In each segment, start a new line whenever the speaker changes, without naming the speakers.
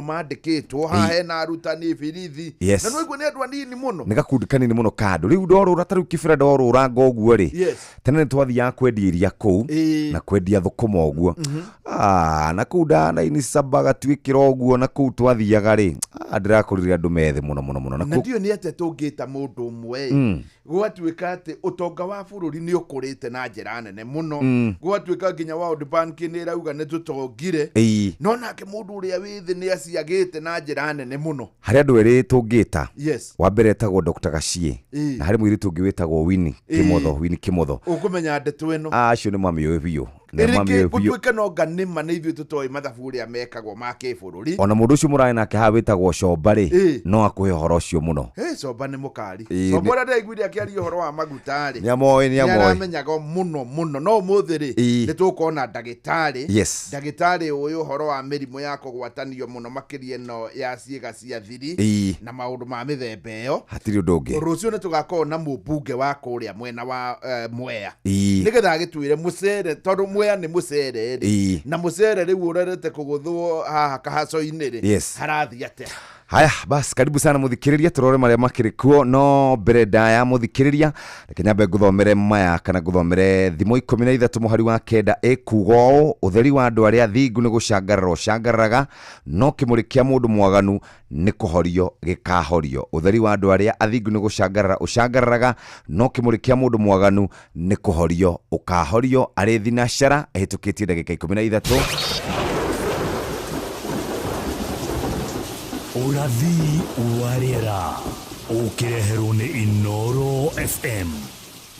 Mandĩkĩtwo haha hena arutani birithi. Na nĩwaigua nĩ andũ anini mũno.
Nĩ gakundi kanini mũno ka andũ. Rĩu ndorũra ta rĩu kĩbĩra ndorũranga ũguo rĩ, tene nĩ twathiaga kwendia iria kũu na kwendia thũkũma ũguo. Ah, na kũu ndanaini saba gatuĩkĩra ũguo na kũu twathiaga rĩ, ah, ndĩrakorire andũ methĩ mũno mũno mũno.
Na Na ndiũĩ nĩ atĩa tũngĩta mũndũ ũmwe ĩ, gwatuĩka atĩ ũtonga wa bũrũri nĩ ũkũrĩte na njĩra nene mũno, gwatuĩka nginya World Bank nĩ ĩrauga nĩ tũtongire, no nake mũndũ ũrĩa wĩ thĩ nĩ aciagĩte na njĩra nene mũno.
Harĩ andũ erĩ tũngĩta. Wa mbere etagwo Dr. Gachie na harĩ mũirĩtu ũngĩ wĩtagwo Winnie Kimotho. Winnie Kimotho.
Ũkũmenya ndeto ĩno.
Acio nĩ mamĩũĩ biũ.
Nĩ mamĩũĩ biũ. Gũtuĩke no nga nĩma nĩ ithuĩ tũtoĩ mathabu ũrĩa mekagwo ma kĩbũrũri.
Ona mũndũ ũcio mũrarĩ nake haha wĩtagwo Comba rĩ, no akũhe ũhoro ũcio mũno.
Hĩ, Comba nĩ mũkari. Comba ũrĩa ndĩraiguire akĩaria ũhoro wa maguta rĩ,
Nĩ amoĩ, nĩ amoĩ.
Nĩaramenyaga mũno mũno. No ũmũthĩ rĩ, nĩ tũkona ndagĩtarĩ. Ndagĩtarĩ ũĩ ũhoro wa mĩrimũ ya kũgwatanio mũno makĩria ĩno ya ciĩga cia thiri na maũndũ ma mĩthemba ĩyo.
Hatirĩ ũndũ ũngĩ.
Rũciũ nĩ tũgakorwo na mũmbunge wa kũrĩa mwena wa Mwea. Nĩgetha agĩtwĩre mũcere, tondũ Mwea nĩ mũcere rĩ, na mũcere rĩu ũrerete kũgũthwo haha kahaco-inĩ rĩ, harathiĩ atĩa?
Haya basi, karibu sana muthikiriria, turore maria makiri kuo. No mbere ndaya muthikiriria, reke nyambe nguthomere maya kana nguthomere thimo 13 mũhari wa 9 ĩkuga ũũ: ũtheri wa andũ arĩa athingu nĩ gũcangarara ũcangararaga, no kĩmũrĩ kĩa mũndũ mwaganu nĩ kũhorio gĩkahorio. Ũtheri wa andũ arĩa athingu nĩ gũcangarara ũcangararaga, no kĩmũrĩ kĩa mũndũ mwaganu nĩ kũhorio ũkahorio. Arĩ thinacara ĩhĩtũkĩtie ndagĩka 13.
Ũrathi wa rĩera ũkĩreherwo nĩ Inooro FM.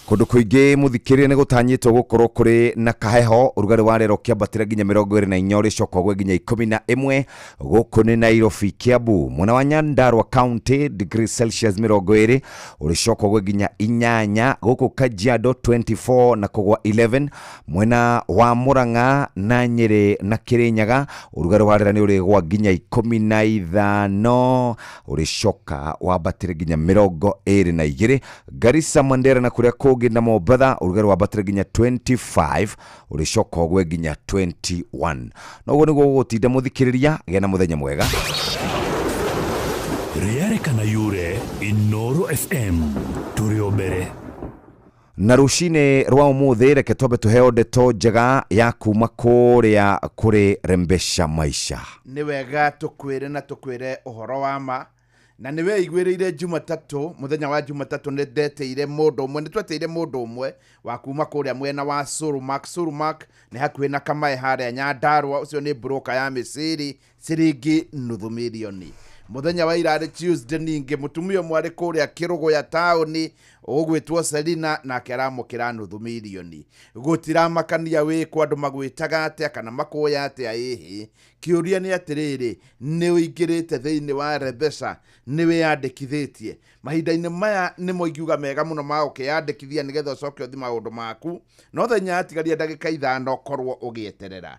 Kũndũ kũingĩ mũthikĩrĩria nĩ gũtanyĩtwo gũkorwo kũrĩ na kaheho, ũrugarĩ wa rĩera ũkĩambatĩra nginya 24, ũrĩcoka ũgwe nginya 11. Gũkũ nĩ Nairobi, Kiambu, mwena wa Nyandarua County degree Celsius 20, ũrĩcoka ũgwe nginya 8. Gũkũ Kajiado 24 na kũgwa 11. Mwena wa Murang'a na Nyĩrĩ na Kĩrĩnyaga ũrugarĩ wa rĩera nĩ ũrĩgwa nginya 15, ũrĩcoka wambatĩre nginya 22. Garissa, Mandera na kũrĩa kũngĩ na Mombatha ũrugarĩ wambatĩre nginya 25, ũrĩcoka ũgwe nginya 21. Noguo nĩguo gũgũtinda mũthikĩrĩria, gĩa na mũthenya mwega.
Rĩarĩ kana yure Inooro FM tũrĩ o mbere.
Na rũcinĩ rwa ũmũthĩ reke twambe tũheo ndeto njega ya kuma kũrĩa kũrĩ Rembesha Maisha.
Nĩ wega tũkwĩre na tũkwĩre ũhoro wa ma, na nĩ weiguĩrĩire Jumatatũ, mũthenya wa Jumatatũ nĩ ndetĩire mũndũ ũmwe, nĩ twetĩire mũndũ ũmwe wa kuma kũrĩa mwena wa Surumak. Surumak nĩ hakuhĩ na Kamae harĩa Nyandarua, ũcio nĩ broker ya mĩciri, ciringi nuthu mirioni. Mũthenya wa ira arĩ Tuesday ningĩ mũtumia ũmwe arĩ kũrĩa Kĩrũgũya taũni ũgwĩtwo Selina nake aramũkĩra nuthu mirioni. Gũtiramakania wĩkũ andũ magwĩtaga atĩa kana makũya atĩa, ĩhĩ. Kĩũria nĩ atĩrĩrĩ, nĩ ũingĩrĩte thĩinĩ wa Rembesha? Nĩ wĩyandĩkithĩtie? Mahinda-inĩ maya nĩmo ingiuga mega mũno ma gũkĩyandĩkithia nĩgetha ũcoke ũthi maũndũ maku. No thaa inya yatigaria ndagĩka 5 korwo ũgĩeterera.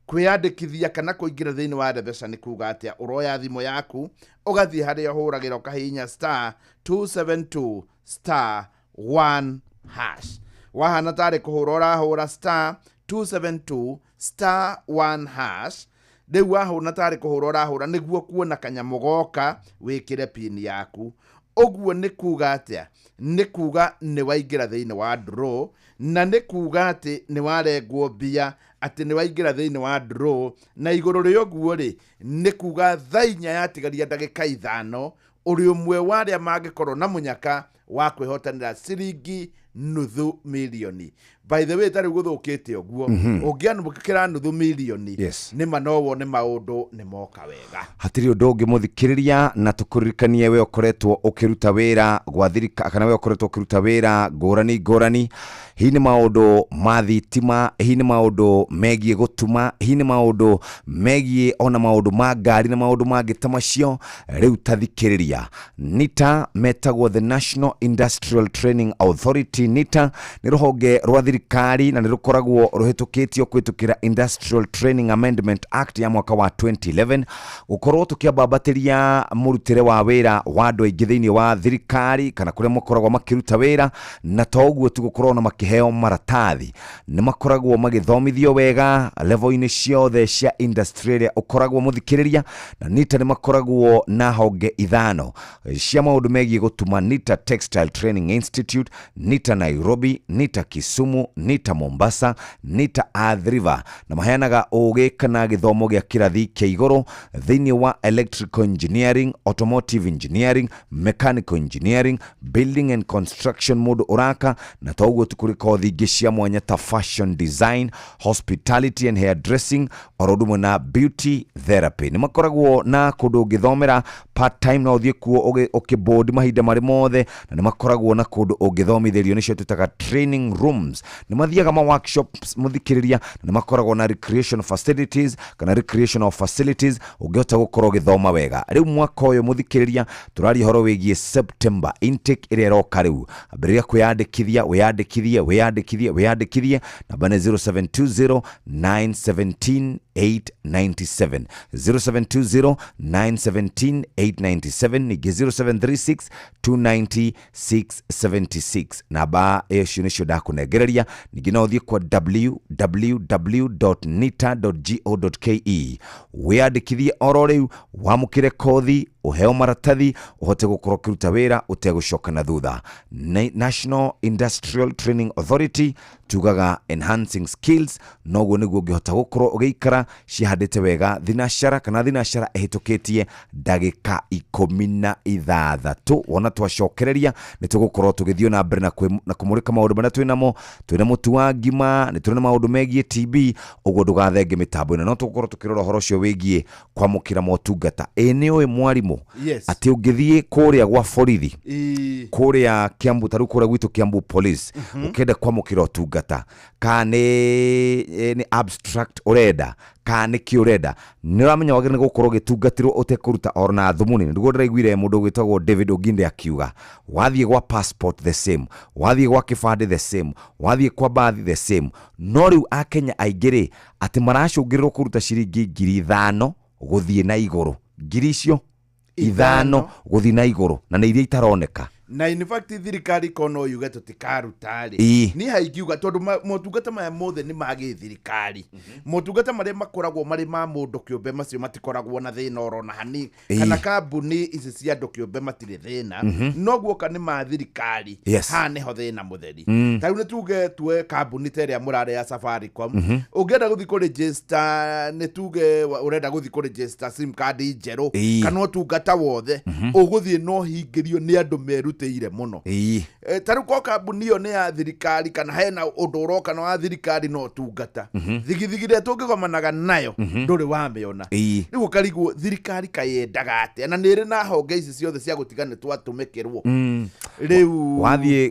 Kwĩyandĩkithia kana kũingĩra thĩinĩ wa Rembesha nĩ kuga atĩa? Ũroya thimũ yaku, ũgathiĩ harĩa ũhũragĩra ũkahihinya star 272 star 1 hash. Wahana tarĩ kũhũra ũrahũra star 272 star 1 hash. Rĩu wahũra tarĩ kũhũra ũrahũra nĩguo kuona kanyamũ goka wĩkĩre pin yaku. Ũguo nĩ kuga atĩa? Nĩ kuga nĩ waingĩra thĩinĩ wa draw, na nĩ kuga atĩ nĩ warengwo mbia, atĩ nĩ waingĩra thĩinĩ wa draw, na igũrũ rĩa ũguo rĩ, nĩ kuga thaa inya yatigaria ndagĩka 5, ũrĩ ũmwe wa arĩa mangĩkorwo na mũnyaka wa kwĩhotanĩra ciringi nuthu mirioni. By the way, tarĩu gũthũkĩte ũguo, ũngĩamũkĩra nuthu mirioni, nĩma no wone maũndũ nĩ moka wega.
Hatirĩ ũndũ ũngĩ mũthikĩrĩria, na tũkũririkanie we ũkoretwo ũkĩruta wĩra gwa thirika, kana we ũkoretwo ũkĩruta wĩra ngũrani ngũrani, hihi nĩ maũndũ ma thitima, hihi nĩ maũndũ megiĩ gũtuma, hihi nĩ maũndũ megiĩ ona maũndũ ma ngari na maũndũ mangĩ ta macio. Rĩu ta thikĩrĩria, NITA metagwo the National Industrial Training Authority. NITA nĩ rũhonge rwa thirikari. thirikari na nĩ rũkoragwo rũhĩtũkĩtio kũhĩtũkĩra Industrial Training Amendment Act ya mwaka wa 2011, gũkorwo tũkĩambambatĩria mũrutĩre wa wĩra wa andũ aingĩ thĩinĩ wa thirikari kana kũrĩa makoragwo makĩruta wĩra, na to ũguo tu gũkorwo na makĩheo maratathi, nĩ makoragwo magĩthomithio wega level-inĩ ciothe cia industry ĩrĩa ũkoragwo mũthikĩrĩria. Na NITA nĩ makoragwo na honge 5 cia maũndũ megiĩ gũtuma: NITA Textile Training Institute, NITA Nairobi, NITA Kisumu, NITA Mombasa, NITA Athi River, na maheanaga ũgĩ kana gĩthomo gĩa kĩrathi kĩa igũrũ thĩinĩ wa electrical engineering, automotive engineering, mechanical engineering, building and construction, mũndũ ũraka, na to ũguo tu, kũrĩ kothi ingĩ cia mwanya ta fashion design, hospitality and hairdressing, oro ũndũ ũmwe na beauty therapy. Nĩ makoragwo na kũndũ ũngĩthomera part time, no ũthiĩ kuo ũkĩboard mahinda marĩ mothe, na nĩ makoragwo na kũndũ ũngĩthomithĩrio, nĩcio twĩtaga training rooms. Nĩ mathiaga ma workshops, mũthikĩrĩria, na nĩ makoragwo na recreation facilities kana recreational facilities ũngĩhota gũkorwo ũgĩthoma wega. Rĩu mwaka ũyũ, mũthikĩrĩria, tũraria ũhoro wĩgiĩ September intake ĩrĩa ĩroka. Rĩu ambĩrĩria kwĩyandĩkithia, wĩyandĩkithie, wĩyandĩkithie, wĩyandĩkithie. Namba nĩ 0720 917 897, 0720 917 897, ningĩ 0736 290 676. Namba icio nĩcio ndakũnengereria. Ningĩ no ũthiĩ kwa www.nita.go.ke wĩyandĩkithie oro rĩu, wamũkĩre kothi, ũheo maratathi, ũhote gũkorwo ũkĩruta wĩra ũtegũcoka na thutha. National Industrial Training Authority tugaga enhancing skills, noguo nĩguo ũngĩhota gũkorwo ũgĩikara cihandĩte wega thinacara kana thinacara ĩhĩtũkĩtie ndagĩka 16. Wona twacokereria nĩ tũgũkorwo tũgĩthiĩ na mbere na kũmũrĩka maũndũ marĩa twĩnamo. Twĩna mũtu wa ngima, nĩ tũrĩ na maũndũ megiĩ TB, ũguo ndũgathenge mĩtambo ĩno. No tũgũkorwo tũkĩrora ũhoro ũcio wĩgiĩ kwamũkĩra motungata. Ĩ nĩ ũĩ mwarimũ atĩ ũngĩthiĩ kũrĩa gwa borithi kũrĩa Kiambu, tarĩu kũrĩa gwitũ Kiambu Police, ũkĩenda kwamũkĩra ũtungata, kana nĩ abstract ũrenda kana nĩ kĩ ũrenda, nĩ ũramenya wagĩrĩire nĩ gũkorwo ũgĩtungatĩrwo ũtekũruta ona thumuni. Nĩguo ndĩraiguire mũndũ ũgwĩtagwo David Oginde akiuga wathiĩ gwa passport the same, wathiĩ gwa kĩbandĩ the same, wathiĩ kwa bathi the same. No rĩu akenya aingĩ rĩ, atĩ maracũngĩrĩrwo kũruta ciringi 5,000 gũthiĩ na igũrũ, ngiri icio 5 gũthiĩ na igũrũ, na nĩ iria itaroneka.
Na in fact thirikari ko no yuge tũtikaruta rĩ, niĩ haingiuga tondũ motungata maya mothe nĩ ma gĩthirikari. Motungata marĩa makoragwo marĩ ma mũndũ kĩũmbe, macio matikoragwo na thĩna orona hani. Kana kambuni ici cia andũ kĩũmbe matirĩ thĩna, no guoka nĩ ma thirikari, haha nĩho thĩna mũtheri. Ta rĩu nĩ tuge tuoe kambuni ta ĩrĩa mũrarĩ ya Safaricom, ũngĩenda gũthiĩ kũregister, nĩ tuge ũrenda gũthiĩ kũregister sim card njerũ kana ũtungata wothe, ũgũthiĩ no hingĩrio nĩ andũ merutĩire mũno. Ta rĩu ko kambuni ĩyo nĩ ya thirikari kana hena ũndũ ũroka na wa thirikari na ũtungata, thigithigi ĩrĩa tũngĩgomanaga nayo ndũrĩ wamĩona. Rĩu ũkarigwo thirikari kayendaga atĩa, na nĩ ĩrĩ na honge ici ciothe cia gũtiga nĩ twatũmĩkĩrwo rĩu.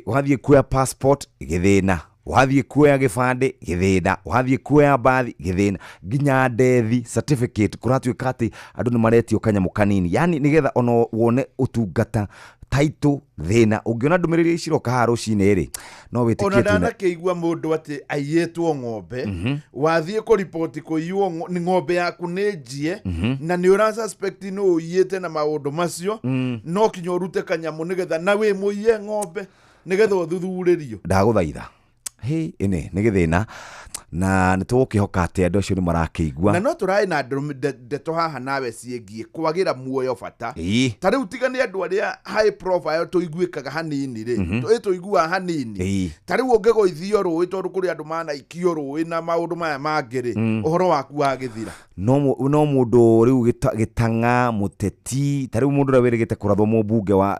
Wathiĩ kuoya passport gĩthĩna, wathiĩ kuoya gĩbandĩ gĩthĩna, wathiĩ kuoya bathi gĩthĩna, nginya death certificate kũratuĩka atĩ andũ nĩ maretio kanyamũ kanini, yani nĩgetha ona wone ũtungata taitũ thĩna. Ũngĩona ndũmĩrĩri ciroka haha rũcinĩ rĩ, no
Ona
wĩtĩkie tu
ndanakĩigua mũndũ atĩ aiyĩtwo ng'ombe, wathiĩ kũriboti kũiywo nĩ ng'ombe yaku nĩ njie, na nĩ ũra suspect nĩ ũiyĩte na maũndũ macio, no kinya ũrute kanyamũ nĩgetha na wĩ mũiye ng'ombe nĩgetha ũthuthurĩrio.
Ndagũthaitha, hĩ, ĩnĩ nĩ gĩthĩna, na nĩ tũgũkĩhoka atĩ andũ acio nĩ marakĩigua.
Na no tũrarĩ na ndeto haha nawe ciĩgiĩ kwagĩra muoyo bata. Ta rĩu tiga nĩ andũ arĩa high profile tũiguĩkaga hanini rĩ, tũiguaga hanini. Ta rĩu ũngĩgũithio rũĩ, tondũ kũrĩ andũ manaikio rũĩ na maũndũ maya mangĩ rĩ, ũhoro waku wagĩthira.
No mũndũ rĩu gĩtang'a mũteti, ta rĩu mũndũ ũrĩa wĩrĩgĩte kũrathwo, mũmbunge wa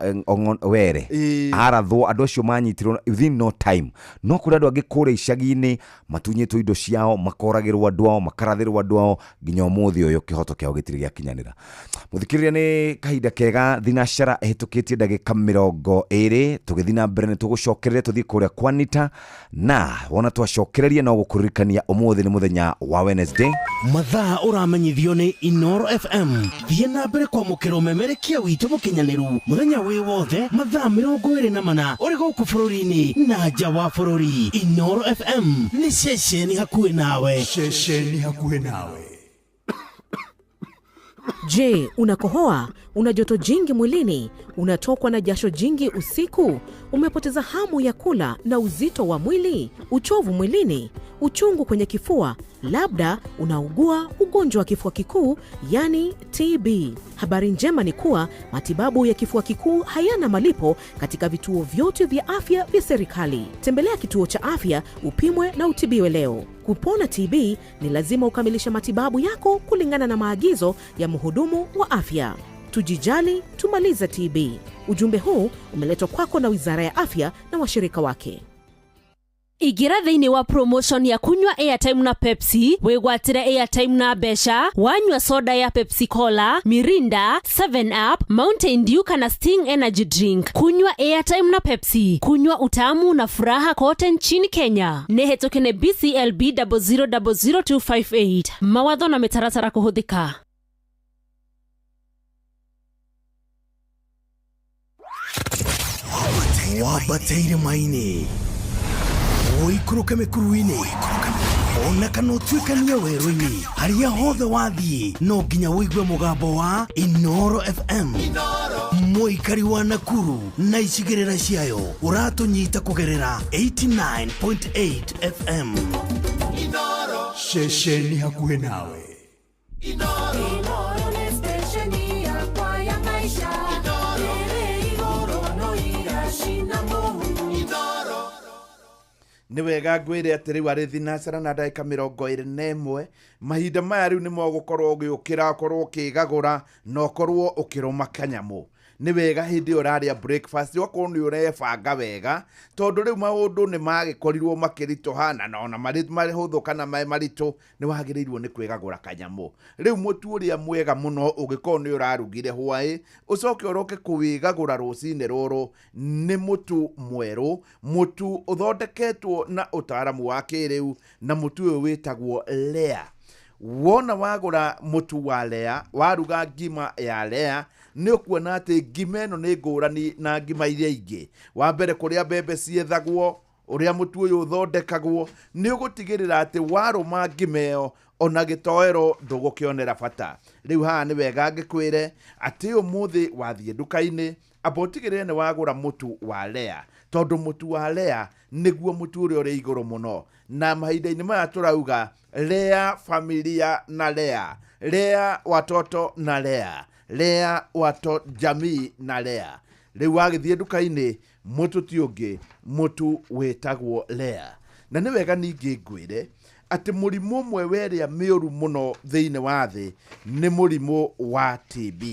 Were, arathwo, andũ acio manyitirwo within no time. No kũrĩ andũ angĩ kũrĩa icagi-inĩ matunyĩtwo indo ciao, makoragĩrwo andũ ao, makarathĩrwo andũ ao, nginya ũmũthĩ ũyũ kĩhoto kĩao gĩtirĩ gĩakinyanĩra. Mũthikĩrĩria, nĩ kahinda kega, thinacara ĩhĩtũkĩtie ndagĩka 20. Tũgĩthiĩ na mbere nĩ tũgũcokereria tũthiĩ kũrĩa kwa Nita, na wona twacokereria no gũkũririkania ũmũthĩ nĩ mũthenya wa Wednesday.
Mathaa ũramenyithio nĩ Inoro FM. Thiĩ na mbere kwamũkĩra ũmemerekia witũ mũkinyanĩru mũthenya wĩ wothe, mathaa 24, ũrĩ gũkũ bũrũri-inĩ na nja wa bũrũri. Inoro FM nĩ ceceni hakuhĩ nawe.
Ceceni hakuhĩ nawe.
Je, unakohoa? Una joto jingi mwilini? Unatokwa na jasho jingi usiku? Umepoteza hamu ya kula na uzito wa mwili? Uchovu mwilini? Uchungu kwenye kifua? Labda unaugua ugonjwa wa kifua kikuu, yani TB. Habari njema ni kuwa matibabu ya kifua kikuu hayana malipo katika vituo vyote vya afya vya serikali. Tembelea kituo cha afya upimwe na utibiwe leo. Kupona TB ni lazima ukamilishe matibabu yako kulingana na maagizo ya mhudumu wa afya. Tujijali, tumalize TB. Ujumbe huu umeletwa kwako na Wizara ya Afya na washirika wake.
Ingĩra thĩinĩ wa promotion ya kunywa airtime na Pepsi, wĩgwatĩre airtime na mbeca wanyua soda ya Pepsi Cola, Mirinda, 7 Up, Mountain Dew kana Sting Energy Drink. Kunywa airtime na Pepsi, kunywa utamu na furaha kote nchini Kenya. Nĩ hetũke nĩ BCLB 0000258. Mawatho na mĩtaratara kũhũthĩka.
Wambate irĩma-inĩ, ũikũrũke mĩkuru-inĩ, ona kana ũtuĩkanie werũ-inĩ, harĩa hothe wathiĩ no nginya ũigue mũgambo wa Inoro FM. Mũikari wa Nakuru na icigĩrĩra ciayo, ũratũnyita kũgerera 89.8 FM.
Ceceni hakuhĩ nawe.
Inoro nĩ stesheni yakwa ya maisha ĩrĩ igũrũ no iracina mũhu.
Nĩ wega ngwĩre atĩ rĩu arĩ thinacara na ndagĩka 21. Mahinda maya rĩu nĩmo ũgũkorwo ũgĩũkĩra, ũkorwo ũkĩgagũra na ũkorwo ũkĩrũma kanyamũ. Nĩ wega hĩndĩ ĩyo ũrarĩa breakfast ũgakorwo nĩ ũrebanga wega, tondũ rĩu maũndũ nĩ magĩkorirwo makĩritũha, na ona marĩ mahũthũ kana marĩ maritũ, nĩ wagĩrĩirwo nĩ kwĩgagũra kanyamũ. Rĩu mũtu ũrĩa mwega mũno ũngĩkorwo nĩ ũrarugire hwaĩ, ũcoke ũroke kũwĩgagũra rũcinĩ rũrũ, nĩ mũtu mwerũ, mũtu ũthondeketwo na ũtaaramu wa kĩrĩu, na mũtu ũyũ wĩtagwo Lea. Wona wagũra mũtu wa Lea, waruga ngima ya Lea, nĩ ũkuona atĩ ngima ĩno nĩ ngũrani na ngima iria ingĩ. Wa mbere, kũrĩa mbembe ciethagwo, ũrĩa mũtu ũyũ ũthondekagwo, nĩ ũgũtigĩrĩra atĩ warũma ngima ĩyo ona gĩtoero ndũgũkĩonera bata. Rĩu haha nĩ wega ngĩkwĩre atĩ ũmũthĩ wathiĩ nduka-inĩ, amba ũtigĩrĩre nĩ wagũra mũtu wa Lea, tondũ mũtu wa Lea nĩguo mũtu ũrĩa ũrĩ igũrũ mũno. Na mahinda-inĩ maya tũrauga lea familia na lea, lea watoto na lea, lea wato jamii na lea. Rĩu wagĩthiĩ nduka-inĩ, mũtu ti ũngĩ, mũtu wĩtagwo Lea. Na nĩ wega ningĩ ngwĩre atĩ mũrimũ ũmwe werĩa mĩũru mũno thĩinĩ wa thĩ nĩ mũrimũ wa TB.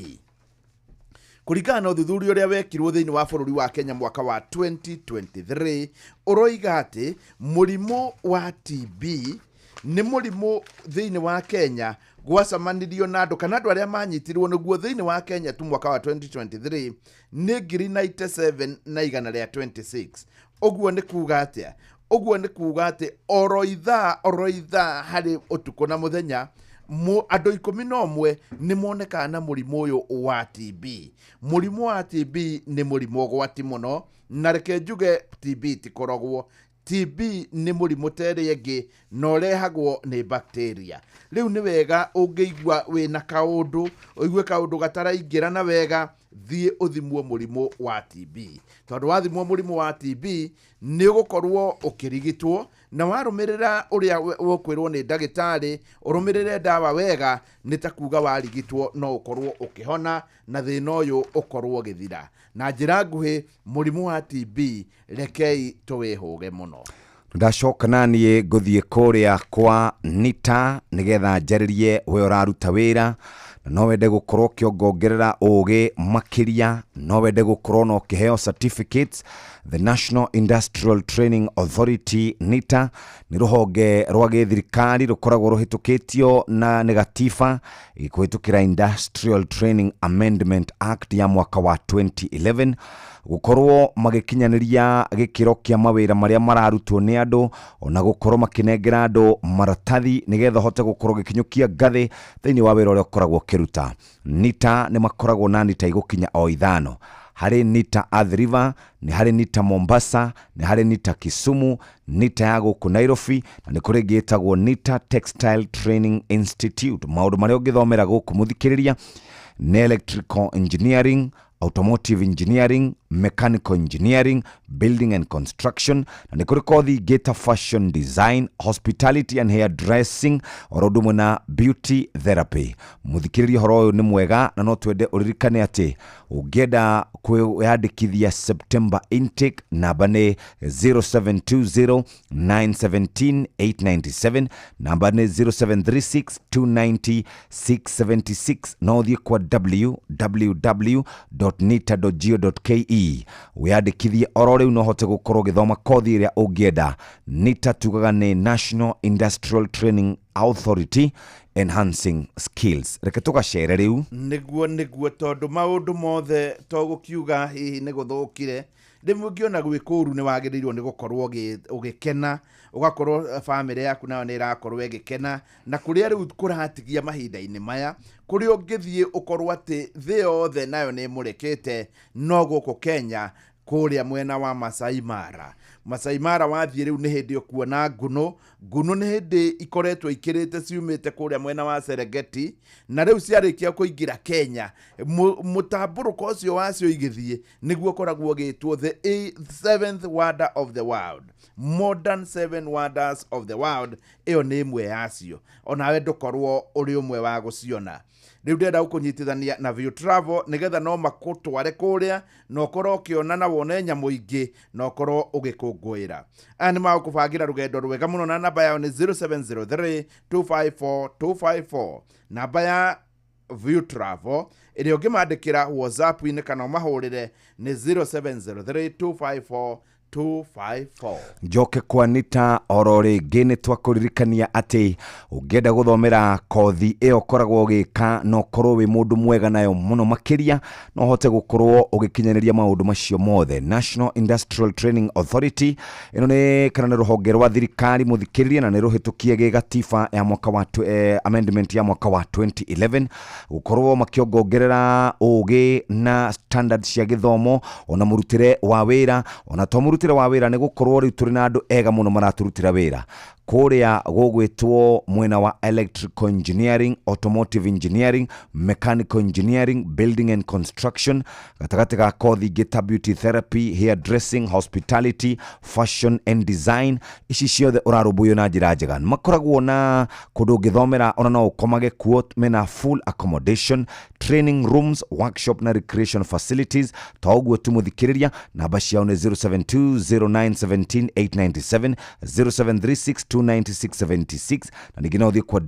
Kũringana na ũthuthuria ũrĩa wekirwo thĩinĩ wa bũrũri wa Kenya mwaka wa 2023, ũroiga atĩ mũrimũ wa TB nĩ mũrimũ thĩinĩ wa Kenya gwacemanirio na andũ kana andũ arĩa manyitirwo nĩguo thĩinĩ wa Kenya tu mwaka wa 2023 nĩ 97,126. Ũguo nĩ kuga atĩa? Ũguo nĩ kuga atĩ oro ithaa oro ithaa harĩ ũtukũ na mũthenya, andũ 11 nĩ monekaga na mũrimũ ũyũ wa TB. Mũrimũ wa TB nĩ mũrimũ ũgwati mũno, na reke njuge TB ti kũrogwo. TB nĩ mũrimũ ta ĩrĩa ĩngĩ na ũrehagwo nĩ bacteria. Rĩu nĩ wega ũngĩigua wĩna kaũndũ, ũigue kaũndũ gataraingĩrana wega, thiĩ ũthimwo mũrimũ wa TB, tondũ wathimwo mũrimũ wa TB nĩ ũgũkorwo ũkĩrigitwo, na warũmĩrĩra ũrĩa ũkwĩrwo nĩ ndagĩtarĩ, ũrũmĩrĩre ndawa wega, nĩ ta kuga warigitwo no ũkorwo ũkĩhona na thĩna ũyũ ũkorwo ũgĩthira. Na njĩra nguhĩ, mũrimũ wa TB rekei tũwĩhũge mũno.
Ndacoka naniĩ ngũthiĩ kũrĩa kwa Nita nĩgetha njarĩrie we ũraruta wĩra. Na no wende gũkorwo ũkĩongongerera ũgĩ makĩria, no wende gũkorwo na ũkĩheo certificates, the National Industrial Training Authority NITA nĩ rũhonge rwa gĩthirikari rũkoragwo rũhĩtũkĩtio na nĩ gatiba kũhĩtũkĩra Industrial Training Amendment Act ya mwaka wa 2011, gũkorwo magĩkinyanĩria gĩkĩro kĩa mawĩra marĩa mararutwo nĩ andũ, ona gũkorwo makĩnengera andũ maratathi nĩgetha ũhote gũkorwo ũgĩkinyũkia ngathĩ thĩinĩ wa wĩra ũrĩa ũkoragwo ũkĩruta. NITA nĩ makoragwo na NITA igũkinya o ithano. Harĩ NITA Athi River, nĩ harĩ NITA Mombasa, nĩ harĩ NITA Kisumu, NITA ya gũkũ Nairobi, na nĩ kũrĩ ĩngĩ ĩtagwo NITA Textile Training Institute. Maũndũ marĩa ũngĩthomera gũkũ, mũthikĩrĩria, nĩ electrical engineering, automotive engineering, mechanical engineering, building and construction, na nĩ kũrĩ kothi ingĩ ta fashion design, hospitality and hair dressing, oro ũndũ ũmwe na beauty therapy. Mũthikĩrĩria, ũhoro ũyũ nĩ mwega na no twende ũririkane atĩ ũngĩenda kwĩyandĩkithia September intake, namba nĩ 0720 917 897, namba nĩ 0736 290 676. No ũthiĩ kwa www.nita.go.ke wĩyandĩkithie oro rĩu, no ũhote gũkorwo ũgĩthoma kothi ĩrĩa ũngĩenda. NITA tugaga nĩ National Industrial Training Authority, enhancing skills. Reke tũgacere rĩu.
Nĩguo tondũ maũndũ mothe to gũkiuga hihi nĩ gũthũkire. Rĩmwe ũngĩona gwĩ kũũru, nĩ wagĩrĩirwo nĩ gũkorwo ũgĩkena, ũgakorwo bamĩrĩ yaku nayo nĩ ĩrakorwo ĩgĩkena. Na kũrĩa rĩu kũratigia mahinda-inĩ maya, kũrĩa ũngĩthiĩ ũkorwo atĩ thĩ yothe nayo nĩ ĩmũrĩkĩte, no gũkũ Kenya kũrĩa mwena wa Masai Mara. Masai Mara wathiĩ rĩu nĩ hĩndĩ ũkuona ngunũ. Ngunũ nĩ hĩndĩ ikoretwo ikĩrĩte ciumĩte kũrĩa mwena wa Serengeti, na rĩu ciarĩkia kũingĩra Kenya, mũtambũrũko ũcio wacio igĩthiĩ nĩguo ũkoragwo ũgĩtwo the seventh wonder of the world, modern seven wonders of the world. Ĩyo nĩ ĩmwe yacio, onawe ndũkorwo ũrĩ ũmwe wa gũciona. Rĩu ndĩrenda gũkũnyitithania na View Travel nĩgetha no makũtware kũrĩa na ũkorwo ũkĩona na wone nyamũ ingĩ na ũkorwo ũgĩkũngũĩra. Aya nĩ magũkũbangĩra rũgendo rwega mũno, na namba yao nĩ 0703 254 254, namba ya View Travel ĩrĩa ũngĩmandĩkĩra WhatsApp-inĩ kana ũmahũrĩre nĩ 0703 254 254.
Njoke kwa NITA oro rĩngĩ, nĩ twakũririkania atĩ ũngĩenda gũthomera kothi ĩyo ũkoragwo ũgĩka na ũkorwo wĩ mũndũ mwega nayo mũno makĩria, no ũhote gũkorwo ũgĩkinyanĩria maũndũ macio mothe. National Industrial Training Authority ĩno nĩ kana nĩ rũhonge rwa thirikari, mũthikĩrĩria, na nĩ rũhĩtũkie gĩgatiba ya mwaka wa amendment ya mwaka wa 2011, gũkorwo makĩongongerera ũgĩ na standard cia gĩthomo, ona mũrutĩre wa wĩra. Ona to mũrutĩre wa wĩra, nĩ gũkorwo rĩu tũrĩ na andũ ega mũno maratũrutĩra wĩra kũrĩa gũgwĩtwo mwena wa electrical engineering, automotive engineering, mechanical engineering, building and construction, gatagatĩ ga kothi ingĩ ta beauty therapy, hair dressing, hospitality, fashion and design. Ici ciothe ũrarũmbũiyo na njĩra njega. Nĩ makoragwo na kũndũ ũngĩthomera, ona no ũkomage kuo, mena full accommodation, training rooms, workshop na recreation facilities. To ũguo tu, mũthikĩrĩria, namba ciao nĩ 072 0917 897, 0736 29676, na ningĩ no ũthiĩ kwa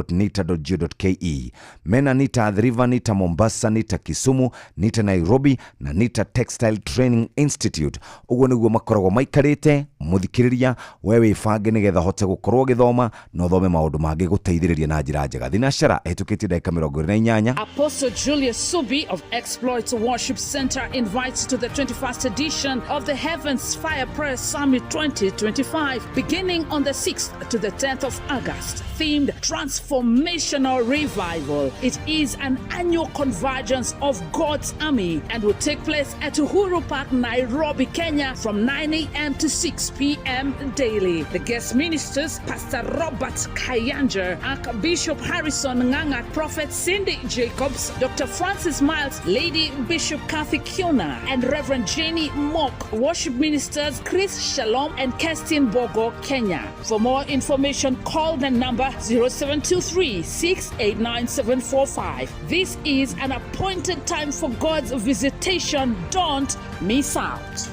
www.nita.go.ke. Mena NITA Athi River, NITA Mombasa, NITA Kisumu, NITA Nairobi na NITA Textile Training Institute. Ũguo nĩguo makoragwo maikarĩte. Mũthikĩrĩria, we wĩbange nĩgetha ũhote gũkorwo ũgĩthoma na ũthome maũndũ mangĩ gũteithĩrĩria na njĩra njega. Thinacara ĩhĩtũkĩtie ndagĩka 28.
Apostle Julius Subi of Exploits Worship Center invites to the 21st edition of the Heavens Fire Prayer Summit 2025, beginning on the 6th to the 10th of August, themed Transformational Revival. It is an annual convergence of God's army and will take place at Uhuru Park, Nairobi, Kenya from 9 a.m. to 6 p.m. daily. The guest ministers, Pastor Robert Kayanja, Archbishop Harrison Nganga, Prophet Cindy Jacobs, Dr. Francis Miles, Lady Bishop Kathy Kiona, and Reverend Jenny Mock. Worship ministers Chris Shalom and Kerstin Bogo, Kenya. For more information, call the number 0723 689 745. This is an appointed time for God's visitation. Don't miss out.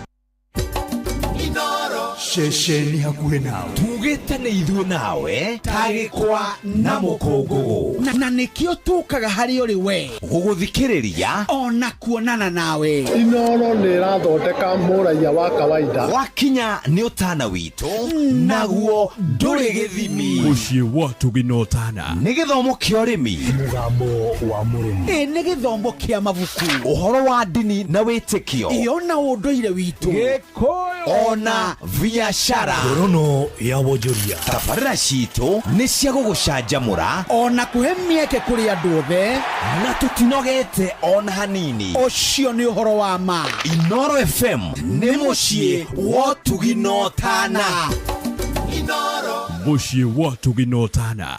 Ceceni hakuhĩ nawe.
Tugĩte nĩ ithuĩ nawe tagĩkwa na mũkũngũgũ.
Na nĩkĩo tũkaga harĩ ũrĩ we.
Gũgũthikĩrĩria
ona kuonana nawe.
Inoro nĩ ĩrathondeka mũraiya wa kawaida.
Wakinya nĩ ũtana witũ naguo ndũrĩ gĩthimi.
Mũciĩ wa Tũgina Ũtana.
Nĩ gĩthomo kĩa ũrĩmi.
Mũgambo wa mũrĩmi.
Ĩ nĩ gĩthomo kĩa mabuku.
Ũhoro wa ndini na wĩtĩkio.
Ĩ ona ũndũire witũ.
Gĩkũyũ ona biacara.
Ngorono ya wonjoria.
Tabarĩra citũ nĩ cia gũgũcanjamũra
ona kũhe mĩeke kũrĩ andũ othe.
Na tũtinogete ona hanini.
Ũcio nĩ ũhoro wa ma.
Inoro FM nĩ mũciĩ wa ũtugi na ũtana.
Mũciĩ wa Tũgina Ũtana.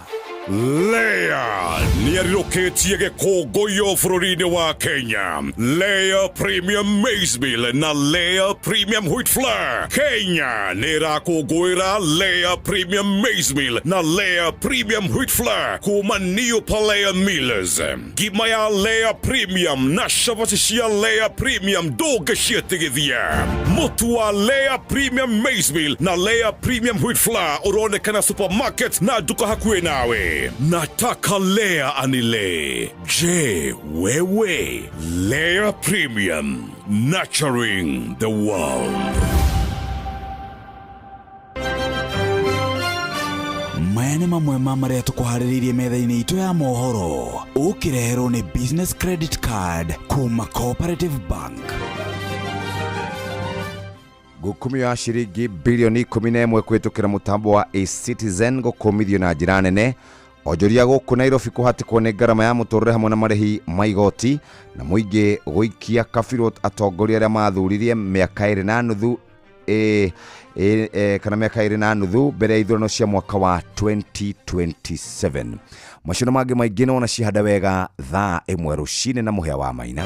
Lea nĩarirũkĩtie gĩkũngũiyo bũrũri-inĩ wa Kenya. Lea Premium Maize Meal na Lea Premium Wheat Flour. Kenya nĩ ĩrakũngũĩra Lea Premium Maize Meal na Lea Premium Wheat Flour kuma New Palea Millers. Ngima ya Lea Premium na cabaci cia Lea Premium ndũngĩciĩtigithia. Mũtu wa Lea Premium Maize Meal na Lea Premium Wheat Flour ũronekana supermarket na nduka hakuhĩ nawe. Nataka Lea anile. Je, wewe? Lea Premium, nurturing the world.
Maya nĩ mamwe ma marĩa tũkũharĩrĩirie metha-inĩ itũ ya mohoro ũkĩreherwo nĩ business credit card kuma Cooperative Bank.
Ngukumio ya ciringi bilioni 11 kũhĩtũkĩra mũtambo wa eCitizen gũkũmithio na njĩra nene. Onjoria gũkũ Nairobi kũhatĩkwo nĩ ngarama ya mũtũrĩre hamwe na marĩhi ma igoti na mũingĩ gũikia kabirũ atongoria arĩa mathuririe mĩaka ĩrĩ na nuthu kana mĩaka ĩrĩ na nuthu mbere ya ithurano cia mwaka wa 2027. Macio na mangĩ maingĩ nĩwona cihanda wega thaa 1 rũcinĩ na mũhĩa wa maina.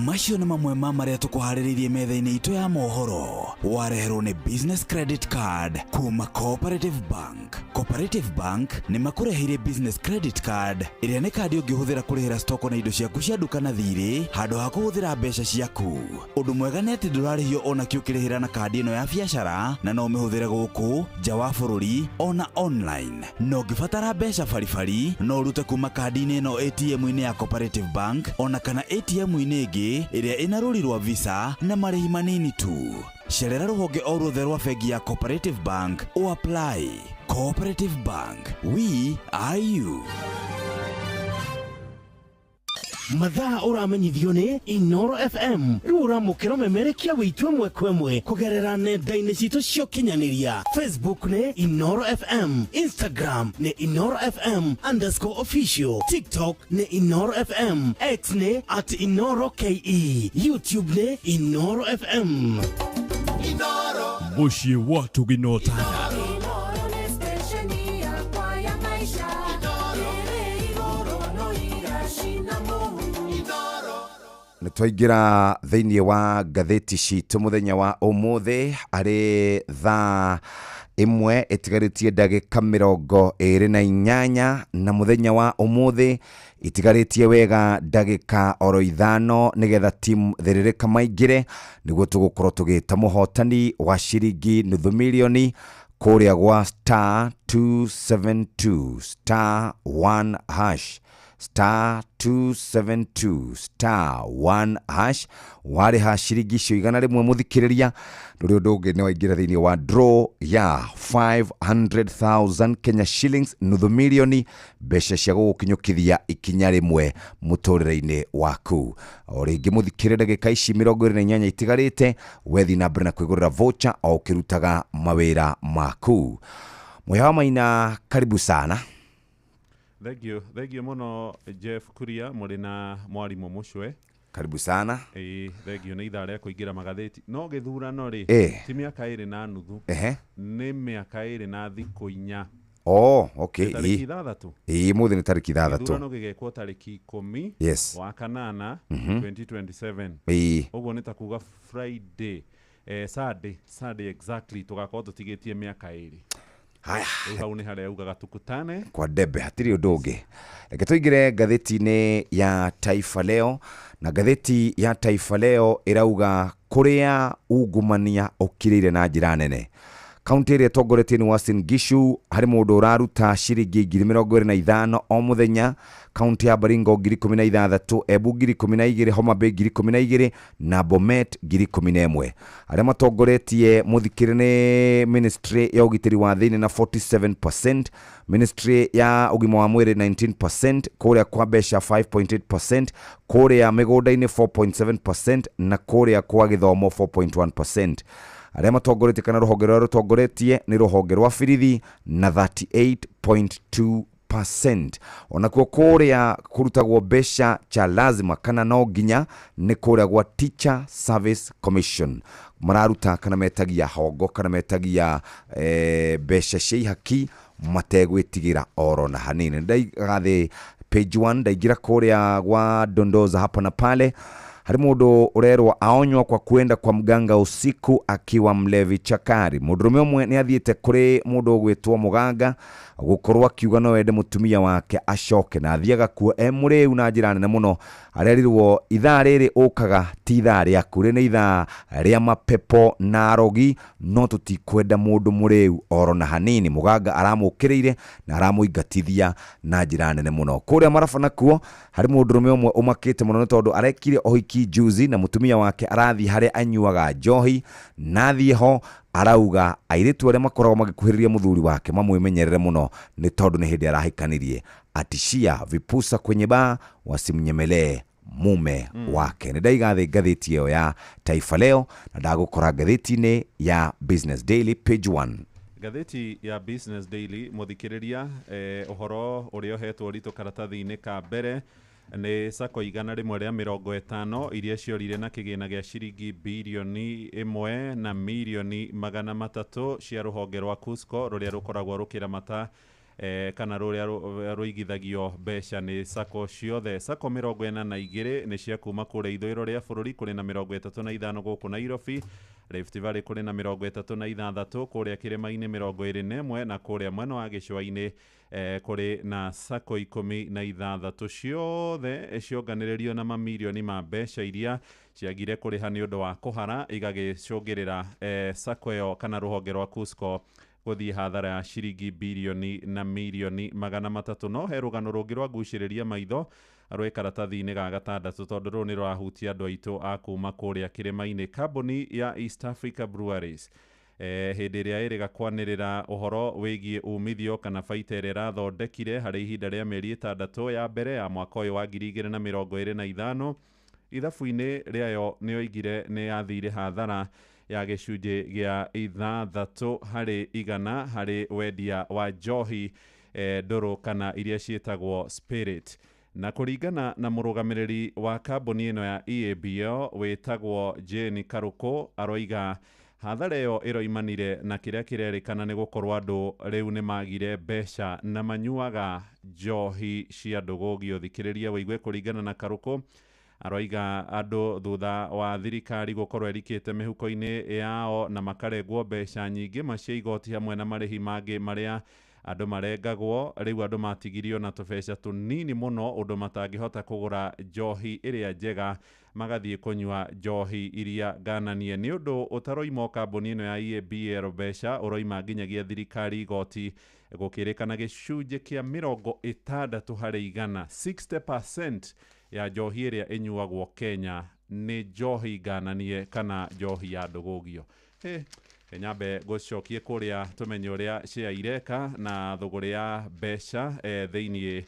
Macio nĩ mamwe ma marĩa tũkũharĩrĩirie metha-inĩ itũ ya mohoro wareherwo nĩ business credit card kuma Cooperative Bank. Cooperative Bank nĩ makũreheire business credit card ĩrĩa nĩ kandi ũngĩhũthĩra kũrĩhĩra stoko na indo ciaku cia nduka na thirĩ handũ ha kũhũthĩra mbeca ciaku. Ũndũ mwega nĩ atĩ ndũrarĩhio ona kĩ ũkĩrĩhĩra na kandi ĩno ya biacara na no ũmĩhũthĩre gũkũ nja wa bũrũri ona online. Na ũngĩbatara mbeca baribari no ũrute kuma kandi-inĩ ĩno ATM-inĩ ya Cooperative Bank ona kana ATM-inĩ ĩngĩ ĩrĩa ĩna rũri rwa Visa na marĩhi manini tu. Cerera rũhonge o ruothe rwa bengi ya Cooperative Bank o apply. Cooperative Bank, we are you.
Mathaa ũramenyithio nĩ Inoro FM. Rĩu ũramũkĩra ũmemerekia witũ ĩmwe kwa ĩmwe kũgerera nenda-inĩ citũ cia ũkinyanĩria. Facebook nĩ Inoro FM, Instagram nĩ Inoro FM_official, TikTok nĩ Inoro FM, X nĩ @InoroKE, YouTube nĩ Inoro FM.
Mũciĩ wa Tũgina Ũtana.
Inoro nĩ stesheni yakwa ya maisha. Ĩrĩ igũrũ no iracina mũhu.
Nĩ twaingĩra thĩinĩ wa ngathĩti citũ mũthenya wa ũmũthĩ arĩ thaa 1 ĩtigarĩtie ndagĩka 28 na mũthenya wa ũmũthĩ itigarĩtie wega ndagĩka oro 5 nĩgetha timu thĩrĩrĩka maingĩre nĩguo tũgũkorwo tũgĩta mũhotani wa ciringi nuthu milioni kũrĩa gwa star 272 star 1 hash star 272 star 1 hash. Warĩha ciringi icio 100 mũthikĩrĩria ndũrĩ ũndũ ũngĩ nĩ waingĩra thĩinĩ wa draw ya 500,000 Kenya shillings, nuthu milioni mbeca cia gũgũkinyũkithia ikinya rĩmwe mũtũrĩre-inĩ waku. O rĩngĩ mũthikĩrĩria ndagĩka ici 28 itigarĩte wethi na mbere na kwĩgũrĩra voucher o ũkĩrutaga mawĩra maku. Mũhĩa wa maina, karibu sana.
Thank you, thank you mũno Jeff Kuria mũrĩ na mwarimũ Mũcwe.
Karibu sana.
Ĩĩ, thank you. Nĩ ithaa rĩa kũingĩra magathĩti no gĩthurano rĩ ti mĩaka ĩrĩ na nuthu, nĩ mĩaka ĩrĩ na thikũ 4.
Oh, okay.
Nĩ tarĩki 6.
Ĩĩ, mũthĩ nĩ tarĩki 6.
Gĩthurano gĩgekwo tarĩki 10 wa kanana 2027. Ũguo nĩ ta kuga Friday, Saturday, Saturday exactly tũgakorwo tũtigĩtie mĩaka ĩrĩ.
Haya.
Rĩu hau nĩ harĩa ugaga tukutane
kwa debe, hatirĩ ũndũ ũngĩ. Reke tũingĩre ngathĩti-inĩ ya Taifa Leo, na ngathĩti ya Taifa Leo ĩrauga kũrĩa ungumania ũkirĩire na njĩra nene. Kaunti ĩrĩa ĩtongoretie nĩ Uasin Gishu, harĩ mũndũ ũraruta ciringi 25,000 o mũthenya. Kaunti ya Baringo 16,000, Embu 12,000, Homa Bay 12,000 na Bomet 11,000. Arĩa matongoretie mũthikĩre nĩ Ministry ya ũgitĩri wa thĩinĩ na 47%, Ministry ya ũgima wa mwĩrĩ 19%, kũrĩa kwa mbeca 5.8%, kũrĩa mĩgũnda-inĩ 4.7% na kũrĩa kwa gĩthomo 4.1%. Arĩa matongoretie kana rũhonge rũrĩa rũtongoretie nĩ rũhonge rwa birithi na 38.2%. Onakuo kũrĩa kũrutagwo mbeca cha lazima kana no nginya nĩ kũrĩa gwa Teacher Service Commission, mararuta kana metagia hongo kana metagia mbeca cia ihaki mategwĩtigĩra oro na hanini. Ndaiga thĩ page 1, ndaingĩra kũrĩa gwa dondoza hapa na pale, harĩ mũndũ ũrerwo aonywa kwa kwenda kwa mganga usiku akiwa mlevi chakari. Mũndũrũme ũmwe nĩ athiĩte kũrĩ mũndũ ũgwĩtwo mũganga gũkorwo akiuga no ende mũtumia wake acoke, na athiaga kuo e mũrĩu na njĩra nene mũno. Arerirwo ithaa rĩrĩ ũkaga ti ithaa rĩaku, rĩ nĩ ithaa rĩa mapepo na arogi, no tũtikwenda mũndũ mũrĩu oro na hanini. Mũganga aramũkĩrĩire na aramũingatithia na njĩra nene mũno. Kũrĩa Maraba nakuo harĩ mũndũrũme ũmwe ũmakĩte mũno nĩ tondũ arekire ũhiki juzi na mũtumia wake arathiĩ harĩa anyuaga njohi, na athiĩ ho arauga airĩtu arĩa makoragwo magĩkuhĩrĩria mũthuri wake mamwĩmenyerere mũno nĩ tondũ nĩ hĩndĩ arahikanirie, atishia vipusa kwenye baa wasimnyemelee mume wake. Nĩ ndaiga thĩ ngathĩti ĩyo ya Taifa Leo na ndagũkora ngathĩti-inĩ ya Business Daily page 1.
Ngathĩti ya Business Daily, mũthikĩrĩria, ũhoro ũrĩa ũhetwo ũritũ karatathi-inĩ ka mbere nĩ sacco 150 iria ciorire na kĩgĩna gĩa ciringi 1.3 birioni cia rũhonge rwa KUSCCO rũrĩa rũkoragwo rũkĩramata kana rũrĩa rũigithagio mbeca nĩ sacco ciothe. Sacco 42 nĩ cia kuma kũrĩa ithũĩro rĩa bũrũri, kũrĩ na 35 gũkũ Nairobi, Rift Valley kũrĩ na 36, kũrĩa kĩrĩma-inĩ 21, na kũrĩa mwena wa gĩcũa-inĩ kũrĩ na sacco 16. Ciothe cionganĩrĩrio na mamirioni ma mbeca iria ciagire kũrĩha nĩ ũndũ wa kũhara, igagĩcũngĩrĩra sacco ĩyo kana rũhonge rwa KUSCCO gũthiĩ hathara ya ciringi 300 birioni. No he rũgano rũngĩ rwa ngucĩrĩria maitho rwĩ karatathi-inĩ ga gatandatũ, tondũ rũrũ nĩ rũrahutia andũ aitũ a kuma kũrĩa kĩrĩma-inĩ. Kambuni ya East Africa Breweries, hĩndĩ ĩrĩa ĩrĩga kwanĩrĩra ũhoro wĩgiĩ umithio kana baita ĩrĩa ĩrathondekire harĩ ihinda rĩa mĩeri 6 ya mbere ya mwaka ũyũ wa 2025, ithabu-inĩ rĩayo nĩ yoigire nĩ yathire hathara ya 6% harĩ wendia wa njohi ndũrũ kana iria ciĩtagwo spirit. Na kũringana na mũrũgamĩrĩri wa kambuni ĩno ya EABL wĩtagwo Jane Karuku, aroiga hathara ĩyo ĩroimanire na kĩrĩa kĩrerĩkana nĩ gũkorwo andũ rĩu nĩ magire mbeca na manyuaga njohi cia ndũgũgio. Thikĩrĩria wĩigue. Kũringana na Karuku, aroiga andũ thutha wa thirikari gũkorwo ĩrikĩte mĩhuko-inĩ yao na makarengwo mbeca nyingĩ ma cia igoti hamwe na marĩhi mangĩ marĩa andũ marengagwo, rĩu andũ matigirio na tũbeca tũnini mũno ũndũ matangĩhota kũgũra njohi ĩrĩa njega, magathiĩ kũnyua njohi iria ngananie. Nĩ ũndũ ũtaroima kambuni ĩno ya EABL mbeca, ũroima nginyagia thirikari igoti, gũkĩrĩkana 60%, 60% ya njohi ĩrĩa ĩnyuagwo Kenya nĩ njohi ngananie kana njohi ya ndũgũgio. Hey, nyambe ngũcokie kũrĩa tũmenye ũrĩa share ireka na thũgũrĩ ya mbeca thĩiniĩ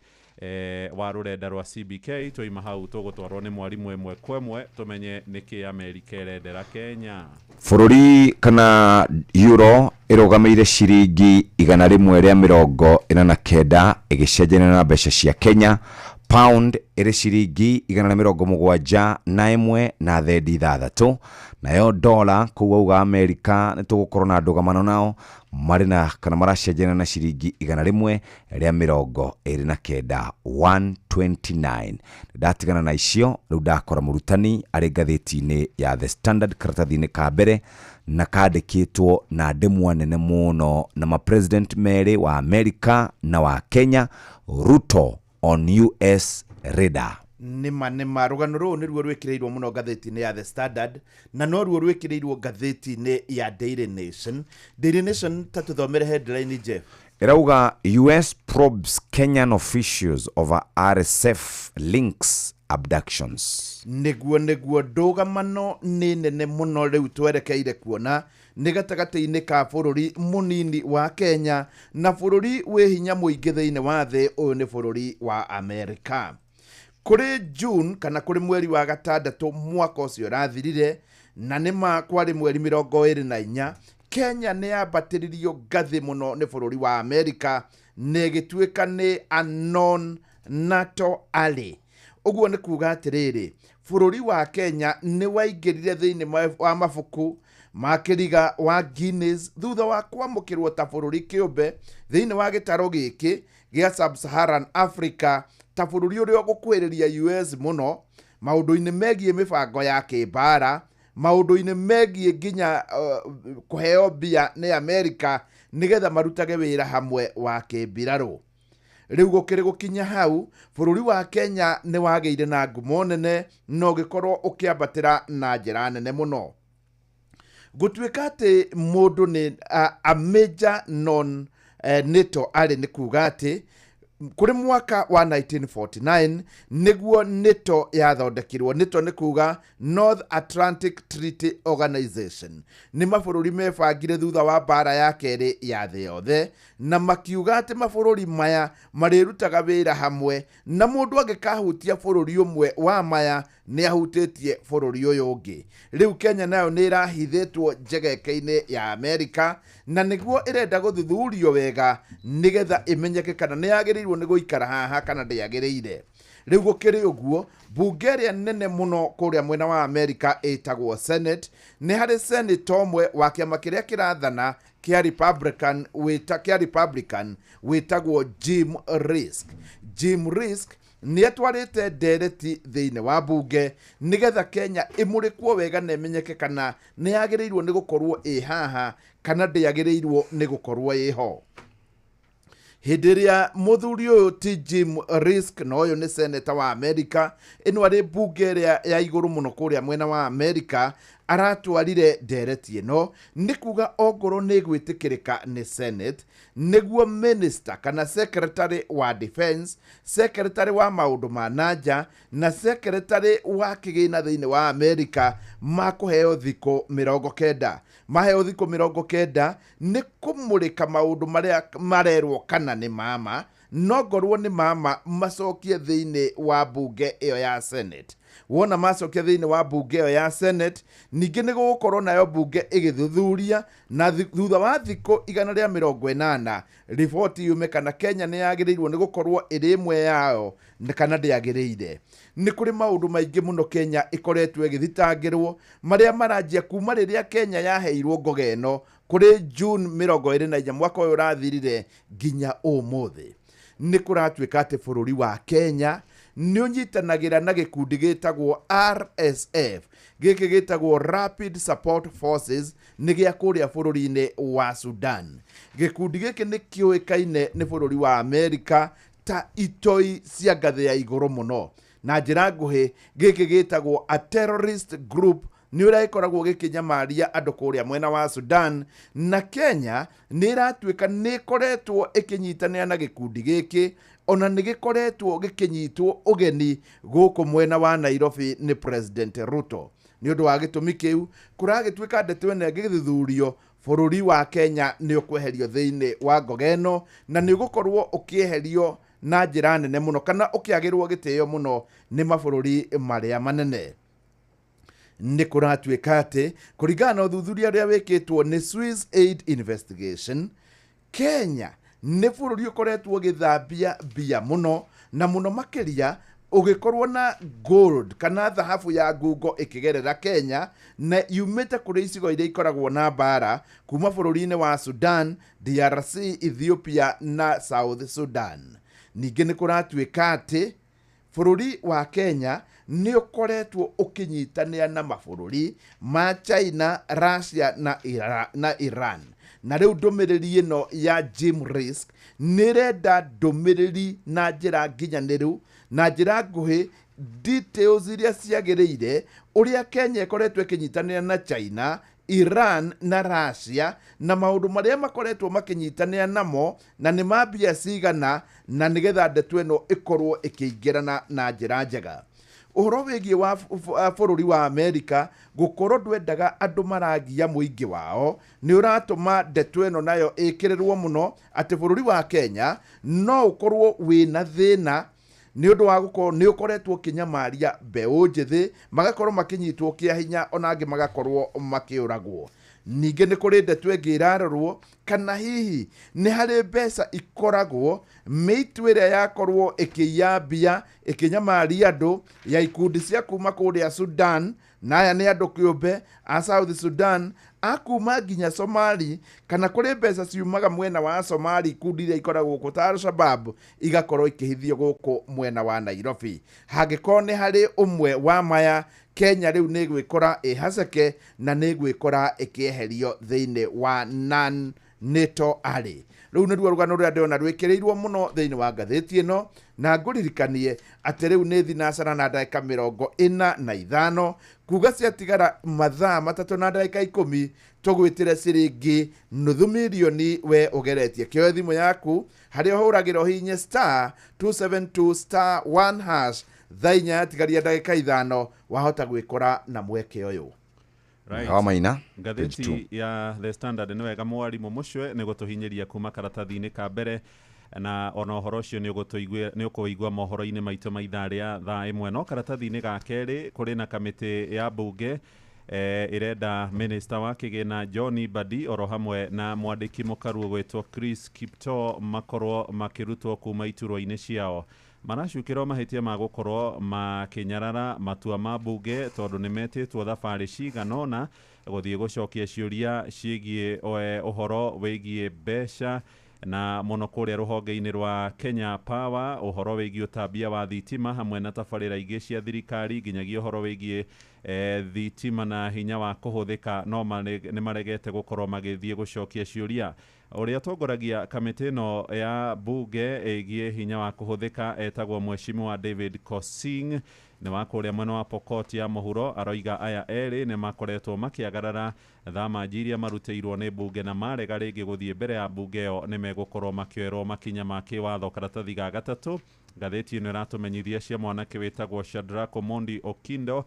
wa rũrenda rwa CBK. Twaima hau tũgũtwarwo nĩ mwarimũ ĩmwe kwa ĩmwe tũmenye nĩkĩ Amerika ĩrendera Kenya.
Bũrũri kana euro ĩrũgamĩire ciringi 149 ĩgĩcenjania na mbeca cia Kenya. Pound ĩrĩ ciringi 171 na thendi 6. Nayo dola kũu auga Amerika nĩ tũgũkorwo na ndũgamano nao marĩ na kana maracenjania na ciringi 129, 129. Ndatigana na icio rĩu ndakora mũrutani arĩ ngathĩti-inĩ ya The Standard karatathi-inĩ ka mbere na kandĩkĩtwo na ndemwa nene mũno na mapresident merĩ wa Amerika na wa Kenya, Ruto on US radar.
Nĩma nĩma, rũgano rũrũ nĩruo rwĩkĩrĩirwo mũno ngathĩti-inĩ ya The Standard na noruo rwĩkĩrĩirwo ngathĩti-inĩ ya Daily Nation. Daily Nation, ta tũthomere headline, Jeff.
Ĩrauga US probes Kenyan officials over RSF links abductions.
Nĩguo nĩguo, ndũgamano nĩ nene mũno rĩu twerekeire kuona nĩ gatagatĩ-inĩ ka bũrũri mũnini wa Kenya na bũrũri wĩ hinya mũingĩ thĩinĩ wa thĩ. Ũyũ nĩ bũrũri wa Amerika. Kũrĩ June kana kũrĩ mweri wa gatandatũ mwaka ũcio ũrathirire, na nĩma kwarĩ mweri 24, Kenya nĩ yambatĩririo ngathĩ mũno nĩ bũrũri wa Amerika na ĩgĩtuĩka nĩ a non NATO ally. Ũguo nĩ kuga atĩrĩrĩ, bũrũri wa Kenya nĩ waingĩrire thĩinĩ wa mabuku ma kĩriga wa Guinness thutha wa kwamũkĩrwo ta bũrũri kĩũmbe thĩinĩ wa gĩtaro gĩkĩ gĩa Sub-Saharan Africa ta bũrũri ũrĩa ũgũkuhĩrĩria US mũno maũndũ-inĩ megiĩ mĩbango ya kĩmbara, maũndũ-inĩ megiĩ nginya kũheo mbia nĩ Amerika nĩgetha marutage wĩra hamwe wa kĩmbirarũ. Rĩu gũkĩrĩ gũkinya hau, bũrũri wa Kenya nĩ wagĩire na ngumo nene na ũgĩkorwo ũkĩambatĩra na njĩra nene mũno. Gũtuĩka atĩ mũndũ nĩ a major non NATO arĩ nĩ kuga atĩ kũrĩ mwaka wa 1949 nĩguo NATO yathondekirwo. NATO nĩ kuga North Atlantic Treaty Organization. Nĩ mabũrũri mebangire thutha wa mbara ya kerĩ ya thĩ yothe na makiuga atĩ mabũrũri maya marĩrutaga wĩra hamwe, na mũndũ angĩkahutia bũrũri ũmwe wa maya nĩ ahutĩtie bũrũri ũyũ ũngĩ. Rĩu Kenya nayo nĩ ĩrahithĩtwo njegeke-inĩ ya Amerika na nĩguo ĩrenda gũthuthurio wega nĩgetha ĩmenyeke kana nĩ yagĩrĩirwo nĩ gũikara haha kana ndĩagĩrĩire. Rĩu gũkĩrĩ ũguo, mbunge ĩrĩa nene mũno kũrĩa mwena wa Amerika ĩtagwo Senate. Nĩ harĩ senator ũmwe wa kĩama kĩrĩa kĩrathana kĩa Republican kĩa Republican wĩtagwo Jim Risch. Jim Risch nĩ atwarĩte ndereti thĩinĩ wa mbunge nĩgetha Kenya ĩmũrĩkwo wega na ĩmenyeke kana nĩ yagĩrĩirwo nĩ gũkorwo ĩ haha kana ndĩagĩrĩirwo nĩ gũkorwo ĩho. Hĩndĩ ĩrĩa mũthuri ũyũ ti Jim Risch, na ũyũ nĩ seneta wa Amerika, ĩno arĩ mbunge ĩrĩa ya igũrũ mũno kũrĩa mwena wa Amerika, aratwarire ndereti ĩno nĩ kuga ongorwo nĩ ĩgwĩtĩkĩrĩka nĩ Senate, nĩguo minister kana secretary wa defense, secretary wa maũndũ ma nanja na secretary wa kĩgĩna thĩinĩ wa Amerika makũheo thikũ 90. Maheo thikũ 90 nĩ kũmũrĩka maũndũ marĩa marerwo kana nĩ mama, no ngorwo nĩ mama macokie thĩinĩ wa mbunge ĩyo ya Senate. Wona macokia thĩinĩ wa mbunge ĩyo ya Senate, ningĩ nĩ gũgũkorwo nayo mbunge ĩgĩthuthuria, na thutha wa thikũ 180 riboti yume kana Kenya nĩ yagĩrĩirwo nĩ gũkorwo ĩrĩ ĩmwe yao kana ndĩagĩrĩire. Nĩ kũrĩ maũndũ maingĩ mũno Kenya ĩkoretwo ĩgĩthitangĩrwo marĩa maranjia kuma rĩrĩa Kenya yaheirwo ngoga ĩno kũrĩ June 24 mwaka ũyũ ũrathirire nginya ũmũthĩ. Nĩ kũratuĩka atĩ bũrũri wa Kenya nĩ ũnyitanagĩra na gĩkundi gĩtagwo RSF. Gĩkĩ gĩtagwo Rapid Support Forces, nĩ gĩa kũrĩa bũrũri-inĩ wa Sudan. Gĩkundi gĩkĩ nĩ kĩũĩkaine nĩ bũrũri wa Amerika ta itoi cia ngathĩ ya igũrũ mũno. Na njĩra nguhĩ, gĩkĩ gĩtagwo a terrorist group, nĩ ũrĩa gĩkoragwo gĩkĩnyamaria andũ kũrĩa mwena wa Sudan, na Kenya nĩ ĩratuĩka nĩ ĩkoretwo ĩkĩnyitanĩra na gĩkundi gĩkĩ, ona nĩ gĩkoretwo gĩkĩnyitwo ũgeni gũkũ mwena wa Nairobi nĩ President Ruto. Nĩ ũndũ wa gĩtũmi kĩu, kũragĩtuĩka ndeto ĩno ĩngĩthuthurio, bũrũri wa Kenya nĩ ũkweherio thĩinĩ wa ngoga ĩno, na nĩ ũgũkorwo ũkĩeherio na njĩra nene mũno kana ũkĩagĩrwo gĩtĩo mũno nĩ mabũrũri marĩa manene. Nĩ kũratuĩka atĩ kũringana na ũthuthuria ũrĩa wĩkĩtwo nĩ Swiss Aid Investigation, Kenya nĩ bũrũri ũkoretwo ũgĩthambia mbia mũno Na mũno makĩria ũgĩkorwo na gold kana thahabu ya ngungo ĩkĩgerera Kenya na yumĩte kũrĩ icigo iria ikoragwo na mbara kuma bũrũri-inĩ wa Sudan, DRC, Ethiopia na South Sudan. Ningĩ nĩ kũratuĩka atĩ bũrũri wa Kenya nĩ ũkoretwo ũkĩnyitanĩra na mabũrũri ma China, Russia na, na Iran. Na rĩu ndũmĩrĩri ĩno ya Jim Risk nĩ ĩrenda ndũmĩrĩri na njĩra nginyanĩru na njĩra nguhĩ, details iria ciagĩrĩire ũrĩa Kenya ĩkoretwo ĩkĩnyitanĩra na China, Iran na Russia, na maũndũ marĩa makoretwo makĩnyitanĩra namo na nĩ ma mbia cigana, na nĩgetha ndeto ĩno ĩkorwo ĩkĩingĩrana na njĩra njega. Ũhoro wĩgiĩ wa bũrũri wa Amerika gũkorwo ndwendaga andũ maragia mũingĩ wao nĩ ũratũma ndeto ĩno nayo ĩkĩrĩrwo mũno atĩ bũrũri wa Kenya no ũkorwo wĩna thĩna nĩ ũndũ wa gũkorwo nĩ ũkoretwo ũkĩnyamaria mbeũ njĩthĩ, magakorwo makĩnyitwo kĩa hinya, ona angĩ magakorwo makĩũragwo. Ningĩ nĩ kũrĩ ndeto ĩngĩ ĩrarorwo kana hihi nĩ harĩ mbeca ikoragwo mĩitũ ĩrĩa yakorwo ĩkĩiya mbia ĩkĩnyamaria andũ ya ikundi cia kuma kũrĩa Sudan, na aya nĩ andũ kĩũmbe a South Sudan, a kuma nginya Somali, kana kũrĩ mbeca ciumaga mwena wa Somali, ikundi iria ikoragwo gũkũ ta Al-Shabaab igakorwo ikĩhithio gũkũ mwena wa Nairobi. Hangĩkorwo nĩ harĩ ũmwe wa maya, Kenya rĩu nĩ ĩgwĩkora ĩhaceke na nĩ ĩgwĩkora ĩkĩeherio thĩinĩ wa non NATO arĩ. Rĩu nĩruo rũgano rũrĩa ndĩrona rwĩkĩrĩirwo mũno thĩinĩ wa ngathĩti ĩno, na ngũririkanie atĩ rĩu nĩ thinacara na ndagĩka 45, kuga ciatigara mathaa 3 na ndagĩka 10 tũgwĩtĩre ciringi nuthu mirioni we ũgeretie. Kĩoe thimũ yaku harĩa ũhũragĩra ũhihinye star 272 star 1 hash, thaa 4 yatigaria ndagĩka 5 wahota gwĩkora na mweke ũyũ.
Right.
Hawa Maina, page
Ngathĩti ya The Standard nĩ wega mwarimũ mũcwe nĩ gũtũhinyĩria kuma karatathi-inĩ ka mbere, na ona ũhoro ũcio nĩ ũkũigua mohoro-inĩ maitũ ma ithaa rĩa thaa 1. No karatathi-inĩ ga kerĩ kũrĩ na kamĩtĩ ya mbunge ĩrenda minister wa kĩgĩna John Mbadi oro hamwe na mwandĩki mũkaru ũgwĩtwo Chris Kiptoo makorwo makĩrutwo kuma iturwa-inĩ ciao. Maracukĩrwo mahĩtia ma gũkorwo makĩnyarara matua ma mbunge tondũ nĩ metĩtwo thabarĩ cigana ũna gũthiĩ gũcokia ciũria ciĩgiĩ ũhoro wĩgiĩ mbeca, na mũno kũrĩa rũhonge-inĩ rwa Kenya Power, ũhoro wĩgiĩ ũtambia wa thitima hamwe na tabarĩra ingĩ cia thirikari, nginyagia ũhoro wĩgiĩ thitima na hinya wa kũhũthĩka, no nĩ maregete gũkorwo magĩthiĩ gũcokia ciũria. Ũrĩa ũtongoragia kamĩtĩ ĩno ya mbunge ĩgiĩ hinya wa kũhũthĩka etagwo Mheshimiwa David Kosing, nĩ wa kũrĩa mwena wa Pokot ya mũhuro. Aroiga aya erĩ nĩ makoretwo makĩagarara thama iria marutĩirwo nĩ mbunge na marega rĩngĩ gũthiĩ mbere ya mbunge ĩyo nĩ megũkorwo makĩoerwo makinya ma kĩwatho. Karatathi ga gatatũ ngathĩti ĩno ĩratũmenyithia cia mwanake wĩtagwo Shadrack Omondi Okindo,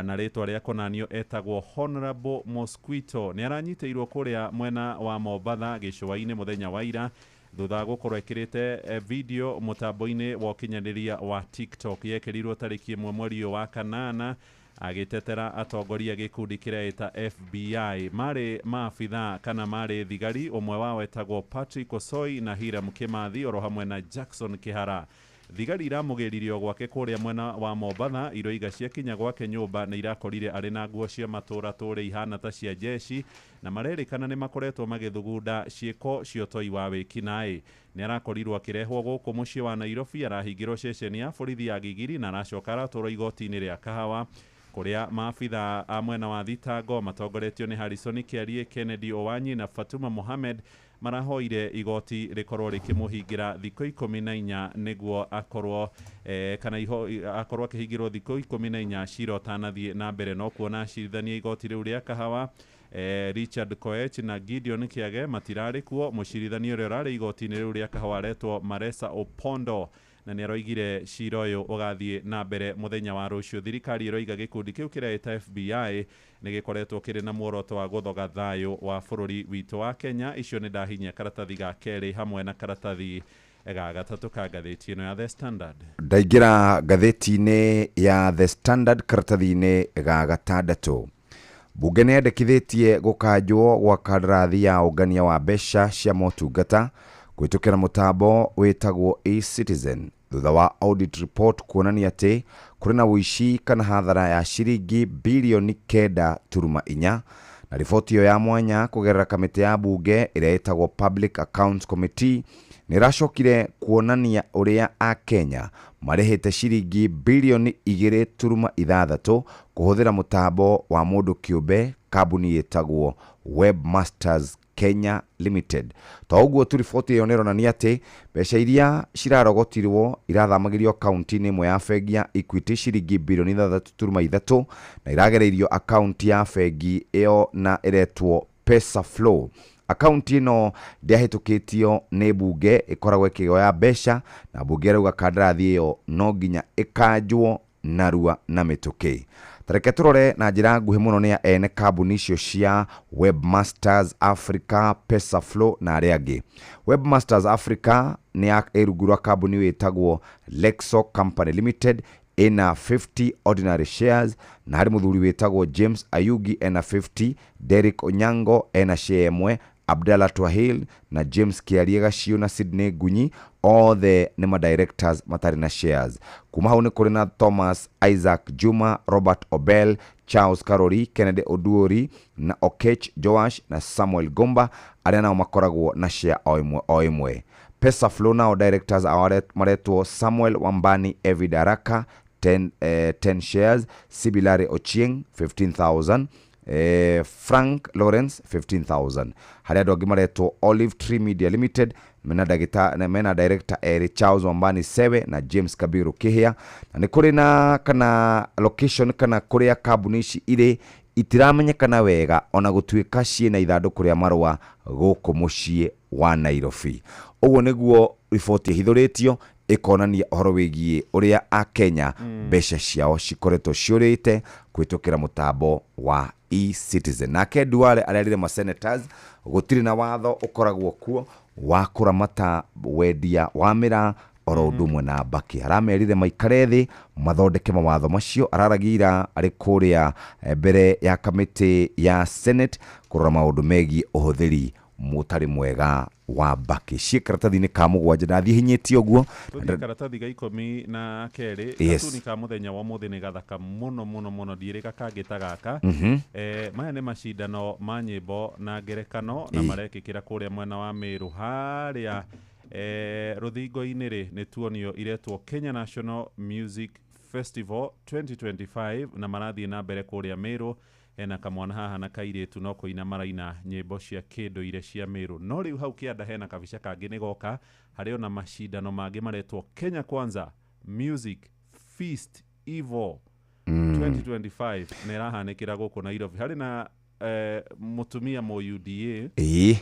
na rĩtwa rĩa kũnanio etagwo Honorable Mosquito. Nĩ aranyitĩirwo kũrĩa mwena wa Mombatha gĩcũa-inĩ mũthenya wa ira thutha wa gũkorwo ĩkĩrĩte video mũtambo-inĩ wa ũkinyanĩria wa TikTok. Yekĩrirwo tarĩki 1 mweri ũyũ wa 8 agĩtetera atongoria gĩkundi kĩrĩa ĩta FBI. Marĩ maabitha kana marĩ thigari, ũmwe wao etagwo Patrick Osoi na Hiram Kimathi oro hamwe na Jackson Kihara. Thigari iramũgĩririe gwake kũrĩa mwena wa Mombatha, iroiga ciakinya gwake nyũmba nĩ irakorire arĩ na nguo cia matũra tũrĩ ihana ta cia jeshi, na marerĩkana nĩ makoretwo magĩthugunda ciĩko cia ũtoi wa wĩkinaĩ. Nĩ arakorirwo akĩrehwo gũkũ mũciĩ wa Nairobi, arahingĩrwo ceceni ya borithi ya Gigiri na aracoka aratwarwo igoti-inĩ rĩa Kahawa kũrĩa maabitha a mwena wa thitango matongoretio nĩ Harrison Kiarie, Kennedy Owanyi na Fatuma Mohamed marahoire igoti rĩkorwo rĩkĩmũhingĩra thikũ 14 nĩguo akorwo kana akorwo akĩhingĩrwo thikũ 14 cira ũtanathiĩ na mbere. No kuona acirithania igoti rĩu rĩa Kahawa Richard Koech na Gideon Kiage matirarĩ kuo. Mũcirithania ũrĩa ũrarĩ igoti-inĩ rĩu rĩa Kahawa aretwo Maresa Opondo na nĩ aroigire cira ũyũ ũgathiĩ na mbere mũthenya wa rũciũ. Thirikari ĩroiga gĩkundi kĩu kĩreĩta FBI nĩ gĩkoretwo kĩrĩ na muoroto wa gũthoga thayũ wa bũrũri witũ wa Kenya. Icio nĩ ndahinyia karatathi ga kerĩ hamwe na karatathi ga gatatũ ka ngathĩti ĩno ya The Standard.
Ndaingĩra ngathĩti-inĩ ya The Standard karatathi-inĩ ga gatandatũ. Bunge nĩ yandĩkithĩtie gũkanjwo gwa kandarathi ya ũngania wa mbeca cia motungata kũhĩtũkĩra mũtambo wĩtagwo eCitizen. Thutha wa audit report kuonania atĩ kũrĩ na ũici kana hathara ya ciringi birioni 9.4, na riboti ĩyo ya mwanya kũgerera kamĩtĩ ya bunge ĩrĩa ĩtagwo Public Accounts Committee nĩ ĩracokire kuonania ũrĩa Akenya marĩhĩte ciringi birioni 2.6 kũhũthĩra mũtambo wa mũndũ kĩũmbe, kambuni ĩtagwo Webmasters Kenya Limited. To ũguo tu, riboti ĩyo nĩ ĩronania atĩ mbeca iria cirarogotirwo irathamagĩrio akaunti-inĩ ĩmwe ya bengi ya Equity ciringi birioni 6.3, na iragereirio akaunti ya bengi ĩyo na ĩretwo Pesaflow. Akaunti ĩno ndĩahĩtũkĩtio nĩ bunge, ĩkoragwo ĩkĩoya mbeca, na bunge ĩrauga kandarathi ĩyo no nginya ĩkanjwo narua na mĩtũkĩ. Tareke tũrore na njĩra nguhĩ mũno nĩ ene kambuni icio cia Webmasters Africa, Pesaflow na arĩa angĩ. Webmasters Africa nĩ ya ĩ rungu rwa kambuni ĩtagwo Lexo Company Limited, ĩna 50 ordinary shares, na harĩ mũthuri wĩtagwo James Ayugi ena 50, Derek Onyango ena share ĩmwe, Abdallah Twahil na James Kiarie Gaciũ na Sydney Ngunyi othe nĩ madirectors matarĩ na shares. Kuma hau nĩ kũrĩ na Thomas Isaac Juma, Robert Obel, Charles Karori, Kennedy Oduori na Okech Joash na Samuel Gomba, arĩa nao makoragwo na share o ĩmwe o ĩmwe. Pesaflow nao directors ao maretwo Samuel Wambani, Evid Araka 10, 10 shares, Sibilare Ochieng 15,000, Frank Lawrence 15,000. Harĩ andũ angĩ maretwo Olive Tree Media Limited, mena dagita, na mena director erĩ, Charles Wambani Sewe na James Kabiru Kihia. Na nĩ kũrĩ na kana location kana kũrĩa kambuni ici irĩ itiramenyekana wega, ona gũtuĩka ciĩna ithandũkũ rĩa marũa gũkũ mũciĩ wa Nairobi. Ũguo nĩguo riboti ĩhithũrĩtio ĩkonania ũhoro wĩgiĩ ũrĩa Akenya mbeca ciao cikoretwo ciũrĩte kũhĩtũkĩra mũtambo wa eCitizen. Nake Duale arerire ma senators gũtirĩ na watho ũkoragwo kuo wa kũramata wendia wa mĩraa oro ũndũ ũmwe na mbakĩ. Aramerire maikare thĩ mathondeke mawatho macio. Araragia ira arĩ kũrĩa mbere ya kamĩtĩ ya Senate kũrora maũndũ megiĩ ũhũthĩri mũtarĩ mwega wa mbakĩ. Ciĩ karatathi-inĩ ka 7, ndathiĩ hinyĩtie ũguo.
Tũthiĩ karatathi ga 12.
Yes.
Gatuni ka mũthenya wa ũmũthĩ nĩ gathaka mũno mũno mũno, ndiĩrĩga kangĩ ta gaka. Maya nĩ macindano ma nyĩmbo na ngerekano na marekĩkĩra kũrĩa mwena wa Meru harĩa rũthingo-inĩ rĩ, nĩ tuonio iretwo Kenya National Music Festival 2025, na marathiĩ na mbere kũrĩa Meru. Hena kamwana haha na kairĩtu no kũina maraina nyĩmbo cia kĩndũire cia Meru. No rĩu hau kĩanda hena kabica kangĩ nĩ goka, harĩ ona macindano mangĩ maretwo Kenya Kwanza Music Feast Evo 2025, na ĩrahanĩkĩra gũkũ Nairobi. Harĩ na mũtumia mũ UDA.
Ĩĩ,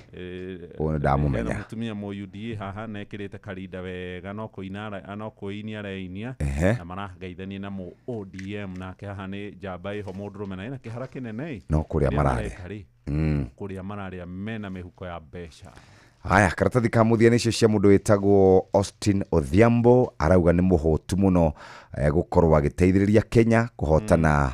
ũyũ nĩ ndamũmenya.
Hena mũtumia mũ UDA haha na ekĩrĩte karinda wega, no kũina no kũinia areinia, na marageithania na mũ ODM. Nake haha nĩ njamba ĩho mũndũrũme na ĩna kĩhara kĩnene ĩ.
No kũrĩa
Kũrĩa
mararĩa.
mareka rĩ, kũrĩa mararĩa mena mĩhuko ya mbeca.
Haya, karatathi ka mũthia nĩcio cia mũndũ wĩtagwo Austin Odhiambo, arauga nĩ mũhũtu mũno gũkorwo agĩteithĩrĩria Kenya kũhotana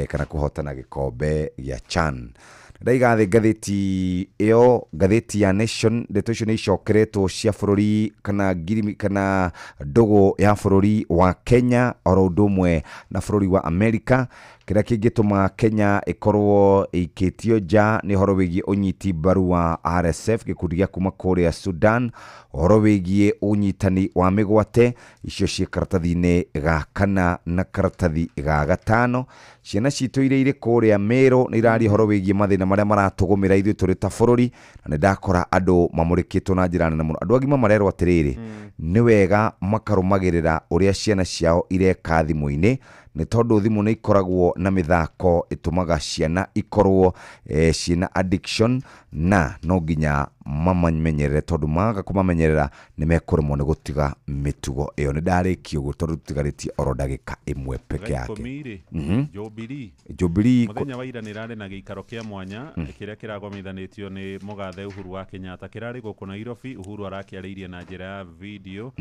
kana kũhotana gĩkombe gĩa CHAN. Ndaiga thĩ ngathĩti ĩyo, ngathĩti ya Nation, ndeto icio nĩ icokeretwo cia bũrũri kana ngirimi kana ndũgũ ya bũrũri wa Kenya oro ũndũ ũmwe na bũrũri wa Amerika. Kĩrĩa kĩngĩtũma Kenya ĩkorwo ĩikĩtio nja nĩ ũhoro wĩgiĩ ũnyiti mbaru wa RSF, gĩkundi gĩa kuma kũrĩa Sudan, ũhoro wĩgiĩ ũnyitani wa mĩgwate, icio ciĩ karatathi-inĩ ga 4 na karatathi ga 5. Ciana citũ iria irĩ kũrĩa Meru nĩ iraria ũhoro wĩgiĩ mathĩna marĩa maratũgũmĩra ithuĩ tũrĩ ta bũrũri, na nĩ ndakora andũ mamũrĩkĩtwo na njĩra nene mũno. Andũ agima marerwo atĩrĩrĩ, nĩ wega makarũmagĩrĩra ũrĩa ciana ciao ireka thimũ-inĩ, nĩ tondũ thimũ nĩ ikoragwo na mĩthako ĩtũmaga ciana ikorwo ciĩna addiction, na no nginya mamamenyerere, tondũ maga kũmamenyerera nĩ mekũremwo nĩ gũtiga mĩtugo ĩyo. Nĩ ndarĩkia ũguo tondũ tũtigarĩtie oro ndagĩka ĩmwe peke yake.
10 rĩ, Jubilee.
Jubilee
Mũthenya wa ira nĩ ĩrarĩ na gĩikaro kĩa mwanya kĩrĩa kĩragomithanĩtio nĩ mũgathe Uhuru wa Kenyatta, kĩrarĩ gũkũ Nairobi. Uhuru arakĩarĩirie na njĩra ya video.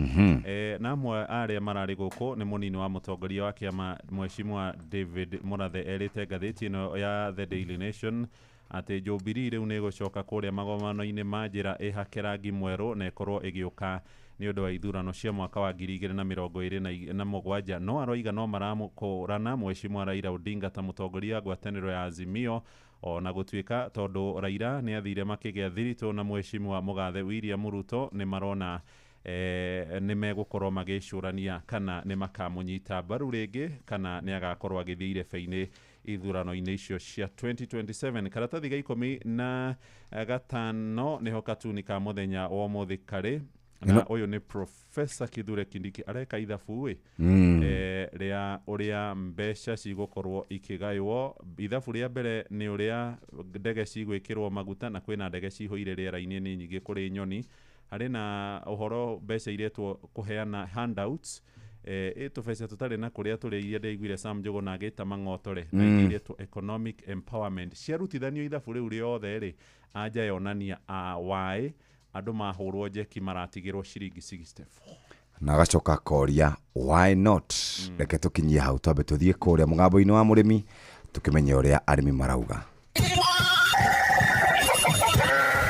Na amwe arĩa mararĩ gũkũ nĩ mũnini wa mũtongoria wa kĩama Mheshimiwa David Murathe, erĩte ngathĩti ĩno ya The Daily Nation atĩ Jubilee rĩu nĩ ĩgũcoka kũrĩa magomano-inĩ ma njĩra ĩhake rangi mwerũ na ĩkorwo ĩgĩũka Nĩ ũndũ wa ithurano cia mwaka wa 2027, no aroiga no maramũkũrana mheshimiwa Raila Odinga ta mũtongoria wa ngwatanĩro ya Azimio, ona gũtuĩka tondũ Raila nĩ athire makĩgĩa thiritũ na mheshimiwa mũgathe William Ruto, nĩ marona nĩ megũkorwo magĩcũrania kana nĩ makamũnyita mbaru rĩngĩ kana nĩ agakorwo agĩthiĩ irebe-inĩ ithurano-inĩ icio cia 2027. Karatathi ga 15 nĩho katuni ka mũthenya wa ũmũthĩ karĩ na ũyũ nĩ Professor Kithure Kindiki areka ithabu ĩ rĩa ũrĩa mbeca cigũkorwo ikĩgaywo. Ithabu rĩa mbere nĩ ũrĩa ndege cigwĩkĩrwo maguta, na kwĩna ndege cihũire rĩera-inĩ nĩ nyingĩ kũrĩ nyoni. Harĩ na ũhoro mbeca iretwo kũheana handouts, ĩ tũbeca tũtarĩ na kũrĩa tũrĩ, iria ndaiguire Sam Njũgũna agĩta mang'otore, na ingĩ iretwo economic empowerment. Ciarutithanio ithabu rĩu rĩothe rĩ, anja yonania a waĩ andũ mahũrwo njeki maratigĩrwo ciringi 64.
Na agacoka akoria, "Why not?" Reke tũkinyie hau, twambe tũthiĩ kũrĩa mũgambo-inĩ wa mũrĩmi, tũkĩmenye ũrĩa arĩmi marauga.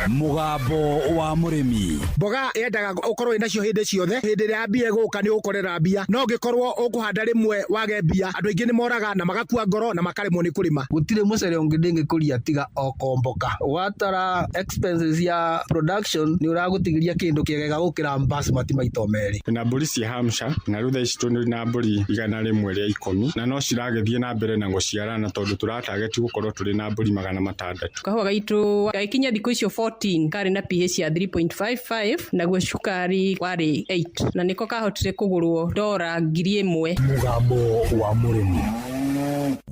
Mũgambo wa mũrĩmi.
Mboga yendaga ũkorwo wĩnacio hĩndĩ ciothe. Hĩndĩ ĩrĩa mbia ĩgũka nĩ ũgũkorera mbia, no ũngĩkorwo ũkũhanda rĩmwe wage mbia, andũ aingĩ nĩ moraga na magakua ngoro na makaremwo nĩ kũrĩma.
Gũtirĩ mũcere ũngĩ ndĩngĩkũria tiga o komboka. Watara expenses ya production, nĩ ũragũtigĩria kĩndũ kĩega gũkĩra basmati maita merĩ.
Na mbũri cia Hampshire, na rĩu thaa ici tũrĩ na mbũri 110, na no ciragĩthiĩ na mbere na gũciarana tondũ tũratageti gũkorwo tũrĩ na mbũri 600.
Kahũa gaitũ gagĩkinya thikũ icio 14 karĩ na pH ya 3.55, naguo cukari warĩ 8, na nĩko kahotire kũgũrwo dora 1000.
Mũgambo wa mũrĩmi.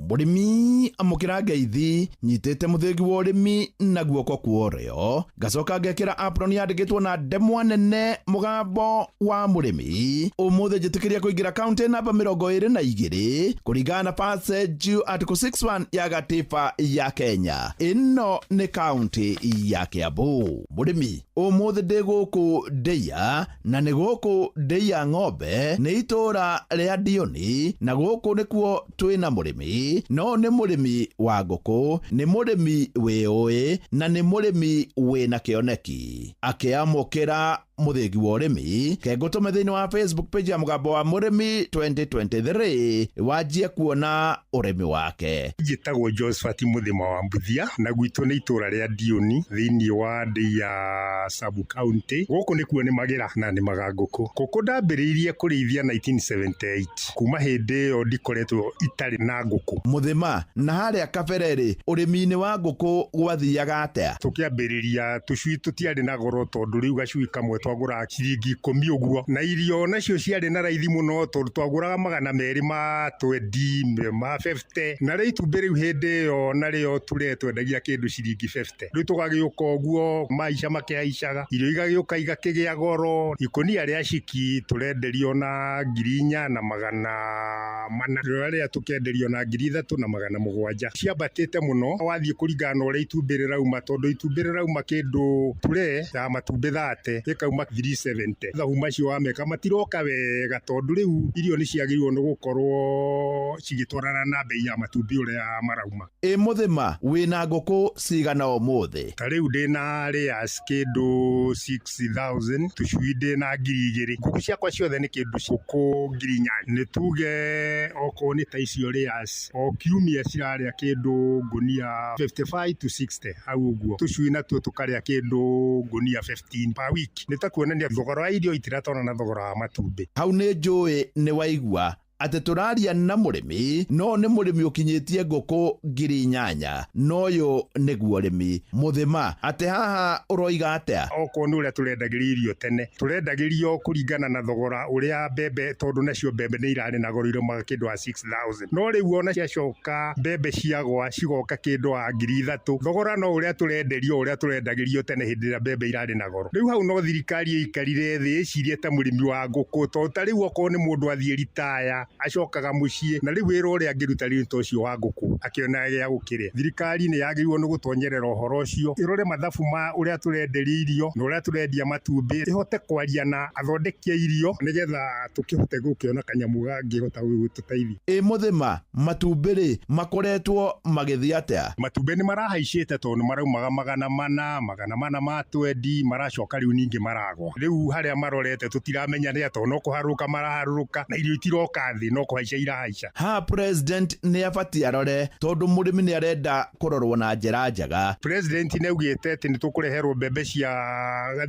Mũrĩmi, amũkĩra ngeithi nyitĩte mũthĩgi wa ũrĩmi na guoko kwa ũrĩo, ngacoka ngekĩra apron yandĩkĩtwo na ndemwa nene "Mũgambo wa Mũrĩmi". Ũmũthĩ njĩtĩkĩria kũingĩra kaunti namba 22 kũringana na passage article 61 ya gatiba ya Kenya. Ĩno nĩ kaunti ya Kiambu. Mũrĩmi, ũmũthĩ ndĩ gũkũ Ndĩia, na nĩ gũkũ Ndĩia Ng'ombe, nĩ itũũra rĩa Ndioni, na gũkũ nĩkuo twĩna mũrĩmi. No nĩ mũrĩmi wa ngũkũ, nĩ mũrĩmi wĩũĩ na nĩ mũrĩmi wĩna kĩoneki. Akĩamũkĩra mũthĩgi wa ũrĩmi, kengũtũme thĩinĩ wa Facebook page ya Mũgambo wa Mũrĩmi 2023 wanjie kuona ũrĩmi wake.
Njĩtagwo Josephat Mũthĩma wa Mbuthia, na gwitũ nĩ itũũra rĩa Ndiũni thĩinĩ wa Ndĩia sub county. Gũkũ nĩkuo nĩmagĩra na nĩmaga ngũkũ. Ngũkũ ndambĩrĩirie kũrĩithia 1978. Kuma hĩndĩ ĩyo ndikoretwo itarĩ na ngũkũ.
Mũthĩma, na harĩa kabere-rĩ, ũrĩmi-inĩ wa ngũkũ gwathiaga atĩa?
Tũkĩambĩrĩria tũcui tũtiarĩ na goro, tondũ rĩu gacui kamwe twagũraga ciringi 10 ũguo, na irio nacio ciarĩ na raithi mũno tondũ twagũraga 200 ma 20, ma 50, na rĩu itumbĩ rĩu hĩndĩ ĩyo narĩo ture twendagia kĩndũ ciringi 50. Rĩu tũgagĩũka ũguo maica makĩhaicaga, irio igagĩũka igakĩgĩa goro. Ikũnia rĩa ciki tũrenderio na 4400, rĩrĩa tũkenderio na 3700. Ciambatĩte mũno wathiĩ kũringana na ũrĩa itumbĩ rĩrauma, tondũ itumbĩ rĩrauma kĩndũ ture ya matumbĩ 30 ĩkauma 370. Mathabu macio wameka matiroka wega, tondũ rĩu irio nĩ ciagĩrĩirwo nĩ gũkorwo cigĩtwarana na bei ya matumbĩ ũrĩa marauma.
Ĩ Mũthĩma, wĩna ngũkũ cigana ũmũthĩ?
Ta rĩu ndĩna layers kĩndũ 6000, tũcui ndĩna 2000. Ngũkũ ciakwa ciothe nĩ kĩndũ ngũkũ 8000. Nĩ tuge okorwo nĩ ta icio layers, o kiumia cirarĩa kĩndũ ngũnia 55 to 60 hau ũguo. Tũcui natuo tũkarĩa kĩndũ ngũnia 15 per week. Nĩ ta kuonania thogora wa irio itiratwarana na thogora wa matumbĩ.
Hau nĩ njũĩ nĩ waigua atĩ tũraria na mũrĩmi, no nĩ mũrĩmi ũkinyĩtie ngũkũ 8000, na ũyũ nĩguo ũrĩmi. Mũthĩma, atĩ haha ũroiga atĩa?
Okorwo nĩ ũrĩa tũrendagĩrio irio tene, tũrendagĩrio kũringana na thogora ũrĩa mbembe, tondũ nacio mbembe nĩ irarĩ na goro, iraumaga kĩndũ wa 6000, no rĩu ona ciacoka mbembe ciagwa cigoka kĩndũ wa 3000. Thogora no ũrĩa tũrenderio ũrĩa tũrendagĩrio tene hĩndĩ ĩrĩa mbembe irarĩ na goro. Rĩu hau no thirikari ĩikarire thĩ ĩcirie ta mũrĩmi wa ngũkũ, tondũ ta rĩu okorwo nĩ mũndũ athiĩ ritaya Acokaga mũciĩ na rĩu wĩra ũrĩa angĩruta rĩu ta ũcio wa ngũkũ akĩona gĩa gũkĩrĩa. Thirikari nĩ yagĩrĩirwo nĩ gũtonyerera ũhoro ũcio, ĩrore mathabu ma ũrĩa tũrenderia irio na ũrĩa tũrendia matumbĩ, ĩhote kwaria na athondeki a irio nĩgetha tũkĩhote gũkĩona kanyamũ gangĩhota gũtũteithia.
Ĩ mũthĩma, matumbĩ rĩ makoretwo magĩthiĩ atĩa?
Matumbĩ nĩ marahaicĩte tondũ nĩ maraumaga 400, 400 ma twendi, maracoka rĩu ningĩ maragwa. Rĩu harĩa marorete tũtiramenya nĩ atĩa, no kũharũrũka maraharũrũka na irio itiroka thĩ, no kũhaica irahaica.
Haha president nĩ abatiĩ arore tondũ mũrĩmi nĩ arenda kũrorwo na njĩra njega.
President nĩ augĩte atĩ nĩ tũkũreherwo mbembe cia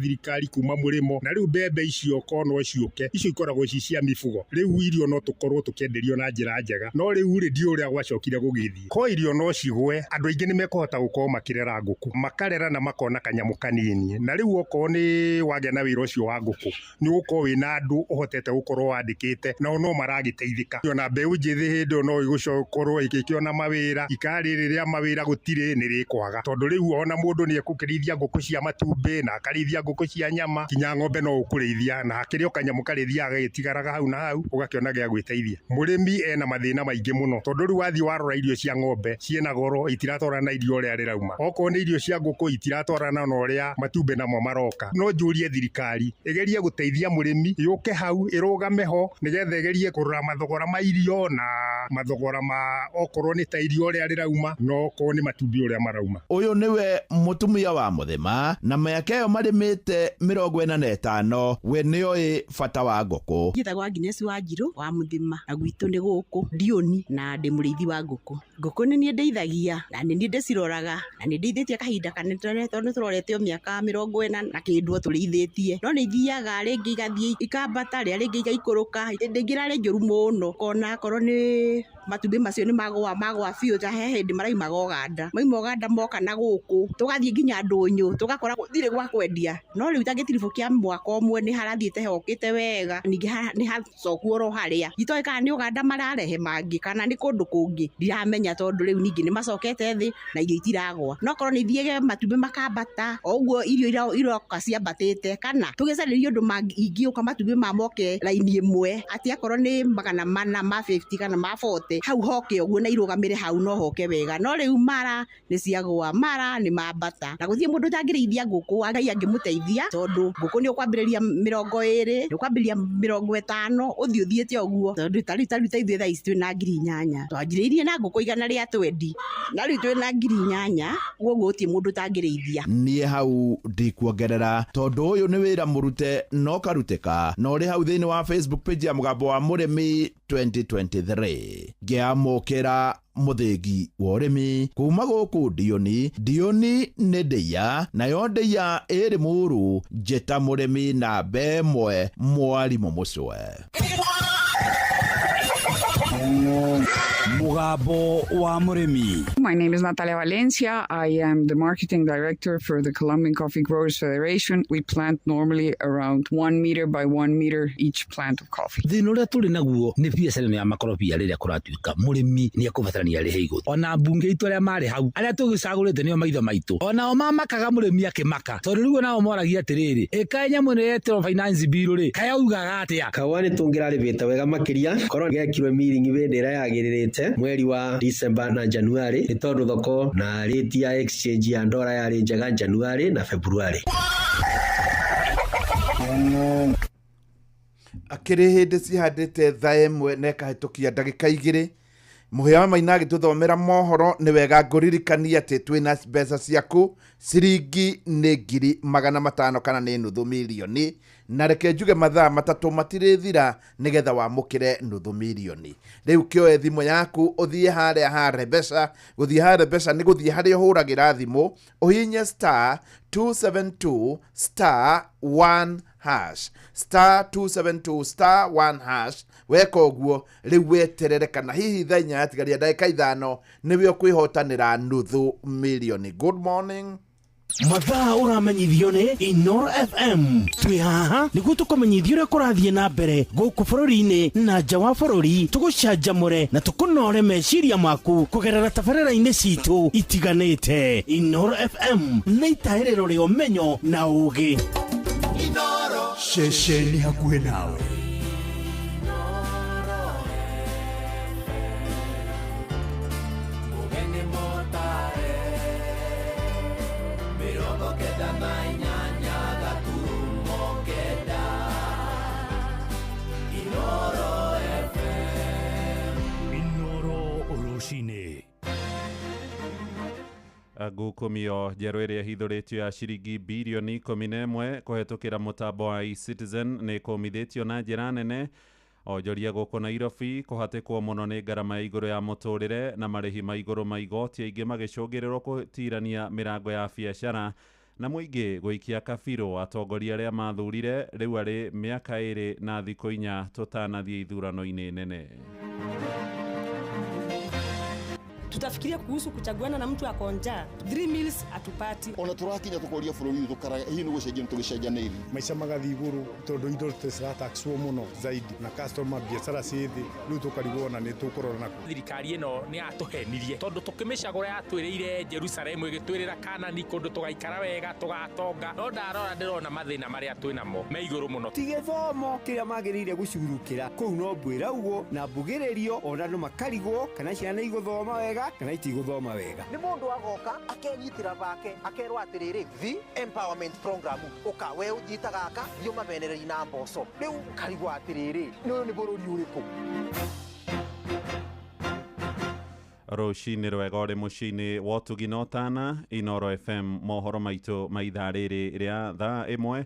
thirikari kuma mũrĩmo, na rĩu mbembe icio ko no ciũke, icio ikoragwo ci cia mifugo. Rĩu irio no tũkorwo tũkĩenderio na njĩra njega, no rĩu rĩ ndiũĩ ũrĩa gwacokire gũgĩthiĩ. Ko irio no cigwe, andũ aingĩ nĩ mekũhota gũkorwo makĩrera ngũkũ, makarera na makona kanyamũ kanini. Na rĩu okorwo nĩ wagĩa na wĩra ũcio wa ngũkũ, nĩ ũgũkorwo wĩna andũ ũhotete gũkorwo wandĩkĩte, nao no maragĩteithĩka. Ona mbeũ njĩthĩ hĩndĩ ĩyo no ĩgũkorwo ĩgĩkĩona mawĩra, ikara rĩrĩ rĩa mawĩra gũtirĩ nĩ rĩkwaga, tondũ rĩu ona mũndũ nĩ ekũkĩrĩithia ngũkũ cia matumbĩ na akarĩithia ngũkũ cia nyama, nginya ng'ombe no ũkũrĩithia, na hakĩrĩ o kanyamũ karĩthiaga gagĩtigaraga hau na hau, ũgakĩona gĩa gwĩteithia. Mũrĩmi ena mathĩna maingĩ mũno, tondũ rĩu wathiĩ warora irio cia ng'ombe ciĩna goro, itiratwarana na irio ũrĩa rĩrauma. Okorwo nĩ irio cia ngũkũ itiratwarana na ũrĩa matumbĩ namo maroka. No njũrie thirikari ĩgerie gũteithia mũrĩmi, yũke hau ĩrũgame ho nĩgetha ĩgerie kũrora mathogora ma irio na mathogora ma okorwo nĩ ta irio ũrĩa rĩrauma, na okorwo nĩ matumbĩ ũrĩa marauma.
Ũyũ nĩwe mũtumia wa mũthĩma, na mĩaka ĩyo marĩmĩte 45, we nĩoĩ bata wa ngũkũ.
Njĩtagwo Agnes Wanjirũ wa Mũthĩma, na gwitũ nĩ gũkũ Ndiũni, na ndĩ mũrĩithi wa ngũkũ. Ngũkũ nĩ niĩ ndĩithagia na nĩ niĩ ndĩciroraga, na nĩ ndĩithĩtie kahinda kanene tondũ nĩ tũrorete o mĩaka 40 na kĩndũ o tũrĩithĩtie. No nĩ ithiaga rĩngĩ igathiĩ ikambata, rĩrĩa rĩngĩ igaikũrũka, hĩndĩ ĩngĩ ĩrarĩ njũru mũno, ũkona akorwo nĩ matumbĩ macio nĩ magũa, magũa biũ, ta he hĩndĩ maraumaga Ũganda, mauma Ũganda moka na gũkũ, tũgathiĩ nginya ndũnyũ, tũgakora gũtirĩ gwa kwendia. No rĩu ta gĩtiribũ kĩa mwaka ũmwe nĩ harathiĩte hokĩte wega, ningĩ nĩ hacokwo oro harĩa. Itoĩ kana nĩ Ũganda mararehe mangĩ kana nĩ kũndũ kũngĩ, ndiramenya, tondũ rĩu ningĩ nĩ macokete thĩ na irio itiragwa. No korwo nĩ ithiĩge matumbĩ makambata, o ũguo irio iroka ciambatĩte, kana tũgĩcarĩrie ũndũ ingĩũka matumbĩ ma moke raini ĩmwe, atĩ akorwo nĩ 400 ma 50 kana ma 40, hau hoke ũguo na irũgamĩre hau no hoke wega. No rĩu mara nĩ ciagũa, mara nĩ mambata, na gũtirĩ mũndũ ũtangĩrĩithia ngũkũ, Ngai angĩmũteithia, tondũ ngũkũ nĩ ũkwambĩrĩria 20, nĩ ũkwambĩrĩria 50, ũthiĩ ũthiĩte ũguo. Tondũ ta rĩu ta ithuĩ thaa ici twĩna 8,000, twanjĩrĩirie na ngũkũ 120, na rĩu twĩna 8,000, koguo gũtirĩ mũndũ ũtangĩrĩithia.
Niĩ hau ndikuongerera, tondũ ũyũ nĩ wĩra mũrute no karutĩka, na ũrĩ hau thĩinĩ wa Facebook page ya Mũgambo wa Mũrĩmi 2023. Ngĩamũkĩra mũthĩgi wa ũrĩmi kuma gũkũ Ndiũni. Ndiũni nĩ ndĩia, nayo ndĩia ĩrĩ mũru, njĩta mũrĩmi namba ĩmwe, mwarimũ mũcwe.
Mũgambo wa Mũrĩmi.
My name is Natalia Valencia. I am the marketing director for the Colombian Coffee Growers Federation. We plant normally around 1 meter by 1 meter each plant of coffee.
Thĩna ũrĩa tũrĩ naguo nĩ biacara ĩno ya makorobia, rĩrĩa kũratuĩka mũrĩmi nĩ ekũbatarania arĩhe igoti. Ona mbunge itũ arĩa marĩ hau, arĩa tũgĩcagũrĩte nĩo maitho maitũ, onao mamakaga mũrĩmi akĩmaka, tondũ rĩu onao moragia atĩrĩrĩ, ĩkaĩ nyamũ ĩno yetĩrwo finance bill rĩ, kaĩ augaga atĩa?
Kahũa nĩ tũngĩrarĩmĩte wega makĩria korwo gekirwo milling hĩndĩ ĩrĩa yagĩrĩrĩte mweri wa December na January, nĩ tondũ thoko na rate ya exchange ya ndora yarĩ njega January na February.
Akĩrĩ hĩndĩ cihandĩte thaa ĩmwe na ĩkahĩtũkia ndagĩka igĩrĩ, mũhĩa wa maina agĩtũthomera mohoro. Nĩ wega ngũririkania atĩ twĩna mbeca ciaku, ciringi nĩ 500,000 kana nĩ nuthu mirioni, na reke njuge mathaa 3 matirĩthira nĩgetha wamũkĩre nuthu mirioni. Rĩu kĩoe thimũ yaku ũthiĩ harĩa ha Rebesha. Gũthiĩ ha Rebesha nĩ gũthiĩ harĩa ũhũragĩra thimũ, ũhihinye star 272 star 1 hash, star 272 star 1 hash. Weka ũguo rĩu weterere kana hihi thaa inya yatigaria ndagĩka 5 nĩwe ũkwĩhotanĩra nuthu mirioni. Good morning.
Mathaa ũramenyithio nĩ Inoro FM. Twĩ haha nĩguo tũkũmenyithie ũrĩa kũrathiĩ na mbere gũkũ bũrũri-inĩ na nja wa bũrũri, tũgũcanjamũre na tũkũnore meciria maku kũgerera tabarĩra-inĩ citũ itiganĩte. Inoro FM nĩ itahĩrĩro rĩa ũmenyo na ũũgĩ.
Ceceni hakuhĩ nawe.
Rũcinĩ.
Ngukumio njerũ ĩrĩa ĩhithũrĩtio ya ciringi birioni 11 kũhetũkĩra mũtambo wa eCitizen nĩ kũmithĩtio na njĩra nene. Onjoria gũkũ Nairobi kũhatĩkwo mũno nĩ ngarama ya igũrũ ya mũtũrĩre na marĩhi ma igũrũ ma igoti, aingĩ magĩcũngĩrĩrwo gũtirania mĩrango ya biacara na mũingĩ gũikia kabirũ atongoria arĩa mathurire rĩu arĩ mĩaka 2 na thikũ 4 tũtanathiĩ ithurano-inĩ nene.
Tutafikiria kuhusu kuchaguana na mtu ako njaa. 3 meals atupati.
Ona turakinya tukoria bũrũri tukaraga hihi nĩ gũcenjia tũgĩcenjanĩirie.
Maica magathiĩ igũrũ tondũ indo cirataxwo mũno zaidi na customer biacara ciĩ thĩ, rĩu tũkarigwo ona nĩ tũkũrora nakũ.
Thirikari ĩno nĩ yatũhenirie tondũ tũkĩmĩcagũra yatwĩrĩire Jerusalemu, ĩgĩtwĩrĩra Kanani kũndũ tũgaikara wega tũgatonga, no ndarora ndĩrona mathĩna marĩa twĩnamo me igũrũ mũno.
Ti gĩthomo kĩrĩa magĩrĩire gũcurukĩra kũu no mbwĩra ũguo na mbugĩrĩrio ona andũ makarigwo kana ciana igũthoma wega kana itigũthoma wega.
Nĩ mũndũ agoka akenyitĩra bake akerwo atĩrĩrĩ, the empowerment program ũka we ũnyita gaka thiĩ ũmamenererie na mboco, rĩu karigwo atĩrĩrĩ, nĩ ũyũ nĩ bũrũri ũrĩkũ?
Rũcinĩ rwega ũrĩ mũciĩ-inĩ wa ũtugi na ũtana, Inooro FM, mohoro maitũ ma ithaa rĩrĩ rĩa thaa 1.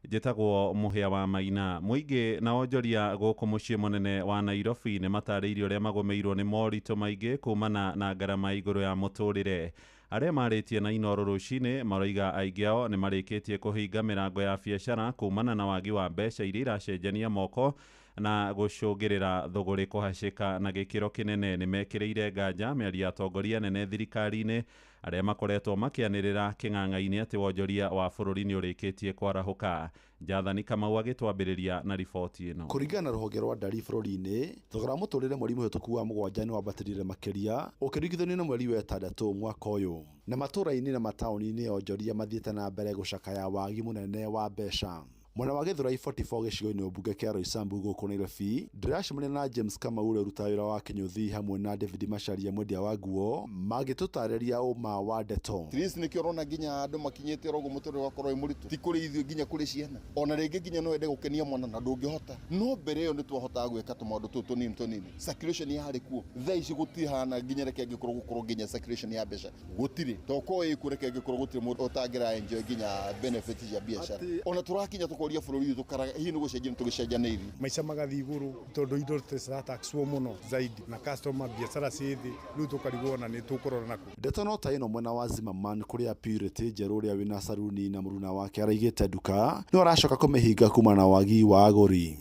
Njĩtagwo Mũhĩa wa Maina. Mũingĩ na onjoria gũkũ mũciĩ mũnene wa Nairobi nĩ matarĩirie ũrĩa magũmĩirwo nĩ moritũ maingĩ kumana na ngarama igũrũ ya mũtũrĩre. Arĩa marĩtie na Inooro rũcinĩ maroiga aingĩ ao nĩ marĩkĩtie kũhinga mĩrango ya biacara kumana na wagi wa mbeca iria iracenjania moko na gũcũngĩrĩra thũgũrĩ kũhacĩka na gĩkĩro kĩnene. Nĩ mekĩrĩire nganja mĩario ya atongoria nene thirikari-inĩ arĩa makoretwo makĩanĩrĩra kĩng'ang'a-inĩ atĩ wonjoria wa bũrũri nĩ ũrĩkĩtie kwarahũka. Jathani Kamau agĩtwambĩrĩria na riboti ĩno.
Kũringana na rũhonge rwa ndari bũrũri-inĩ, thogora wa mũtũrĩre mweri mũhĩtũku wa 7 nĩ wambatĩrire makĩria ũkĩringithanio na mweri wa 6 mwaka ũyũ. Na matũra-inĩ na mataũni-inĩ onjoria mathiĩte na mbere gũcakaya wagi mũnene wa mbeca. Mwena wa Gĩthũrai 44 gĩcigo-inĩ ũmbunge kĩa Roysambu gũkũ Nairobi, ndĩracemania na James Kamau ũrĩa ũrutaga wĩra wa kĩnyũthi hamwe na David Macharia mwendia wa nguo magĩtũtarĩria ũma wa ndeto.
At least nĩkĩo ũrona nginya andũ makinyĩte oro ũguo mũtũrĩre ũgakorwo wĩ mũritũ, ti kũrĩ ithuĩ nginya kũrĩ ciana. Ona rĩngĩ nginya no wende gũkenia mwana na ndũngĩhota, no mbere ĩyo nĩ twahotaga gwĩka tũmaũndũ tũtũ tũnini tũnini. Circulation yarĩ kuo, thaa ici gũtihana nginya reke angĩkorwo gũkorwo nginya circulation ya mbeca gũtirĩ, tokorwo ĩkuo reke angĩkorwo gũtirĩ mũndũ ũtangĩra enjoy nginya benefit cia biacara. Ona tũrakinya tukoria bũrũri tukaraga hihi nĩ gũcenjia tũgĩcenjanĩirie.
Maica magathiĩ igũrũ tondũ indo cirataxwo mũno zaidi na customer biacara ciĩ thĩ, rĩu tũkarigwo ona nĩ tũkũrora nakũ.
Ndeto no ta ĩno mwena wa Zimmerman kũrĩa Purity Njerũ ũrĩa wĩna saruni na mũruna wake araigĩte nduka no aracoka kũmĩhinga kumana na wagi wa agũri.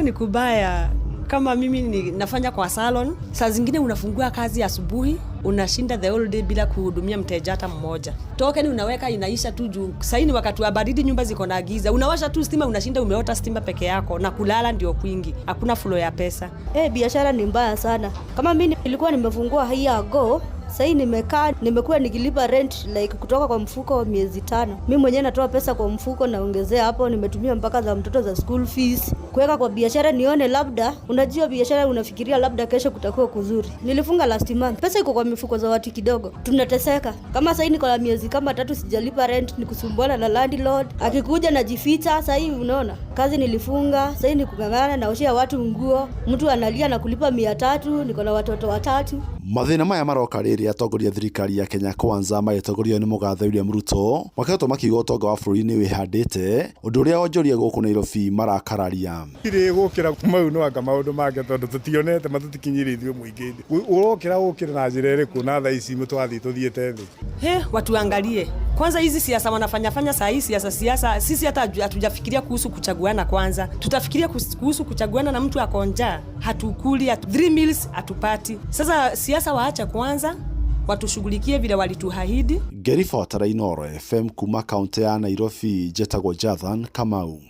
Ni kubaya. Kama mimi ni nafanya kwa salon, saa zingine unafungua kazi asubuhi, unashinda the whole day bila kuhudumia mteja hata mmoja. Token unaweka inaisha tu juu. Sasa ni wakati wa baridi, nyumba ziko na giza. Unawasha tu stima, unashinda umeota stima peke yako na kulala ndio kwingi. Hakuna flow ya pesa.
Biashara ni mbaya sana. Kama mimi nilikuwa nimefungua hii ago, sasa nimekaa nimekuwa nikilipa rent like kutoka kwa mfuko miezi 5. Mimi mwenyewe natoa pesa kwa mfuko naongezea hapo, nimetumia mpaka za mtoto za school fees. Kuweka kwa biashara nione labda, unajua biashara unafikiria labda kesho kutakuwa kuzuri. Nilifunga last month. Pesa iko kwa mifuko za watu kidogo. Tunateseka. Kama sasa niko na miezi kama 3 sijalipa rent, nikusumbuana na landlord. Akikuja najificha. Sasa hivi unaona. Kazi nilifunga, sasa ni kungangana naoshea watu nguo. Mtu analia na kulipa 300, niko na watoto 3.
Mathĩna maya maroka rĩrĩa atongoria thirikari ya Kenya Kwanza magĩtongorio nĩ mũgathe William Ruto makoretwo makiuga ũtonga wa bũrũri nĩ wĩhandĩte, ũndũ ũrĩa onjoria gũkũ Nairobi marakararia.
Tirĩ gũkĩra mau no anga maũndũ mangĩ tondũ tũtionete matũtikinyĩire ithuĩ mũingĩ. Ũrokĩra ũkĩre na njĩra ĩrĩkũ na thaa ici twathiĩ tũthiĩte thĩ?
He, watuangalie kwanza hizi siasa wanafanya saa hii siasa sisi hata hatujafikiria kuhusu kuchaguana kwanza. Tutafikiria kuhusu kuchaguana na mtu ako njaa, hatukuli, 3 meals hatupati. Sasa siasa waacha kwanza, watushughulikie vile walituahidi.
Ngĩribotera Inooro FM kuma kaunti ya Nairobi, njetagwo Jathan Kamau.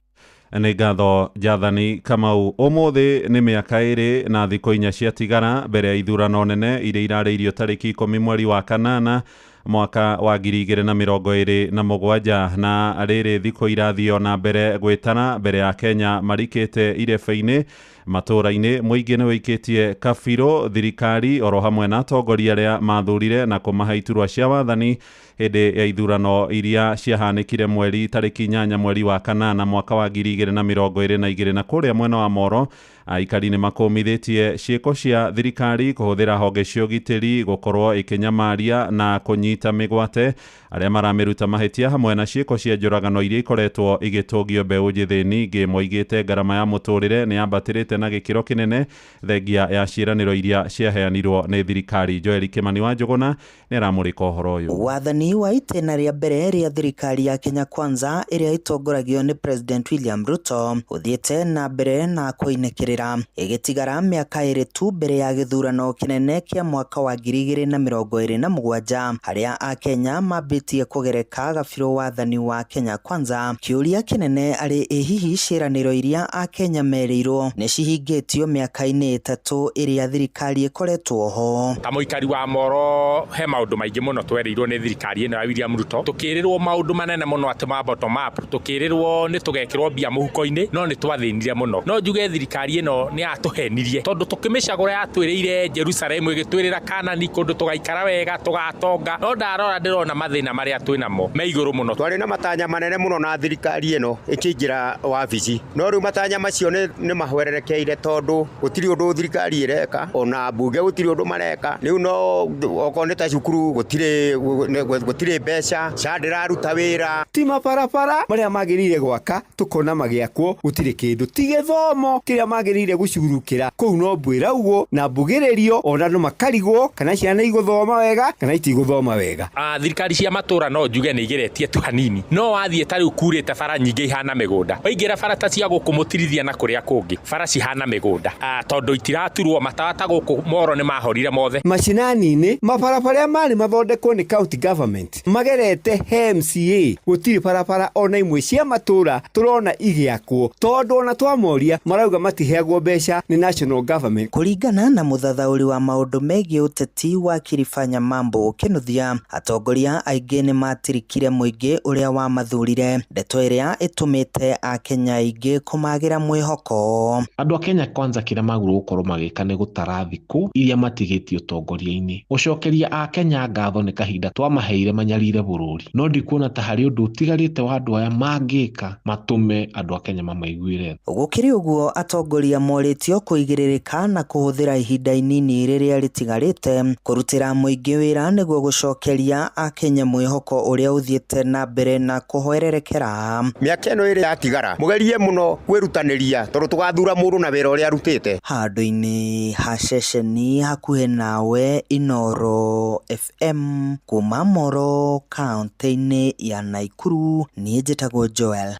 Nĩ ngatho Jathani Kamau. Ũmũthĩ nĩ mĩaka 2 na thikũ 4 ciatigara mbere ya ithurano nene iria irarĩirio tarĩki 10 mweri wa 8 mwaka wa 2027, na rĩrĩ thikũ irathiĩ na mbere gwĩtana mbere ya Kenya marikĩte irebe-inĩ matũra-inĩ. Mũingĩ nĩ wĩikĩtie kabirũ thirikari oro hamwe na atongoria arĩa mathurire na kũmahe iturwa cia wathani hĩndĩ ya ithurano iria ciahanĩkire mweri tarĩki 8 mweri wa 8 mwaka wa 2022. Na kũrĩa mwena wa Moro Aikari nĩ makũmithĩtie ciĩko cia thirikari kũhũthĩra honge cia ũgitĩri gũkorwo ĩkĩnyamaria na kũnyita mĩgwate arĩa maramĩruta mahĩtia hamwe na ciĩko cia njũragano iria ikoretwo igĩtũngio mbeũ njĩthĩ. Ningĩ moigĩte ngarama ya mũtũrĩre nĩ yambatĩrĩte na gĩkĩro kĩnene thengia ya ciĩranĩro iria ciaheanirwo nĩ thirikari. Joel Kimani wa Njũgũna nĩ aramũrĩka ũhoro ũyũ.
Wathani wa itĩna rĩa mbere rĩa thirikari ya Kenya Kwanza ĩrĩa ĩtongoragio nĩ President William Ruto ũthiĩte na mbere na kũinĩkĩrĩra, ĩgĩtigara mĩaka 2 tu mbere ya gĩthurano kĩnene kĩa mwaka wa 2027 harĩa akenya mambĩtie kũgereka gabirũ wathani wa Kenya Kwanza. Kĩũria kĩnene arĩ ĩ hihi ciĩranĩro iria akenya merĩirwo nĩ cihingĩtio mĩaka-inĩ 3 ĩrĩa thirikari ĩkoretwo ho.
Ta mũikari wa Moro he maũndũ maingĩ mũno twereirwo nĩ thirikari ĩno ya William Ruto, tũkĩrĩrwo maũndũ manene mũno atĩ ma bottom up, tũkĩrĩrwo nĩ tũgekĩrwo mbia mũhuko-inĩ, no nĩ twathĩnire mũno. No njuge thirikari ĩno nĩ yatũhenirie tondũ tũkĩmĩcagũra yatwĩrĩire Jerusalem, ĩgĩtwĩrĩra Kanani kũndũ tũgaikara wega tũgatonga, no ndarora ndĩrona mathĩna marĩa twĩnamo me igũrũ mũno.
Twarĩ na matanya manene mũno na thirikari ĩno ĩkĩingĩra wabici, no rĩu matanya macio nĩ mahwererekeire tondũ gũtirĩ ũndũ thirikari ĩreka, ona mbunge gũtirĩ ũndũ mareka. Rĩu no okorwo nĩ ta cukuru gũtirĩ mbeca, SHA ndĩraruta wĩra.
Ti mabarabara marĩa magĩrĩire gwaka tũkona magĩakwo gũtirĩ kĩndũ, ti gĩthomo kĩrĩa magĩrĩire gũcurukĩra kũu no mbwĩra ũguo na mbugĩrĩrio, ona andũ makarigwo kana ciana igũthoma wega kana itigũthoma wega.
Thirikari cia matũra no njuge nĩ igeretie tu hanini, no wathiĩ ta rĩu kurĩte bara nyingĩ ihana mĩgũnda, waingĩra bara ta cia gũkũ mũtirithia na kũrĩa kũngĩ bara cihana mĩgũnda, tondũ itiraturwo matawa ta gũkũ Moro nĩ mahorire mothe.
Macinani-inĩ mabarabara marĩa marĩ mathondekwo nĩ county government magerete he MCA, gũtirĩ barabara ona imwe cia matũra tũrona igĩakwo tondũ ona twamoria marauga matiheagwo mbeca nĩ national government.
Kũringana na mũthathaũri wa maũndũ megiĩ ũteti wa Kiribanya Mambo Kĩnuthia, atongoria aingĩ nĩ matirikire mũingĩ ũrĩa wamathurire, ndeto ĩrĩa ĩtũmĩte akenya aingĩ kũmagĩra mwĩhoko.
Andũ a Kenya Kwanza kĩrĩa magĩrĩirwo gũkorwo magĩka nĩ gũtara thikũ iria matigĩtie ũtongoria-inĩ. Gũcokeria akenya ngatho nĩ kahinda twamaheire manyarire bũrũri, no ndikuona ta harĩ ũndũ ũtigarĩte wa andũ aya mangĩka matũme andũ a Kenya mamaiguĩre.
Gũkĩrĩ ũguo, atongoria morĩtio kũigĩrĩrĩka na kũhũthĩra ihinda inini rĩrĩa rĩtigarĩte kũrutĩra mũingĩ wĩra nĩguo gũcokeria akenya mwĩhoko ũrĩa ũthiĩte na mbere na kũhwererekera.
Mĩaka ĩno ĩrĩ yatigara mũgerie mũno kwĩrutanĩria tondũ tũgathura mũndũ na wĩra ũrĩa arutĩte.
Handũ-inĩ ha ceceni hakuhĩ nawe Inooro FM kuma Moro kaunti-inĩ ya Naikuru, niĩ njĩtagwo Joel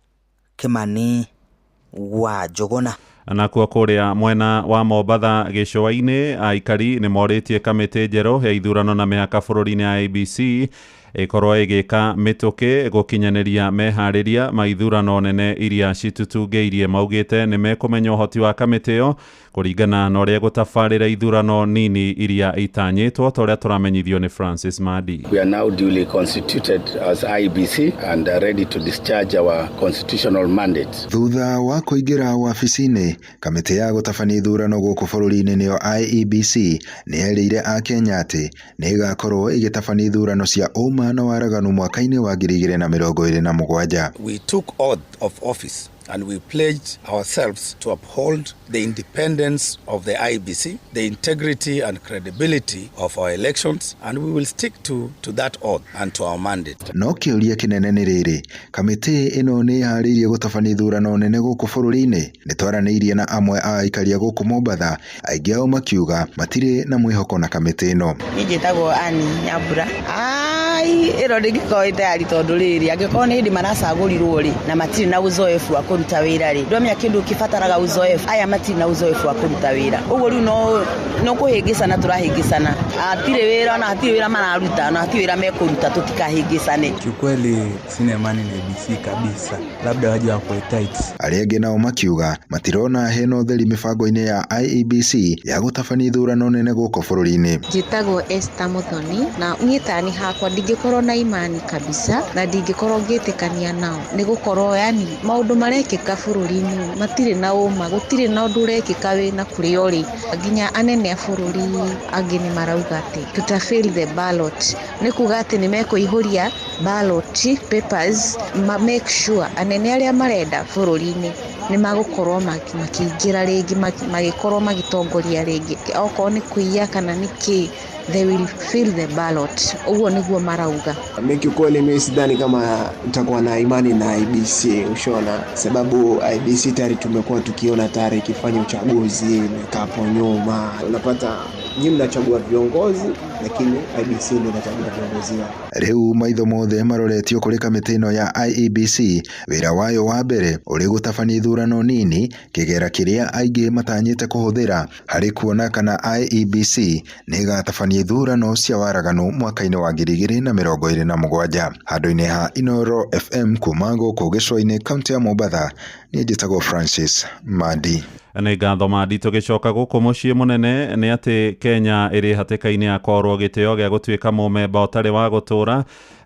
Kimani wa Njũgũna.
Nakuo kũrĩa mwena wa Mombatha gĩcũa-inĩ, aikari nĩ morĩtie kamĩtĩ njerũ ya ithurano na mĩhaka bũrũri-inĩ ya IEBC ĩkorwo ĩgĩka mĩtũkĩ gũkinyanĩria meharĩria ma ithurano nene iria citutungĩirie. Maugĩte nĩ mekũmenya ũhoti wa kamĩtĩ ĩyo kũringana na ũrĩa gũtabarĩra ithurano nini iria itanyĩtwo ta ũrĩa tũramenyithio nĩ Francis Madi.
We are now duly constituted as IEBC and are ready to discharge our constitutional mandate.
Thutha wa kũingĩra wabici-inĩ, kamĩtĩ ya gũtabania ithurano gũkũ bũrũri-inĩ nĩyo IEBC nĩ yerĩire akenya atĩ nĩ ĩgakorwo ĩgĩtabania ithurano cia ũma na waraganu mwaka-inĩ wa 2027.
We took oath of office and we pledged ourselves to uphold the independence of the IEBC, the integrity and credibility of our elections, and we will stick to that oath and to our mandate.
No kĩũria kĩnene nĩ rĩrĩ, kamĩtĩ ĩno nĩ ĩharĩirie gũtabania ithurano nene gũkũ bũrũri-inĩ? Nĩ twaranĩirie na amwe a aikaria gũkũ Mombatha, aingĩ ao makiuga matirĩ na mwĩhoko na kamĩtĩ ĩno.
Niĩ njĩtagwo Ann Nyambura. Ai, ĩno ndĩngĩkorwo ĩ tayari tondũ rĩrĩ, angĩkorwo nĩ hĩndĩ maracagũrirwo rĩ, na matirĩ na uzoefu wa kũruta wĩra rĩ, ndwamenya kĩndũ kĩbataraga uzoefu, aya matirĩ na uzoefu wa kũruta wĩra, ũguo rĩu no kũhĩngĩcana tũrahĩngĩcana, hatirĩ wĩra na hatirĩ wĩra mararuta na hatirĩ wĩra mekũruta, tũtikahĩngĩcane.
Kiukweli sina imani na IEBC kabisa, labda waje wakuwe tight.
Arĩa angĩ nao makiuga matirona hena ũtheri mĩbango-inĩ ya IEBC ya gũtabania ithurano nene gũkũ bũrũri-inĩ.
Njĩtagwo Esther Muthoni na niĩ tani hakwa
Ndingĩkorwo na imani kabisa na ndingĩkorwo ngĩtĩkania nao, nĩ gũkorwo yani maũndũ marekĩka bũrũri-inĩ matirĩ na ũma, gũtirĩ na ũndũ ũrekĩka wĩna kũrĩa ũrĩ. Nginya anene a bũrũri angĩ nĩ marauga atĩ tuta fill the ballot, nĩ kuga atĩ nĩ mekũihũria ballot papers, ma make sure anene arĩa marenda bũrũri-inĩ nĩ magũkorwo makĩingĩra rĩngĩ, magĩkorwo magĩtongoria rĩngĩ, okorwo nĩ kũiya kana nĩ kĩ, they will fill the ballot. Ũguo nĩguo marauga.
Mimi kiukweli mimi sidhani kama nitakuwa na imani na IEBC, ushaona, sababu IEBC tayari tumekuwa tukiona tayari ikifanya uchaguzi miaka hapo nyuma. Unapata nyinyi mnachagua viongozi, lakini IEBC ndio inachagua viongozi wao.
Rĩu maitho mothe maroretio kũrĩ kamĩtĩ ĩno ya IEBC, wĩra wayo wa mbere ũrĩ gũtabania ithurano nini, kĩgera kĩrĩa aingĩ matanyĩte kũhũthĩra harĩ kuona kana IEBC nĩ ĩgatabania ithurano cia waraganu mwaka-inĩ wa 2027. Handũ-inĩ ha Inooro FM kuma gũkũ gĩcũa-inĩ kaunti ya Mombatha, niĩ njĩtagwo Francis Mandi.
Nĩ ngatho Mandi. Tũgĩcoka gũkũ mũciĩ mũnene nĩ atĩ Kenya ĩrĩ hatĩka-inĩ ya kwarwo gĩtĩo gĩa gũtuĩka mũmemba ũtarĩ wa gũtũra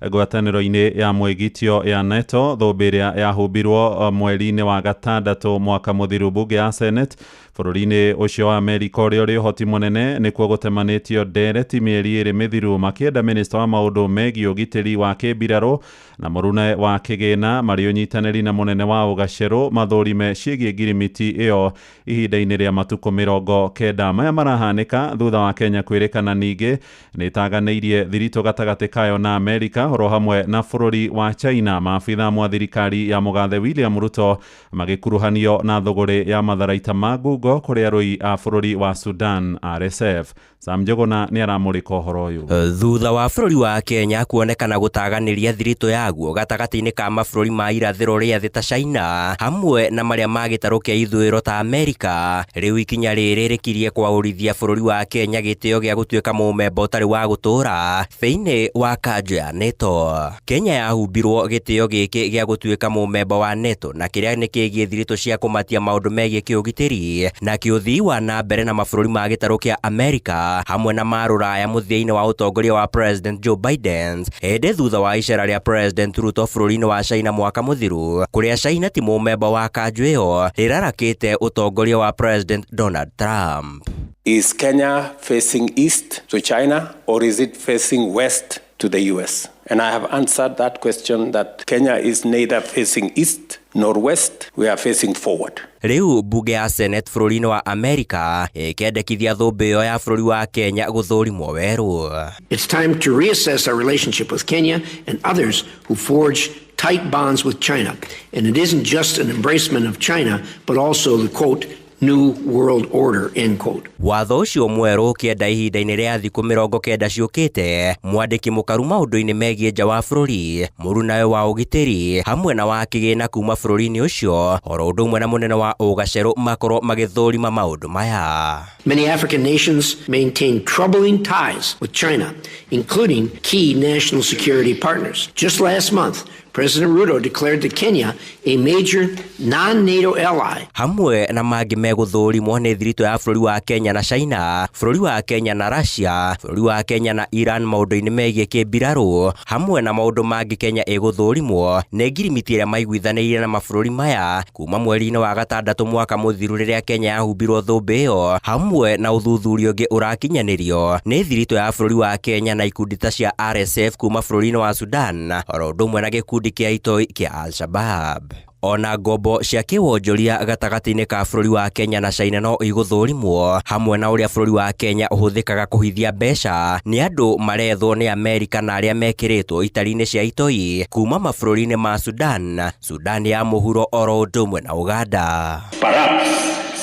ngwatanĩro-inĩ ya mwĩgitio ya NATO, thũmbĩ ĩrĩa yahumbirwo mweri-inĩ wa gatandatũ mwaka mũthiru. Mbunge ya Senate bũrũri-inĩ ũcio wa Amerika ũrĩa ũrĩ ũhoti mũnene nĩkuo gũtemanĩtio ndereti mĩeri ĩrĩ mĩthiru, makĩenda minista wa maũndũ megiĩ ũgitĩri wa kĩmbirarũ na mũrune wa kĩgĩna marĩ ũnyitanĩri na mũnene wa ũgacerũ mathũrime ciĩgiĩ ngirimiti ĩyo ihinda-inĩ rĩa matukũ 90. Maya marahanĩka thutha wa Kenya kwĩrĩkana ningĩ nĩ ĩtaganĩirie thiritũ gatagatĩ kayo na Amerika oro hamwe na bũrũri wa China. Maabitha mwa thirikari ya mũgathe William Ruto magĩkuruhanio na thũgũrĩ ya matharaita ma ngungo kũrĩ arũi a bũrũri wa Sudan RSF. Sam Njuguna nĩ aramũrĩka ũhoro ũyũ.
Thutha wa bũrũri wa Kenya kuonekana gũtaganĩria thiritũ yaguo gatagatĩ-inĩ ka mabũrũri ma irathĩro rĩa thĩ ta China hamwe na marĩa ma gĩtarũ kĩa ithũĩro ta Amerika, rĩu ikinya rĩrĩ rĩkirie kwaũrithia bũrũri wa Kenya gĩtĩo gĩa gũtuĩka mũmemba ũtarĩ wa gũtũra thĩinĩ wa kanjũ ya NATO. Kenya yahumbirwo gĩtĩo gĩkĩ gĩa gũtuĩka mũmemba wa NATO na kĩrĩa nĩ kĩgiĩ thiritũ cia kũmatia maũndũ megiĩ kĩũgitĩri na kĩũthii wa na mbere na mabũrũri ma gĩtarũ kĩa Amerika hamwe na ma rũraya mũthia-inĩ wa ũtongoria wa President Joe Biden, hĩndĩ thutha wa icera rĩa President Ruto bũrũri-inĩ wa China mwaka mũthiru, kũrĩa China ti mũmemba wa kanjũ ĩyo rĩrarakĩte ũtongoria wa President Donald Trump.
Is Kenya facing east to China or is it facing west to the US? And I have answered that question that Kenya is neither facing east nor west, we are facing forward.
Rĩu mbunge ya Senate bũrũri-inĩ wa Amerika ĩkĩendekithia thũmbĩ ĩyo ya bũrũri wa Kenya gũthũrimwo werũ.
It's time to reassess our relationship with Kenya and others who forge tight bonds with China. And it isn't just an embracement of China, but also the, quote, New World Order, end quote.
Watho ũcio mwerũ ũkĩenda ihinda-inĩ rĩa thikũ 90 ciũkĩte, mwandĩki mũkaru maũndũ-inĩ megiĩ nja wa bũrũri, mũrunawe wa ũgitĩri hamwe na wa kĩgĩna kuma bũrũri-inĩ ũcio oro ũndũ ũmwe na mũnene wa ũgacerũ makorwo magĩthũrima maũndũ maya.
Many African nations maintain troubling ties with China, including key national security partners. Just last month, President Ruto declared that Kenya a major non-NATO ally.
Hamwe na mangĩ megũthũrimwo nĩ thiritũ ya bũrũri wa Kenya na China, bũrũri wa Kenya na Russia, bũrũri wa Kenya na Iran maũndũ-inĩ megiĩ kĩmbirarũ, hamwe na maũndũ mangĩ Kenya ĩgũthũrimwo nĩ ngirimiti ĩrĩa maiguithanĩirie na mabũrũri maya kuma mweri-inĩ wa gatandatũ mwaka mũthiru rĩrĩa Kenya yahumbirwo thũmbĩ ĩyo, hamwe na ũthuthuria ũngĩ ũrakinyanĩrio nĩ thiritũ ya bũrũri wa Kenya na ikundi ta cia RSF kuma bũrũri-inĩ wa Sudan, oro ũndũ ũmwe na gĩkundi kĩa itoi kĩa Al-Shabaab. Ona ngombo cia kĩwonjoria gatagatĩ-inĩ ka bũrũri wa Kenya na China no igũthũrimwo, hamwe na ũrĩa bũrũri wa Kenya ũhũthĩkaga kũhithia mbeca nĩ andũ marethwo nĩ Amerika na arĩa mekĩrĩtwo itari-inĩ cia itoi kuma mabũrũri-inĩ ma Sudan, Sudan ya mũhuro oro ũndũ ũmwe na Uganda.
Perhaps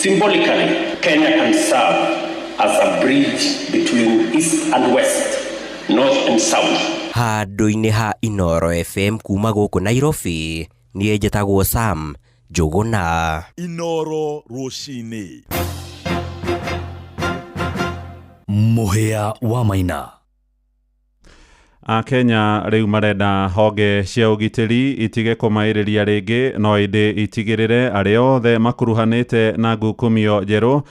symbolically Kenya can serve as a bridge between east and west, north and south.
Handũ-inĩ ha Inooro FM kuma gũkũ Nairobi, niĩ njĩtagwo Sam Njuguna.
Inooro rũcinĩ. Mũhĩa wa Maina.
Akenya rĩu marenda honge cia ũgitĩri itige kũmaĩrĩria rĩngĩ, no ĩndĩ itigĩrĩre arĩa othe makuruhanĩte na ngukumio njerũ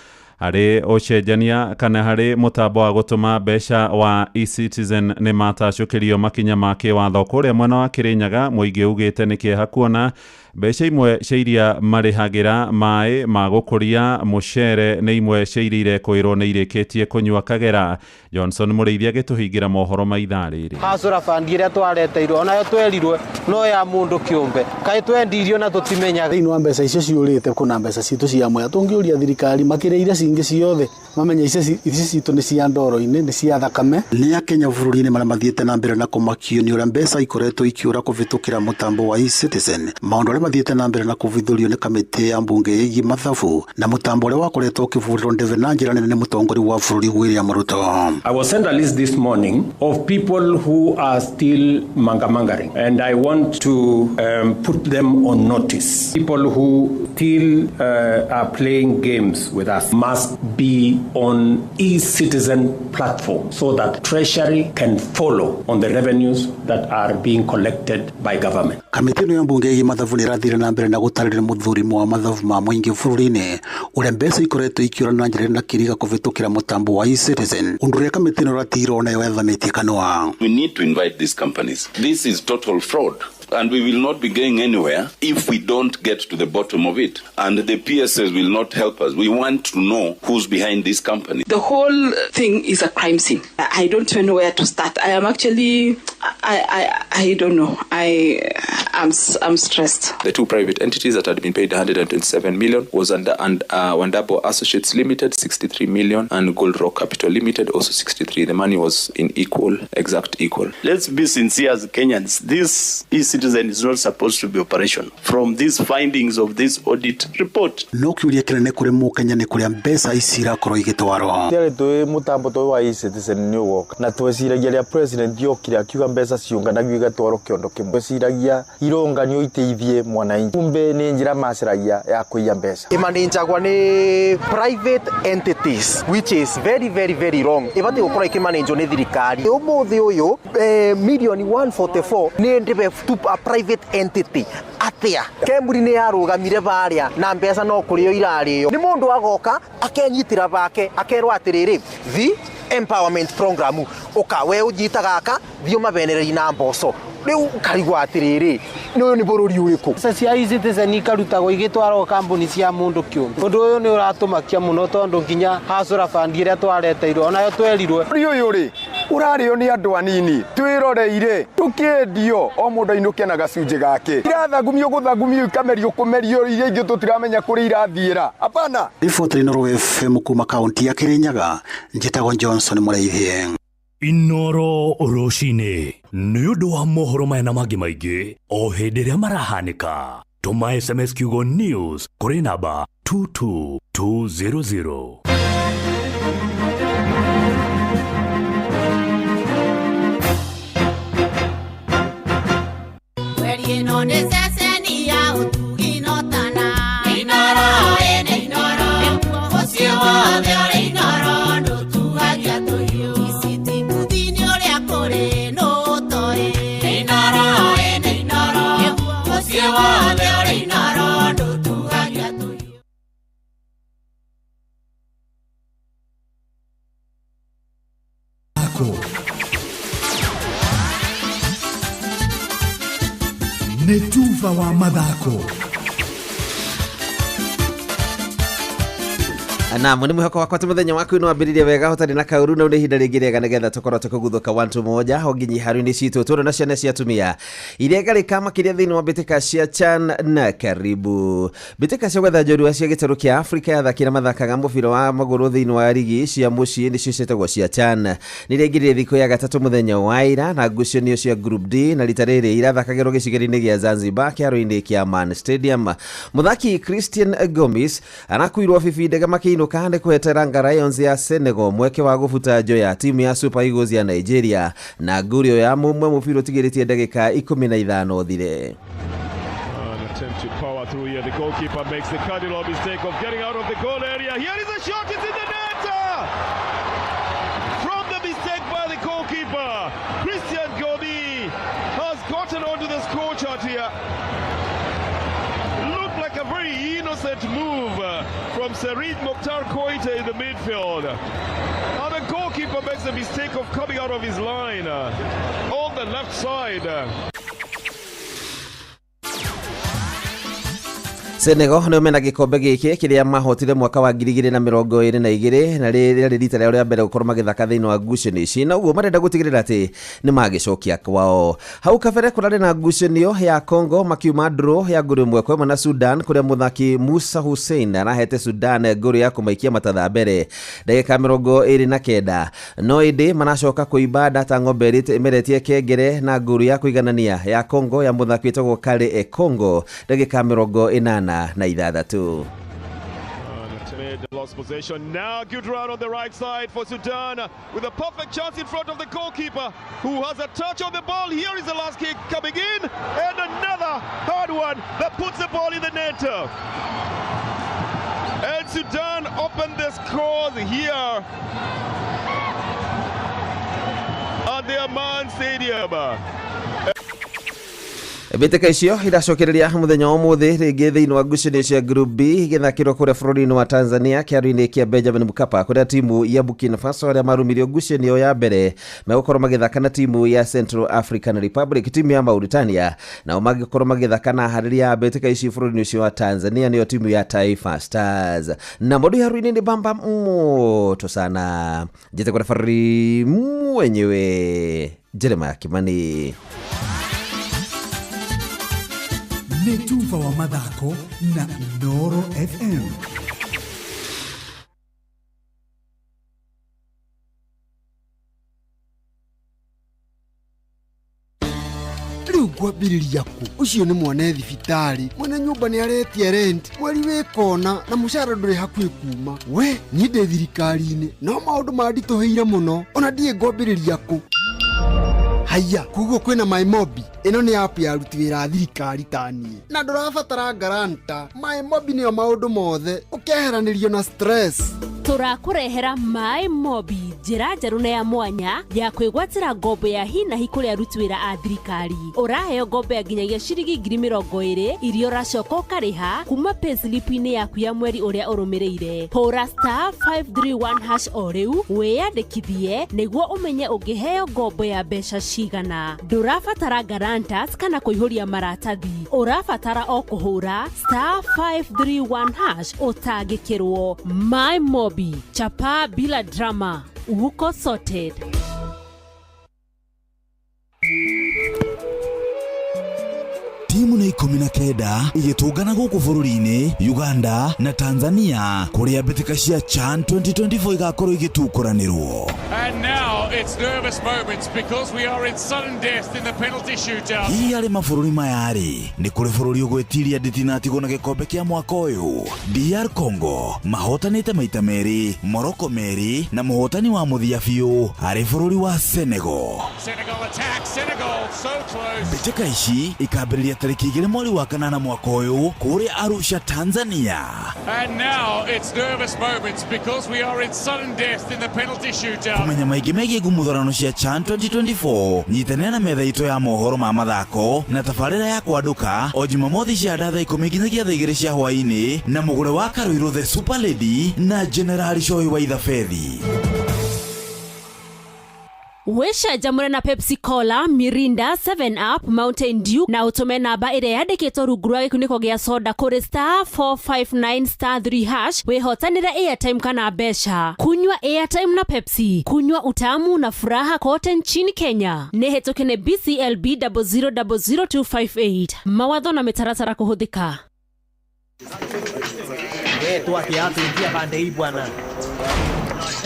Harĩ ũcenjania kana harĩ mũtambo wa gũtũma mbeca wa eCitizen nĩ matacũkĩrio makinya ma kĩwatho. Kũrĩa mwena wa Kĩrĩnyaga mũingĩ ugĩte nĩ kĩeha kuona mbeca imwe cia iria marĩhagĩra maĩ ma gũkũria mũcere nĩ imwe cia iria irekũĩrwo nĩ irĩkĩtie kũnyua kagera. Johnson Mũrĩithi agĩtũhingĩra mohoro ma ithaa rĩrĩ.
Hacũra bandi ĩrĩa twareteirwo onayo twerirwe no ya mũndũ kĩũmbe, kaĩ twendirio na tũtimenyaga.
Thĩinĩ wa mbeca icio ciũrĩte kuna mbeca citũ cia mwea, tũngĩũria thirikari makĩrĩire cingĩ ciothe mamenye ici citũ nĩ cia ndoro-inĩ, nĩ cia thakame.
Nĩ akenya bũrũri-inĩ marĩa mathiĩte na mbere na kũmakio nĩ ũrĩa mbeca ikoretwo ikĩũra kũvĩtũkĩra mũtambo wa eCitizen, maũndũ arĩa mathiĩte na mbere na kũvithũrio nĩ kamĩtĩ ya mbunge ĩgiĩ mathabu na mũtambo ũrĩa wakoretwo ũkĩvũrĩrwo ndebe na njĩra nene nĩ mũtongoria wa bũrũri William Ruto.
I was sent a list this morning of people who are still mangamangering, and I want to put them on notice. People who still are playing games with us must be on eCitizen platform so that Treasury can follow on the revenues that are being collected by government.
Kamĩtĩ ĩno ya mbunge ĩgiĩ mathabu nĩ ĩrathire na mbere na gũtarĩria mũthurimu wa mathabu ma mũingĩ bũrũri-inĩ ũrĩa mbeca ikoretwo ikĩũra na njĩra na kĩriga kũvĩtũkĩra mũtambo wa eCitizen, ũndũ ũrĩa kamĩtĩ ĩno ĩratigirwo nayo yathamĩtie kanua.
We need to invite these companies. This is total fraud, and we will not be going anywhere if we don't get to the bottom of it. And the PSS will not help us. We want to know who's behind this company.
The whole thing is a crime scene. I don't even know where to start. I am actually, I don't know. I'm stressed.
The two private entities that had been paid 127 million was under Wandabo Associates Limited, 63 million, and Gold Rock Capital Limited, also 63. The money was in equal, exact equal.
Let's be sincere as Kenyans. This eCitizen is not supposed to be operational. From these findings of this audit report.
No kĩũria kĩnene kũrĩ mũkenya nĩ kũrĩa mbeca ici irakorwo igĩtwarwo.
Tiarĩ tũĩ mũtambo tũyũ wa eCitizen nĩ ũgoka, na tweciragia rĩa president yokire akiuga mbeca ciũnganagio igatwarwo kĩondo kĩmwe, tweciragia ironganio iteithie mwananchi, kumbe nĩ njĩra macaragia ya kũiya mbeca.
Ĩmanĩnjagwa nĩ private entities, which is very very very wrong. Ĩbatiĩ gũkorwo ĩkĩmanĩnjwo nĩ thirikari. Ũmũthĩ ũyũ milioni 144 nĩ ndĩbe to a private entity atia Kemuri nĩ yarũgamire barĩa na mbeca no kũrĩo irarĩo. Nĩ mũndũ agoka akenyitĩra bake akerwo atĩrĩrĩ, thi empowerment program ũka we ũnyita gaka thiĩ ũmabenererie na mboco. Rĩu ũkarigwo atĩrĩrĩ, nĩ ũyũ nĩ bũrũri ũrĩkũ?
Mbeca cia eCitizen ikarutagwo igĩtwarwo kambuni cia mũndũ kĩũmbe. Ũndũ ũyũ nĩ ũratũmakia mũno tondũ nginya hacũra bandi ĩrĩa twareteirwo onayo twerirwe.
Bũrũri ũyũ rĩ ũrarĩo nĩ andũ anini, twĩroreire tũkĩendio o mũndũ ainũke na gacunjĩ gake. Irathagumio gũthagumio ikamerio kũmerio iria ingĩ tũtiramenya kũrĩa irathiĩra. Hapana.
Riboti Inooro FM kuma kaunti ya Kirinyaga, njĩtagwo Johnson Mũrĩithi.
Inooro rũcinĩ nĩ ũndũ wa mohoro maya na mangĩ maingĩ o hĩndĩ ĩrĩa marahanĩka. Tũma SMS kiugo news kũrĩ namba 22200.
Ino nĩ ceceni ya ũtugi no tana. Inooro ĩnĩ Inooro, mũciĩ wothe ũrĩ Inooro ndũtuagia tũhiũ. Ici ti nguthi-inĩ ũrĩa kũrĩ nũ ũtoĩ. Inooro ĩnĩ Inooro, mũciĩ wothe ũrĩ Inooro ndũtuagia tũhiũ.
Nĩ tuba wa mathako.
Na nĩ mwĩhoko wakwa atĩ mũthenya waku nĩ wambĩrĩria wega ũtarĩ na kaũru na nĩ ihinda rĩngĩ rĩega nĩgetha tũkorwo tũkĩguthũka 1-1 o nginya iharo-inĩ citũ tũrĩ na ciana cia atumia iria ngarĩka makĩria thĩinĩ wa mbĩtĩka cia CHAN na karibu mbĩtĩka cia gwetha njorua cia gĩtarũ kĩa Afrika ya athaki arĩa mathakaga mũbira wa magũrũ thĩinĩ wa rigi cia mũciĩ nĩcio ciĩtagwo cia CHAN nĩ iraingĩrire thikũ ya gatatũ mũthenya wa ira na ngucanio cia Group D na rita rĩrĩ irathakagĩrwo gĩcigĩrĩra-inĩ gĩa Zanzibar kĩharo-inĩ kĩa Man Stadium. Mũthaki Christian Gomis arakuirwo bibi ndege makĩinũka nĩ kũhe Teranga Lions ya Senegal mweke wa gũbuta njo ya timu ya Super Eagles ya Nigeria na ngurio ya mũmwe mũbira ũtigĩrĩtie ndagĩka 15 thire.
Attempt to power through here. The goalkeeper makes the cardinal mistake of getting out of the goal area. Here is a shot, it's in the net! From the mistake by the goalkeeper, Christian Gomi has gotten onto the score chart here. Looked like a very innocent move from from Serij Mokhtar Koite in the midfield. And the goalkeeper makes the mistake of coming out of his line on the left side.
Senegal nĩo mena gĩkombe gĩkĩ kĩrĩa mahotire mwaka wa 2022 na rĩrĩ rita rĩao rĩa mbere gũkorwo magĩthaka thĩinĩ wa ngucanio ici, na ũguo marenda gũtigĩrĩra atĩ nĩ magĩcokia kwao. Hau kabere kũrarĩ na ngucanio ya Congo makiuma draw ya ngũrũ 1-1 na Sudan, kũrĩa mũthaki Musa Hussein arahete Sudan ngũrũ ya kũmaikia matatha mbere ndagĩka 29, no ĩndĩ maracoka kũimba ndata ng'ombe ĩmeretie kengere na ngũrũ ya kũiganania ya Congo ya mũthaki wĩtagwo Kale Ekongo ndagĩka 86.
Lost possession now. Good run on the right side for Sudan with a perfect chance in front of the goalkeeper who has a touch on the ball. Here is the last kick coming in, and another hard one that puts the ball in the net. And Sudan open the scores here at the Amman Stadium.
Mbĩtĩka icio iracokereria mũthenya wa ũmũthĩ rĩngĩ thĩinĩ wa ngucanio cia Group B igĩthakĩrwo kũrĩa bũrũri-inĩ wa Tanzania kĩharo-inĩ kĩa Benjamin Mkapa, kũrĩa timu ya Burkina Faso arĩa marumirio ngucanio ya mbere megũkorwo magĩthaka na timu ya Central African Republic, timu ya Mauritania nao magĩkorwo magĩthaka na harĩria ya mbĩtĩka ici bũrũri-inĩ ũcio wa Tanzania nĩyo timu ya Taifa Stars. Na mũndũ haro-inĩ nĩ bamba moto sana, njĩtagwo referee mwenyewe Jeremiah Kimani.
Nĩ tuba wa mathako na Inooro FM.
Rĩu ngwambĩrĩria kũ? Ũcio nĩ mwana thibitarĩ, mwene nyũmba nĩ aretia rent, mweri wĩ kona na mũcara ndũrĩ hakuhĩ kuma. We niĩ ndĩ thirikari-inĩ no maũndũ manditũhĩire mũno, ona ndiĩ ngwambĩrĩria kũ. Haiya, koguo kwĩna MyMobi. Ĩno nĩ app ya aruti wĩra a thirikari ta niĩ, na ndũrabatara guarantor. MyMobi nĩyo maũndũ mothe, ũkeheranĩrio na stress.
Tũrakũrehera MyMobi, njĩra njerũ na ya mwanya ya kwĩgwatĩra ngombo ya hi na hi kũrĩ aruti wĩra a thirikari. Ũraheo ngombo ya nginyagia ciringi 20,000 iria ũracoka ũkarĩha kuma payslip-inĩ yaku ya mweri ũrĩa ũrũmĩrĩire. Hũra *531# o rĩu wĩyandĩkithie nĩguo ũmenye ũngĩheo ngombo ya mbeca cigana. Ndũrabatara guarantors kana kũihũria maratathi, ũrabatara o kũhũra *531# ũtangĩkĩrwo. MyMobi, chapa bila drama, uko sorted.
Timu nĩ 19 igĩtũngana gũkũ bũrũri-inĩ Uganda na Tanzania kũrĩa mbĩtĩka cia CHAN 2024 igakorwo igĩtukũranĩrwo.
And now it's nervous moments because we are in sudden death in the penalty shootout.
Hihi harĩ mabũrũri maya rĩ, nĩ kũrĩ bũrũri ũgwĩtiria nditinatigwo na gĩkombe kĩa mwaka ũyũ? DR Congo mahotanĩte maita merĩ, Morocco merĩ, na mũhotani wa mũthia biũ arĩ bũrũri wa Senegal.
Senegal attack, Senegal so close.
Mbĩtĩka ici ikambĩrĩria tarĩki 2 mweri wa 8 mwaka ũyũ kũrĩa Arusha, Tanzania.
And now it's nervous moments because we are in sudden death in the penalty shootout.
Kũmenya maingĩ megiĩ ngumutharano cia CHAN 2024, nyitanĩra na metha itũ ya mohoro ma mathako na tabarĩra ya kwandũka o Jumamothi cia thaa 10 nginyagia thaa 2 cia hwaĩ-inĩ na mũgũre wa Karuiru the Super Lady na General Shohi wa Ithabethi.
Wĩcanjamũre na Pepsi Cola, Mirinda, 7 Up, Mountain Dew na ũtũme namba ĩrĩa yandĩkĩtwo rungu rwa gĩkunĩko gĩa soda kũrĩ *459*3# wĩhotanĩre airtime kana mbeca. Kunywa airtime na Pepsi, kunywa utamu na furaha kote nchini Kenya. Nĩ hĩtũke nĩ BCLB 0000258. Mawatho na mĩtaratara kũhũthĩka.
Toa kiatu, ingia pande hii bwana.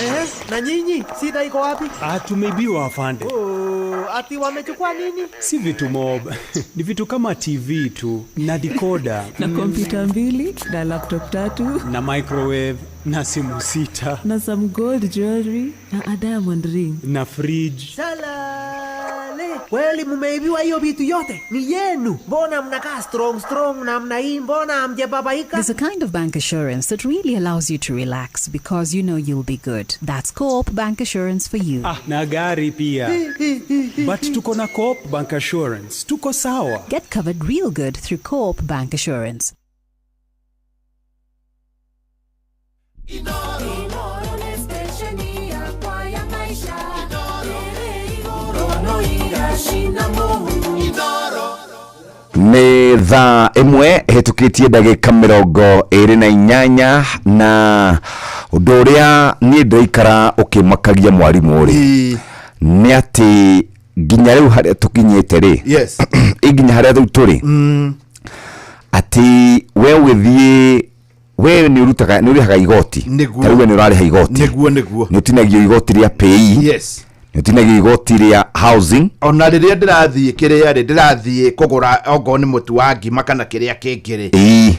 Ehe, na nyinyi shida iko wapi?
Ah, tumeibiwa afande.
Oh, ati wamechukua nini?
Si vitu mob. Ni vitu kama TV tu na decoder
na kompyuta 2 na laptop 3
na microwave na simu 6
na some gold jewelry na a diamond ring
na fridge.
Salale. Kweli mumeibiwa hiyo vitu yote? Ni yenu. Mbona mnakaa strong strong namna hii? Mbona hamjababaika?
There's a kind of bank assurance that really allows you to relax because you know you'll be good. That's Co-op Bank Assurance for you.
Ah, na gari pia. But tuko na Co-op Bank Assurance. Tuko sawa.
Get covered real good through Co-op Bank Assurance.
Inooro nĩ stesheni yakwa ya maisha ĩrĩ igũrũ no iracina mũhu.
Nĩ thaa 1 ĩhĩtũkĩtie ndagĩka 28, na ũndũ ũrĩa niĩ ndĩraikara ũkĩmakagia, mwarimũ rĩ, nĩ atĩ nginya rĩu harĩa tũkinyĩte rĩ, ĩ nginya harĩa rĩu tũrĩ, atĩ we ũgĩthiĩ, we nĩ ũrutaga, nĩ ũrĩhaga igoti.
Nĩguo.
Ta rĩu we nĩ ũrarĩha igoti.
Nĩguo.
Nĩ ũtinagio igoti rĩa PAYE, nĩ ũtinagio igoti rĩa housing.
Ona rĩrĩa ndĩrathiĩ kĩrĩa rĩ, ndĩrathiĩ kũgũra ongorwo nĩ mũtu wa ngima kana kĩrĩa kĩngĩ rĩ,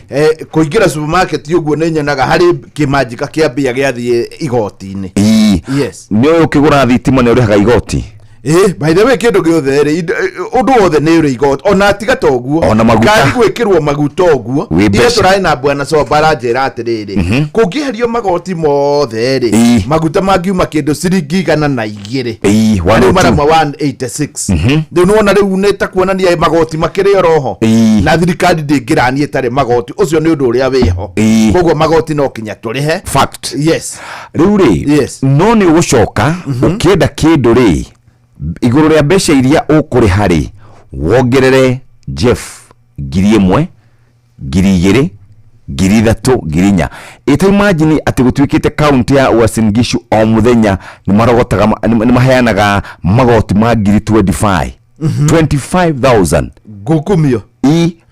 kũingĩra supermarket ũguo nĩ nyonaga harĩ kĩmanjika kĩa mbia gĩathiĩ igoti-inĩ.
Nĩ ũyũ ũkĩgũra thitima nĩ ũrĩhaga igoti.
By the way, kĩndũ gĩothe rĩ, ũndũ wothe nĩ ũrĩ igoti, ona tiga ta ũguo.
Ona maguta.
Ngari gwĩkĩrwo maguta ũguo.
Wĩ
Ira
mbeca.
tũrarĩ na bwana Somba aranjĩra atĩrĩrĩ, kũngĩeherio magoti mothe rĩ, maguta mangiuma kĩndũ ciringi 102.
One
Rĩu
oh two.
marama 186. Rĩu nĩwona rĩu nĩ ta kuonania magoti makĩrĩ oroho, na thirikari ndĩngĩrania ĩtarĩ magoti. Ũcio nĩ ũndũ ũrĩa wĩho. Koguo magoti no kinya tũrĩhe.
Fact. Rĩu rĩ, no nĩ ũgũcoka ũkĩenda kĩndũ rĩ, igũrũ rĩa mbeca iria ũkũrĩha rĩ, wongerere, Jeff, 1000, 2000, 3000, 4000. Ĩta imagine atĩ gũtuĩkĩte kaunti ya Uasin Gishu o mũthenya nĩ marogotaga nĩ maheanaga magoti ma ngiri 25, 25,000.
Ngukumio.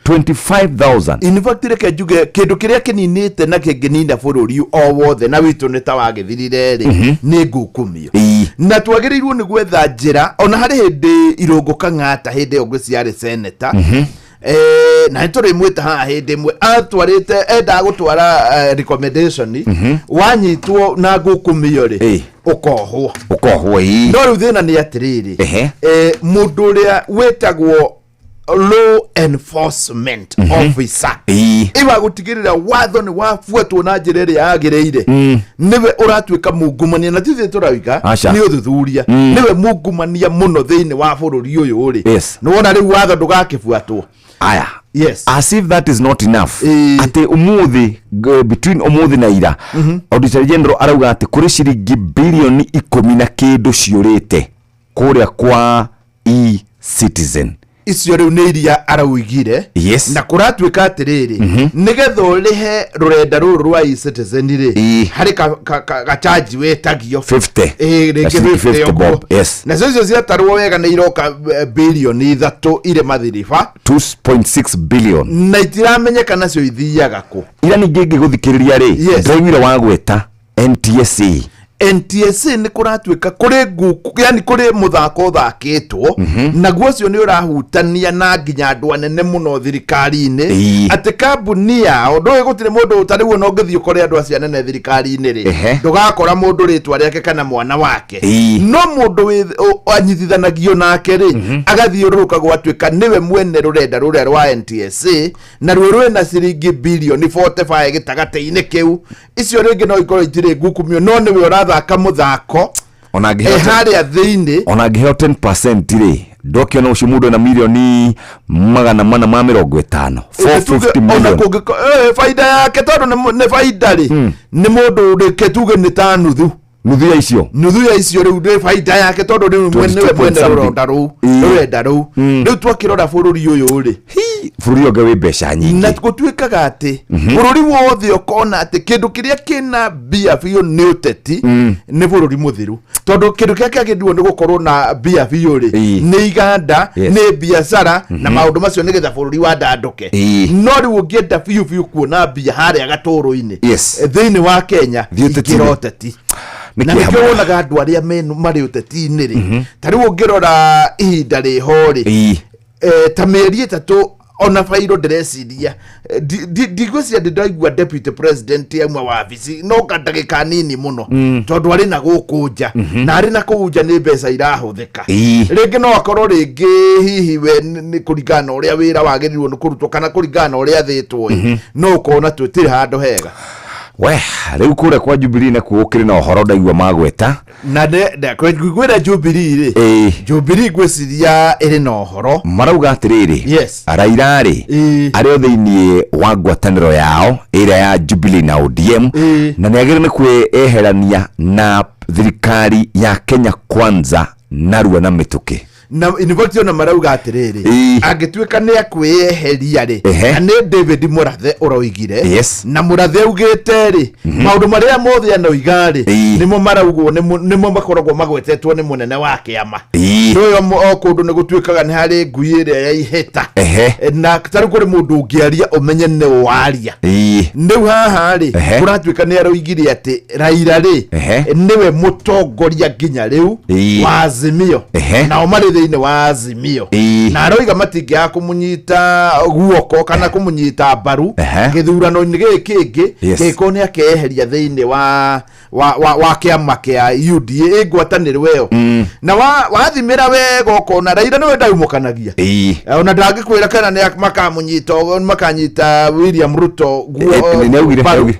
25,000.
In fact, reke njuge kĩndũ kĩrĩa kĩninĩte na kĩngĩnina bũrũri o wothe na witũ nĩ ta wagĩthirire rĩ, nĩ ngukumio. Na twagĩrĩirwo nĩ gwetha njĩra. Ona harĩ hĩndĩ Irũngũ Kang'ata, hĩndĩ ĩyo ngwĩciria arĩ seneta, na nĩ tũrĩmwĩta haha hĩndĩ ĩmwe, atwarĩte endaga gũtwara recommendation, wanyitwo na ngukumio rĩ, ũkohwo.
Ũkohwo, ĩĩ.
No rĩu thĩna nĩ atĩrĩrĩ, mũndũ ũrĩa wĩtagwo law enforcement officer, iwa gũtigĩrĩra watho nĩ wabuatwo na njĩra ĩrĩa yagĩrĩire, nĩwe ũratuĩka mungumania, na tithe tũrauga
Aca.
nĩ ũthuthuria, nĩwe mungumania mũno thĩinĩ wa bũrũri ũyũ rĩ. Nĩwona rĩu watho ndũgakĩbuatwo.
Aya. As if that is not enough, atĩ ũmũthĩ, between ũmũthĩ na ira, Auditor General arauga atĩ kũrĩ ciringi bilioni 10 na kĩndũ ciũrĩte kũrĩa kwa e-Citizen.
Icio rĩu nĩ iria arauigire. Na kũratuĩka atĩrĩrĩ, nĩgetha ũrĩhe rũrenda rũrũ rwa e-Citizen rĩ, harĩ gachanji wĩtagio.
50.
Rĩngĩ
Gaciringi
50
50
ũguo.
bob, yes.
Nacio icio ciatarwo wega nĩ iroka bilioni 3 irĩ mathiriba.
2.6 billion.
Na itiramenyeka nacio ithiaga kũ.
Ira ningĩ ngĩgũthikĩrĩria rĩ, ndĩraiguire wagweta NTSA.
NTSA nĩ kũratuĩka kũrĩ nguku, yani kũrĩ mũthako ũthakĩtwo, naguo ũcio nĩ ũrahutania na nginya andũ anene mũno thirikari-inĩ, atĩ kambuni yao ndũĩ gũtirĩ mũndũ ta rĩu ona ũngĩthiĩ ũkore andũ acio anene thirikari-inĩ rĩ, ndũgakora mũndũ rĩtwa rĩake kana mwana wake, no mũndũ anyitithanagio nake rĩ, agathiũrũrũka gwatuĩka nĩwe mwene rũrenda rũrĩa rwa NTSA, naruo rwĩna ciringi bilioni 45 gĩtagatĩ-inĩ kĩu. Icio rĩngĩ no ikorwo itirĩ ngukumio, no nĩwe ũrathaka mũthako
Ona
e
angĩheo
harĩa thĩinĩ.
Ona angĩheo 10% rĩ, ndokĩona ũcio mũndũ ena milioni 450, 450
Ona
million.
kũngĩko baida yake, tondũ nĩ baida rĩ, nĩ mũndũ rĩke tuge nĩ ta nuthu.
Nuthu ya icio.
Nuthu ya icio rĩu nĩ baida yake, tondũ rĩu
22
nĩwe
point
mwene
something.
rũrenda rũu. Rũrenda rũu rĩu twakĩrora bũrũri ũyũ rĩ,
Bũrũri ũngĩ wĩ mbeca nyingĩ.
Na gũtuĩkaga atĩ bũrũri wothe ũkona atĩ kĩndũ kĩrĩa kĩna mbia biũ nĩ ũteti, nĩ bũrũri mũthiru, tondũ kĩndũ kĩrĩa kĩagĩrĩirwo nĩ gũkorwo na mbia biũ rĩ, nĩ iganda, nĩ biacara na maũndũ macio, nĩgetha bũrũri wandandũke. No rĩu ũngĩenda biũ biũ kuona mbia harĩa gatũrũ-inĩ, thĩinĩ wa Kenya,
Thiĩ ũteti-inĩ.
ingĩra ũteti.
Nĩ
Na
kĩeha
nĩkĩo
mũno.
wonaga andũ arĩa marĩ ũteti-inĩ rĩ, ta rĩu ũngĩrora ihinda rĩho rĩ, ta mĩeri 3 ona bairo ndĩreciria, ndigwĩciria ndĩ ndaigua deputy president auma wabici no kandagĩka nini mũno, tondũ arĩ na gũkũ nja, na arĩ na kũu nja nĩ mbeca irahũthĩka. Rĩngĩ no akorwo rĩngĩ hihi we nĩ kũringana na ũrĩa wĩra wagĩrĩirwo nĩ kũrutwo kana kũringana na ũrĩa athĩtwo ĩ, no ũkona tũtirĩ handũ hega.
We rĩu kũrĩa kwa Jubilee nakuo gũkĩrĩ na ũhoro ndaigua magweta.
Na ngwĩra Jubilee rĩ,
Ĩĩ.
Jubilee ngwĩciria ĩrĩ na ũhoro.
Marauga atĩrĩrĩ,
Yes.
Raila rĩ, arĩ o thĩinĩ wa ngwatanĩro yao ĩrĩa ya Jubilee na ODM, na nĩ agĩrĩire nĩ kwĩyeherania na thirikari ya Kenya Kwanza narua na mĩtũkĩ.
Na in fact ona marauga atĩrĩrĩ,
Ĩĩ.
angĩtuĩka nĩ akwĩyeheria rĩ,
Ehe.
na nĩ David Mũrathe ũroigire,
Yes.
na Mũrathe augĩte rĩ, maũndũ marĩa mothe anoiga rĩ, nĩmo maraugwo, nĩmo makoragwo magwetetwo nĩ mũnene wa kĩama. Nĩũĩ o kũndũ nĩ gũtuĩkaga nĩ harĩ ngui ĩrĩa ya ihĩta. Na tarĩu kũrĩ mũndũ ũngĩaria ũmenye nĩ waria. Rĩu haha rĩ, kũratuĩka nĩ aroigire atĩ Raila rĩ, nĩwe mũtongoria nginya rĩu wa Azimio, nao marĩ thĩinĩ wa Azimio, na aroiga matingĩaga kũmũnyita guoko kana kũmũnyita mbaru gĩthurano-inĩ gĩkĩ kĩngĩ, kĩngĩkorwo nĩ akeyeheria thĩinĩ wa kĩama kĩa UDA, ĩ ngwatanĩro ĩyo. Na wathimĩra wega ũkona Raila nĩwe ndaumũkanagia. Ona ndangĩkwĩra kana nĩ makamũnyita, makanyita William Ruto
Nĩ augire
mbaru.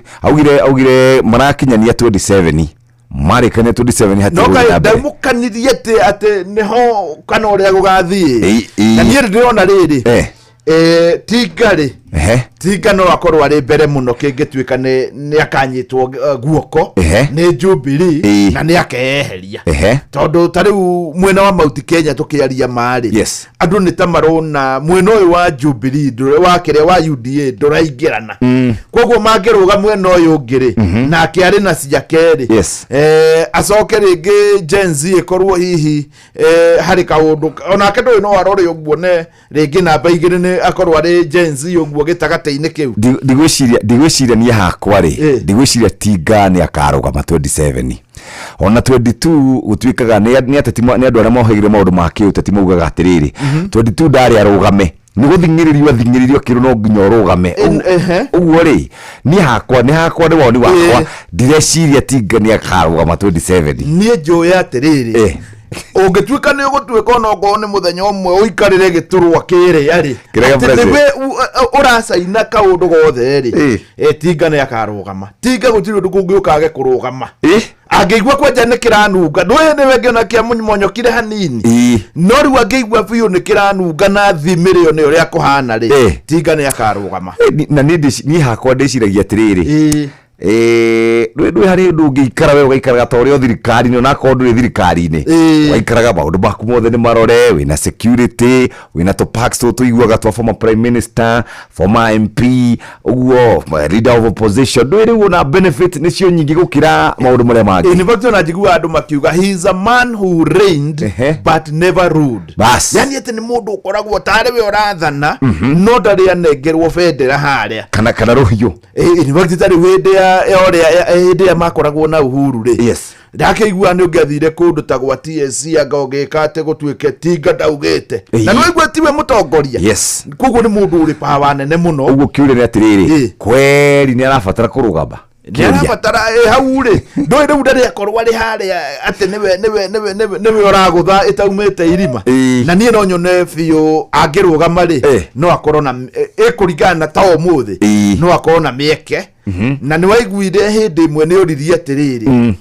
Augire marakinyania 27, marĩkania 27
No
hatirĩ gũthiĩ
kaĩ
na mbere.
ndaumũkanirie atĩ nĩho kana ũrĩa gũgathiĩ.
Ĩĩ.
Na niĩ ndĩrona rĩrĩ, Tinga rĩ, Tinga no akorwo arĩ mbere mũno kĩngĩtuĩka nĩ akanyitwo guoko nĩ Jubilee na nĩ akeyeheria. Tondũ ta rĩu mwena wa Mount Kenya tũkĩaria marĩ, andũ nĩ ta marona mwena ũyũ wa Jubilee wa kĩrĩa wa UDA ndũraingĩrana. Koguo mangĩrũga mwena ũyũ ũngĩ rĩ, nake arĩ na ciake rĩ, acoke rĩngĩ Gen Z ĩkorwo hihi harĩ kaũndũ onake ndũĩ no arore ũguo ne rĩngĩ namba igĩrĩ nĩ akorwo arĩ Gen Z ũguo gĩtagatĩ-inĩ kĩu.
Ndigwĩciria niĩ hakwa rĩ, ndigwĩciria Tinga nĩ akarũgama 27, ona 22 gũtuĩkaga nĩ ateti nĩ andũ arĩa mohĩgire maũndũ ma kĩũteti maugaga atĩrĩrĩ, 22 ndarĩ arũgame, nĩ gũthing'ĩrĩrio athing'ĩrĩrio akĩrwo no nginya ũrũgame. Ũguo rĩ, niĩ hakwa nĩ hakwa nĩ woni wakwa, ndireciria Tinga nĩ akarũgama 27.
Niĩ njũĩ atĩrĩrĩ, ũngĩtuĩka nĩ ũgũtuĩka onokorwo nĩ mũthenya ũmwe ũikarĩre gĩturwa kĩrĩa rĩ,
Kĩrĩa gĩa
atĩ
president.
nĩwe ũracaina kaũndũ gothe rĩ, Tinga nĩ akarũgama. Tinga gũtirĩ ũndũ kũngĩũka age kũrũgama. Angĩigua kwanja nĩ kĩranunga, ndũĩ nĩwe ngĩona kĩamũmonyokire hanini, no rĩu angĩigua biũ nĩ kĩranunga na thimĩrĩo nĩ ũrĩa kũhana rĩ, Tinga nĩ akarũgama.
Na niĩ niĩ hakwa ndĩciragia atĩrĩrĩ, ndũĩ harĩ ũndũ ũngĩikara we ũgaikaraga ta ũrĩa o thirikari-inĩ, onakorwo ndũrĩ thirikari-inĩ, ũgaikaraga maũndũ maku mothe nĩ marore, wĩna security, wĩna tũ perks tũtũ tũiguaga twa former prime minister, former MP, ũguo leader of opposition, ndũĩ rĩu ona benefit nĩcio nyingĩ gũkĩra maũndũ marĩa mangĩ.
In fact ona njiguaga andũ makiuga he is a man who reigned but never ruled.
Bas.
Yani atĩ nĩ mũndũ ũkoragwo tarĩ we ũrathana, no ndarĩ anengerwo bendera harĩa
kana rũhiũ.
In fact tarĩ hĩndĩ ya ũrĩa hĩndĩ ĩrĩa makoragwo na Uhuru rĩ, ndakĩigua nĩ ũngĩathire kũndũ ta gwa TSC anga ũgĩka atĩ gũtuĩke Tinga ndaugĩte, na nĩ waigua tiwe mũtongoria. Koguo nĩ mũndũ ũrĩ power nene mũno.
Ũguo kĩũria nĩ atĩrĩrĩ, kweri nĩ arabatara kũrũgama?
Nĩ arabatara hau rĩ, ndũĩ rĩu ndarĩ akorwo arĩ harĩa atĩ nĩwe ũragũtha ĩtaumĩte irima. Na niĩ no nyone biũ angĩrũgama rĩ, no akorwo na ĩkũringana na ta ũmũthĩ, no akorwo na mĩeke. Na nĩ waiguire hĩndĩ ĩmwe nĩ ũririe atĩrĩrĩ,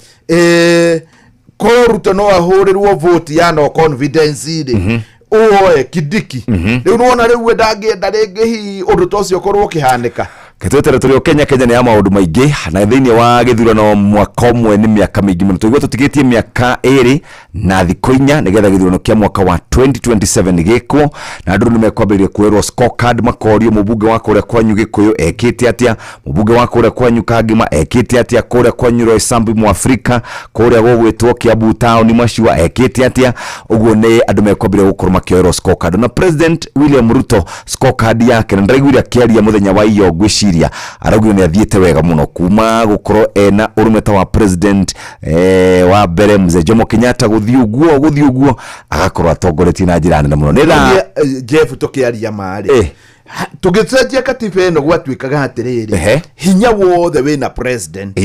korwo Ruto no ahũrĩrwo vote ya no confidence rĩ, ũoe Kindiki. Rĩu nĩwona rĩu we ndangĩenda rĩngĩ hihi ũndũ ta ũcio ũkorwo ũkĩhanĩka.
Ketwetere tũrĩ o Kenya. Kenya nĩ ya maũndũ maingĩ, na thĩinĩ wa gĩthurano mwaka ũmwe nĩ mĩaka mĩingĩ mũno. Tũigua tũtigĩtie mĩaka 2 na thikũ 4 nĩgetha gĩthurano kĩa mwaka wa 2027 gĩkwo, na andũ nĩ mekwambĩrĩria kuoerwo scorecard, makorio mũmbunge wa kũrĩa kwanyu Gĩkũyũ ekĩte atĩa, mũmbunge wa kũrĩa kwanyu Kangima ekĩte atĩa, kũrĩa kwanyu Roysambu Mwafrika, kũrĩa gũgwĩtwo Kiambu town Macua ekĩte atĩa. Ũguo nĩ andũ mekwambĩrĩria gũkorwo makĩoerwo scorecard. Na President William Ruto scorecard yake, na ndĩraiguire akĩaria mũthenya wa iyo, ngwĩciria araugire nĩ athiĩte wega mũno kuma gũkorwo ena ũrũme ta wa president wa mbere Mzee Jomo Kenyatta, gũthiĩ ũguo gũthiĩ ũguo agakorwo atongoretie na njĩra nene mũno. Nĩ thaa
Jeff, tũkĩaria marĩ, Tũgĩcenjia katiba ĩno gwatuĩkaga atĩrĩrĩ, hinya wothe wĩna president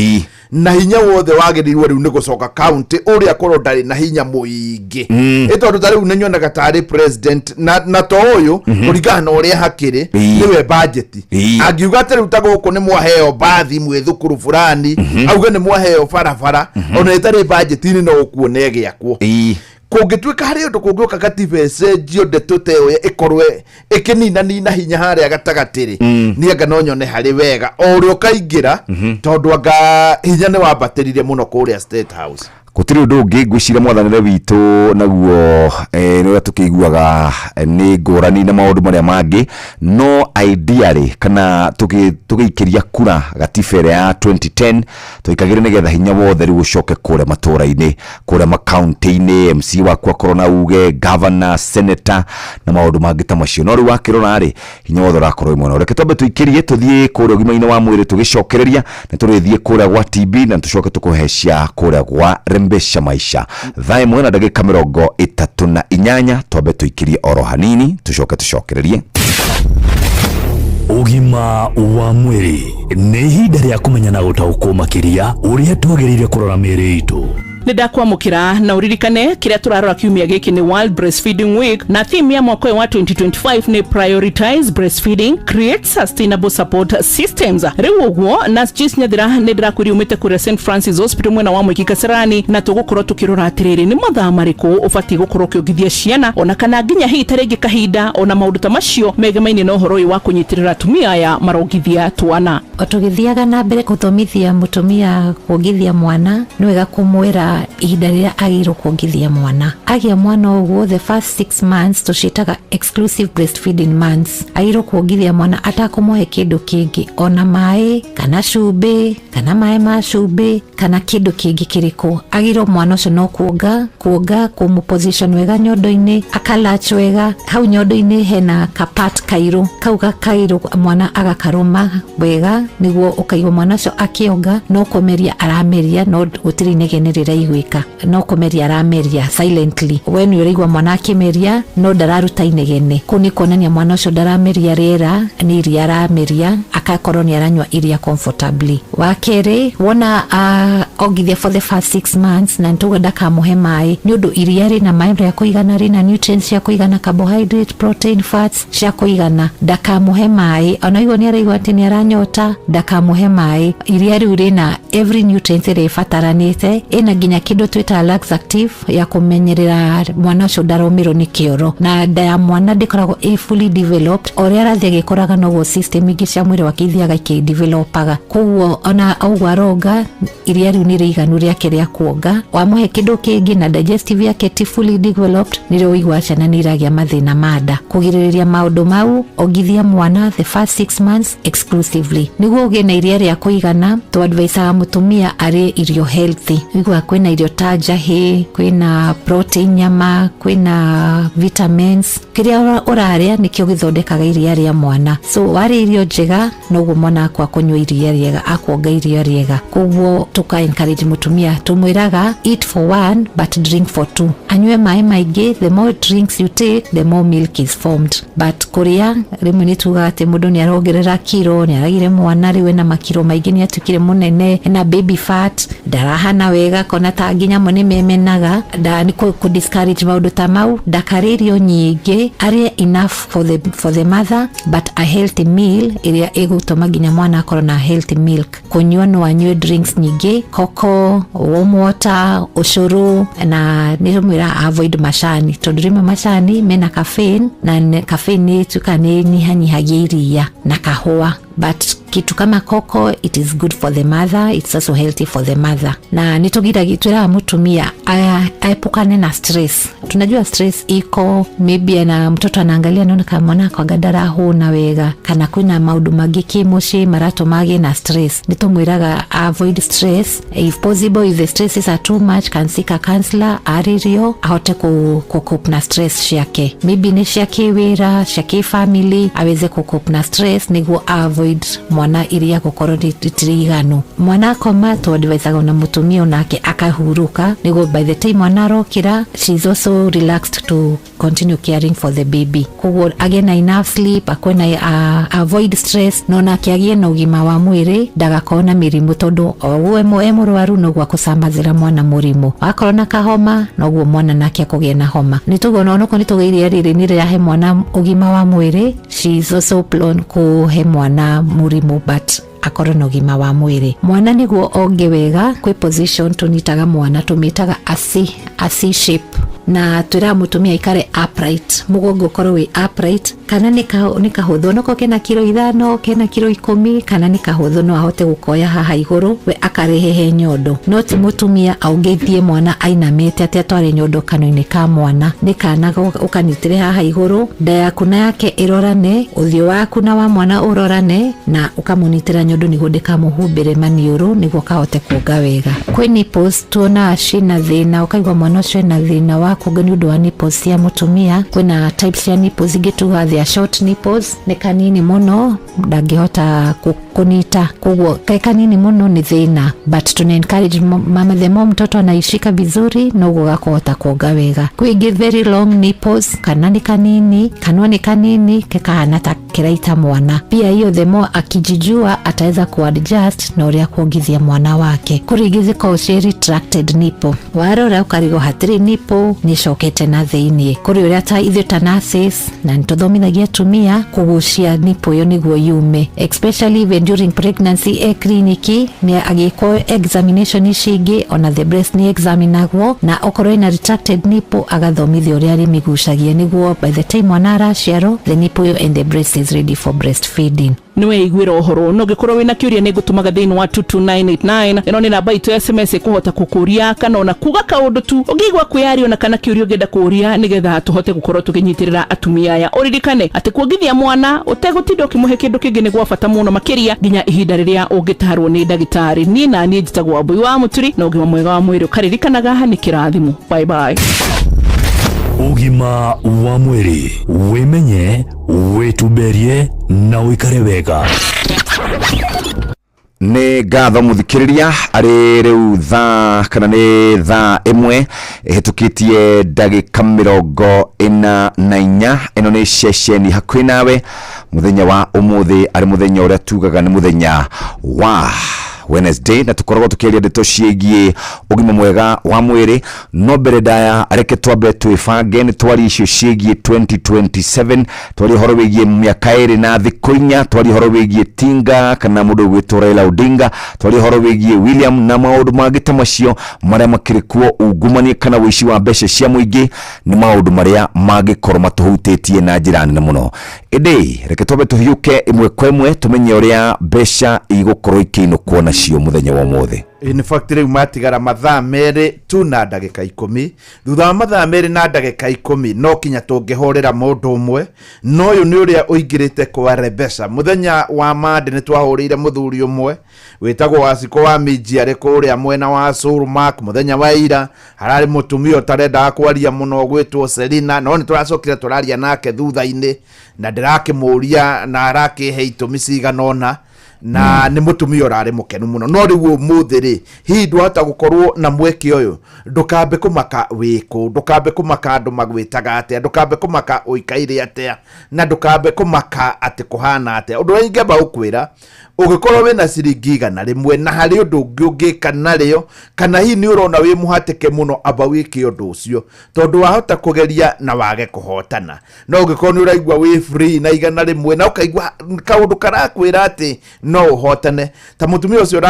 na hinya wothe wagĩrĩirwo rĩu nĩ gũcoka county, ũrĩa korwo ndarĩ na hinya mũingĩ. Ĩ tondũ ta rĩu nĩ nyonaga tarĩ president na to ũyũ, kũringana na ũrĩa hakĩrĩ, nĩwe budget. Angiuga atĩ rĩu ta gũkũ nĩ mwaheo bathi mwĩ thukuru fulani, auge nĩ mwaheo barabara, ona ĩtarĩ budget-inĩ no ũkuona ĩgĩakwo. Kũngĩtuĩka harĩ ũndũ kũngĩũka katiba ĩcenjio, ndeto ta ĩyo ĩkorwo ĩkĩninanina hinya harĩa gatagatĩ rĩ, niĩ anga no nyone harĩ wega o ũrĩa ũkaingĩra, tondũ anga hinya nĩ wambatĩrire mũno kũrĩa State House.
Gũtirĩ ũndũ ũngĩ ngwĩciria mwathanĩre witũ naguo nĩ ũrĩa tũkĩiguaga nĩ ngũrani na maũndũ marĩa mangĩ, no ideally kana tũgĩikĩria kura gatiba ĩrĩa ya 2010 tũikagĩre nĩgetha hinya wothe rĩu ũcoke kũrĩa matũra-inĩ, kũrĩa makaunti-inĩ, MC waku akorwo na uge, governor, senator na maũndũ mangĩ ta macio. No rĩu wakĩrora rĩ, hinya wothe ũrakorwo wĩ mwena. Reke twambe tũikĩrie, tũthiĩ kũrĩa ũgima-inĩ wa mwĩrĩ, tũgĩcokereria nĩ tũrĩthiĩ kũrĩa gwa TB na tũcoke tũkũhe cia kũrĩa gwa Rembesha Maisha. 1:38, twambe tũikĩrie oro hanini, tũcoke tũcokererie.
Ũgima wa mwĩrĩ nĩ ihinda rĩa kũmenya na gũtaũkwo makĩria ũrĩa twagĩrĩire kũrora mĩĩrĩ itũ.
Nĩ ndakwamũkĩra na ũririkane kĩrĩa tũrarora kiumia gĩkĩ nĩ World Breastfeeding Week, na theme ya mwaka ũyũ wa 2025 nĩ "Prioritize Breastfeeding, Create Sustainable Support Systems". Rĩu ũguo na Joyce Nyathira nĩ ndĩrakwĩria umĩte kũrĩa St Francis Hospital mwena wa Mwiki Kasarani, na tũgũkorwo tũkĩrora atĩrĩrĩ, nĩ mathaa marĩkũ ũbatiĩ gũkorwo ũkĩongithia ciana, ona kana nginya hihi ta rĩngĩ kahinda ona maũndũ ta macio megemainie na ũhoro ũyũ wa kũnyitĩrĩra atumia aya marongithia twana.
O tũgĩthiaga na mbere gũthomithia mũtumia kuongithia mwana, nĩ wega kũmwĩra ihinda rĩrĩa agĩrĩirwo kuongithia mwana. Agĩa mwana ũguo, the first 6 months tũciĩtaga exclusive breastfeeding months. Agĩrĩirwo kuongithia mwana atakũmũhe kĩndũ kĩngĩ, ona maĩ kana cumbĩ kana maĩ ma cumbĩ kana kĩndũ kĩngĩ kĩrĩkũ. Agĩrĩirwo mwana ũcio no kuonga, kuonga, kũmũ position wega nyondo-inĩ, akalatch wega hau nyondo-inĩ. Hena kapat kairũ, kau gakairũ mwana agakarũma wega nĩguo ũkaigua mwana ũcio akĩonga no kũmeria arameria, no gũtirĩ inegene rĩraiguĩka, no kũmeria arameria silently. We nĩ ũraigua mwana akĩmeria no ndararuta inegene. Kũu nĩ kuonania mwana ũcio ndarameria rĩera, nĩ iria arameria, akakorwo nĩ aranyua iria comfortably. Wa kerĩ, wona ongithia for the first 6 months, na nĩtauga ndakamũhe maĩ, nĩ ũndũ iria rĩna maĩ rĩa kũigana, rĩna nutrients cia kũigana, carbohydrate, protein, fats cia kũigana. Ndakamũhe maĩ ona igua nĩ araigua atĩ nĩ aranyota, ndakamũhe maĩ. Iria rĩu rĩna every nutrient ĩrĩa ĩbataranĩte, ĩna nginya kĩndũ twĩtaga laxative ya kũmenyerera mwana ũcio ndaromĩrwo nĩ kĩoro. Na nda ya mwana ndĩkoragwo ĩ fully developed, o ũrĩa arathiĩ agĩkũraga noguo system ingĩ cia mwĩrĩ wake ithiaga ikĩdevelopaga. Koguo ona ũguo aronga, iria rĩu nĩ rĩiganu rĩake rĩa kuonga. Wamũhe kĩndũ kĩngĩ na digestive yake ti fully developed, nĩrĩo ũiguaga ciana nĩ iragĩa mathĩna ma nda. Kũgirĩrĩria maũndũ mau, ongithia mwana the first 6 months exclusively nĩguo ũgĩe na iria rĩa kũigana. Tũadvisaga mũtumia arĩe irio healthy. Ũiguaga kwĩna irio ta njahĩ, kwĩna protein, nyama, kwĩna vitamins. Kĩrĩa ũrarĩa nĩkĩo gĩthondekaga iria rĩa mwana. So warĩa irio njega, noguo mwana akwa kũnyua iria rĩega, akuonga iria rĩega. Koguo tũka encourage mũtumia, tũmwĩraga eat for one but drink for two, anyue maĩ maingĩ. The more drinks you take, the more milk is formed. But kũrĩa rĩmwe nĩ tugaga atĩ mũndũ nĩ arongerera kiro, nĩ aragire mwana, rĩu ena makiro maingĩ, nĩ atuĩkire mũnene, ena baby fat, ndarahana wega, kona ta nginya amwe nĩ memenaga nda. Nĩ kũ discourage maũndũ ta mau, ndakarĩe irio nyingĩ, arĩe enough for the mother, but a healthy meal ĩrĩa ĩgũtũma nginya mwana akorwo na healthy milk. Kũnyua, no anyue drinks nyingĩ, cocoa, warm water, ũcũrũ, na nĩ tũmwĩra avoid macani, tondũ rĩmwe macani mena caffeine, na caffeine nĩ ĩtuĩkaga nĩ nyihanyihagia iria na kahũa. But kitu kama cocoa, it is good for the mother, it's also healthy for the mother. Na nĩ tũgiragia, twĩraga mũtumia aepukane na stress. Tunajua stress iko, maybe ana mtoto anaangalia, anaona kama mwana akwaga ndarahũna wega, kana kwĩna maũndũ mangĩ kĩmũciĩ maratũma agĩe na stress. Nĩ tũmwĩraga avoid stress. If possible, if the stresses are too much, can seek a counselor, arĩrio ahote ku cope na stress ciake, maybe nĩ cia kĩwĩra, cia kĩfamily, aweze ku cope na stress nĩguo avoid. avoid mwana iria gũkorwo rĩtirĩ iganu. Mwana akoma twadvisaga ona mũtumia onake akahurũka nĩguo by the time mwana arokĩra, she is also relaxed to continue caring for the baby. Koguo agĩe na enough sleep, akwe na avoid stress, na onake agĩe na ũgima wa mwĩrĩ, ndagakorwo na mĩrimũ, tondũ o ũguo e mũrwaru noguo akũcambazĩra mwana mũrimũ. Wakorwo na kahoma noguo mwana nake akũgĩa na homa. Nĩ tuguo onokorwo nĩ tuge iria rĩrĩ nĩ rĩrahe mwana ũgima wa mwĩrĩ, she is also prone kũhe mwana mũrimũ, but akorwo na ũgima wa mwĩrĩ. Mwana nĩguo onge wega, kwĩ position tũnyitaga mwana tũmĩtaga a C shape, na twĩraga mũtumia aikare upright, mũgongo ũkorwo wĩ upright, kana nĩ kahũthũ, onokorwo kena kiro 5, kena kiro 10, kana nĩ kahũthũ no ahote gũkoya haha igũrũ, we akarehe he nyondo. No ti mũtumia aungĩtie mwana ainamĩte atĩ atware nyondo kanua-inĩ ka mwana, nĩ kana ũkanyitĩre haha igũrũ, nda yaku na yake ĩrorane, ũthiũ waku na wa mwana ũrorane, na ũkamũnyitĩra nyondo nĩguo ndĩkamũhumbĩre maniũrũ nĩguo kahote kuonga wega. Kwĩ nipples tuonaga ciĩna thĩna, ũkaigua mwana ũcio ena thĩna wa kuonga nĩ ũndũ wa nipples cia mũtumia. Kwĩna types cia nipples ingĩ tugaga they are short nipples, nĩ kanini mũno ndangĩhota kũnita, koguo ke kanini mũno nĩ thĩna, but tuna encourage mama, the more mtoto anaishika vizuri noguo gakũhota kuonga wega. Kwĩ ingĩ very long nipples, kana nĩ kanini, kanua nĩ kanini, kekahana ta kĩraita mwana. Pia hiyo the more akijijua ataweza kuadjust na ũrĩa kuongithia mwana wake. Kũrĩ ingĩ zikoragwo ciĩ retracted nipple, warora ũkarigwo hatirĩ nipple, nĩcokete na thĩiniĩ. Kũrĩ ũrĩa ta ithuĩ ta nurses na nĩtũthomithagia atumia kũgucia nipple ĩyo nĩguo yume, especially even during pregnancy e kliniki nĩ agĩkwo examination ici ingĩ, ona the breast nĩ examinagwo, na okorwo ĩna retracted nipple agathomithio ũrĩa arĩmĩgucagia nĩguo by the time mwana araciarwo the nipple and the breast is ready for breastfeeding.
Nĩ weiguĩra ũhoro, no ũngĩkorwo wĩna kĩũria nĩ ngũtũmaga thĩinĩ wa 22989. Ĩno nĩ namba itũ ya SMS ĩkũhota gũkũria kana ona kuga kaũndũ tu ũngĩigua kwĩyaria ona kana kĩũria ũngĩenda kũũria nĩgetha tũhote gũkorwo tũkĩnyitĩrĩra atumia aya. Ũririkane atĩ kuongithia mwana ũtegũtinda ũkĩmũhe kĩndũ kĩngĩ nĩ gwa bata mũno makĩria nginya ihinda rĩrĩa ũngĩtarwo nĩ ndagĩtarĩ. Niĩ na niĩ njĩtagwo Wambui wa Mũturi, na ũgima mwega wa mwĩrĩ ũkaririkanaga nĩ kĩrathimo. Bye bye.
Ũgima wa mwĩrĩ, wĩmenye, wĩtumberie na ũikare wega.
Nĩ ngatho mũthikĩrĩria, arĩ rĩu thaa kana nĩ thaa 1 ĩhĩtũkĩtie ndagĩka 44. Ĩno nĩ ceceni hakuhĩ nawe mũthenya wa ũmũthĩ, arĩ mũthenya ũrĩa tugaga nĩ mũthenya wa Wednesday, na tukoragwo tukiaria ndeto ciĩgiĩ ũgima mwega wa mwĩrĩ. No mbere ndaya reke twambe twĩbange, nĩ twarie icio ciĩgiĩ 2027, twarie ũhoro wĩgiĩ mĩaka 2 na thikũ 4, twarie ũhoro wĩgiĩ Tinga kana mũndũ ũgwĩtwo Raila Odinga, twarie ũhoro wĩgiĩ William na maũndũ mangĩ ta macio marĩa makĩrĩ kuo, ungumania kana ũici wa mbeca cia mũingĩ, nĩ maũndũ marĩa mangĩkorwo matũhutĩtie na njĩra nene mũno. Ĩndĩ reke twambe tũhiũke ĩmwe kwa ĩmwe tũmenye ũrĩa mbeca igũkorwo ikĩinũkwo nacio mũthenya wa ũmũthĩ.
In fact rĩu matigara mathaa 2 tu na ndagĩka 10. Thutha wa mathaa 2 na ndagĩka 10 no kinya tũngĩhũrĩra mũndũ ũmwe, no ũyũ nĩ ũrĩa ũingĩrĩte kwa Rebesa. Mũthenya wa Monday nĩ twahũrĩire mũthuri ũmwe wĩtagwo Waciko wa Minji arĩ kũrĩa mwena wa Surmark. Mũthenya wa ira hararĩ mũtumia ũtarendaga kwaria mũno ũgwĩtwo Selina, no nĩ tũracokire tũraria nake thutha-inĩ na ndĩrakĩmũria na arakĩhe itũmi cigana ũna, na nĩ mũtumia ũrarĩ mũkenu mũno. No rĩu ũmũthĩ rĩ, hihi ndwahota gũkorwo na mweke ũyũ? Ndũkambe kũmaka wĩkũ, ndũkambe kũmaka andũ magwĩtaga atĩa, ndũkambe kũmaka ũikaire atĩa, na ndũkambe kũmaka atĩ kũhana atĩa. Ũndũ ũrĩa ingĩamba gũkwĩra, ũngĩkorwo wĩna ciringi 100 na harĩ ũndũ ũngĩ ũngĩka narĩo, kana hihi nĩ ũrona wĩ mũhatĩke mũno, amba wĩke ũndũ ũcio, tondũ wahota kũgeria na wage kũhotana. No ũngĩkorwo nĩ ũraigua wĩ free na 100 na ũkaigua kaũndũ karakwĩra atĩ no ũhotane, ta mũtumia ũcio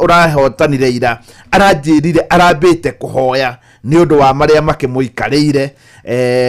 ũrahotanire ira, aranjĩrire arambĩte kũhoya nĩ ũndũ wa marĩa makĩmũikarĩire,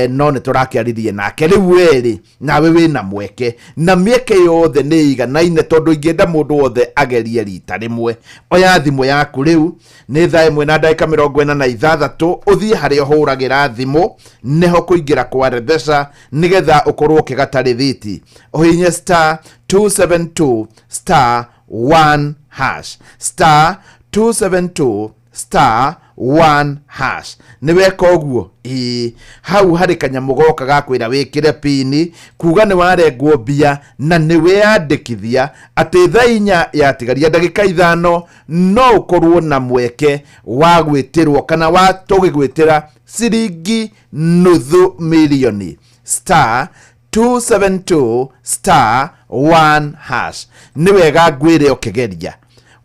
no nĩ tũrakĩaririe nake. Rĩu werĩ nawe wĩna mweke, na mĩeke yothe nĩ ĩiganaine, tondũ ingĩenda mũndũ wothe agerie rita rĩmwe. Oya thimũ yaku rĩu, nĩ thaa 1 na ndagĩka 46, ũthiĩ harĩa ũhũragĩra thimũ, nĩho kũingĩra kwa Rebesa, nĩgetha ũkorwo ũkĩgata rĩthiti. Ũhihinye star 272 star 1 hash, star 272 star 1 hash. Nĩ weka ũguo, ĩĩ, hau harĩ kanyamũ goka gakwĩra wĩkĩre pini kuga nĩ warengwo mbia na nĩ weyandĩkithia atĩ thaa 4 yatigaria ndagĩka 5 no ũkorwo na mweke wa gwĩtĩrwo kana wa tũgĩgwĩtĩra ciringi nuthu mirioni. Star 272 star 1 hash. Nĩ wega ngwĩre ũkĩgeria,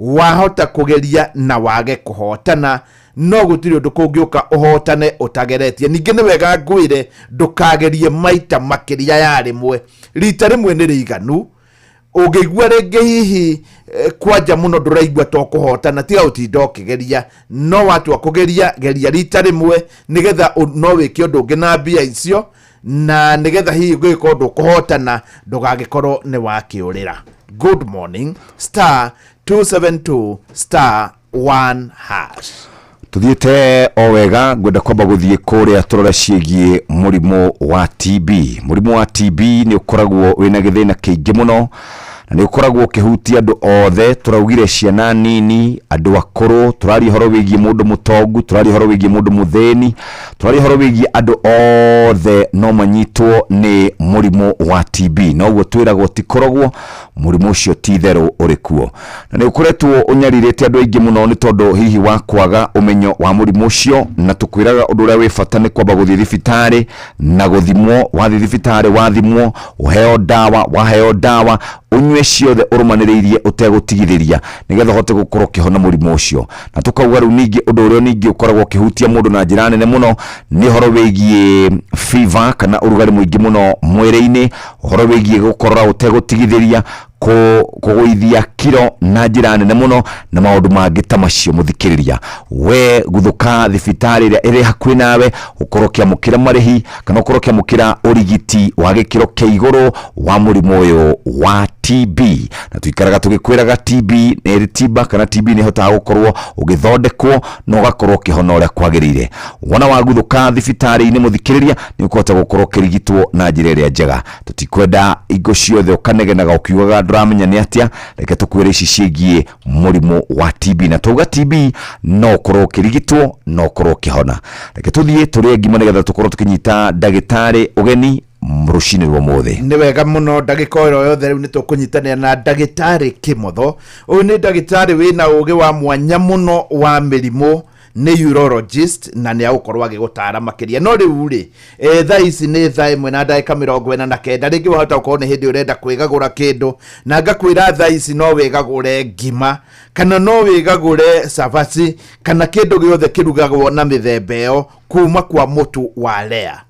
wahota kũgeria na wage kũhotana, no gũtirĩ ũndũ kũngĩũka ũhotane ũtageretie. Ningĩ nĩ wega ngwĩre ndũkagerie maita makĩria ya rĩmwe, rita rĩmwe nĩ rĩiganu. Ũngĩigua rĩngĩ hihi kwanja mũno ndũraigua to kũhotana, tiga ũtinda ũkĩgeria, no watua kũgeria geria rita rĩmwe nĩgetha no wĩke ũndũ ũngĩ na mbia icio, na nĩgetha hihi ũngĩgĩkorwo ndũkũhotana ndũgagĩkorwo nĩ wakĩũrĩra. Good morning, star 272 star 1 hash.
Tuthiĩte o wega, ngwenda kwamba gũthiĩ kũrĩa tũrore ciĩgiĩ mũrimũ wa TB. Mũrimũ wa TB nĩ ũkoragwo wĩna gĩthĩna kĩingĩ mũno na nĩ ũkoragwo ũkĩhutia andũ othe. Tũraugire ciana nini, andũ akũrũ, tũraria ũhoro wĩgiĩ mũndũ mũtongu, tũraria ũhoro wĩgiĩ mũndũ mũthĩni, tũraria ũhoro wĩgiĩ andũ othe no manyitwo nĩ mũrimũ wa TB. Noguo twĩragwo ti kũrogwo, mũrimũ ũcio ti itherũ ũrĩ kuo, na nĩ ũkoretwo ũnyarirĩte andũ aingĩ mũno nĩ tondũ hihi wa kwaga ũmenyo wa mũrimũ ũcio. Na tũkwĩraga ũndũ ũrĩa wĩ bata nĩ kwamba gũthiĩ thibitarĩ na gũthimwo. Wathiĩ thibitarĩ, wathimwo, ũheo ndawa, waheo ndawa ũnyue ciothe ũrũmanĩrĩirie ũtegũtigithĩria nĩgetha ũhote gũkorwo ũkĩhona mũrimũ ũcio. Na tũkauga rĩu ningĩ ũndũ ũrĩa ningĩ ũkoragwo ũkĩhutia mũndũ na njĩra nene mũno nĩ ũhoro wĩgiĩ fever kana ũrugarĩ mũingĩ mũno mwĩrĩ-inĩ, ũhoro wĩgiĩ gũkorora ũtegũtigithĩria, kũgũithia kiro na njĩra nene mũno na maũndũ mangĩ ta macio. Mũthikĩrĩria, we guthũka thibitarĩ ĩrĩa ĩrĩ hakuhĩ nawe, ũkorwo ũkĩamũkĩra marĩhi kana ũkorwo ũkĩamũkĩra ũrigiti wa gĩkĩro kĩa igũrũ wa mũrimũ ũyũ wa TB. Na tuikaraga tũgĩkwĩraga TB nĩ ĩrĩ tiba kana TB nĩ ĩhotaga gũkorwo ũgĩthondekwo na ũgakorwo ũkĩhona ũrĩa kwagĩrĩire. Wona waguthũka thibitarĩ-inĩ, mũthikĩrĩria, nĩ ũkũhota gũkorwo ũkĩrigitwo na njĩra ĩrĩa njega. Tũtikwenda ingo ciothe ũkanegenaga ũkiugaga ndũramenya nĩ atĩa. Reke tũkwĩre ici ciĩgiĩ mũrimũ wa TB, na twauga TB no ũkorwo ũkĩrigitwo no ũkorwo ũkĩhona. Reke tũthiĩ tũrĩe ngima nĩgetha tũkorwo tũkĩnyita ndagĩtarĩ ũgeni rũcinĩ rwa ũmũthĩ.
Nĩ wega mũno, ndagĩka ĩro yothe rĩu nĩ tũkũnyitanĩra na ndagĩtarĩ Kĩmotho. Ũyũ nĩ ndagĩtarĩ wĩna ũgĩ wa mwanya mũno wa mĩrimũ, nĩ urologist na nĩ agũkorwo agĩgũtara makĩria. No rĩu rĩ, thaa ici nĩ thaa 1 na ndagĩka 49. Rĩngĩ wahota gũkorwo nĩ hĩndĩ ũrenda kwĩgagũra kĩndũ, na ngakwĩra thaa ici no wĩgagũre ngima kana no wĩgagũre cabaci kana kĩndũ gĩothe kĩrugagwo na mĩthemba ĩyo kuma kwa mũtu wa Lea.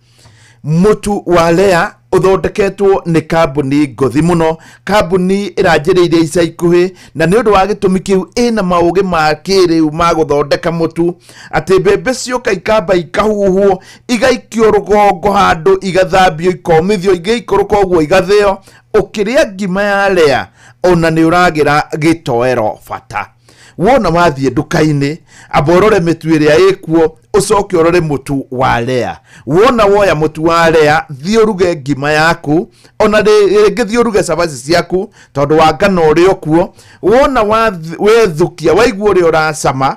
Mũtu wa Lea ũthondeketwo nĩ kambuni ngothi mũno, kambuni ĩranjĩrĩirie ica ikuhĩ, na nĩ ũndũ wa gĩtũmi kĩu ĩna maũgĩ ma kĩrĩu ma gũthondeka mũtu, atĩ mbembe cioka ikamba ikahuhwo, igaikio rũgongo handũ, igathambio, ikomithio, igĩikũrũka ũguo igathĩo. Ũkĩrĩa ngima ya Lea ona nĩ ũragĩra gĩtoero bata. Wona wathiĩ nduka-inĩ, amba ũrore mĩtu ĩrĩa ĩkuo, ũcoke ũrore mũtu wa Lea. Wona woya mũtu wa Lea, thiĩ ũruge ngima yaku, ona rĩngĩ thiĩ ũruge cabaci ciaku tondũ wa ngano ũrĩ okuo. Wona wethukia, waigua ũrĩa ũracama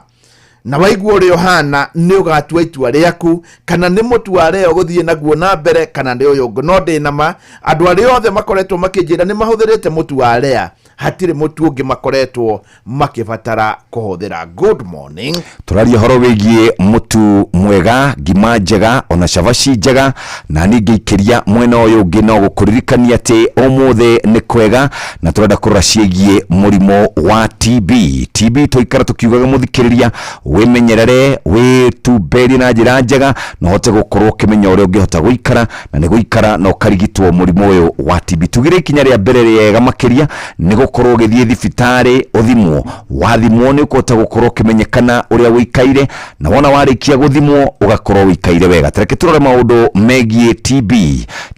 na waigua ũrĩa ũhana, nĩ ũgatua itua rĩaku kana nĩ mũtu wa Lea ũgũthiĩ naguo na mbere kana nĩ ũyũ ũngĩ. No ndĩ na ma andũ arĩa othe makoretwo makĩnjĩra nĩ mahũthĩrĩte mũtu wa Lea, hatirĩ mũtu ũngĩ makoretwo makĩbatara kũhũthĩra. Good morning.
Tũraria ũhoro wĩgiĩ mũtu mwega, ngima njega, ona cabaci njega. Na niĩ ngĩikĩria mwena ũyũ ũngĩ no gũkũririkania atĩ ũmũthĩ nĩ kwega na tũrenda kũrora ciĩgiĩ mũrimũ wa TB. TB tũikara tũkiugaga mũthikĩrĩria wĩmenyerere, wĩtumberie na njĩra njega na ũhote gũkorwo ũkĩmenya ũrĩa ũngĩhota gũikara, na nĩ gũikara na ũkarigitwo mũrimũ ũyũ wa TB. Tugire ikinya rĩa mbere rĩega makĩria nĩ gũkorwo ũgĩthiĩ thibitarĩ ũthimwo. Wathimwo nĩ ũkũhota gũkorwo ũkĩmenyekana ũrĩa ũikaire, na wona warĩkia gũthimwo ũgakorwo ũikaire wega. Tareke tũrore maũndũ megiĩ TB.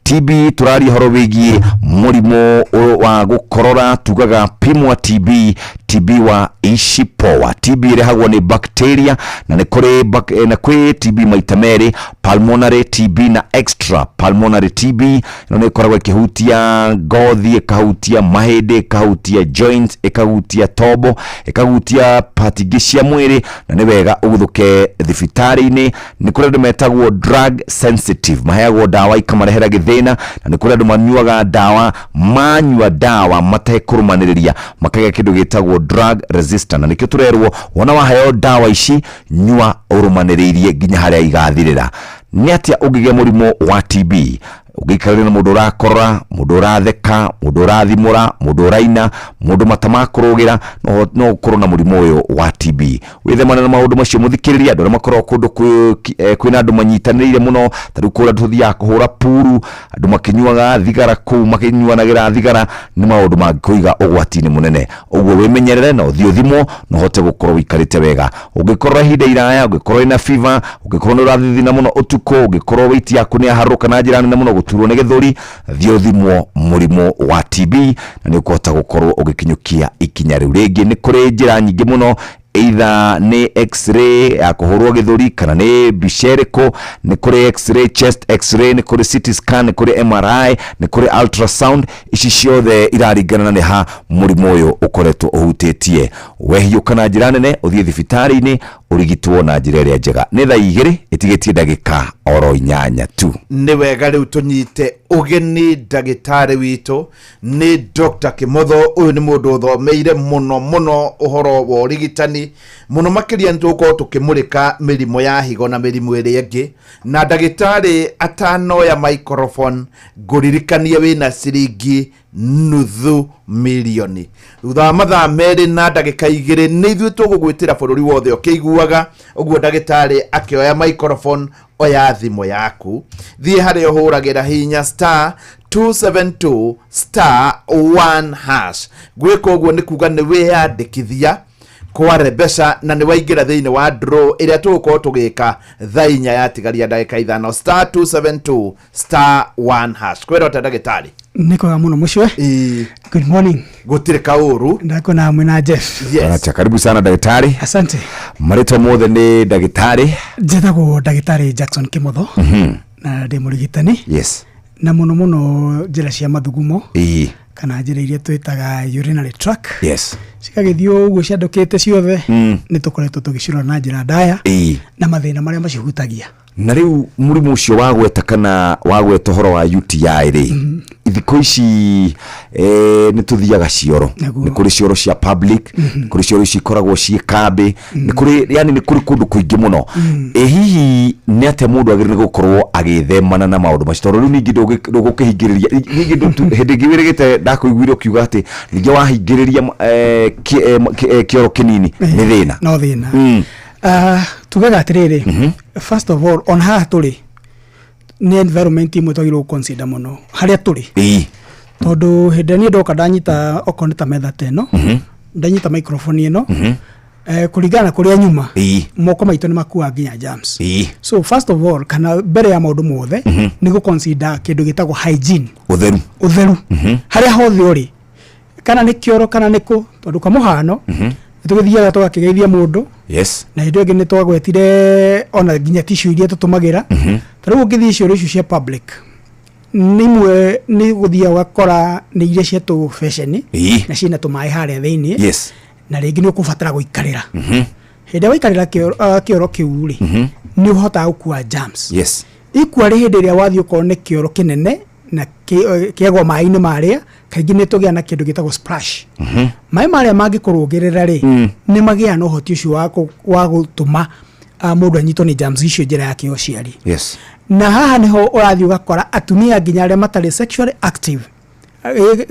TB tũraria ũhoro wĩgiĩ mũrimũ wa gũkorora, tugaga pimwa TB, TB wa ishipoa. TB ĩrehagwo nĩ bacteria na nĩ kũrĩ na kwĩ TB maita merĩ, pulmonary TB na extra pulmonary TB. Ĩno nĩ ĩkoragwo ĩkĩhutia ngothi, ĩkahutia mahĩndĩ, ĩkahutia joints, ĩkahutia tombo, ĩkahutia part ingĩ cia mwĩrĩ, na nĩ wega ũguthũke thibitarĩ-inĩ. Nĩ kũrĩ andũ metagwo drug sensitive, maheagwo ndawa ikamarehera gĩthĩna, na nĩ kũrĩ andũ manyuaga ndawa, manyua ndawa matekũrũmanĩrĩria makagĩa kĩndũ gĩtagwo drug resistant, na nĩkĩo tũrerwo wona waheo ndawa ici nyua ũrũmanĩrĩirie nginya harĩa igathirĩra. Nĩ atĩa ũngĩgĩa mũrimũ wa TB? Ũngĩikarania na mũndũ ũrakorora, mũndũ ũratheka, mũndũ ũrathimũra, mũndũ ũraina, mũndũ mata makũrũgĩra, no ũkorwo na mũrimũ ũyũ wa TB. Wĩthemane na maũndũ macio mũthikĩrĩria. Andũ arĩa makoragwo kũndũ kwĩna andũ manyitanĩire mũno, ta rĩu kũrĩa tũthiaga kũhũra puru, andũ makĩnyuaga thigara kũu, makĩnyuanagĩra thigara, nĩ maũndũ mangĩkũiga ũgwati-inĩ mũnene. Ũguo wĩmenyerere na ũthiĩ ũthimwo na ũhote gũkorwo ũikarĩte wega. Ũngĩkorwo ihinda iraya, ũngĩkorwo wĩna fever, ũngĩkorwo nĩ ũrathithina mũno ũtukũ, ũngĩkorwo weight yaku nĩ yaharũrũka na njĩra nene mũno, gũturwo nĩ gĩthũri, thiĩ ũthimwo mũrimũ wa TB na nĩ ũkũhota gũkorwo ũgĩkinyũkia ikinya rĩu. Rĩngĩ nĩ kũrĩ njĩra nyingĩ mũno, either nĩ x-ray ya kũhũrwo gĩthũri kana nĩ mbica ĩrĩkũ, nĩ kũrĩ x-ray, chest x-ray, nĩ kũrĩ CT scan, nĩ kũrĩ MRI, nĩ kũrĩ ultrasound. Ici ciothe iraringana na nĩ ha mũrimũ ũyũ ũkoretwo ũhutĩtie. Wehiũka na njĩra nene, ũthiĩ thibitarĩ-inĩ ũrigitwo na njĩra ĩrĩa njega. Nĩ thaa igĩrĩ ĩtigĩtie ndagĩka oro 8 tu.
Nĩ wega rĩu tũnyite ũgeni ndagĩtarĩ witũ nĩ Dr. Kimotho. Ũyũ nĩ mũndũ ũthomeire mũno mũno ũhoro wa ũrigitani, mũno makĩria nĩ tũgũkorwo tũkĩmũrĩka mĩrimũ ya higo na mĩrimũ ĩrĩa ĩngĩ. Na ndagĩtarĩ atanoya microphone, ngũririkanie wĩna ciringi nuthu milioni thutha wa mathaa 2 na ndagĩka 2 nĩ ithuĩ tũgũgwĩtĩra bũrũri wothe ũkĩiguaga ũguo. Ndagĩtarĩ akĩoya microphone, oya thimũ yaku, thiĩ harĩa ũhũragĩra, hinya star 272 star 1 hash. Gwĩka ũguo nĩ kuga nĩ wĩyandĩkithia kware mbeca na nĩ waingĩra thĩinĩ wa draw ĩrĩa tũgũkorwo tũgĩka thaa 4 yatigaria ndagĩka 5, star 272 star 1 hash. Kwĩra ũte ndagĩtarĩ?
Nĩ kwega mũno mũcwe. Good morning.
Gũtirĩ kaũru.
Ndakona mwĩna Jeff.
Yes.
Acha, karibu sana ndagĩtarĩ.
Asante.
Marĩtwa mothe nĩ ndagĩtarĩ?
Njĩtagwo ndagĩtarĩ Jackson Kimotho na ndĩ mũrigitani na mũno mũno njĩra cia mathugumo kana njĩra iria twĩtaga urinary tract cigagĩthiĩ ũguo ciandũkĩte ciothe. Nĩ tũkoretwo tũgĩcirora na njĩra ndaya na mathĩna marĩa macihutagia.
Na rĩu mũrimũ ũcio wagweta kana wagweta ũhoro wa UTI rĩ, thikũ ici nĩ tũthiaga cioro, nĩ kũrĩ cioro cia public, nĩ kũrĩ cioro ici ikoragwo ciĩ kambĩ, nĩ kũrĩ, yani nĩ kũrĩ kũndũ kũingĩ mũno. Ĩ hihi nĩ atĩa mũndũ agĩrĩire gũkorwo agĩthemana na maũndũ macio, tondũ rĩu ningĩ ndũgũkĩhingĩrĩria ningĩ hĩndĩ ĩngĩ wĩrĩgĩte ndakũiguire ũkiuga atĩ ningĩ wahingĩrĩria kĩoro kĩnini nĩ thĩna.
No thĩna. Tugaga atĩrĩrĩ, first of all, on haha tũrĩ nĩ environment imwe twagĩrĩirwo gũ-consider mũno harĩa tũrĩ, tondũ hĩndĩ ĩrĩa niĩ ndoka ndanyita okorwo nĩ ta metha ta ĩno, ndanyita microphone ĩno, kũringana na kũrĩa nyuma, moko maitũ nĩ makuaga nginya germs. So first of all, kana mbere ya maũndũ mothe, nĩ gũ-consider kĩndũ gĩtagwo hygiene.
Ũtheru.
Ũtheru harĩa hothe ũrĩ, kana nĩ kĩoro kana nĩ kũ, tondũ kwa mũhano nĩ tũgĩthiaga tũgakĩgeithia mũndũ na hĩndĩ ĩyo ĩngĩ nĩ twagwetire ona nginya tissue iria tũtũmagĩra. Ta rĩu ũngĩthiĩ cioro icio cia public, nĩ imwe nĩ gũthiaga ũgakora nĩ iria cia tũbeceni na ciĩna tũmaĩ harĩa thĩinĩ na rĩngĩ nĩ ũkũbatara gũikarĩra. Hĩndĩ ĩrĩa waikarĩra kĩoro kĩu rĩ, nĩ ũhotaga gũkua germs. Ikua rĩ, hĩndĩ ĩrĩa wathiĩ ũkorwo nĩ kĩoro kĩnene na kĩagwa maĩ-inĩ marĩa, kaingĩ nĩ tũgĩa na kĩndũ gĩtagwo splash. Maĩ marĩa mangĩkũrũgĩrĩra rĩ, nĩ magĩaga na ũhoti ũcio wa gũtũma mũndũ anyitwo nĩ germs icio njĩra yake ya ũciari. Na haha nĩho ũrathiĩ ũgakora atumia nginya arĩa matarĩ sexually active,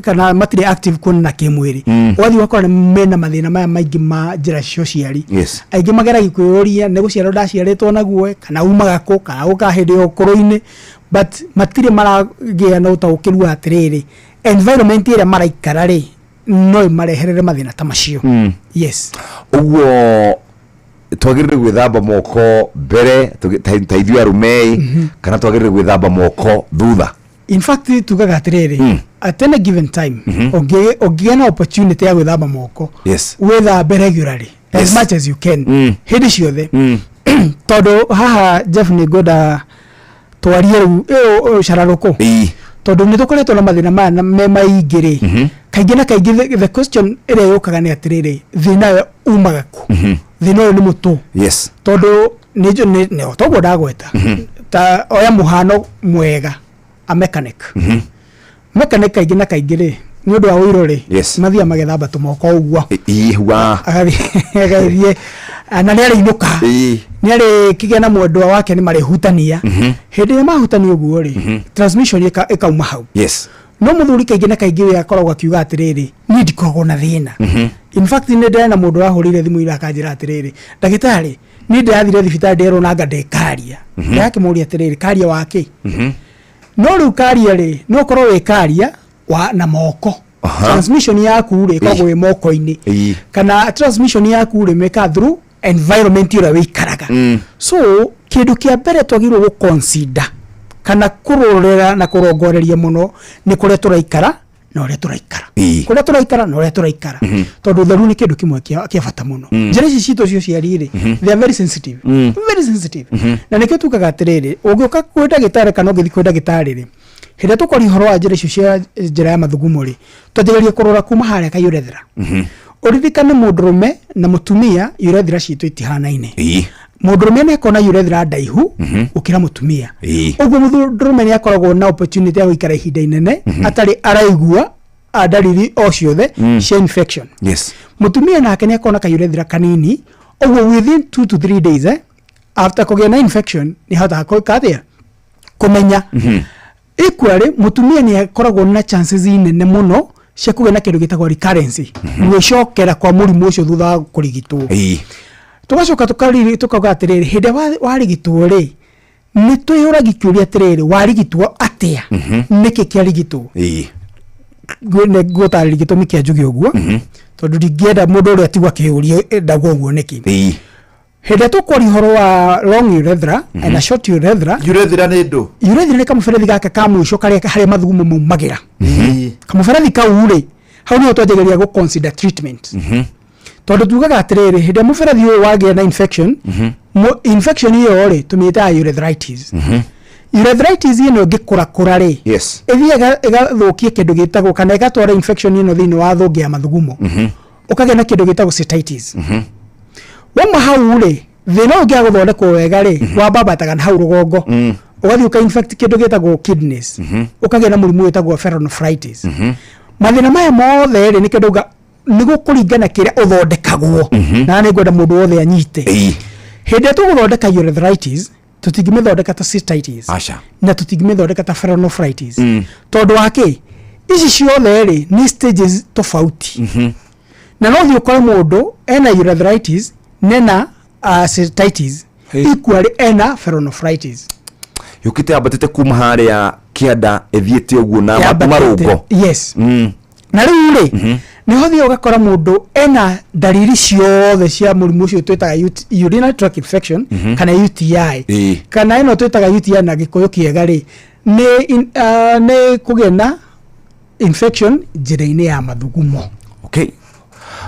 kana matirĩ active kuonana kĩmwĩrĩ, ũgathiĩ ũgakora nĩ mena mathĩna maya maingĩ ma njĩra cia ũciari. Aingĩ mageragia kwĩyũria nĩ gũciarwo ndaciarĩtwo naguo, kana umaga kũ, kana ũkaga hĩndĩ ya ũkũrũ-inĩ, but matirĩ maragĩa na ũtaũkĩru wa atĩrĩrĩ, environment ĩrĩa maraikara rĩ, no ĩmareherere mathĩna ta macio. Yes.
Ũguo twagĩrĩire gwĩthamba moko mbere ta ithuĩ arũme, kana twagĩrĩire gwĩthamba moko thutha?
In fact, tugaga atĩrĩrĩ, at any given time, ũngĩgĩa na opportunity ya gwĩthamba moko, wĩthambe regularly as much as you can, hĩndĩ ciothe. Tondũ haha, Jeff, nĩ ngwenda twarie rĩu ĩũ cararũkũ, tondũ nĩ tũkoretwo na mathĩna maya na me maingĩ rĩ, kaingĩ na kaingĩ the question ĩrĩa yũkaga nĩ atĩrĩrĩ, thĩna ũyũ umaga kũ? Thĩna ũyũ nĩ mũtũ. Tondũ nĩ toguo ndagweta, ta oya mũhano mwega, a mechanic. Mechanic kaingĩ na kaingĩ rĩ, nĩ ũndũ wa ũiro rĩ, mathiaga magethamba tũmoko ũguo.
Wa.
Agathiĩ na nĩ arĩinũka, nĩ arĩkĩgĩa na mwendwa wake, nĩ marĩhutania. Hĩndĩ ĩrĩa mahutania ũguo rĩ, transmission ĩkauma hau. No mũthuri kaingĩ na kaingĩ we akoragwo akiuga atĩrĩrĩ, niĩ ndikoragwo na thĩna. In fact, nĩ ndĩrena mũndũ wahũrĩire thimũ ira akanjĩra atĩrĩrĩ, "Ndagĩtarĩ, niĩ ndĩrathire thibitarĩ nderwo nanga ndĩ karia." Ndĩrakĩmũria atĩrĩrĩ, "Karia wa kĩ?" No rĩu karia rĩ, no ũkorwo wĩ karia wa na moko. Transmission yaku rĩ, ĩkoragwo wĩ moko-inĩ, kana transmission yaku rĩ, mĩka through environment ĩrĩa wĩikaraga. So kĩndũ kĩa mbere twagĩrĩirwo gũ consider kana kũrorera na kũrongoreria mũno nĩ kũrĩa tũraikara na ũrĩa tũraikara, kũrĩa tũraikara na ũrĩa tũraikara, tondũ ũtheru nĩ kĩndũ kĩmwe kĩa bata mũno. Njĩra ici citũ cia ũciari rĩ, they are very sensitive, very sensitive. Na nĩkĩo tugaga atĩrĩrĩ, ũngĩũka kwĩ ndagĩtarĩ kana ũngĩthiĩ kwĩ ndagĩtarĩ rĩ, hĩndĩ ĩrĩa tũkwaria ũhoro wa njĩra icio cia njĩra ya mathugumo rĩ, twanjagĩrĩria kũrora kuma harĩa kaiurethra. Ũririkane mũndũrũme na mũtumia urethra citũ itihanaine. Mũndũrũme nĩ akoragwo na urethra ndaihu gũkĩra mũtumia. Ũguo mũndũrũme nĩ akoragwo na opportunity ya gũikara ihinda inene atarĩ araigua ndariri o ciothe cia infection. Mũtumia nake nĩ akoragwo na kayurethra kanini, ũguo within 2 to 3 days, after kũgĩa na infection, nĩ ahotaga gwĩka atĩa? Kũmenya. Equally, mũtumia nĩ akoragwo na chances nene mũno cia kũgĩa na kĩndũ gĩtagwo recurrence, gwĩcokera kwa mũrimũ ũcio thutha wa kũrigitwo. Tũgacoka tũkauga atĩrĩrĩ, hĩndĩ ĩrĩa warigitwo rĩ, nĩ twĩyũragia kĩũria atĩrĩrĩ, warigitwo atĩa? Nĩkĩ kĩarigitwo? Nĩ ngũtarĩria gĩtũmi kĩa njuge ũguo, tondũ ndingĩenda mũndũ ũrĩa atigwo akĩũria, ndauga ũguo nĩkĩ. Hĩndĩ ĩrĩa tũkwaria ũhoro wa long urethra and a short urethra.
Urethra nĩ ndũ?
Urethra nĩ kamũberethi gaka ka mũico karĩa harĩa mathugumo maumagĩra. Kamũberethi kau rĩ, hau nĩho twanjagĩrĩria gũ consider treatment, tondũ tugaga atĩrĩrĩ, hĩndĩ ĩrĩa mũberethi ũyũ wagĩa na infection, infection ĩyo rĩ, tũmĩtaga urethritis. Urethritis ĩno ĩngĩkũrakũra rĩ, ĩthiaga ĩgathũkia kĩndũ gĩtagwo, kana ĩgatwara infection ĩno thĩinĩ wa thũngĩ ya mathugumo, ũkagĩa na kĩndũ gĩtagwo cystitis. Wauma hau rĩ, thĩna ũyũ ũngĩaga gũthondekwo wega rĩ, wambambataga na hau rũgongo, ũgathiĩ ũka infect kĩndũ gĩtagwo kidneys, ũkagĩa na mũrimũ wĩtagwo pyelonephritis. Mathĩna maya mothe rĩ, nĩkĩo ndauga nĩ gũkũringana kĩrĩa ũthondekagwo. Na nĩ ngwenda mũndũ wothe anyite, hĩndĩ ĩrĩa tũgũthondeka urethritis, tũtingĩmĩthondeka ta cystitis
Aca.
na tũtingĩmĩthondeka ta pyelonephritis. Tondũ wa kĩ? Ici ciothe rĩ, nĩ stages tofauti. Na no thiĩ ũkore mũndũ ena urethritis nena cystitis, equally ena pyelonephritis.
Yũkĩte yambatĩte kuma harĩa kĩanda ĩthiĩte ũguo na
Yambatĩte.
marũngo.
Yes. Na rĩu rĩ, nĩho thiĩ ũgakora mũndũ ena ndariri ciothe cia mũrimũ ũcio twĩtaga urinary tract infection, kana UTI. Kana ĩno twĩtaga UTI na Gĩkũyũ kĩega rĩ, nĩ kũgĩa na infection njĩra-inĩ ya mathugumo.
Okay,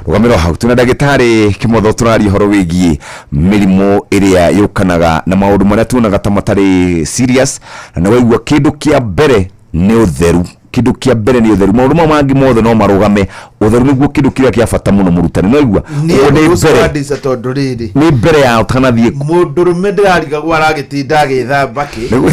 rũgamĩro hau, twĩna ndagĩtarĩ Kĩmotho, tũraria ũhoro wĩgiĩ mĩrimũ ĩrĩa yũkanaga na maũndũ marĩa tuonaga ta matarĩ serious. Na nĩ waigua, kĩndũ kĩa mbere nĩ ũtheru, kĩndũ kĩa mbere nĩ ũtheru. Maũndũ mau mangĩ mothe no marũgame, ũtheru nĩguo kĩndũ kĩrĩa kĩa bata mũno. Mũrutani, no igua
nĩ
ũguo nĩ
ũndũ ũcio
mbere
wa Ndisa, tondũ rĩrĩ,
nĩ mbere ya ũtanathiĩ.
Mũndũrũme ndĩrarigagwo aragĩtinda agĩthamba kĩ,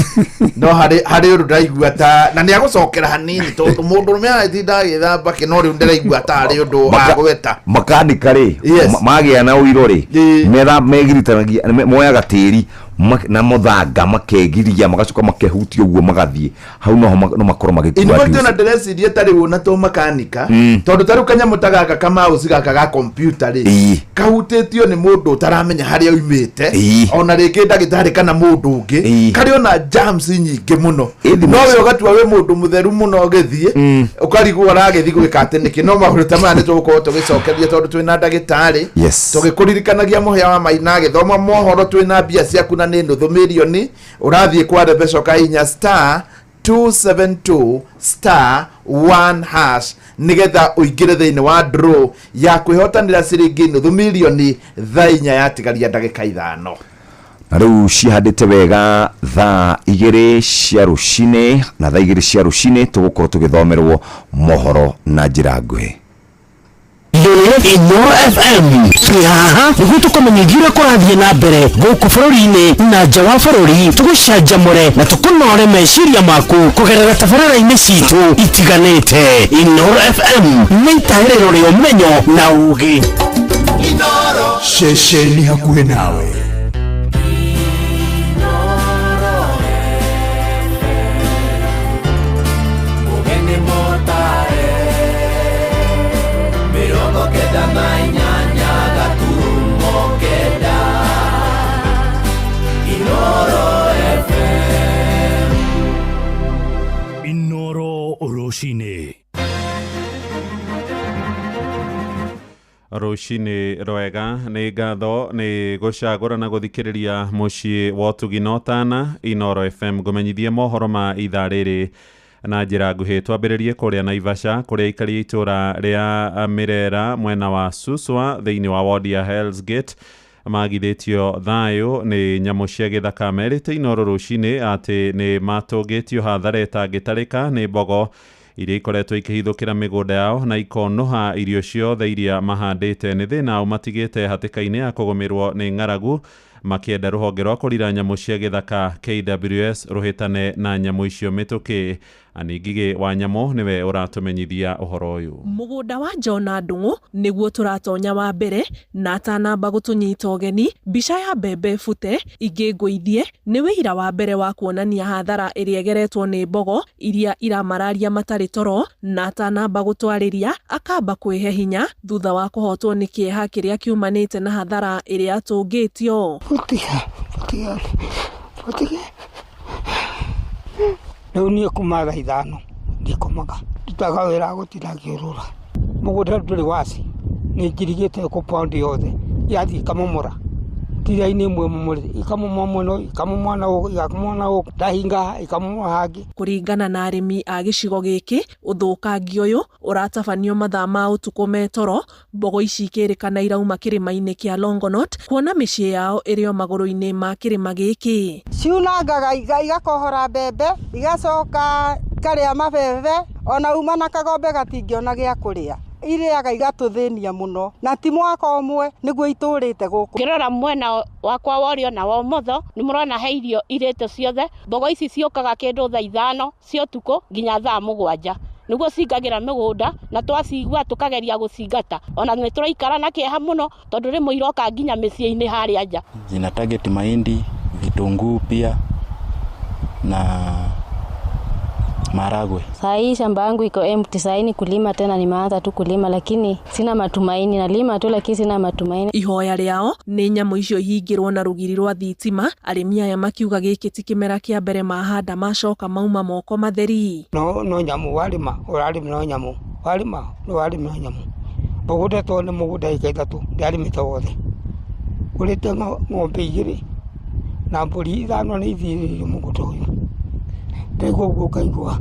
no harĩ ũndũ ndaigua ta na nĩ agũcokera hanini, tondũ mũndũrũme aragĩtinda agĩthamba kĩ, no rĩu ndĩraigua ta harĩ ũndũ agweta.
Makanika rĩ, magĩa na ũiro rĩ, metha megiritanagia, moyaga tĩri na mũthanga, makegiria, magacoka makehutia ũguo, magathiĩ hau noho no makorwo magĩkua
In fact,
nducu.
ona ndĩreciria ta rĩu ona to makanika, tondũ ta rĩu kanyamũ ta gaka kamausi gaka ga kompiuta rĩ, kahutĩtio nĩ mũndũ ũtaramenya harĩa oimĩte, ona rĩngĩ ndagĩtarĩ kana mũndũ ũngĩ, karĩ ona germs nyingĩ mũno.
Ĩ,
no we ũgatua wĩ mũndũ mũtheru mũno, ũgĩthiĩ ũkarigwo ũragĩthiĩ gwĩka atĩ nĩkĩ. No maũndũ ta maya nĩ tũgũkorwo tũgĩcokeria, tondũ twĩna ndagĩtarĩ. Tũgĩkũririkanagia mũhĩa wa maina agĩthoma mohoro, twĩna mbia ciaku na nĩ nuthu mirioni. Ũrathiĩ kwa Rebeca, ũkahihinya star 272 star 1 hash nigetha uingire thiini wa draw ya kwihotanira ciringi nuthu milioni thaa inya yatigaria ndagika ithano.
Na rĩu cihandĩte wega thaa igĩrĩ cia rũcinĩ, na thaa igĩrĩ cia rũcinĩ tũgũkorwo tũgĩthomerwo mohoro na njĩra nguhĩ.
Inooro FM twĩ haha nĩguo tũkũmenyithie ũrĩa kũrathiĩ na mbere gũkũ bũrũri-inĩ na nja wa bũrũri, tũgũcanjamũre na tũkũnore meciria maku kũgerera tabarĩra-inĩ citũ itiganĩte. Inooro FM nĩ itahĩrĩro rĩa ũmenyo na ũgĩ.
Ceceni hakuhĩ nawe.
Inooro rũcinĩ.
Rũcinĩ rwega, nĩ ngatho nĩ gũcagũra na gũthikĩrĩria mũciĩ wa ũtugi na ũtana Inooro FM. Ngũmenyithie mohoro ma ithaa rĩrĩ na njĩra nguhĩ. Twambĩrĩrie kũrĩa Naivasha, kũrĩa aikari a itũũra rĩa Mĩrera mwena wa Suswa thĩinĩ wa wodi ya Hell's Gate magithĩtio thayũ nĩ nyamũ cia gĩthaka. Merĩte Inooro rũcinĩ atĩ nĩ matũngĩtio hathara ĩtangĩtarĩka nĩ mbogo iria ikoretwo ikĩhithũkĩra mĩgũnda yao na ikonũha irio ciothe iria mahandĩte. Nĩ thĩna ũmatigĩte hatĩka-inĩ ya kũgũmĩrwo nĩ ng'aragu, makĩenda rũhonge rwa kũrira nyamũ cia gĩthaka KWS rũhĩtane na nyamũ icio mĩtũkĩ. Aningigĩ wa nyamũ nĩwe ũratũmenyithia ũhoro ũyũ.
Mũgũnda wa Jona Ndung'u nĩguo tũratonya wa mbere, na atanamba gũtũnyita ũgeni, mbica ya mbembe bute ingĩ ngũithie nĩ wĩira wa mbere wa kuonania hathara ĩrĩa ĩgeretwo nĩ mbogo iria iramararia matarĩ toro, na atanamba gũtwarĩria akamba kwĩhe hinya thutha wa kũhotwo nĩ kĩeha kĩrĩa kiumanĩte na hathara ĩrĩa atũngĩtio.
Rĩu niĩ kuma thaa ithano ndikomaga, ndutaga wĩra gũtinda ngĩũrũra. Mũgũnda ndũrĩ waci, nĩ njirigĩte compound yothe, yathiĩ ikamomora. Tirainĩ ĩmwe momorete, ikamomora mwena ũyũ, ikamomora na gũkũ, ikamomora na gũkũ, ndahinga ikamomora hangĩ.
Kũringana na arĩmi a gĩcigo gĩkĩ, ũthũkangia ũyũ ũratabanio mathaa ma ũtukũ me toro, mbogo ici ikĩrĩkana irauma kĩrĩma-inĩ kĩa Longonot, kuona mĩciĩ yao ĩrĩ o magũrũ-inĩ ma kĩrĩma gĩkĩ.
Ciunangaga igakohora mbembe, igacoka ikarĩa mabebe, ona uma na kagombe gatingĩona gĩa kũrĩa. Irĩaga igatũthĩnia mũno, na ti mwaka ũmwe nĩguo itũrĩte gũkũ.
Ngĩrora mwena wakwa wa ũrĩo na wa ũmotho, nĩ mũrona he irio irĩte ciothe. Mbogo ici ciũkaga kĩndũ thaa ithano cia ũtukũ nginya thaa mũgwanja, nĩguo cingagĩra mĩgũnda, na twacigua tũkageria gũcingata. Ona nĩ tũraikara na kĩeha mũno tondũ rĩmwe iroka nginya mĩciĩ-inĩ harĩa nja.
Zina target mahindi, vitunguu pia na maragwe.
Saa hii shamba yangu iko empty, saa hii ni kulima tena, nimeanza tu kulima lakini sina matumaini, nalima tu lakini sina matumaini.
Ihoya rĩao nĩ nyamũ icio ihingĩrwo na rũgiri rwa thitima, arĩmi aya makiuga gĩkĩ ti kĩmera kĩa mbere mahanda macoka mauma moko matheri.
No no nyamũ warĩma, ũrarĩma no nyamũ, warĩma no warĩma no nyamũ. Mũgũnda to nĩ mũgũnda ĩka ithatũ, ndiarĩmĩte wothe. Ngũrĩte ng'ombe igĩrĩ na mbũri ithano nĩ ithirĩire mũgũnda ũyũ. Ndaigua ũguo ngaigua.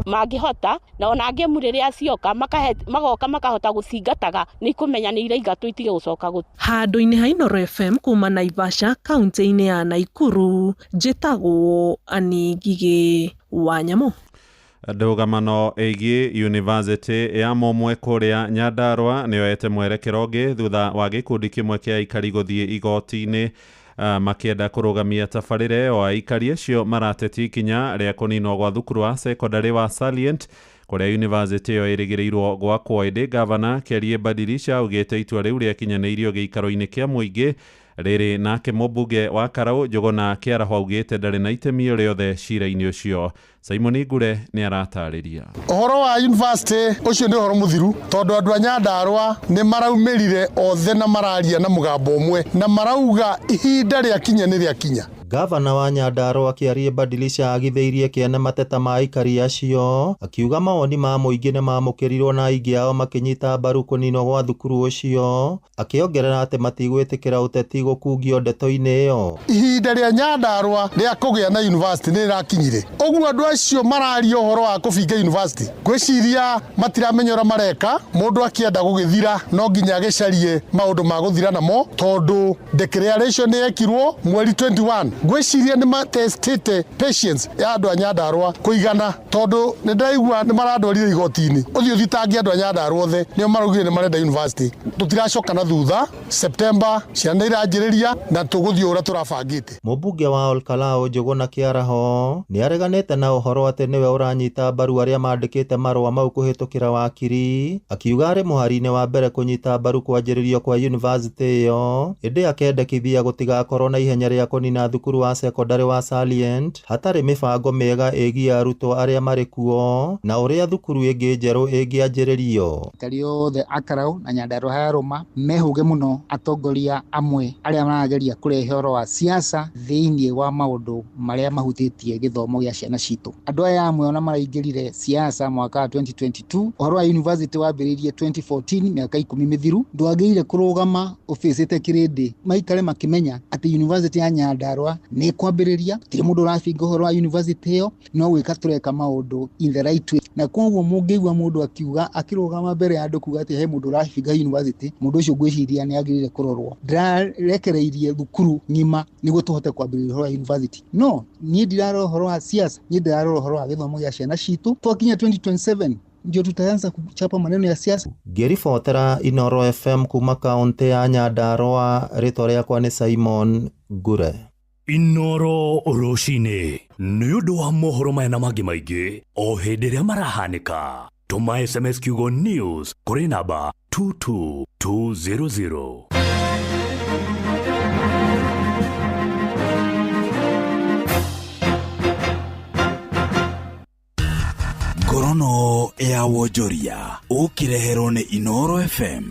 Mangĩhota na ona ngemu rĩrĩa cioka magoka makahota gũcingataga, nĩ ikũmenya nĩ iraingatwo itige gũcoka gũ.
Handũ-inĩ ha Inooro FM kuma Naivasha kaunti-inĩ ya Nakuru, njĩtagwo Annie Ngigĩ wa Nyamũ.
Ndũgamano ĩgiĩ University ya Mũmwe kũrĩa Nyandarua nĩyoete mwerekero ũngĩ thutha wa gĩkundi kĩmwe kĩa aikari gũthiĩ igoti-inĩ makĩenda kũrũgamia tabarĩra ĩyo. Aikari acio maratetia ikinya rĩa kũninwo gwa thukuru wa sekondarĩ wa Salient kũrĩa university ĩyo ĩrĩgĩrĩirwo gwakwo, ĩndĩ gavana Kĩarie Badilisha augĩte itua rĩu rĩakinyanĩirio gĩikaro-inĩ kĩa mũingĩ rĩrĩ. Nake mũmbunge wa Karau Njũgũna Kĩaraho augĩte ndarĩ na itemi o rĩothe cira-inĩ ũcio. Simon Ngure nĩ aratarĩria.
Ũhoro wa university ũcio nĩ ũhoro mũthiru, tondũ andũ a Nyandarua nĩ maraumĩrire othe na mararia na mũgambo ũmwe na marauga ihinda rĩakinya nĩ rĩakinya.
Ngavana wa Nyandarua Kĩarie Badilisha agithĩirie kĩene mateta ma aikari acio, akiuga mawoni ma mũingĩ nĩ mamũkĩrirwo na aingĩ ao makĩnyita mbaru kũninwo gwa thukuru ũcio, akĩongerera atĩ matigwĩtĩkĩra ũteti gũkungio ndeto-inĩ ĩyo.
Ihinda rĩa Nyandarua rĩa kũgĩa na university nĩ rĩrakinyire. Ũguo andũ acio mararia ũhoro wa kũbinga university, ngwĩciria matiramenya ũrĩa mareka. Mũndũ akĩenda gũgĩthira no nginya agĩcarie maũndũ ma gũthira namo, tondũ declaration nĩ yekirwo mweri 21. Ngwĩciria nĩ matestĩte patience ya andũ a Nyandarua kũigana, tondũ nĩ ndĩraigua nĩ marandwarire igoti-inĩ. Ũthiĩ ũthitange andũ a Nyandarua othe nĩo maraugire nĩ marenda university. Tũtiracoka na thutha, September ciana nĩ iranjĩrĩria na tũgũthiĩ ũrĩa tũrabangĩte.
Mũmbunge wa Olkalau Njũgũna Kĩaraho nĩ areganĩte na ũhoro atĩ nĩwe ũranyita mbaru arĩa mandĩkĩte marũa mau kũhĩtũkĩra wakiri, akiuga arĩ mũhari-inĩ wa mbere kũnyita mbaru kwanjĩrĩrio kwa yunivasĩtĩ ĩyo, ĩndĩ akendekithia gũtigakorwo na ihenya rĩa kũnina thukuru wa cekondarĩ wa Salient hatarĩ mĩbango mĩega ĩgiĩ arutwo arĩa marĩ kuo na ũrĩa thukuru ĩngĩ njerũ ĩngĩanjĩrĩrio.
Aikari othe a Karau na Nyandarua Hayarũma mehũge mũno atongoria amwe arĩa marageria kũrehe ũhoro wa siasa thĩinĩ wa maũndũ marĩa mahutĩtie gĩthomo gĩa ciana citũ. Andũ aya amwe ona maraingĩrire siasa mwaka wa 2022, ũhoro wa university wambĩrĩirie 2014, mĩaka 10 mĩthiru. Ndwagĩrĩire kũrũgama ũbĩcĩte kĩrĩndĩ, maikare makĩmenya atĩ university ya Nyandarua nĩ ĩkwambĩrĩria, gũtirĩ mũndũ ũrabinga ũhoro wa university ĩyo, no gwĩka tũreka maũndũ in the right way. Na koguo mũngĩigua mũndũ akiuga akĩrũgama mbere ya andũ kuga atĩ he mũndũ ũrabinga university, mũndũ ũcio ngwĩciria nĩ agĩrĩire kũrorwo. Ndĩrarekereirie thukuru ng'ima nĩguo tũhote kwambĩrĩria ũhoro wa university. No niĩ ndirarora ũhoro wa siasa, niĩ ndĩrarora ũhoro wa gĩthomo gĩa ciana citũ. Twakinya 2027 ndio tutaanza kuchapa maneno ya siasa.
Ngĩribotera Inooro FM kuma kaũntĩ ya Nyandarua, rĩtwa rĩakwa nĩ Simon Ngure.
Inooro rũcinĩ nĩ ũndũ wa mohoro maya na mangĩ maingĩ o hĩndĩ ĩrĩa marahanĩka. Tũma SMS kiugo news kũrĩ namba 22200.
Ngorono ya wonjoria ũkĩreherwo nĩ Inooro FM.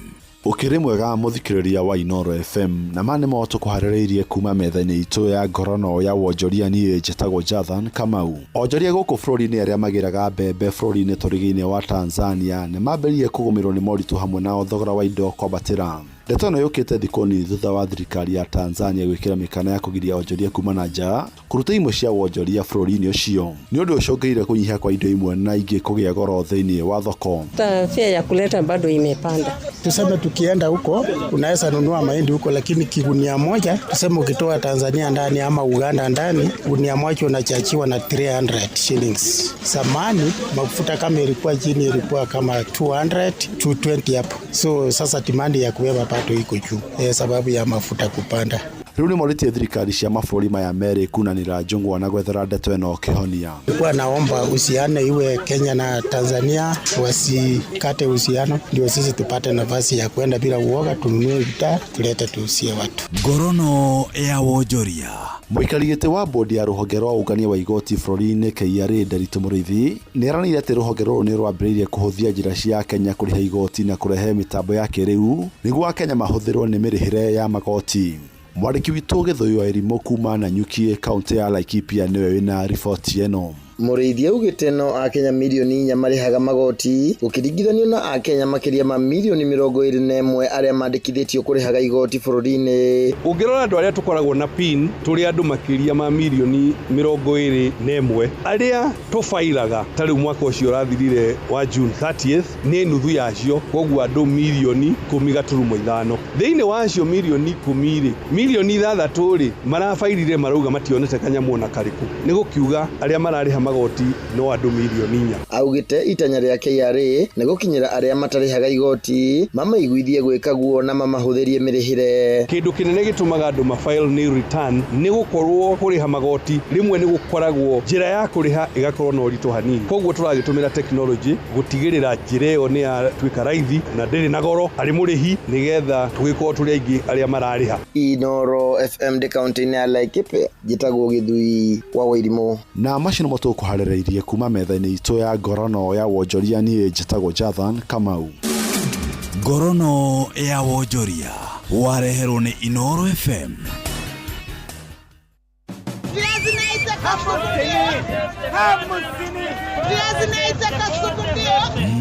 Ũkĩrĩ mwega mũthikĩrĩria wa Inooro FM, na ma nĩmo tũkũharĩrĩirie kuma metha-inĩ itũ ya ngorono ya wonjoria. Niĩ njĩtagwo Jathan Kamau. Onjoria gũkũ bũrũri-inĩ arĩa magĩraga mbembe bũrũri-inĩ tũrigĩinĩ wa Tanzania nĩ mambĩrĩirie kũgũmĩrwo nĩ moritũ hamwe na thogora wa indo kwambatĩra. Ndeto ĩno yũkĩte thikũ nini thutha wa thirikari ya Tanzania gwĩkĩra mĩkana ya kũgiria onjoria kuma na nja kũruta imwe cia wonjoria bũrũri-inĩ ũcio, nĩ ũndũ ũcũngĩrĩire kũnyiha kwa indo imwe na ingĩ kũgĩa goro thĩinĩ wa thoko.
Fare ya kuleta bado imepanda.
Tuseme tukienda huko unaweza nunua mahindi huko, lakini kigunia moja tuseme ukitoa Tanzania ndani ama Uganda ndani, gunia moja unachachiwa na 300 shillings. Zamani mafuta kama ilikuwa chini ilikuwa kama 200, 220 hapo. So sasa demand ya kubeba bado iko juu sababu ya mafuta kupanda.
Rĩu nĩ morĩtie thirikari cia mabũrũri maya merĩ kunanĩra njũng'wa na gwethera ndeto ĩno kĩhonia.
Nilikuwa naomba uhusiano iwe Kenya na Tanzania, wasikate uhusiano ndio sisi tupate nafasi ya kwenda bila uoga, tununue bidhaa tulete tuuzie watu.
Ngorono ya wonjoria.
Mũikari gĩtĩ wa bodi ya rũhonge rwa ũngania wa igoti bũrũri-inĩ KRA Nderitu Mũrĩithi nĩ eranĩire atĩ rũhonge rũrũ nĩ rwambĩrĩirie kũhũthia njĩra cia Kenya kũrĩha igoti na kũrehe mĩtambo ya kĩrĩu nĩguo Akenya mahũthĩrwo nĩ mĩrĩhĩre ya magoti. Mwandĩki witũ Gĩthũi wa Irimũ kuma Nanyuki kaũntĩ ya Laikipia nĩwe wĩna riboti ĩno.
Mũrĩithi augĩte no akenya mirioni 4 marĩhaga magoti gũkĩringithanio na akenya makĩria ma mirioni 21 arĩa mandĩkithĩtio kũrĩhaga igoti bũrũri-inĩ.
Ũngĩrora andũ arĩa tũkoragwo na PIN tũrĩ andũ makĩria ma mirioni 21 arĩa tũbairaga ta rĩu mwaka ũcio ũrathirire wa June 30th nĩ nuthu yacio, koguo andũ mirioni 10.5. Thĩinĩ wa acio mirioni 10 rĩ, mirioni 6 rĩ marabairire marauga mationete kanyamũ ona karĩkũ, nĩ gũkiuga arĩa mararĩha magoti no andũ mirioni 4.
Augĩte itanya rĩa KRA nĩ gũkinyĩra arĩa matarĩhaga igoti mamaiguithie gwĩka guo na mamahũthĩrie mĩrĩhĩre.
Kĩndũ kĩnene gĩtũmaga andũ ma-file nil return nĩ gũkorwo kũrĩha magoti rĩmwe nĩ gũkoragwo njĩra ya kũrĩha ĩgakorwo na ũritũ hanini, koguo tũragĩtũmĩra technology gũtigĩrĩra njĩra ĩyo nĩ yatuĩka raithi na ndĩrĩ na goro harĩ mũrĩhi, nĩgetha tũgĩkorwo tũrĩ aingĩ arĩa mararĩha.
Inooro FM ndĩ kaũntĩ-inĩ ya Laikipia, njĩtagwo Gĩthui wa Wairimũ.
Na macio nĩmo tũkũharĩrĩirie kuma metha-inĩ itũ ya ngorono ya wonjoria. Niĩ njĩtagwo Jathan Kamau.
Ngorono ya wonjoria wareherwo nĩ Inooro FM.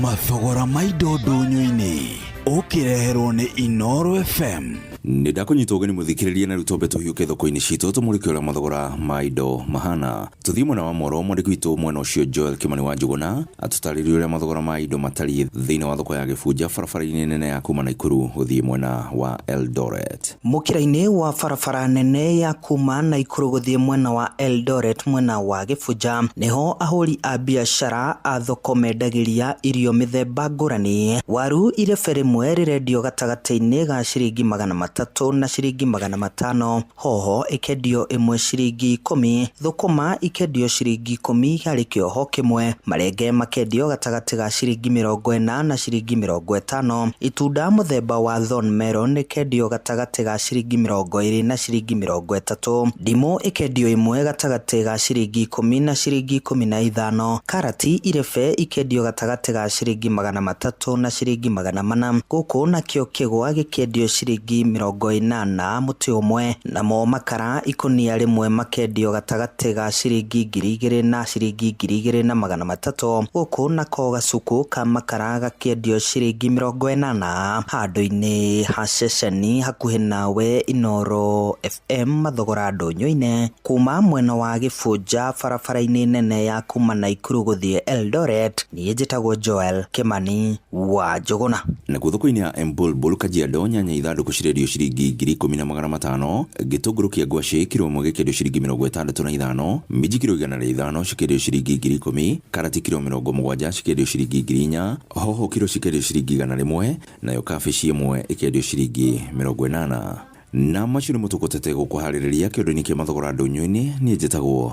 Mathogora ma indo ndũnyũ-inĩ ũkĩreherwo nĩ Inooro FM.
Nĩ ndakũnyita ũgeni mũthikĩrĩria na rĩu twambe tũhiũke thoko-inĩ citũ tũmũrĩke ũrĩa mathogora ma indo mahana. Tũthiĩ mwena wa Moro, mwandĩki witũ mwena ũcio Joel Kĩmani wa Njũgũna atũtarĩrie ũrĩa mathogora ma indo matariĩ thĩinĩ wa thoko ya Gĩbunja barabara-inĩ nene ya kuma Naikuru gũthiĩ mwena wa Eldoret.
Mũkĩra-inĩ wa barabara nene ya kuma Naikuru gũthiĩ mwena wa Eldoret mwena wa Gĩbunja nĩho ahũri a biacara a thoko mendagĩria irio mĩthemba ngũrani. Waru irebe rĩmwe rĩrendio gatagatĩ-inĩ ga ciringi 300 na ciringi 500, hoho ĩkendio ĩmwe ciringi 10, thũkũma ikendio ciringi 10 harĩ kĩoho kĩmwe, marenge makendio gatagatĩ ga ciringi 40 na ciringi 50, itunda mũthemba wa thorn melon ĩkendio gatagatĩ ga ciringi 20 na ciringi 30, ndimũ ĩkendio ĩmwe gatagatĩ ga ciringi 10 na ciringi 15, karati irebe ikendio gatagatĩ ga ciringi 300 na ciringi 400, gũkũ nakĩo kĩgwa gĩkendio ciringi 80 mũtĩ ũmwe, namo makara ikũnia rĩmwe makendio gatagatĩ ga ciringi 2000 na ciringi 2300, gũkũ nako gacuku ka makara gakĩendio ciringi 80. Handũ-inĩ ha ceceni hakuhĩ nawe Inooro FM mathogora ndũnyũ-inĩ kuma mwena wa Gĩbunja barabara-inĩ nene ya kuma Naikuru gũthiĩ Eldoret. Niĩ njĩtagwo Joel Kĩmani wa Njũgũna.
Nakuo thoko-inĩ ya Embulbul Kajiado nyanya ithandũkũ cirendio ciringi 10,500, gĩtũngũrũ kĩa ngwacĩ kiro ĩmwe gĩkĩendio ciringi 65, minji kiro 105 cikĩendio ciringi 10,000, karati kiro 70 cikĩendio ciringi 4,000, hoho kiro cikĩendio ciringi 100, nayo kabici ĩmwe ĩkĩendio ciringi 80. Na macio nĩmo tũkũtete gũkũharĩrĩria kĩondo-inĩ kĩa mathogora ndũnyũ-inĩ. Niĩ njĩtagwo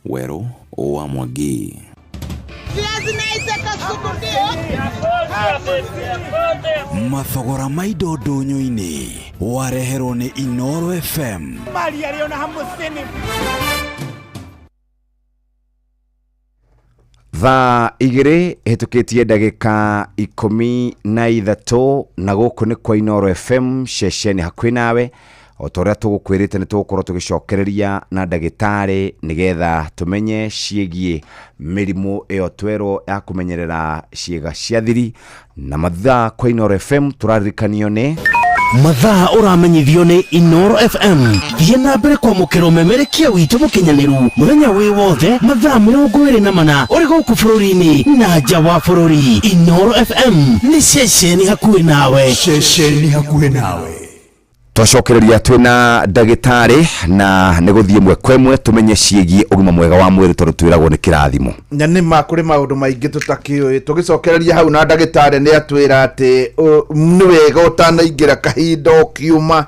Werũ wa Mwangi.
Mathogora ma indo ndũnyũ-inĩ wareherwo nĩ Inooro FM.
Thaa igĩrĩ hĩtũkĩtie ndagĩka 13 na gũkũ nĩ kwa Inooro FM ceceni hakuhĩ nawe. O ta ũrĩa tũgũkwĩrĩte nĩ tũgũkorwo tũgĩcokereria na ndagĩtarĩ nĩgetha tũmenye ciĩgiĩ mĩrimũ ĩyo twerwo ya kũmenyerera ciĩga cia thiri. Na mathaa kwa Inooro FM tũraririkanio nĩ
mathaa ũramenyithio nĩ Inooro FM. Thiĩ na mbere kwamũkĩra ũmemerekia witũ mũkinyanĩru mũthenya wĩ wothe mathaa 24 ũrĩ gũkũ bũrũri-inĩ na nja wa bũrũri. Inooro FM nĩ ceceni hakuhĩ nawe.
Ceceni hakuhĩ nawe.
Twacokereria twĩna ndagĩtarĩ na nĩ gũthiĩ ĩmwe kwa ĩmwe tũmenye ciĩgiĩ ũgima mwega wa mwĩrĩ tondũ twĩragwo nĩ kĩrathimo.
Na nĩ ma kũrĩ maũndũ maingĩ tũtakĩũĩ. Tũgĩcokereria hau na ndagĩtarĩ nĩ atwĩra atĩ nĩ wega ũtanaingĩra kahinda ũkiuma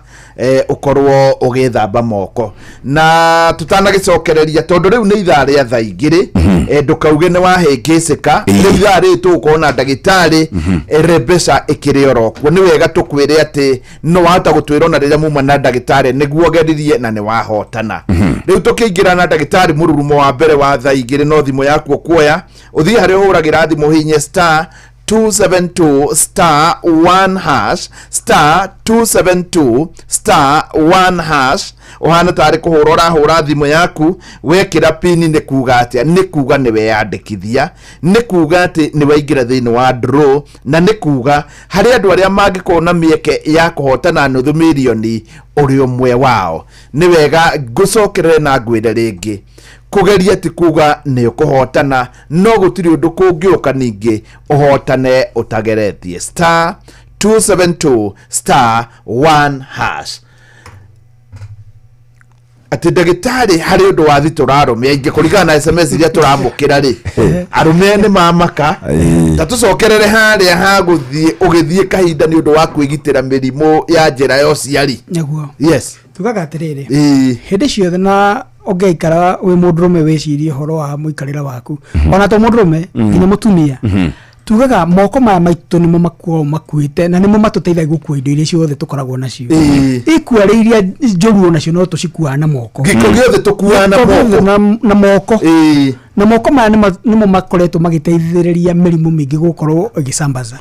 ũkorwo ũgĩthamba moko. Na tũtanagĩcokereria tondũ rĩu nĩ ithaa rĩa thaa igĩrĩ, ndũkauge nĩ wahĩngĩcĩka. Rĩu ithaa rĩrĩ tũgũkorwo na ndagĩtarĩ, Rebecca ĩkĩrĩ oro kuo. Nĩ wega tũkwĩre atĩ no wahota gũtwĩra ona rĩrĩa muma na ndagĩtarĩ nĩguo geririe na nĩ wahotana. Rĩu tũkĩingĩra na ndagĩtarĩ mũrurumo wa mbere wa thaa igĩrĩ, no thimũ yaku ũkuoya ũthiĩ harĩa ũhũragĩra thimũ hihinye star 272 star 1 hash star 272 star 1 hash. Ũhana tarĩ kũhũra ũrahũra thimũ yaku, wekĩra pini nĩ kuga atĩa? Nĩ kuga nĩ weyandĩkithia, nĩ kuga atĩ nĩ waingĩra thĩinĩ wa draw, na nĩ kuga harĩ andũ arĩa mangĩkorwo na mĩeke ya kũhotana nuthu mirioni ũrĩ ũmwe wao. Nĩ wega ngũcokerere na ngwĩre rĩngĩ, kũgeria ti kuga nĩ ũkũhotana, no gũtirĩ ũndũ kũngĩũka ningĩ ũhotane ũtageretie. Star 272 star 1 hash. Atĩ ndagĩtarĩ harĩ ũndũ wa thitũ arũme aingĩ kũringana na SMS iria tũramũkĩra rĩ, arũme nĩ mamaka. Ta tũcokerere harĩa ha gũthiĩ ũgĩthiĩ kahinda nĩ ũndũ wa kwĩgitĩra mĩrimũ ya njĩra ya ũciari.
Nĩguo.
Yes.
Tugaga atĩrĩrĩ, hĩndĩ ciothe na ũngĩikara wĩ mũndũrũme wĩcirie ũhoro wa mũikarĩre waku, ona to mũndũrũme nginya mũtumia, tugaga moko maya maitũ nĩmo makoragwo makuĩte na nĩmo matũteithagia gũkua indo iria ciothe tũkoragwo nacio. Ikua rĩ iria njũru onacio no tũcikuaga na moko.
Gĩko gĩothe tũkuaga na
Gĩko gĩothe
moko.
na moko. Na moko maya nĩmo makoretwo magĩteithĩrĩria mĩrimũ mĩingĩ gũkorwo ĩgĩcambaza.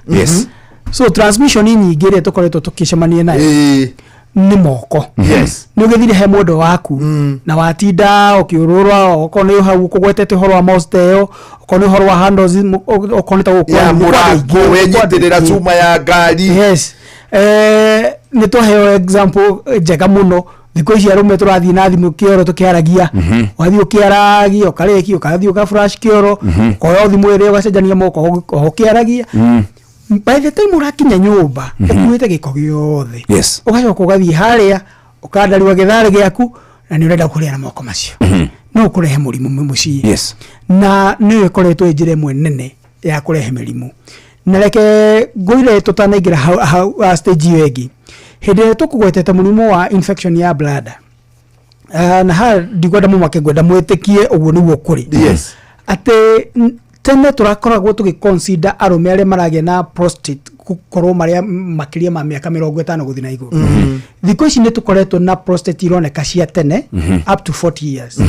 So transmission nyingĩ ĩrĩa tũkoretwo tũkĩcemania nayo. Nĩ moko.
Yes.
Nĩ ũgĩthire he mwendwa waku na watinda ũkĩũrũra, okorwo nĩ hau ũkũgwetete ũhoro wa mouse ta ĩyo, okorwo nĩ ũhoro wa handles, okorwo nĩ ta gũkũ
ya
kwanyu, nĩ kwa andũ
mũrango
aingĩ,
wenyitĩrĩra cuma ya ngari.
Yes, nĩ twaheo example njega mũno. Thikũ ici arũme tũrathiĩ na thimũ kĩoro tũkĩaragia. Wathiĩ ũkĩaragia ũkarĩkia, ũkathiĩ ũka flash kĩoro, ũkoya thimũ ĩrĩa ũgacenjania moko o ũkĩaragia. By the time ũrakinya nyũmba, ũkuĩte gĩko gĩothe. Ũgacoka ũgathiĩ harĩa ũkandariwa gĩtharĩ gĩaku na nĩ ũrenda kũrĩa na moko macio. No ũkũrehe mũrimũ mũciĩ. Na nĩyo ĩkoretwo ĩ njĩra ĩmwe nene ya kũrehe mĩrimũ. Na reke ngũire tũtanaingĩra hau stage ĩyo ĩngĩ, hĩndĩ ĩrĩa tũkũgwetete mũrimũ wa infection ya bladder, na haha ndikwenda mũmake, ngwenda mwĩtĩkie ũguo nĩguo kũrĩ. Atĩ tene tũrakoragwo tũgĩ consider arũme arĩa maragĩa na prostate gũkorwo marĩa makĩria ma mĩaka 50 gũthiĩ na igũrũ. Thikũ ici nĩ tũkoretwo na prostate ironeka cia tene, up to 40 years,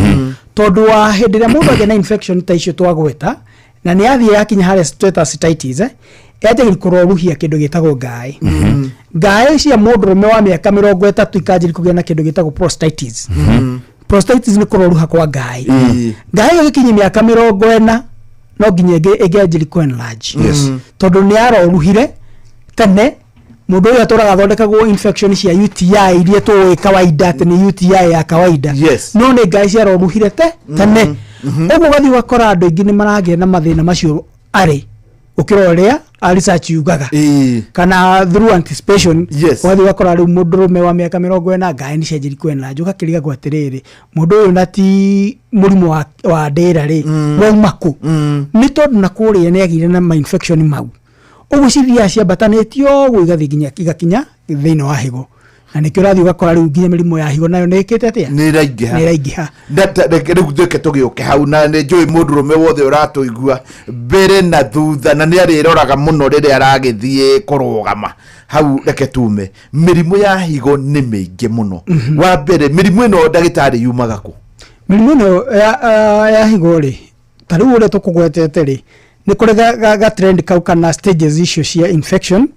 tondũ wa hĩndĩ ĩrĩa mũndũ agĩa na infection ta icio twagweta na nĩ yathiĩ yakinya harĩa tweta cystitis, yanjagia kũroruhia kĩndũ gĩtagwo ngaĩ. Ngaĩ cia mũndũrũme wa mĩaka 30 ikanjĩria kũgĩa na kĩndũ gĩtagwo prostatitis. Prostatitis nĩ kũroruha kwa ngaĩ. Ngaĩ ĩyo ĩgĩkinyia mĩaka 40 no nginya ĩngĩanjĩria kũ enlarge. Tondũ nĩ yaroruhire tene. Mũndũ ũyũ atũraga athondekagwo infection cia UTI iria tũĩ kawaida atĩ nĩ UTI ya kawaida, no nĩ ngaĩ ciaroruhire te tene. Ũguo ũgathiĩ ũgakora andũ aingĩ nĩ maragĩa na mathĩna macio arĩ gũkĩra ũrĩa a research yugaga kana through anticipation. Ũgathiĩ ũgakora rĩu mũndũrũme wa mĩaka 40 ngaĩ nĩ cianjĩri kũ enlarge, ũgakĩrigagwo atĩrĩrĩ, mũndũ ũyũ na ti mũrimũ wa ndĩra rĩ, wauma kũ? Nĩ tondũ na kũrĩa nĩ agĩire na ma infection mau. Ũguo cithiaga ciambatanĩtio ũguo igathiĩ nginya igakinya thĩinĩ wa higo, na nĩkĩo ũrathiĩ ũgakora rĩu nginya mĩrimũ ya higo nayo nĩ ĩkĩte atĩa?
Nĩ ĩraingĩha.
Nĩ ĩraingĩha.
Reke rĩu reke tũgĩũke hau, na nĩ njũĩ mũndũrũme wothe ũratũigua mbere na thutha na nĩ arĩroraga mũno rĩrĩa aragĩthiĩ kũrũgama hau. Reke tume mĩrimũ ya higo nĩ mĩingĩ mũno. Wa mbere, mĩrimũ ĩno, ndagĩtarĩ, yumaga kũ?
Mĩrimũ ĩno ya higo rĩ, ta rĩu ũrĩa tũkũgwetete rĩ, nĩ kũrĩ ga trend kau kana stages icio cia infection,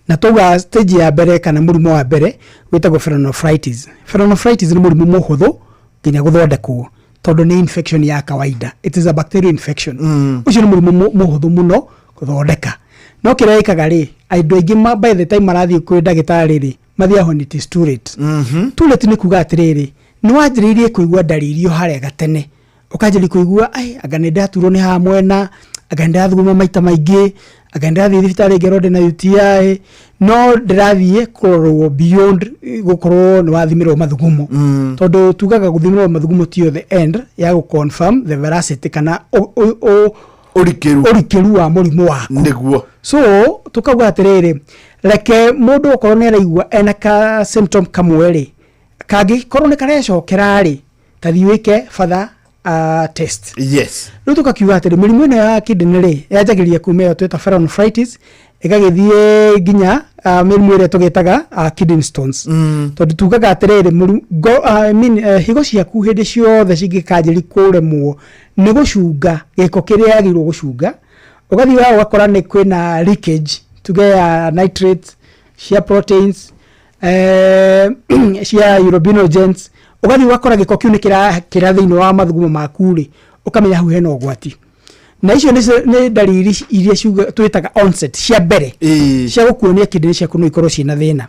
na tauga stage ya mbere kana mũrimũ wa mbere wĩtagwo pyelonephritis. Pyelonephritis nĩ mũrimũ mũhũthũ nginya gũthondekwo tondũ nĩ infection ya kawaida, it is a bacterial infection. Ũcio nĩ mũrimũ mũhũthũ mũno gũthondeka, no kĩrĩa ĩkaga rĩ, andũ aingĩ by the time marathiĩ kwĩ ndagĩtarĩ rĩ, mathiaga when it is too late. Too late nĩ kuga atĩrĩrĩ, nĩ wanjĩrĩirie kũigua ndariri o harĩa gatene, ũkanjĩrĩria kũigua, ai, anga nĩ ndaturwo nĩ haha mwena, anga nĩ ndathuguma maita maingĩ, anga nĩ ndathiĩ thibitarĩ ngerwo ndĩna UTI, no ndĩrathiĩ kũrorwo beyond gũkorwo nĩ wathimĩrwo mathugumo, tondũ tugaga gũthimĩrwo mathugumo tiyo the end ya gũ confirm the veracity kana
ũrikĩru
ũrikĩru wa mũrimũ waku. So tukauga atĩrĩrĩ, reke mũndũ okorwo nĩ araigua ena ka symptom kamwe rĩ, kangĩkorwo nĩ karecokera rĩ, tathiĩ wĩke further test. Rĩu tũkakiuga atĩrĩ, mĩrimũ ĩno ya kidney rĩ, yanjagĩrĩria kuma ĩyo twĩta pyelonephritis, ĩgagĩthiĩ nginya mĩrimũ ĩrĩa tũgĩtaga kidney stones, tondũ tugaga atĩrĩrĩ, I mean, higo ciaku hĩndĩ ciothe cingĩkanjĩri kũremwo nĩ gũcunga gĩko kĩrĩa yagĩrĩirwo gũcunga, ũgathiĩ ũgakora nĩ kwĩna leakage, tuge ya nitrates, cia proteins, cia urobilinogens, ũgathiĩ ũgakora gĩko kĩu nĩ kĩrakĩra thĩinĩ wa mathugumo maku rĩ, ũkamenya hau hena ũgwati. Na icio nĩ ndariri iria twĩtaga onset cia mbere cia gũkuonia kidney ciaku no ikorwo ciĩna thĩna.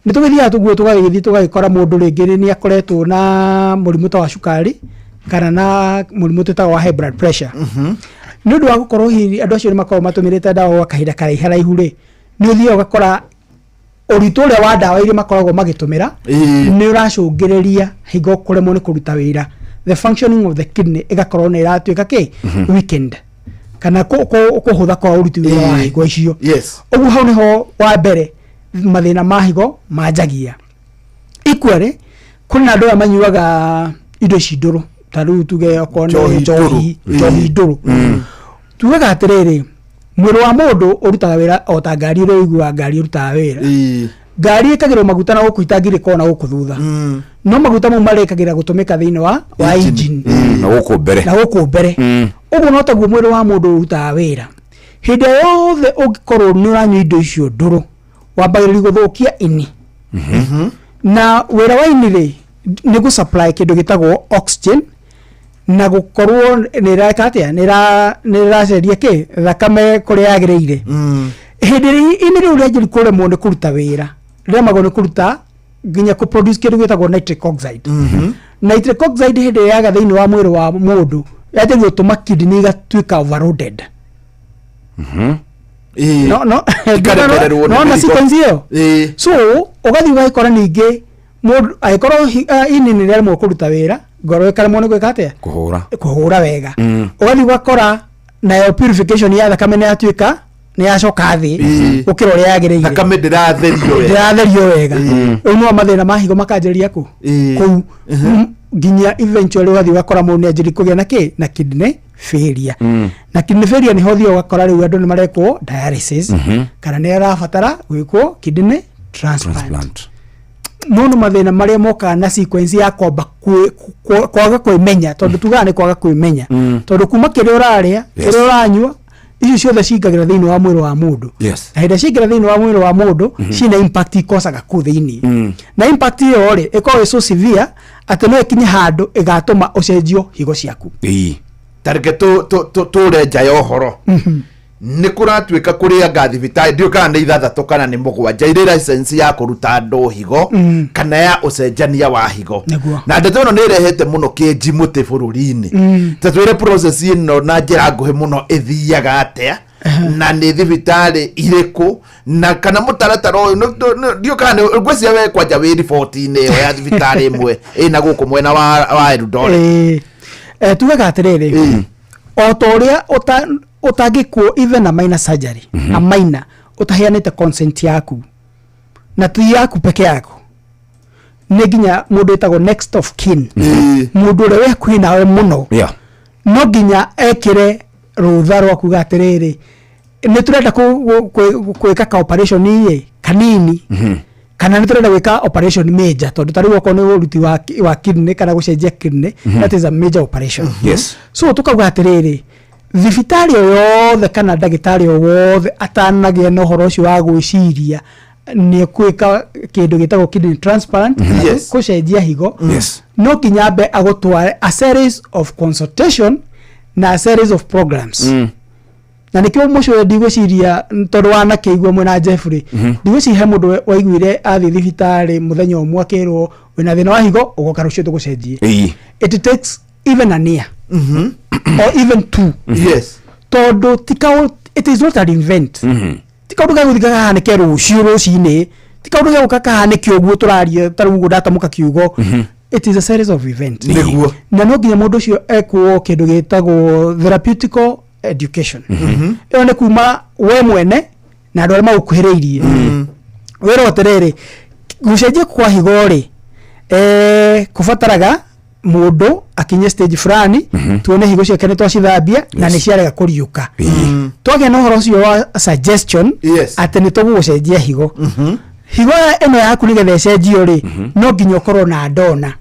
Nĩ tũgĩthiaga tũguo tũgagĩthiĩ tũgagĩkora mũndũ rĩngĩ nĩ akoretwo na mũrimũ ta wa cukari kana na mũrimũ twĩtaga wa high blood pressure. Nĩ ũndũ wa gũkorwo hihi andũ acio nĩ makoragwo matũmĩrĩte ndawa gwa kahinda karaiha raihu rĩ, nĩ ũthiaga ũgakora ũritũ ũrĩa wa ndawa iria makoragwo magĩtũmĩra nĩ ũracũngĩrĩria higo kũremwo nĩ kũruta wĩra, the functioning of the kidney ĩgakorwo nĩ ĩratuĩka kĩ weakened kana kũhũtha kwa ũruti wĩra wa higo icio. Ũguo hau nĩho wa mbere mathĩna ma higo manjagia. Equally, kũrĩ na andũ aya manyuaga indo ici ndũrũ, ta rĩu tuge okorwo nĩ
Njohi ndũrũ.
njohi ndũrũ. Tugaga atĩrĩrĩ, mwĩrĩ wa mũndũ ũrutaga wĩra o ta ngari ũrĩa ũiguaga ngari ĩrutaga wĩra. Ngari ĩkagĩrwo maguta na gũkũ itangĩrĩ na gũkũ thutha, no maguta mau marĩkagĩra gũtũmĩka thĩinĩ wa engine.
Na gũkũ mbere.
Na gũkũ mbere. Ũguo no taguo mwĩrĩ wa mũndũ ũrutaga wĩra. Hĩndĩ ĩrĩa yothe ũngĩkorwo nĩ ũranyua indo icio ndũrũ, wambagĩrĩria gũthũkia ini. Na wĩra wa ini rĩ, nĩ gũ supply kĩndũ gĩtagwo oxygen na gũkorwo nĩ ĩreka atĩa, nĩ ĩraceria kĩ thakame kũrĩa yagĩrĩire. Hĩndĩ ĩrĩa ini rĩu rĩanjĩrĩria kũremwo nĩ kũruta wĩra, rĩremagwo nĩ kũruta nginya kũ produce kĩndũ gĩtagwo nitric oxide. Nitric oxide hĩndĩ ĩrĩa yaga thĩinĩ wa mwĩrĩ wa mũndũ, yanjagia gũtũma kidney igatuĩka overloaded. No no.
Ikaremererwo nĩ
no na
mĩrigo.
Sequence ĩyo, so ũgathiĩ ũgagĩkora ningĩ mũndũ angĩkorwo ini nĩ rĩaremwo kũruta wĩra, ngoro ĩkaremwo nĩ gwĩka atĩa?
Kũhũra.
Kũhũra wega. Ũgathiĩ ũgakora nayo purification ya thakame nĩ yatuĩka nĩ yacoka thĩ gũkĩra ũrĩa yagĩrĩire.
Thakame ndĩratherio wega.
Ndĩratherio wega. Rĩu no mathĩna ma higo makanjĩrĩria kũ kũu. Nginya eventually ũgathiĩ ũgakora mũndũ nĩ anjĩrĩria kũgĩa na kĩ, na kidney failure. Na kidney failure nĩho ũthiaga ũgakora rĩu andũ nĩ marekwo dialysis kana nĩ arabatara gwĩkwo kidney transplant.
Transplant.
No nĩ mathĩna marĩa mokaga na sequence ya kwamba kwaga kwĩmenya, tondũ tugaga nĩ kwaga kwĩmenya, tondũ kuma kĩrĩa ũrarĩa, kĩrĩa ũranyua, icio ciothe cingagĩra thĩinĩ wa mwĩrĩ wa mũndũ. Na hĩndĩ ĩrĩa ciaingĩra thĩinĩ wa mwĩrĩ wa mũndũ, ciĩna impact ikocaga kũu thĩinĩ. Na impact ĩyo rĩ, ĩkoragwo ĩ so severe atĩ no ĩkinye handũ ĩgatũma ũcenjio higo ciaku.
Tareke tũre nja ya ũhoro. Nĩ kũratuĩka kũrĩ anga thibitarĩ, ndiũĩ kana nĩ ithathatũ kana nĩ mũgwanja, irĩ license ya kũruta andũ higo kana ya ũcenjania wa higo. Na ndeto ĩno nĩ ĩrehete mũno kĩnji mũtĩ bũrũri-inĩ. Ta twĩre process ĩno na njĩra nguhĩ mũno ĩthiaga atĩa, na nĩ thibitarĩ irĩkũ, na kana mũtaratara ũyũ ndiũĩ kana ngwĩciria we kwanja wĩ riboti-inĩ ĩyo ya thibitarĩ ĩmwe ĩna gũkũ mwena wa Eldoret.
Tugaga atĩrĩrĩ, o ta ũrĩa ũtangĩkwo even a minor surgery, a minor, ũtaheanĩte consent yaku, na ti yaku peke yako, nĩ nginya mũndũ wĩtagwo next of kin, mũndũ ũrĩa wĩ hakuhĩ nawe mũno, no nginya ekĩre rũtha rwa kuga atĩrĩrĩ, nĩ tũrenda gwĩka ka operation ĩ kanini kana nĩ tũrenda gwĩka operation major, tondũ ta rĩu okorwo nĩ ũruti wa kidney kana gũcenjia kidney, that is a major operation. So tukauga atĩrĩrĩ, thibitarĩ o yothe kana ndagĩtarĩ o wothe atanagĩa na ũhoro ũcio wa gwĩciria nĩ gwĩka kĩndũ gĩtagwo kidney transplant kana gũcenjia higo, no nginya ambe agũtware a series of consultation na a series of programs. Na nĩkĩo mũcio ndigwĩciria, tondũ wanakĩigua mwĩna Jeffrey, ndigwĩciria he mũndũ waiguire athiĩ thibitarĩ mũthenya ũmwe akĩrwo wĩna thĩna wa higo, ũgoka rũciũ tũgũcenjie. It takes even an year or even two, tondũ ti it is not an event, ti kaũndũ gegũthiĩ kahanĩke rũciũ rũcinĩ, ti kaũndũ gegũka kahanĩke ũguo tũraria ta rĩu ũguo ndatamũka kiugo. It is a series of events. Na no nginya mũndũ ũcio ekwo kĩndũ gĩtagwo therapeutical education. Ĩyo nĩ kuma we mwene na andũ arĩa magũkuhĩrĩirie, wĩrwo atĩrĩrĩ, gũcenjia kwa higo rĩ, kũbataraga mũndũ akinye stage fulani, tuone higo ciake nĩ twacithambia na nĩ ciarega kũriũka. Twagĩa na ũhoro ũcio wa suggestion atĩ nĩ tũgũgũcenjia higo, higo ĩno yaku nĩgetha ĩcenjio rĩ, no nginya ũkorwo na ndona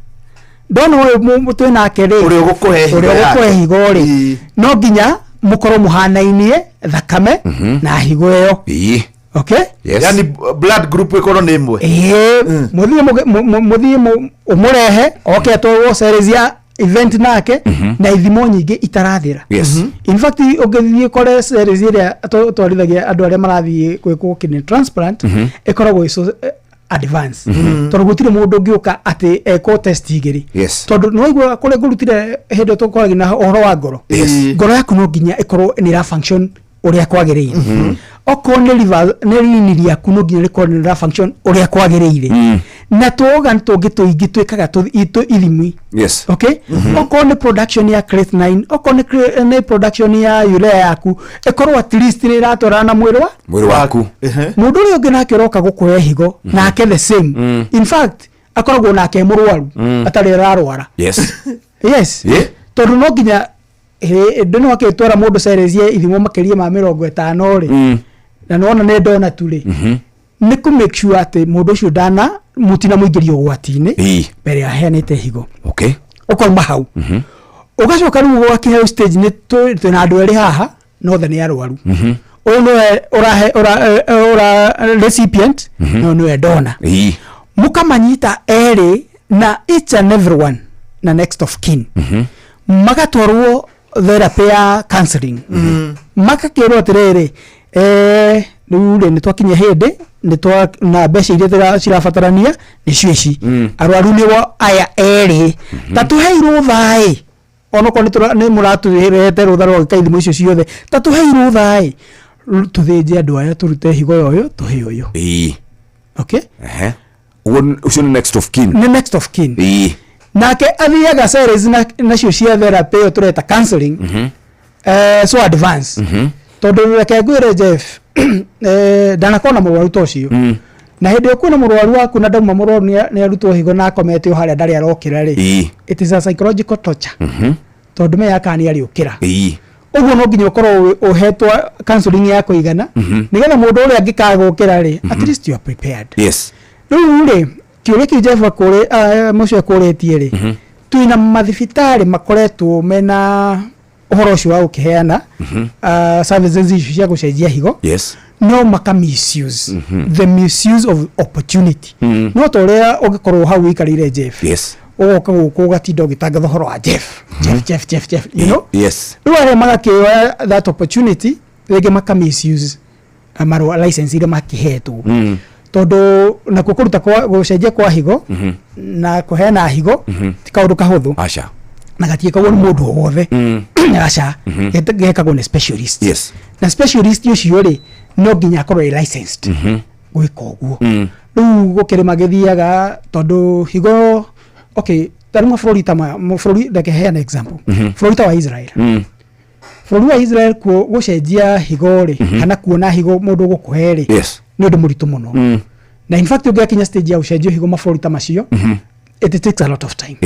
ndona ũyũ twĩ nake rĩ,
Ũrĩa ũgũkũhe higo
ũrĩa ũgũkũhe
yake.
higo rĩ, no nginya mũkorwo mũhanainie thakame na higo ĩyo. Okay.
Yani blood group ĩkorwo nĩ ĩmwe.
Ĩĩ, mũthiĩ mũthiĩ ũmũrehe oke atwarwo series ya event nake na ithimo nyingĩ itarathira. In fact, ũngĩthiĩ kore series ĩrĩa twarithagia andũ arĩa marathiĩ gwĩkwo kidney transplant, ĩkoragwo ĩ so advance, tondũ gũtirĩ mũndũ ũngĩũka atĩ ekwo test igĩrĩ. Tondũ nĩ waigua kũrĩa ngũrutire hĩndĩ ĩyo tũkoragio na ũhoro wa ngoro. Ngoro yaku no nginya ĩkorwo nĩ ĩra function ũrĩa kwagĩrĩire. Okorwo nĩ liver, nĩ rini rĩaku, no nginya rĩkorwo nĩ rĩra function ũrĩa kwagĩrĩire, na tũ organ tũngĩ tũingĩ twĩkaga ithimi. Okay, okorwo nĩ production ya creatinine, okorwo nĩ production ya urea yaku, ĩkorwo at least nĩ ĩratwarana na mwĩrĩ wa
mwĩrĩ waku.
Mũndũ ũrĩa ũngĩ nake ũroka gũkũhe higo nake the same. In fact, akoragwo nake mũrwaru atarĩ ararwara. Yes. Tondũ no nginya hĩndĩ no akĩtwara mũndũ series ya ithimo makĩria ma 50 rĩ, na nĩwona nĩ ndona tu rĩ, nĩ kũ make sure atĩ mũndũ ũcio ndana mũtina mũingĩrio ũgwati-inĩ mbere ya aheanĩte higo. Ũkauma hau, ũgacoka rĩu ũgakinya stage nĩ twĩna andũ erĩ haha na othe nĩ arwaru. Ũyũ nĩwe ũrahe ũra recipient na ũyũ nĩwe donor. Mũkamanyita erĩ na each and everyone na next of kin, magatwarwo therapy ya counseling, makakĩrwo atĩrĩrĩ, rĩu rĩ nĩ twakinyia hĩndĩ nĩ twa na mbeca iria cirabatarania nĩcio ici, arwaru nĩo aya erĩ, ta tũhei rũtha-ĩ, onokorwo nĩ mũratũrehete rũtha rwa gwĩka ithimo icio ciothe, ta tũhei rũtha-ĩ tũthĩnje andũ aya, tũrute higo ya ũyũ, tũhe ũyũ. Okay.
Ehe. Ũguo ũcio nĩ next of kin.
Nĩ next of kin. Nake athiaga series nacio cia therapy ĩyo tũreta counseling, so advance, tondũ reke ngwĩre Jeff, ndanakorwo na mũrwaru ta ũcio, na hĩndĩ ĩyo kwĩna mũrwaru waku na ndauma mũrwaru nĩ arutwo higo na akomete o harĩa ndarĩ arokĩra rĩ, it is a psychological torture, tondũ menyaga kana nĩ arĩũkĩra. Ũguo no nginya ũkorwo ũhetwo counseling ya kũigana, nĩgetha mũndũ ũrĩa angĩkaga gũkĩra rĩ, at least you are prepared. Rĩu rĩ, kĩũria kĩu Jeff akũrĩ mũcio akũrĩtie rĩ, twĩna mathibitarĩ makoretwo mena ũhoro ũcio wa gũkĩheana services icio cia gũcenjia higo, no maka misuse, the misuse of opportunity. No ta ũrĩa ũngĩkorwo hau ũikarĩire Jeff, ũgoka gũkũ ũgatinda ũgĩtangatha ũhoro wa Jeff, Jeff, Jeff, Jeff, Jeff. Rĩu arĩa magakĩoya that opportunity rĩngĩ maka misuse marũa, license iria makĩhetwo, tondũ nakuo kũruta kwa gũcenjia kwa higo na kũheana higo ti kaũndũ kahũthũ.
Aca.
Na gatiĩkagwo nĩ mũndũ o wothe, aca. Gekagwo nĩ specialist, na specialist ũcio rĩ, no nginya akorwo ĩ licensed gwĩka ũguo. Rĩu gũkĩrĩ magĩthiaga, tondũ higo, okay, ta rĩu mabũrũri ta maya, bũrũri, reke heane example, bũrũri ta wa Israel. Bũrũri wa Israel kuo gũcenjia higo rĩ, kana kuona higo mũndũ gũkũhe rĩ, nĩ ũndũ mũritũ mũno. Na in fact ũngĩakinya stage ya gũcenjio higo mabũrũri ta macio, it takes a lot of time.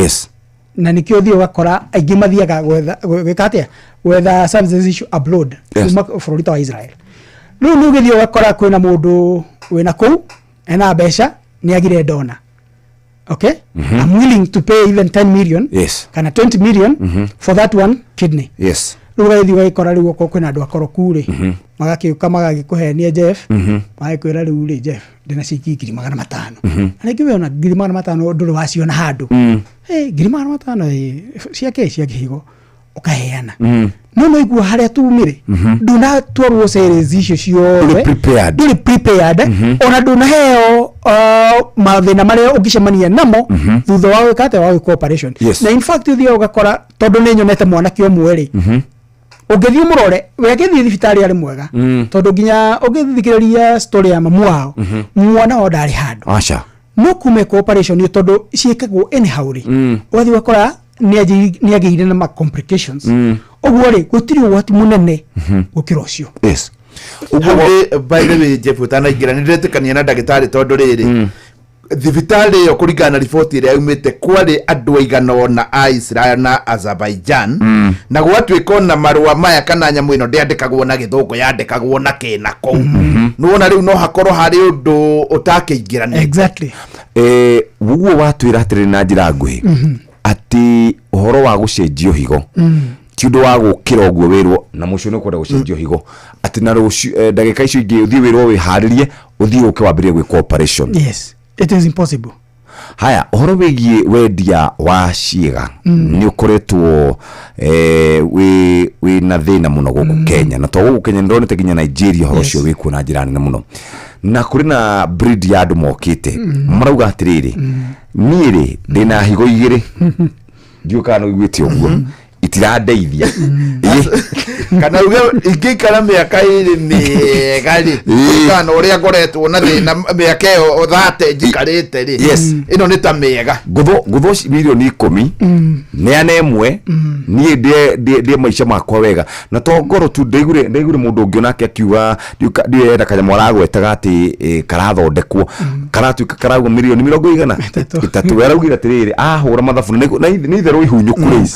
Na nĩkĩo ũthiĩ ũgakora aingĩ mathiaga gwetha gwĩka atĩa, gwetha services icio abroad, kuma bũrũri ta wa Israel. Rĩu nĩ ũgĩthiĩ ũgakora kwĩna mũndũ wĩna kũu ena mbeca, nĩ agire donor, okay, I'm willing to pay even 10 million kana 20 million for that one kidney. Rĩu ũgagĩthiĩ ũgagĩkora rĩu okorwo kwĩna andũ akoroku rĩ, magakĩũka magagĩkũhenia Jeff, magagĩkwĩra rĩu rĩ, Jeff, ndĩna ciringi 500,000. Na rĩngĩ we ona 500,000 ndũrĩ waciona handũ. Hey, 500,000 ciake cia kĩhigo ũkaheana, no igua harĩa tumire, ndunatwarwo series icio ciothe.
Ndũrĩ prepared.
Ndũrĩ prepared, ona ndunaheo mathĩna marĩa ũngĩcemania namo thutha wa gwĩka atĩa, wa gwĩka operation. Na in fact ũthiaga ũgakora, tondũ nĩ nyonete mwanake ũmwe rĩ, ũngĩthiĩ mũrore we agĩthiĩ thibitarĩ arĩ mwega, tondũ nginya ũngĩthikĩrĩria story ya mamu wao, mwana wao ndarĩ handũ.
Aca.
No kuma ĩkwo operation ĩyo, tondũ ciĩkagwo anyhow rĩ, ũgathiĩ ũgakora nĩ agĩire na ma complications. Ũguo rĩ, gũtirĩ ũgwati mũnene gũkĩra ũcio.
Hau by the way, Jeff, ũtanaingĩra, nĩ ndĩretĩkania na ndagĩtarĩ, tondũ rĩrĩ, thibitarĩ ĩyo kũringana na riboti ĩrĩa yaumĩte, kwarĩ andũ aigana ũna a Israel na Azerbaijan, na gwatuĩka ona marũa maya kana nyamũ ĩno ndĩandĩkagwo na gĩthũngũ, yandĩkagwo na kĩna kũu. Nĩwona rĩu no hakorwo harĩ ũndũ ũtakĩingĩranĩte.
Ũguo watwĩra atĩrĩrĩ na njĩra nguhĩ atĩ ũhoro wa gũcenjio higo ti ũndũ wa gũkĩra ũguo wĩrwo na mũcio nĩ ũkwenda gũcenjio higo, atĩ na rũciũ, ndagĩka icio ingĩ ũthiĩ wĩrwo wĩharĩrie ũthiĩ ũke wambĩrĩrie gwĩka operation.
Yes, it is impossible.
Haya, ũhoro wĩgiĩ wendia wa ciĩga nĩ ũkoretwo wĩ na thĩna mũno gũkũ Kenya, na to gũkũ Kenya, nĩndonete nginya Nigeria ũhoro ũcio wĩkuo na njĩra nene mũno, na kũrĩ na breed ya andũ mokĩte marauga atĩrĩrĩ, niĩ rĩ ndĩna higo igĩrĩ, ndiũĩ kana nĩ ũiguĩte ũguo, itirandeithia.
Kana uge ingĩikara mĩaka 2 mĩega rĩ, kũringana na ũrĩa ngoretwo na thĩna mĩaka ĩyo 30 njikarĩte rĩ, ĩno nĩ ta mĩega.
Ngũthwo 10,000,000 neane ĩmwe, niĩ ndĩe maica makwa wega. Na to ngoro tu, ndaigure mũndũ ũngĩ onake akiuga ndiũĩ ena kanyamũ aragwetaga atĩ karathondekwo, karatuĩka karauga mirioni mĩrongo igana ĩtatũ. We araugire atĩrĩrĩ, ahũra mathabu na nĩ itherũ ihunyũku rĩu.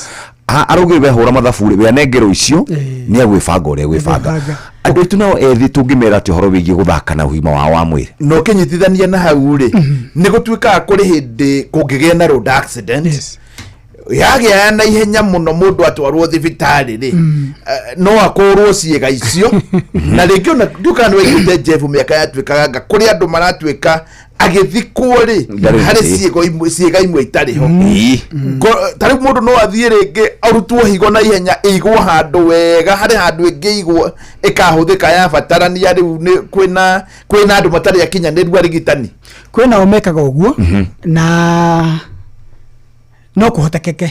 Araugire we hũra mathabu rĩ, we anengerwo icio nĩ agwĩbanga ũrĩa agwĩbanga.
Agwĩbanga.
Andũ aitũ nao ethĩ tũngĩmera atĩ ũhoro wĩgiĩ gũthaka na ũgima wao wa mwĩrĩ?
Na ũkĩnyitithania na hau rĩ, nĩ gũtuĩkaga kũrĩ hĩndĩ kũngĩgĩa na road accident, yagĩa ya na ihenya mũno, mũndũ atwarwo thibitarĩ rĩ, no akũrwo ciĩga icio. Na rĩngĩ ona ndiũĩ kana nĩ waiguĩte Jeff, mĩaka yatuĩkaga nga kũrĩ andũ maratuĩka Agĩthikwo rĩ,
Ndarĩ
harĩ
thĩ.
ciĩgo imwe, ciĩga imwe itarĩ ho.
Ĩĩ.
Ta rĩu mũndũ no athiĩ rĩngĩ arutwo higo na ihenya, ĩigwo handũ wega, harĩ handũ ĩngĩigwo ĩkahũthĩka yabatarania. Rĩu nĩ kwĩna andũ matarĩ akinyanĩru arigitani.
Kwĩ nao mekaga ũguo na no kũhotekeke,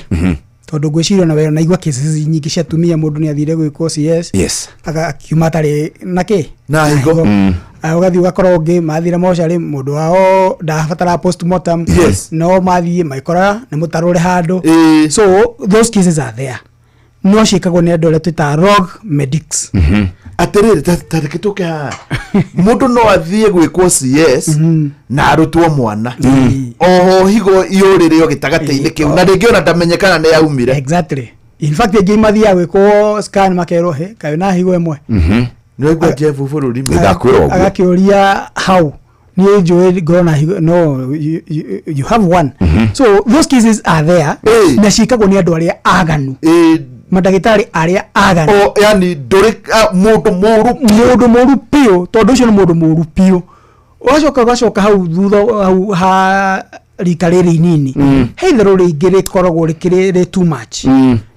tondũ ngwĩciria ona we naigua cases nyingĩ cia atumia, mũndũ nĩ athire gwĩkwo CS, akiuma atarĩ na kĩ.
Na higo.
Ah, ũgathiĩ ũgakora ũngĩ mathire mocarĩ, mũndũ wao ndabatara postmortem, no mathiĩ magĩkora nĩ mũtarũre handũ. So those cases are there, no ciĩkagwo nĩ andũ arĩa twĩtaga rogue medics.
Atĩrĩrĩ, ta reke tũke haha, mũndũ no athiĩ gwĩkwo CS na arutwo mwana oho higo yũrĩre o gĩtagatĩ-inĩ kĩu, na rĩngĩ ona ndamenyekana nĩ yaumire.
Exactly. In fact, aingĩ mathiaga gwĩkwo scan makerwo, he kaĩ na higo ĩmwe.
Nĩwaigua, Jeff, bũrũri?
Ndakwĩra ũguo.
Agakĩũria how niĩ njũĩ ngorwo na higo. No, you have one. So those cases are there na ciĩkagwo nĩ andũ arĩa aganu, mandagĩtarĩ arĩa aganu.
O yani ndũrĩ mũndũ mũru.
Mũndũ mũru biũ, tondũ ũcio nĩ mũndũ mũru biũ. Ũgacoka hau thutha hau ha rika rĩrĩ inini, he itherũ rĩingĩ rĩkoragwo rĩkĩrĩ rĩ too much.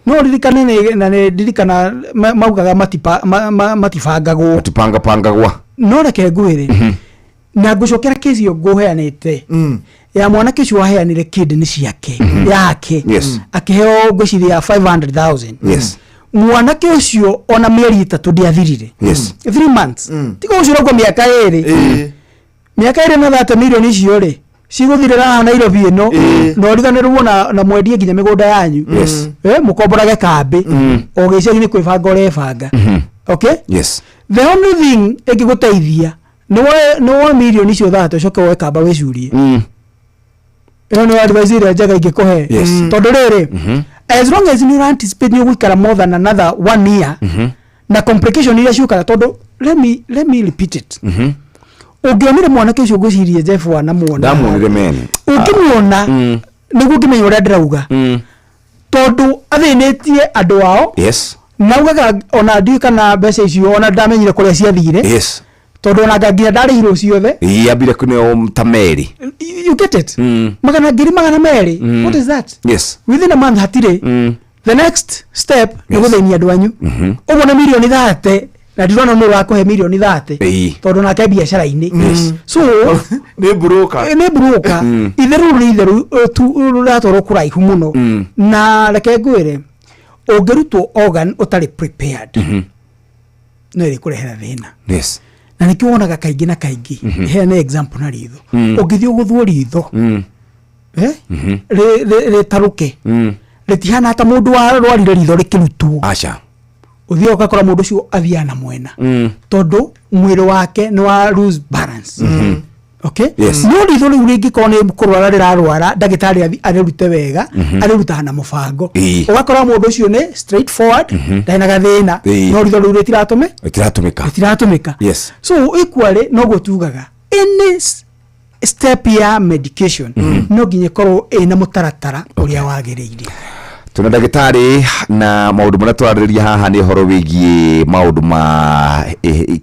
No ririkane na nĩ ndirikana maugaga matibangagwo.
Matibangapangagwa.
No reke ngwĩre na ngũcokera kesi ĩyo ngũheanĩte ya mwanake ũcio waheanire kidney ciake yake, akĩheo ngwĩciria 500,000. Mwanake ũcio ona mĩeri 3 ndĩathirire. 3 months, tiga ũcio ũraigua mĩaka 2, mĩaka 2 na 30 milioni icio rĩ cigũthirĩra haha Nairobi ĩno, na ũriganĩrwo na mwendie nginya mĩgũnda yanyu. Mũkomborage kambĩ o gĩcagi-inĩ kwĩbanga ũrebanga. Okay? The only thing ĩngĩgũteithia nĩ woe milioni icio 30, ũcoke woe kamba wĩcurie. Ĩyo nĩ advice ĩrĩa njega ingĩkũhe. Tondũ rĩrĩ, as long as nĩ ũra anticipate nĩ ũgũikara more than another one year na complication iria ciũkaga, tondũ let me repeat it, ũngĩonire mwanake ũcio, ngwĩcirie Jeff wanamuona.
Ndamuonire mene.
Ũngĩmuona nĩguo ũngĩmenya ũrĩa ndĩrauga, tondũ athĩnĩtie andũ ao na ugaga ona ndiũĩ kana mbeca icio ona ndamenyire kũrĩa ciathire, tondũ ona anga nginya ndarĩhirwo ciothe.
Yambire kũneo ta merĩ.
You get it? Magana 200,000. What is that? Within a month hatirĩ. The next step nĩ gũthĩnia andũ anyu ũguo na mirioni 30, na ndirona nũ ũrakũhe mirioni 30, tondũ nake biacara-inĩ. So
nĩ broker.
Nĩ broker. Itherũ nĩ itherũ, tu rũratwarwo kũraihu mũno. Na reke ngwĩre, ũngĩrutwo organ ũtarĩ prepared, no ĩrĩkũrehera thĩna. Na nĩkĩo wonaga kaingĩ na kaingĩ, heane example na ritho. Ũngĩthiĩ ũgũthwo ritho, rĩtarũke, rĩtihana ta mũndũ warwarire ritho rĩkĩrutwo.
Aca.
Ũthiaga ũgakora mũndũ ũcio athiaga na mwena, tondũ mwĩrĩ wake nĩ wa lose balance. Okay? No ritho rĩu rĩngĩkorwo nĩ kũrwara rĩrarwara, ndagĩtarĩ arĩrute wega, arĩrutaga na mũbango. Ũgakora mũndũ ũcio nĩ straight forward, ndarĩ na gathĩna. No ritho rĩu rĩtiratũmĩ
Rĩtiratũmĩka.
Rĩtiratũmĩka. So equally noguo tugaga any step ya medication no nginya ĩkorwo ĩna mũtaratara ũrĩa wagĩrĩire.
Tuna ndagĩtarĩ, na maũndũ marĩa tũrarĩrĩria haha nĩ ũhoro wĩgiĩ maũndũ ma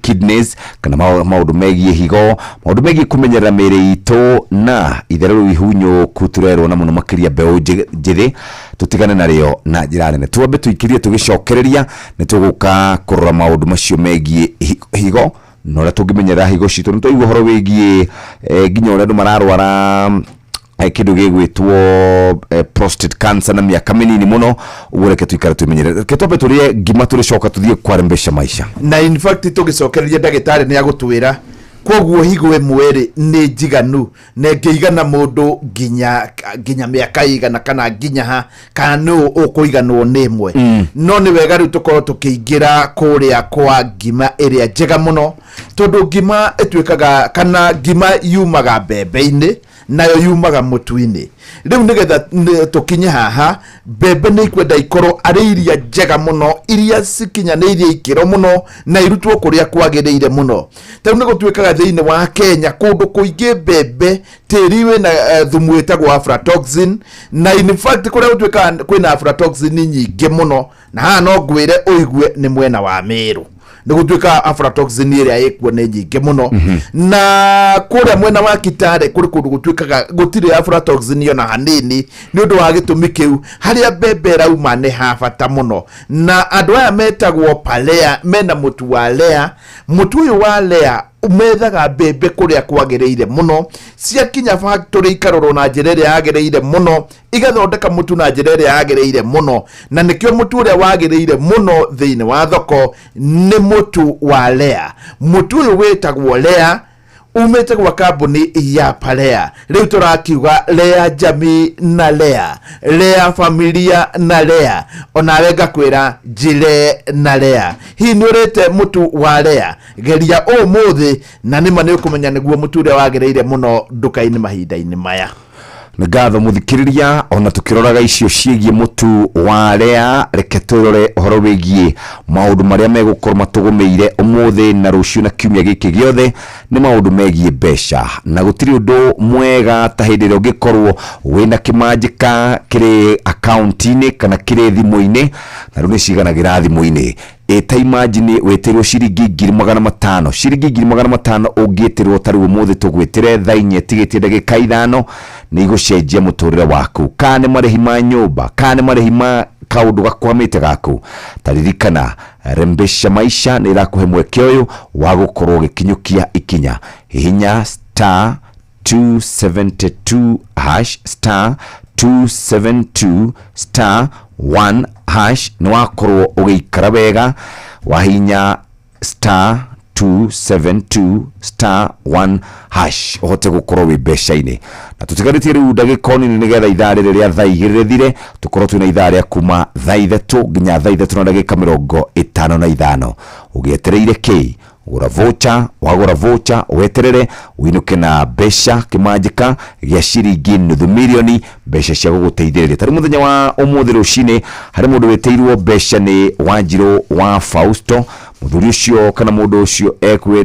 kidneys, kana maũndũ megiĩ higo, maũndũ megiĩ kũmenyerera mĩĩrĩ itũ na itherũ rĩu ihunyũku tũrerwo na mũno makĩria mbeũ njĩthĩ tũtigane narĩo na njĩra nene. Twambe tũikĩrie, tũgĩcokereria nĩ tũgũka kũrora maũndũ macio megiĩ higo na ũrĩa tũngĩmenyerera higo citũ. Nĩ twaigua ũhoro wĩgiĩ nginya ũrĩa andũ mararwara kĩndũ gĩgwĩtwo prostate cancer na mĩaka mĩnini mũno. Ũguo reke tũikare twĩmenyerere. Reke twambe tũrĩe ngima, tũrĩcoka tũthiĩ kwarembesha maisha.
Na in fact tũgĩcokereria, ndagĩtarĩ nĩ agũtwĩra koguo higo ĩmwe rĩ nĩ njiganu na ĩngĩigana mũndũ nginya mĩaka igana kana nginya ha, kana nũ ũkũiganwo nĩ ĩmwe. No nĩ wega rĩu tũkorwo tũkĩingĩra kũrĩa kwa ngima ĩrĩa njega mũno, tondũ ngima ĩtuĩkaga kana ngima yumaga mbembe-inĩ, nayo yumaga mũtu-inĩ. Rĩu nĩgetha tũkinye haha, mbembe nĩ ikwenda ikorwo arĩ iria njega mũno, iria cikinyanĩirie ikĩro mũno na irutwo kũrĩa kwagĩrĩire mũno. Ta rĩu nĩ gũtuĩkaga thĩinĩ wa Kenya kũndũ kũingĩ mbembe tĩri wĩna thumu wĩtagwo aflatoxin, na in fact kũrĩa gũtuĩkaga kwĩna aflatoxin nyingĩ mũno, na haha no ngwĩre ũigue, nĩ mwena wa Meru. Nĩ gũtuĩka aflatoxin ĩrĩa ĩkuo nĩ nyingĩ mũno. Na kũrĩa mwena wa Kitale kũrĩ kũndũ gũtuĩkaga gũtirĩ aflatoxin ona hanini. Nĩ ũndũ wa gĩtũmi kĩu, harĩa mbembe ĩrauma nĩ ha bata mũno. Na andũ aya metagwo Palea mena mũtu wa Lea. Mũtu ũyũ wa Lea methaga mbembe kũrĩa kwagĩrĩire mũno, ciakinya factory ikarorwo na njĩra ĩrĩa yagĩrĩire mũno, igathondeka mũtu na njĩra ĩrĩa yagĩrĩire mũno. Na nĩkĩo mũtu ũrĩa wagĩrĩire mũno thĩinĩ wa thoko nĩ mũtu wa Lea. Mũtu ũyũ wĩtagwo Lea, umĩte gwa kambuni ya Palea. Rĩu tũrakiuga Lea jamii na Lea, Lea familia na Lea, onawe ngakwĩra njire na Lea. Hihi nĩ ũrĩte mũtu wa Lea? Geria ũmũthĩ na nĩma nĩ ũkũmenya nĩguo mũtu ũrĩa wagĩrĩire mũno nduka-inĩ mahinda-inĩ maya.
Nĩ ngatho mũthikĩrĩria. Ona tũkĩroraga icio ciĩgiĩ mũtu wa Lea, reke tũrore ũhoro wĩgiĩ maũndũ marĩa megũkorwo matũgũmĩire ũmũthĩ na rũciũ na kiumia gĩkĩ gĩothe. Nĩ maũndũ megiĩ mbeca, na gũtirĩ ũndũ mwega ta hĩndĩ ĩrĩa ũngĩkorwo wĩna kĩmanjĩka kĩrĩ akaunti-inĩ kana kĩrĩ thimũ-inĩ, na rĩu nĩ ciganagĩra thimũ-inĩ. Ĩta imagine wĩtĩrwo ciringi 500,000, ciringi 500,000 ũngĩtĩrwo ta rĩu ũmũthĩ tũgwĩtĩre thaa 4 tigĩtie ndagĩka 5, nĩ igũcenjia mũtũrĩre waku. Kana nĩ marĩhi ma nyũmba, kana nĩ marĩhi ma kaũndũ gakwamĩte gaku, taririkana Rembesha Maisha nĩ ĩrakũhe mweke ũyũ wa gũkorwo ũgĩkinyũkia ikinya. Hihinya star 272 hash, star 272 star 1 hash, nĩ wakorwo ũgĩikara wega. Wahinya star 272 star 1 hash, ũhote gũkorwo wĩ mbeca-inĩ. Na tũtigarĩtie rĩu ndagĩka o nini nĩgetha ithaa rĩrĩ rĩa thaa 2 rĩthire, tũkorwo twĩna ithaa rĩa kuma thaa 3 nginya thaa 3:55. Ũgĩetereire kĩ? Gũra voucher. Wagũra voucher, weterere ũinũke na mbeca kĩmanjĩka gĩa ciringi nuthu mirioni, mbeca cia gũgũteithĩrĩria. Tarĩu mũthenya wa ũmũthĩ rũcinĩ harĩ mũndũ wĩtĩirwo mbeca nĩ Wanjirũ wa Fausto. Mũthuri ũcio kana mũndũ ũcio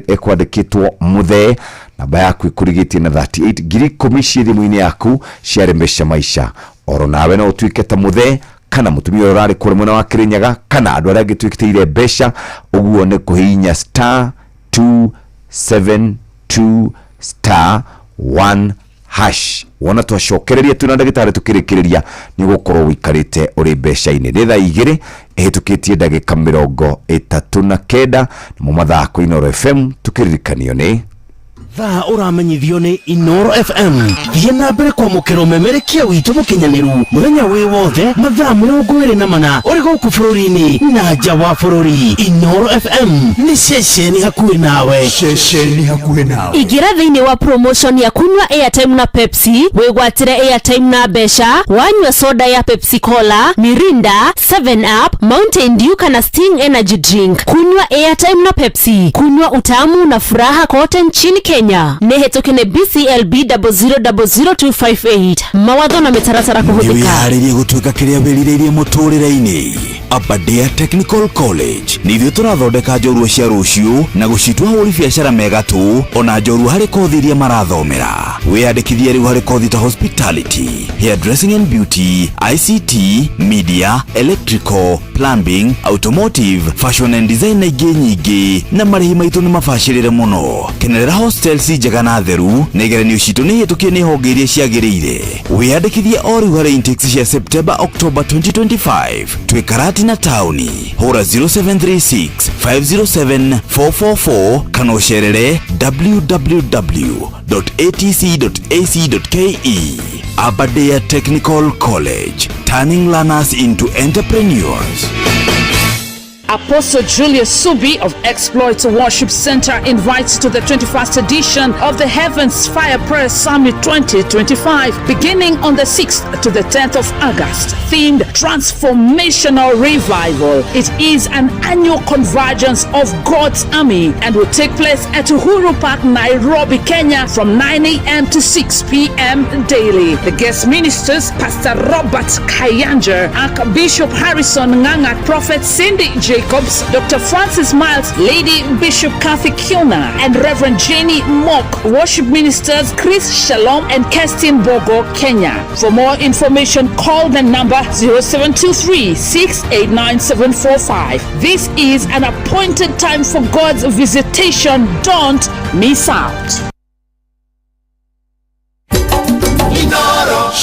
ekwandĩkĩtwo mũthee, namba yaku ĩkũrigĩtie na 38, 10,000 ciĩ thimũ-inĩ yaku cia Rembesha Maisha. Oro nawe no ũtuĩke ta mũthee kana mũtumia ũrĩa ũrarĩ kũrĩa mwena wa Kĩrĩnyaga kana andũ arĩa angĩ twĩkĩtĩire mbeca. Ũguo nĩ kũhihinya star 272 star 1 hash. Wona twacokereria twĩna ndagĩtarĩ tũkĩrĩkĩrĩria, nĩ ũgũkorwo ũikarĩte ũrĩ mbeca-inĩ. Nĩ thaa 2 ĩhĩtũkĩtie ndagĩka 39, nĩmo mathaa kwĩ Inooro FM, tũkĩririkanio nĩ
Thaa ũramenyithio nĩ Inooro FM. Thiĩ na mbere kwamũkĩra ũmemerekia witũ mũkinyanĩru mũthenya wĩ wothe, mathaa 24, ũrĩ gũkũ bũrũri-inĩ na nja wa bũrũri. Inooro FM nĩ ceceni hakuhĩ nawe.
Ceceni hakuhĩ nawe.
Ingĩra thĩinĩ wa promotion ya kunywa airtime na Pepsi, wĩgwatĩre airtime na mbeca wanyua soda ya Pepsi Cola, Mirinda, 7 Up, Mountain Dew kana Sting Energy Drink. Kunywa airtime na Pepsi, kunywa utamu na furaha kote nchini Kenya. Nĩ hetũke nĩ BCLB 0000258. Mawatho na mĩtaratara kũhũthĩka.
Nĩwĩharĩrie gũtuĩka kĩrĩa wĩrirĩirie mũtũrĩre-inĩ? Aberdare Technical College nĩ ithuĩ tũrathondeka njorua cia rũciũ na gũcitua hũri biacara megatũ ona njorua harĩ kothi iria marathomera. Wĩyandĩkithie rĩu harĩ kothi ta hospitality, hairdressing and beauty, ICT, media, electrical, plumbing, automotive, fashion and design na ingĩ nyingĩ, na marĩhi maitũ nĩ mabacĩrĩre mũno. Kenerera hostels njega na theru, na igeranio citũ nĩ hĩtũkie nĩ honge iria ciagĩrĩire. Wĩyandĩkithie o rĩu harĩ intakes cia September October 2025. Twĩ Karatina taũni. Hũra 0736 507 444 kana ũcerere www.atc.ac.ke. Aberdare Technical College, turning learners into entrepreneurs.
Apostle Julius Subi of Exploit Worship Center invites to the 21st edition of the Heavens Fire Prayer Summit 2025, beginning on the 6th to the 10th of August, themed Transformational Revival. It is an annual convergence of God's army and will take place at Uhuru Park, Nairobi, Kenya from 9 a.m. to 6 p.m. daily. The guest ministers, Pastor Robert Kayanja, Archbishop Harrison Nganga, Prophet Cindy J. Jacobs, Dr. Francis Miles, Lady Bishop Kathy Kilner, and Reverend Jenny Mock. Worship ministers Chris Shalom and Kerstin Bogo, Kenya. For more information, call the number 0723 689 745. This is an appointed time for God's visitation. Don't miss out.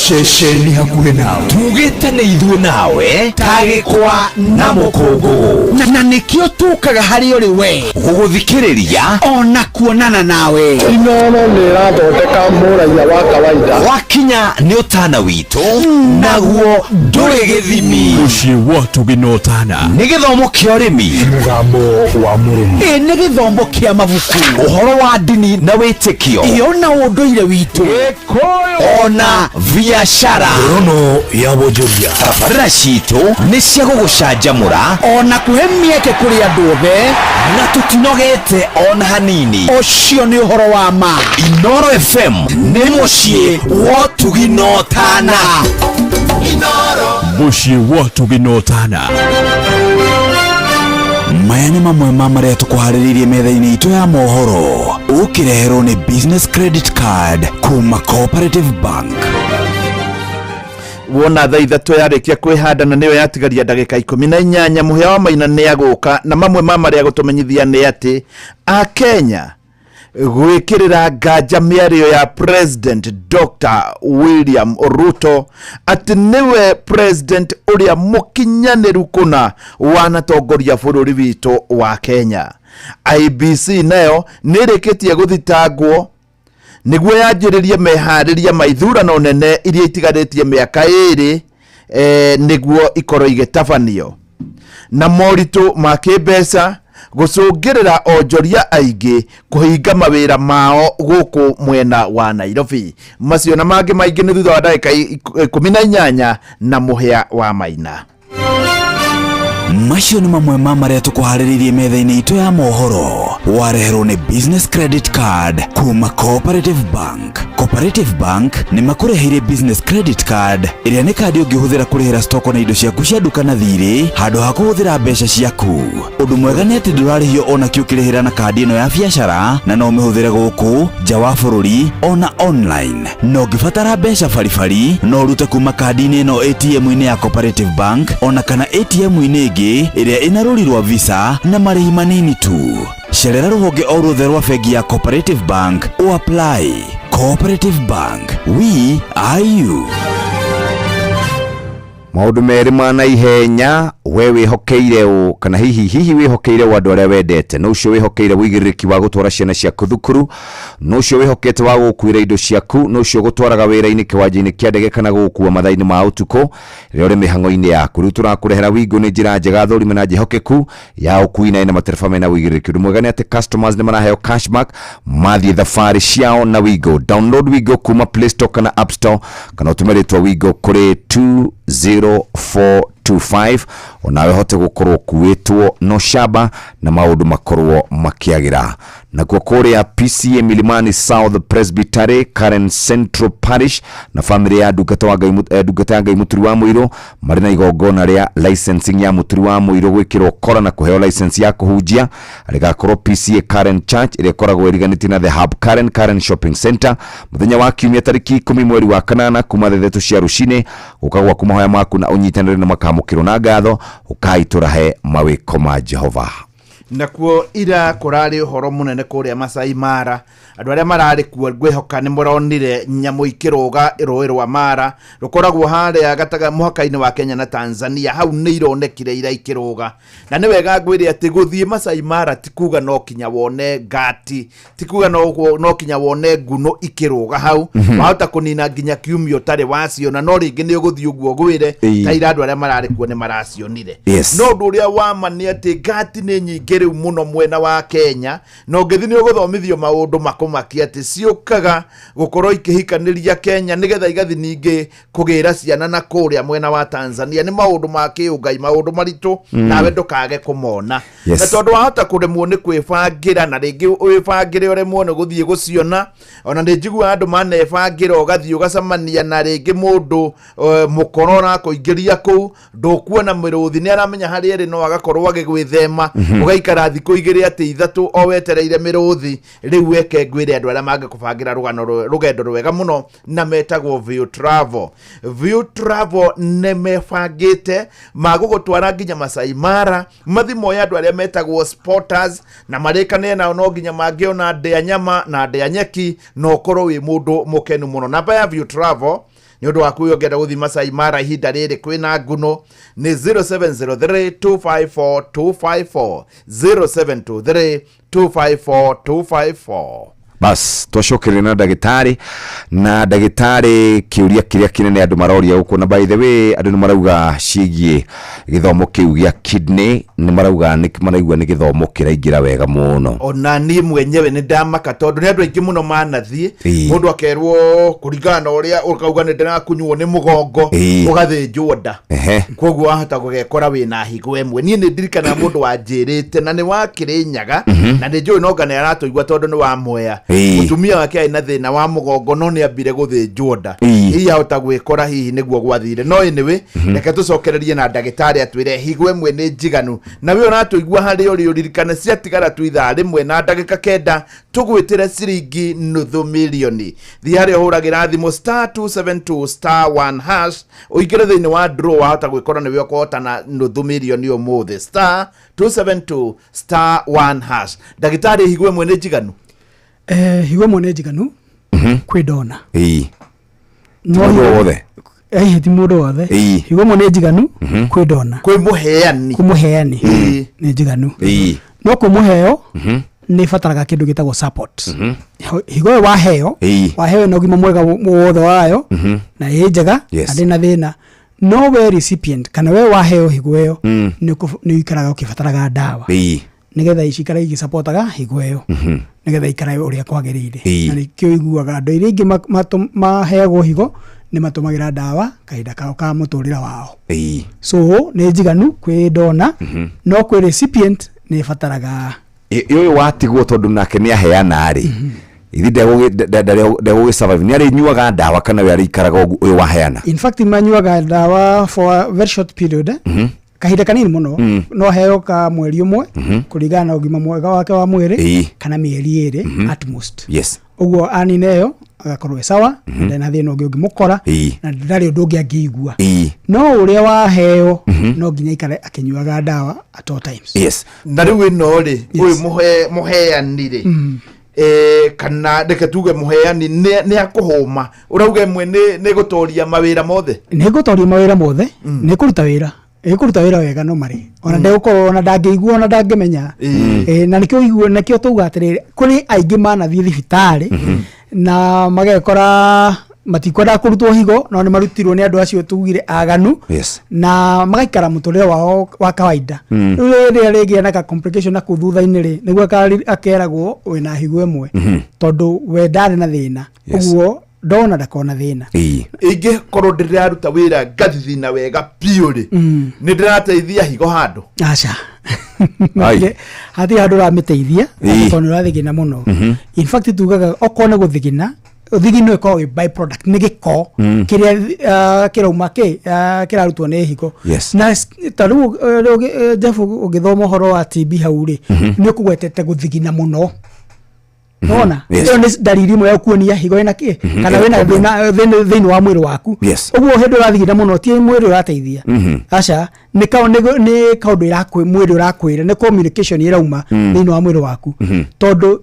Ceceni hakuhĩ nawe.
Tugĩte nĩ ithuĩ nawe ta gĩkwa na mũkũngũgũ.
Na nĩkĩo tũkaga harĩ ũrĩ we
gũgũthikĩrĩria
ona kuonana nawe.
Inooro nĩ ĩrathondeka mũraiya wa kawaida.
Wakinya nĩ ũtana witũ naguo ndũrĩ gĩthimi.
Mũciĩ wa Ũtugi na Ũtana.
Nĩ gĩthomo kĩa ũrĩmi,
mũgambo wa mũrĩmi,
ĩ nĩ gĩthomo kĩa mabuku,
ũhoro wa ndini na wĩtĩkio,
ĩyo na ũndũire witũ,
ona biacara.
Ngorono ya wonjoria.
Tabarĩra citũ nĩ cia gũgũcanjamũra
ona kũhe mĩeke kũrĩ andũ othe,
na tũtinogete ona hanini.
Ũcio nĩ ũhoro wa ma.
Inooro FM nĩ mũciĩ wa ũtugi na ũtana.
Mũciĩ wa Ũtugi na Ũtana.
Maya nĩ mamwe ma marĩa tũkũharĩrĩirie metha-inĩ itũ ya mohoro, ũkĩreherwo nĩ Business Credit Card kuma Cooperative Bank.
Wona thaa 3 yarĩkia kwĩhanda na nĩyo yatigaria ndagĩka 18, Mũhĩa wa Maina nĩ agũka na mamwe ma marĩa gũtũmenyithia nĩ atĩ Akenya gwĩkĩrĩra nganja mĩario ya President Dr. William Ruto atĩ nĩwe president ũrĩa mũkinyanĩru kũna wanatongoria bũrũri witũ wa Kenya. IBC nayo nĩ ĩrĩkĩtie gũthitangwo nĩguo yanjĩrĩrie meharĩria ma ithurano nene iria itigarĩtie mĩaka 2 nĩguo ikorwo igĩtabanio. Na moritũ ma kĩmbeca gũcũngĩrĩra onjoria aingĩ kũhinga mawĩra mao gũkũ mwena wa Nairobi. Macio na mangĩ maingĩ nĩ thutha wa ndagĩka 18 na Mũhĩa wa Maina.
Macio nĩ mamwe ma marĩa tũkũharĩrĩirie metha-inĩ itũ ya mohoro, wareherwo nĩ Business Credit Card kuma Cooperative Bank. Cooperative Bank nĩ makũreheire Business Credit Card ĩrĩa nĩ kandi ũngĩhũthĩra kũrĩhĩra stoko na indo ciaku cia nduka na thirĩ handũ ha kũhũthĩra mbeca ciaku. Ũndũ mwega nĩ atĩ ndũrarĩhio ona kĩ ũkĩrĩhĩra na kandi ĩno ya biacara, na no ũmĩhũthĩre gũkũ nja wa bũrũri ona online. Na ũngĩbatara mbeca baribari no ũrute kuma kandi-inĩ ĩno ATM-inĩ ya Cooperative Bank ona kana ATM-inĩ ĩngĩ ĩrĩa ĩna rũri rwa Visa na marĩhi manini tu. Cerera rũhonge o ruothe rwa bengi ya Cooperative Bank o apply. Cooperative Bank, we are you.
Maũndũ merĩ ma naihenya, we wĩhokeire ũ kana hihi hihi wĩhokeire ũ andũ arĩa wendete, no ũcio wĩhokeire ũigĩrĩrĩki wa gũtwara ciana ciaku thukuru, no ũcio wĩhokete wa gũkuĩra indo ciaku, no ũcio gũtwaraga wĩra-inĩ kĩwanja-inĩ kĩa ndege kana gũgũkua mathaa-inĩ ma ũtukũ rĩrĩa ũrĩ mĩhang'o-inĩ yaku. Rĩu tũrakũrehera Wingo nĩ njĩra njega thũrime na njĩhokeku ya ũkui na ĩna matereba mena ũigĩrĩrĩki. Ũndũ mwega nĩ atĩ customers nĩ maraheo cashback mathiĩ thabarĩ ciao na Wingo. Download Wingo kuma Play Store kana App Store kana ũtũme rĩtwa Wingo kũrĩ 20425 onawe hote gũkorwo ũkuĩtwo no shaba na maũndũ makorwo makĩagĩra. Nakuo kũrĩa PCA Milimani South Presbytery, Karen Central Parish na family ya ndungata wa Ngai ndungata ya Ngai Mũturi wa Mũirũ marĩ na igongona rĩa licensing ya Mũturi wa Mũirũ gwĩkĩrwo kora na kũheo license ya kũhunjia. Rĩgakorwo PCA Karen Church ĩrĩa ĩkoragwo ĩriganĩtie na The Hub Karen, Karen Shopping Center mũthenya wa kiumia tarĩki 10 mweri wa 8 kuma thaa 3 cia rũcinĩ. Gũka gwaku mahoya maku na ũnyitanĩre na makamũkĩrwo na ngatho, ũkaitũrahe mawĩko ma Jehova.
Nakuo ira kũrarĩ ũhoro mũnene kũrĩa Masai Mara. Andũ arĩa mararĩ kuo ngwĩhoka nĩ mũronire nyamũ ikĩrũga rũĩ rwa Mara rũkoragwo harĩa gatagatĩ mũhaka-inĩ wa Kenya na Tanzania. Hau nĩ ironekire ira ikĩrũga. Na nĩ wega ngwĩre atĩ gũthiĩ Masai Mara ti kuga no kinya wone ngati, ti kuga no kinya wone nguno ikĩrũga hau. Wahota kũnina nginya kiumia ũtarĩ waciona, no rĩngĩ nĩ ũgũthiĩ ũguo ngwĩre ta ira andũ arĩa mararĩ kuo nĩ maracionire. No ũndũ ũrĩa wa ma nĩ atĩ ngati nĩ nyingĩ kĩrĩu mũno mwena wa Kenya, na ũngĩthiĩ nĩ ũgũthomithio maũndũ makũmakia atĩ ciũkaga gũkorwo ikĩhikanĩria Kenya nĩgetha igathiĩ ningĩ kũgĩra ciana na kũrĩa mwena wa Tanzania. Nĩ maũndũ ma kĩũngai, maũndũ maritũ, nawe ndũkage kũmona. Na tondũ wahota kũremwo nĩ kwĩbangĩra, na rĩngĩ wĩbangĩre ũremwo nĩ gũthiĩ gũciona. Ona nĩ njiguaga andũ manebangĩra, ũgathiĩ ũgacemania na rĩngĩ mũndũ mũkoro ũrakũingĩria kũu, ndũkuona mĩrũthi, nĩ aramenya harĩa ĩrĩ no agakorwo agĩgwĩthema. Ũgaikara thikũ igĩrĩ atĩ ithatũ o wetereire mĩrũthi. Rĩu weke ngwĩre andũ arĩa mangĩkũbangĩra rũgendo rwega mũno, na metagwo View Travel. View Travel nĩ mebangĩte magũgũtwara nginya Masai Mara, mathi moya andũ arĩa metagwo spotters na marĩkanĩre nao, no nginya mangĩona ndĩa nyama na ndĩa nyeki, na ũkorwo wĩ mũndũ mũkenu mũno. Namba ya View Travel nĩ ũndũ waku ũyũ ũngĩenda gũthiĩ Masai Mara ihinda rĩrĩ kwĩna nguno nĩ 0703 254 254, 0723 254 254.
Bas, twacokereria na ndagĩtarĩ. Na ndagĩtarĩ, kĩũria kĩrĩa kĩnene andũ maroria gũkũ, na by the way andũ nĩ marauga ciĩgiĩ gĩthomo kĩu gĩa kidney, nĩ marauga nĩ maraigua nĩ gĩthomo kĩraingĩra wega mũno.
Ona niĩ mwenyewe nĩ ndamaka tondũ nĩ andũ aingĩ mũno manathiĩ, mũndũ akerwo kũringana na ũrĩa ũkauga nĩ ndĩrakunywo nĩ mũgongo, ũgathĩnjwo nda. Koguo wahota gũgekora wĩna higo ĩmwe. Niĩ nĩ ndirikanaga mũndũ wanjĩrĩte na nĩ wa Kĩrĩnyaga, na nĩ njũĩ no ngana aratũigua tondũ nĩ wa Mwea. Mũtumia wake arĩ na thĩna wa mũgongo, no nĩ ambire gũthĩnjwo nda. Hihi ahota gwĩkora hihi nĩguo gwathire. No anyway, reke tũcokererie na ndagĩtarĩ atwĩre higo ĩmwe nĩ njiganu. Na we ũratũigua harĩa ũrĩ, ũririkane ciatigara tu ithaa 1:09 tũgwĩtĩre ciringi nuthu milioni. Thiĩ harĩa ũhũragĩra thimũ *272*1# ũingĩre thĩinĩ wa draw, wahota gwĩkora nĩwe ũkũhotana nuthu milioni ũmũthĩ. *272*1#. Ndagĩtarĩ, higo ĩmwe nĩ njiganu?
Higo ĩmwe nĩ njiganu kwĩ ndona. No
Mũndũ wothe?
Ti mũndũ wothe. Higo ĩmwe nĩ njiganu kwĩ ndona.
Kwĩ mũheani.
Kwĩ mũheani nĩ njiganu. No kwĩ mũheo nĩ ĩbataraga kĩndũ gĩtagwo support. Higo ĩyo waheo, waheo na ũgima mwega wothe wayo, na ĩ njega, na ndĩ na thĩna, no we recipient kana we waheo higo ĩyo, nĩ ũikaraga ũkĩbataraga ndawa nĩgetha icikare igĩcapotaga higo ĩyo, nĩgetha ikare ũrĩa kwagĩrĩire. Na nĩkĩo iguaga andũ arĩa aingĩ maheagwo higo nĩ matũmagĩra ndawa kahinda kao ka mũtũrĩre wao. So nĩ njiganu kwĩ ndona, no kwĩ recipient nĩ ĩbataraga.
Ũyũ watigwo tondũ nake nĩ aheana rĩ, ithi ndegũgĩ survive, nĩ arĩnyuaga ndawa kana we arĩikaraga ũguo ũyũ waheana?
In fact, manyuaga ndawa for a very short period, kahinda kanini mũno. No heo ka mweri ũmwe kũringana na ũgima mwega wake wa mwĩrĩ, kana mĩeri 2 at most. Ũguo anina ĩyo agakorwo e sawa, ndarĩ na thĩna ũngĩ ũngĩmũkora, na ndarĩ ũndũ ũngĩ angĩigua. No ũrĩa waheo no nginya aikare akĩnyuaga ndawa at all times.
Na rĩu ĩno rĩ, ũyũ mũheani rĩ, kana reke tuge mũheani nĩ akũhũma, ũrauga ĩmwe nĩ gũtoria mawĩra mothe?
Nĩ ngũtoria mawĩra mothe, nĩ kũruta wĩra, ĩkũruta wĩra wega, no marĩ ona ndegũkorwo ona ndangĩigua ona ndangĩmenya. Na nĩkĩo ũiguo, nĩkĩo tauga atĩrĩrĩ, kũrĩ aingĩ manathiĩ thibitarĩ na magekora matikwendaga kũrutwo higo, no nĩ marutirwo nĩ andũ acio tugire aganu, na magaikara mũtũrĩre wao wa kawaida. Rĩu rĩrĩa rĩgĩa na ka complication na kũu thutha-inĩ rĩ, nĩguo akeragwo wĩna higo ĩmwe, tondũ we ndarĩ na thĩna. Ũguo ndona ndakona thĩna.
Ingĩkorwo ndĩraruta wĩra ngathithina wega biũ rĩ, nĩ ndĩrateithia higo handũ?
Aca.
Ai.
Hatirĩ handũ ũramĩteithia, tondũ nĩ ũrathigina mũno. In fact, tugaga okorwo nĩ gũthigina, thigino ĩkoragwo ĩ byproduct, nĩ gĩko kĩrĩa kĩrauma kĩ kĩrarutwo nĩ higo. Na ta rĩu Jeff, ũgĩthoma ũhoro wa TB hau rĩ, nĩ ũkũgwetete gũthigina mũno. Nona ĩyo nĩ ndariri ĩmwe ya kuonia higo ĩna kĩ, kana
Ĩna
wĩna
problem.
thĩna thĩinĩ wa mwĩrĩ waku. Ũguo hĩndĩ ũrathigina mũno, ti mwĩrĩ ũrateithia. Aca, nĩ kaũndũ mwĩrĩ ũrakwĩra, nĩ communication ĩrauma thĩinĩ wa mwĩrĩ waku, tondũ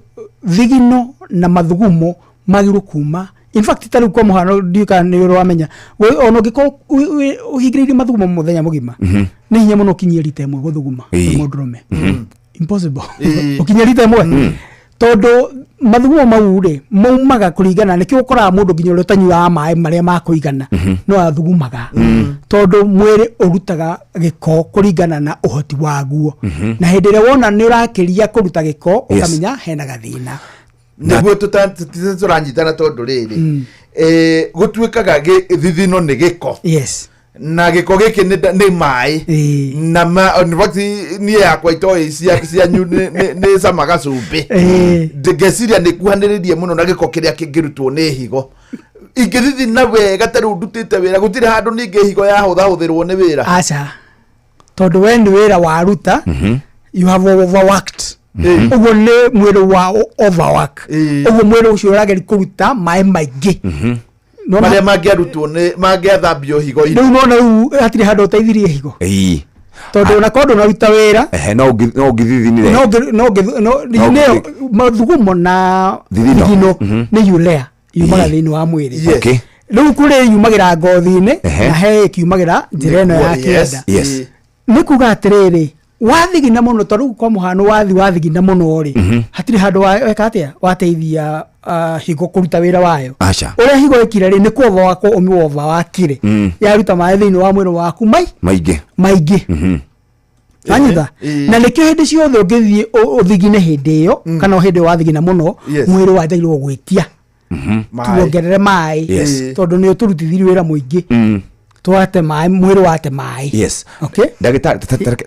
thigino na mathugumo magĩrĩirwo kuma. In fact, ta rĩu kwa mũhano, ndiũĩ kana nĩ ũrĩ wamenya, ona ũngĩkorwo ũhingĩrĩirie mathugumo mũthenya mũgima, nĩ hinya mũno ũkinyie rita ĩmwe gũthuguma. Wĩ mũndũrũme, impossible ũkinyie rita ĩmwe, tondũ Mathugumo mau rĩ maumaga kũringana, nĩkĩo ũkoraga mũndũ nginya ũrĩa ũtanyuaga maĩ marĩa ma kũigana no athugumaga, tondũ mwĩrĩ ũrutaga gĩko kũringana na ũhoti waguo, na hĩndĩ ĩrĩa wona nĩ ũrakĩria kũruta gĩko, ũkamenya hena gathĩna.
Nĩguo tũranyitana, tondũ rĩrĩ gũtuĩkaga thithino nĩ gĩko na gĩko gĩkĩ nĩ maĩ na in fact niĩ yakwa itoĩ cianyu nĩ camaga cumbĩ. Ngeciria nĩ kuhanĩrĩrie mũno na gĩko kĩrĩa kĩngĩrutwo nĩ higo ingĩthithina wega. Ta rĩu ndutĩte wĩra, gũtirĩ handũ ningĩ higo yahũthahũthĩrwo nĩ wĩra?
Aca, tondũ we nĩ wĩra waruta, you have overworked. Ũguo nĩ mwĩrĩ wa overwork, ũguo mwĩrĩ ũcio ũrageria kũruta maĩ maingĩ.
Marĩa mangĩarutwo nĩ mangĩathambio higo-inĩ.
Rĩu nona rĩu hatirĩ handũ ũteithirie higo, tondũ ona korwo ndũnaruta wĩra,
Ehe, no ũngĩthithinire.
No
No
nĩyo mathugumo na
Thithino.
Thithino nĩ urea yumaga thĩinĩ wa mwĩrĩ. Rĩu kũrĩ yumagĩra ngothi-inĩ na he ĩkiumagĩra njĩra ĩno ya kĩanda. Nĩ kuga atĩrĩrĩ, wathigina mũno, ta rĩu kwa mũhano wathigina mũno rĩ, hatirĩ handũ weka atĩa wateithia higo kũruta wĩra wayo.
Aca.
Ũrĩa higo ĩkire rĩ, nĩ kuova wako ũmi wova wakire, yaruta maĩ thĩinĩ wa mwĩrĩ waku mai
maingĩ.
Maingĩ. Wanyita? Na nĩkĩo hĩndĩ ciothe ũngĩthiĩ ũthigine hĩndĩ ĩyo, kana o hĩndĩ ĩyo wathigina mũno, mwĩrĩ wanjagĩrĩrwo gwĩtia
Maĩ.
Tuongerere maĩ, tondũ nĩ ũtũrutithirie wĩra mũingĩ, twate maĩ, mwĩrĩ wate maĩ. Okay?
Ndagĩtarĩ,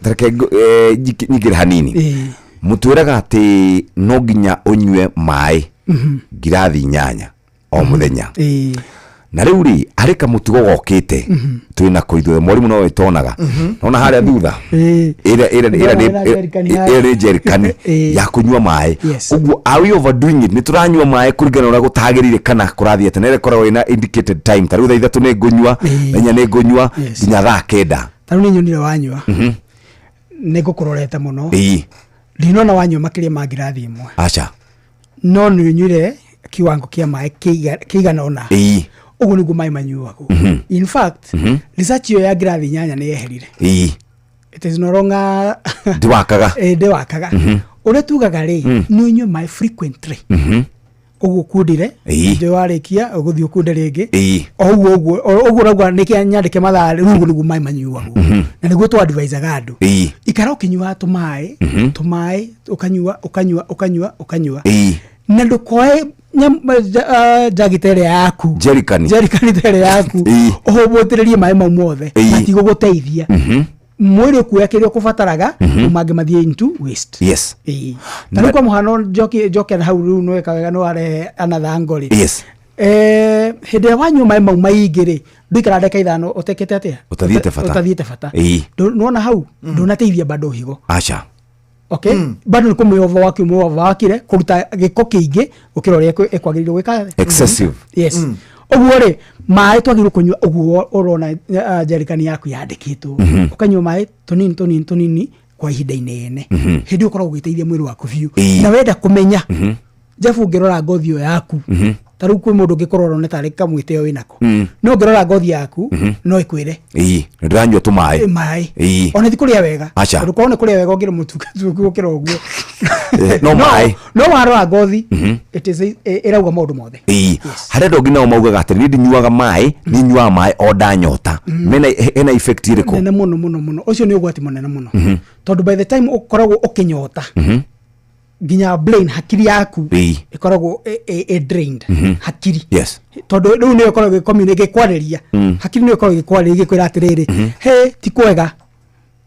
ta reke nyingĩre hanini. Mũtwĩraga atĩ no nginya ũnyue maĩ ngirathi 8 o mũthenya. Na rĩu rĩ, harĩ kamũtugo gokĩte twĩna ko ithuothe, mwarimũ no wĩtonaga nona harĩa thutha ĩrĩa
Ndĩrona jerikani harĩa.
Ĩrĩa nĩ jerikani ya kũnyua maĩ. Ũguo are we overdoing it? Nĩ tũranyua maĩ kũringana na ũrĩa gũtagĩrĩire, kana kũrathiĩ atĩa? Na ĩrĩa ĩkoragwo ĩna indicated time, ta rĩu thaa 3 nĩ ngũnyua, thaa 4 nĩ ngũnyua, nginya thaa 9.
Ta rĩu nĩ nyonire wanyua, nĩ ngũkũrorete mũno, ndinona wanyua makĩria ma ngirathi 1.
Aca.
No nĩ ũnyuire kiwango kĩa maĩ kĩigana ũna. Ũguo nĩguo maĩ manyuagwo. In fact, research ĩyo ya ngirathi 8 nĩ yeherire. It is no longer.
Ndĩwakaga.
Ndĩwakaga. Ũrĩa tugaga rĩ, nĩ ũnyue maĩ frequently, ũguo ũkundire, ndĩ warĩkia ũgũthiĩ ũkunde rĩngĩ, o ũguo ũguo o ũguo ũrauga nĩkĩ nyandĩke mathaa rĩu. Ũguo nĩguo maĩ manyuagwo, na nĩguo tũ advisaga andũ, ikara ũkĩnyuaga tũmaĩ, tũmaĩ, ũkanyua, ũkanyua, ũkanyua, ũkanyua, na ndũkoe njagi ta ĩrĩa yaku,
Jerikani.
Jerikani ta ĩrĩa yaku, ũhũmbũtĩrĩrie maĩ mau mothe. Matigũgũteithia. Mwĩrĩ ũkuoya kĩrĩa ũkũbataraga, mm mangĩ mathiĩ into waste. Ta rĩu kwa mũhano, njoke njoke na hau rĩu, nĩweka wega nĩ warehe another angle rĩ. Hĩndĩ ĩrĩa wanyua maĩ mau maingĩ rĩ, ndũikara ndagĩka 5 ũtekĩte atĩa?
Ũtathiĩte bata.
Ũtathiĩte bata. Nĩwona hau ndũnateithia bado higo.
Aca.
Okay, bado nĩ kũmĩ overwork, ũmĩ overworkire kũruta gĩko kĩingĩ gũkĩra ũrĩa ĩkwagĩrĩirwo gwĩka.
Excessive.
Yes. Ũguo rĩ, maĩ twagĩrĩirwo kũnyua ũguo ũrona njerikani yaku yandĩkĩtwo, ũkanyua maĩ tũnini tũnini tũnini kwa ihinda inene. Hĩndĩ ĩyo ũkoragwo ũgĩteithia mwĩrĩ waku biũ. Na wenda kũmenya, Jeff, ũngĩrora ngothi ĩyo yaku, ta rĩu kwĩ mũndũ ũngĩkorwo ũrona tarĩ kamwĩtĩo wĩnako, no ũngĩrora ngothi yaku no ĩkwĩre.
Nĩ ndĩranyua tũmaĩ.
Maĩ. Ona ti kũrĩa wega.
Aca.
Tondũ korwo nĩ kũrĩa wega ũngĩrĩ mũtungu gũkĩra ũguo.
No maĩ.
No warora ngothi, it is ĩrauga maũndũ mothe.
Harĩ andũ angĩ nao maugaga atĩ niĩ ndinyuaga maĩ, niĩ nyuaga maĩ o ndanyota. Mena hena effect ĩrĩkũ?
Nene mũno mũno mũno. Ũcio nĩ ũgwati mũnene mũno, tondũ by the time ũkoragwo ũkĩnyota, nginya brain, hakiri yaku ĩkoragwo ĩ drained, hakiri, tondũ rĩu nĩyo ĩkoragwo ĩgĩcommunicate, ĩgĩkwarĩria. Hakiri nĩyo ĩkoragwo ĩgĩkwarĩria, ĩgĩkwĩra atĩrĩrĩ, he ti kwega,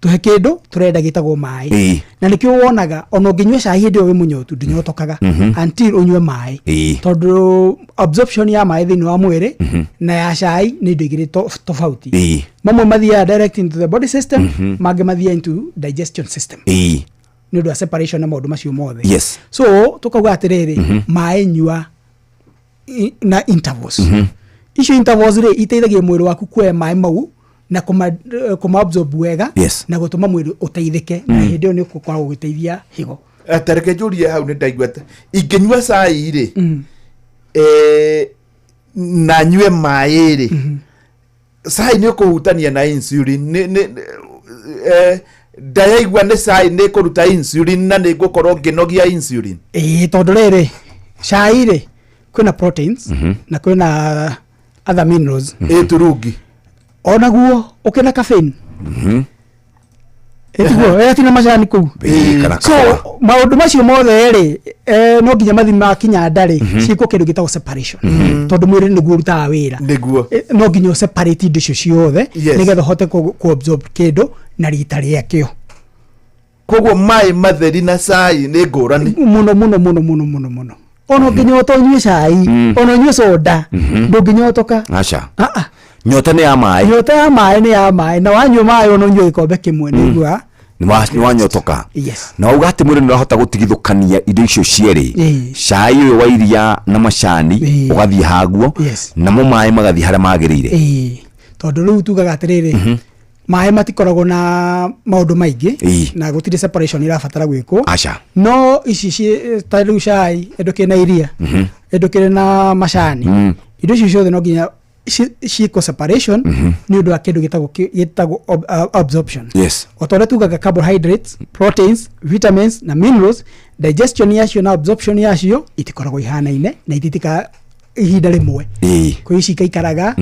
tũhe kĩndũ tũrenda gĩtagwo maĩ. Na nĩkĩo wonaga ona ũngĩnyua cai hĩndĩ ĩyo wĩ mũnyotu, ndũnyotokaga until ũnyue maĩ, tondũ absorption ya maĩ thĩinĩ wa mwĩrĩ na ya cai nĩ indo igĩrĩ tofauti. Mamwe mathiaga direct into the body system, mangĩ mathiaga into digestion system, nĩ ũndũ wa separation na maũndũ macio mothe. So tũkauga atĩrĩrĩ, maĩ nyua na intervals. Icio intervals rĩ, iteithagia mwĩrĩ waku kuoya maĩ mau na kũma absorb wega na gũtũma mwĩrĩ ũteithĩke, na hĩndĩ ĩyo nĩ ũkoragwo ũgĩteithia higo.
Tareke njũrie hau, nĩ ndaigua ingĩnyua cai rĩ, na nyue maĩ rĩ, cai nĩ ũkũhutania na insulin? Ndayaigua nĩ cai nĩ kũruta insulin na nĩ ngũkorwo ngĩnogia insulin.
Ĩĩ, tondũ rĩrĩ, Cai rĩ, kwĩna proteins na kwĩna other minerals.
Ĩ turungi.
Onaguo ũkĩna caffeine. Ĩtiguo ĩgatina macani kũu.
Ĩĩ, kana
So
kahũa.
maũndũ macio mothe rĩ, no nginya mathi makinya nda rĩ, ciĩkwo kĩndũ gĩtagwo separation, tondũ mwĩrĩ nĩguo ũrutaga wĩra. No nginya ũseparate indo icio ciothe nĩgetha ũhote ku absorb kĩndũ na rita rĩakĩo.
Koguo maĩ matheri na cai nĩ ngũrani.
Mũno mũno mũno mũno mũno mũno. Ona ũngĩnyota ũnyue cai, ona ũnyue soda, ndũngĩnyotoka.
Aca.
Ah, ah.
Nyota nĩ ya maĩ.
Nyota ya maĩ nĩ ya maĩ, na wanyua maĩ, ona ũnyue gĩkombe kĩmwe, nĩ
Nĩ wanyotoka.
Yes.
Na wauga atĩ mwĩrĩ nĩ ũrahota gũtigithũkania indo icio cierĩ. Cai ũyũ wa iria na macani ũgathiĩ haguo, namo maĩ magathiĩ harĩa magĩrĩire.
Ĩĩ, tondũ rĩu tugaga atĩrĩrĩ, maĩ matikoragwo na maũndũ maingĩ na gũtirĩ separation irabatara gwĩkwo.
Aca.
No ici ta rĩu cai ĩndũ kĩna iria, ĩndũ kĩrĩ na macani, indo icio ciothe no nginya ciĩkwo separation nĩ ũndũ wa kĩndũ gĩtagwo absorption. O ta ũrĩa tugaga carbohydrates, proteins, vitamins na minerals, digestion yacio na absorption yacio itikoragwo ihanaine na ititika ihinda rĩmwe. Kwĩ ici ikaikaraga,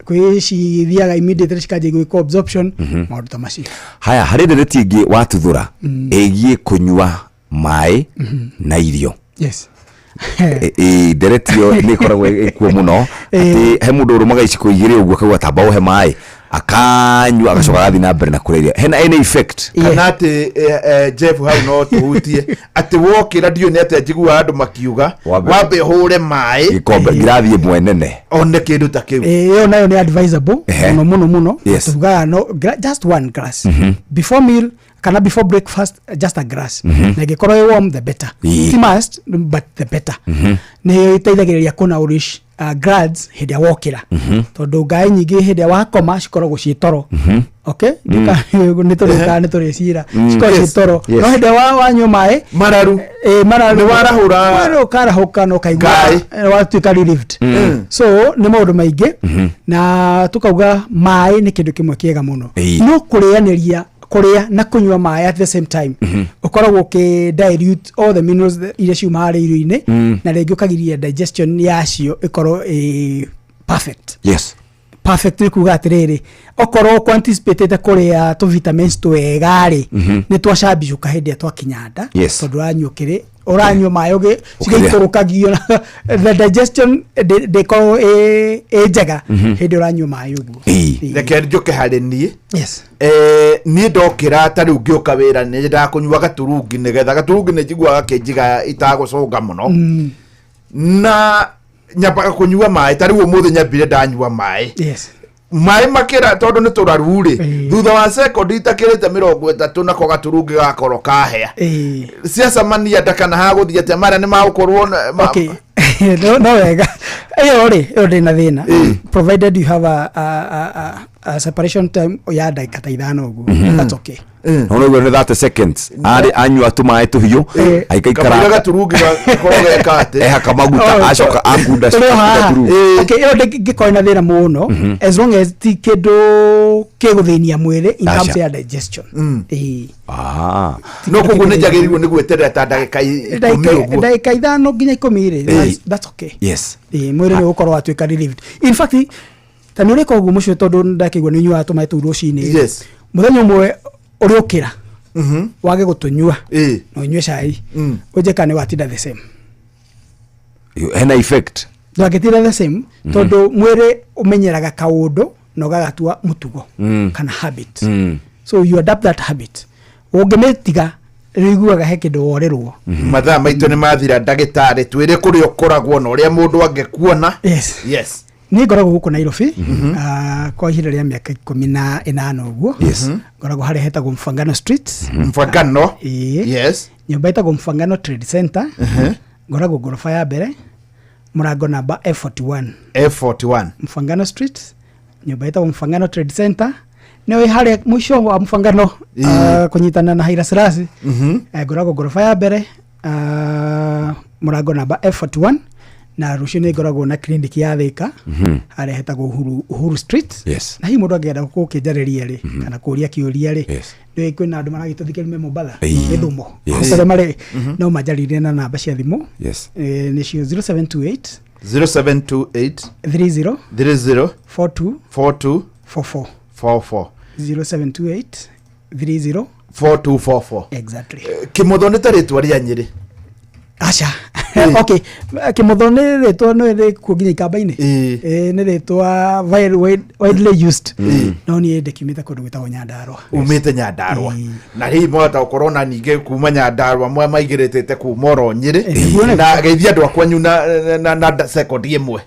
kwĩ ici ithiaga immediately cikanjia gwĩkwo absorption, maũndũ ta macio.
Haya, harĩ ndereti ĩngĩ watuthũra ĩgiĩ kũnyua maĩ na irio. Ndereti ĩyo nĩ ĩkoragwo ĩkuo mũno, atĩ he mũndũ ũrũmaga iciko igĩrĩ ũguo, akauga tamba ũhe maĩ, akanyua, agacoka agathiĩ na mbere na kũrĩa irio. Hena any effect?
Kana atĩ Jeff, hau no tũhutie atĩ wokĩra, ndiũĩ nĩ atĩa njiguaga andũ makiuga wambe ũhũre maĩ
gĩkombe, ngirathi ĩmwe nene.
One kĩndũ ta kĩu.
Ĩyo nayo nĩ advisable mũno mũno mũno. Tugaga no just one glass before meal kana before breakfast, just a glass, na ĩngĩkorwo ĩ warm, the better. Ti must, but the better. Nĩ ĩteithagĩrĩria kũ nourish glands hĩndĩ ĩrĩa wokĩra, tondũ ngaĩ nyingĩ hĩndĩ ĩrĩa wakoma cikoragwo ciĩ toro. Okay, nĩ tũrĩũkaga nĩ tũrĩcira, cikoragwo ciĩ toro. No hĩndĩ ĩrĩa wanyua maĩ
mararu,
mararu.
Nĩ warahũra.
Mwĩrĩ ũkarahũka na ũkaigua
Ngaĩ.
watuĩka relieved. So nĩ maũndũ maingĩ, na tukauga maĩ nĩ kĩndũ kĩmwe kĩega mũno. No kũrĩanĩria, kũrĩa na kũnyua maĩ at the same time, ũkoragwo ũkĩ dilute all the minerals iria ciuma harĩ irio-inĩ, na rĩngĩ ũkagiria digestion yacio ĩkorwo ĩ perfect. Perfect nĩ kuga atĩrĩrĩ, okorwo ũkũ anticipatĩte kũrĩa tũ vitamins twega rĩ, nĩ twacambicũka hĩndĩ ĩrĩa twakinya nda, tondũ ũranyua kĩrĩ ũranyua maĩ cigaikũrũkagio na the digestion ndĩkoragwo ĩ njega hĩndĩ ĩrĩa ũranyua maĩ ũguo.
Reke njũke harĩ niĩ.
Yes.
Niĩ ndokĩra ta rĩu ngĩũka wĩra, nĩ nyendaga kũnyua gaturungi, nĩgetha gaturungi nĩ njiguaga gakĩnjiga itagũcũnga mũno, na nyambaga kũnyua maĩ. Ta rĩu ũmũthĩ nyambire ndanyua maĩ, maĩ makĩra, tondũ nĩ tũraru rĩ, thutha wa sekondi itakĩrĩte 30 nako gaturungi gakorwo kahĩa. Ciacemania nda kana hagũthiĩ atĩa? Marĩa nĩ magũkorwo
Okay, no wega, ĩyo rĩ, ĩyo ndĩ na thĩna, provided you have a separation time ya ndagĩka ta 5 ũguo, that's okay.
No ũguo nĩ 30 seconds arĩ anyua tũmaĩ tũhiũ, aikaikara.
Kamũira gaturungi gakorwo geka atĩ
ehaka maguta,
Oh,
acoka akunda.
Tũrĩ o haha.
Gaturungi.
Okay, ĩyo ndĩngĩkorwo na thĩna mũno as long as ti kĩndũ kĩgũthĩnia mwĩrĩ in terms
Aca.
ya digestion. Ĩĩ.
No koguo nĩ njagĩrĩirwo nĩ gweterera ta ndagĩka 10 ũguo?
Ndagĩka 5 nginya 10 rĩ, that's okay. Ĩĩ, mwĩrĩ nĩ ũgũkorwo watuĩka relieved. In fact, ta nĩ ũrĩka ũguo mũcio, tondũ ndakĩigua nĩ ũnyuaga tũmaĩ tũu rũcinĩ. Mũthenya ũmwe ũrĩũkĩra wage gũtũnyua na ũnyue cai, ũnjĩka nĩ watinda the same.
Hena effect?
Ndwangĩtinda the same, tondũ mwĩrĩ ũmenyeraga kaũndũ na ũgagatua mũtugo kana habit. So you adapt that habit, ũngĩmĩtiga rĩiguaga he kĩndũ worĩrwo.
Mathaa maitũ nĩ mathira. Ndagĩtarĩ, twĩre kũrĩa ũkoragwo na ũrĩa mũndũ angĩkuona.
Yes. Niĩ ngoragwo gũkũ Nairobi, kwa ihinda rĩa mĩaka 18 ũguo. Ngoragwo harĩa hetagwo Mfangano Street.
Mfangano.
Ĩĩ. Nyũmba ĩtagwo Mfangano Trade Center. Ngoragwo ngoroba ya mbere, mũrango namba F41.
F41.
Mfangano Street, nyũmba ĩtagwo Mfangano Trade Center, nĩyo ĩ harĩa mũico wa Mfangano, kũnyitana na Haila Selassie. Ngoragwo ngoroba ya mbere, mũrango namba F41. Na rũciũ nĩ ngoragwo na clinic ya Thika harĩa hetagwo Uhuru Street. Na hihi mũndũ angĩenda gũkĩnjarĩria rĩ, kana kũria kĩũria rĩ, nĩ kwĩna andũ maragĩtũthikĩrĩria me Mombatha, Gĩthumo, kũrĩa marĩ, no manjarĩrie na namba cia thimũ. Nĩcio 0728
0728
30
30
42
42
44
44
0728 30
4244.
Exactly.
Kimotho nĩ ta rĩtwa rĩa Nyĩrĩ.
Aca. Okay, Kimotho nĩ rĩtwa no rĩkuo nginya ikamba-inĩ. Nĩ rĩtwa very widely used. No niĩ ndĩkiumĩte kũndũ gwĩtagwo Nyandarũa.
Umĩte Nyandarũa. Na rĩu mwahota gũkorwo na ningĩ kuma Nyandarũa mwa maigĩrĩtĩte kuma oro Nyĩrĩ. Na geithia andũ a kwanyu na sekondi ĩmwe.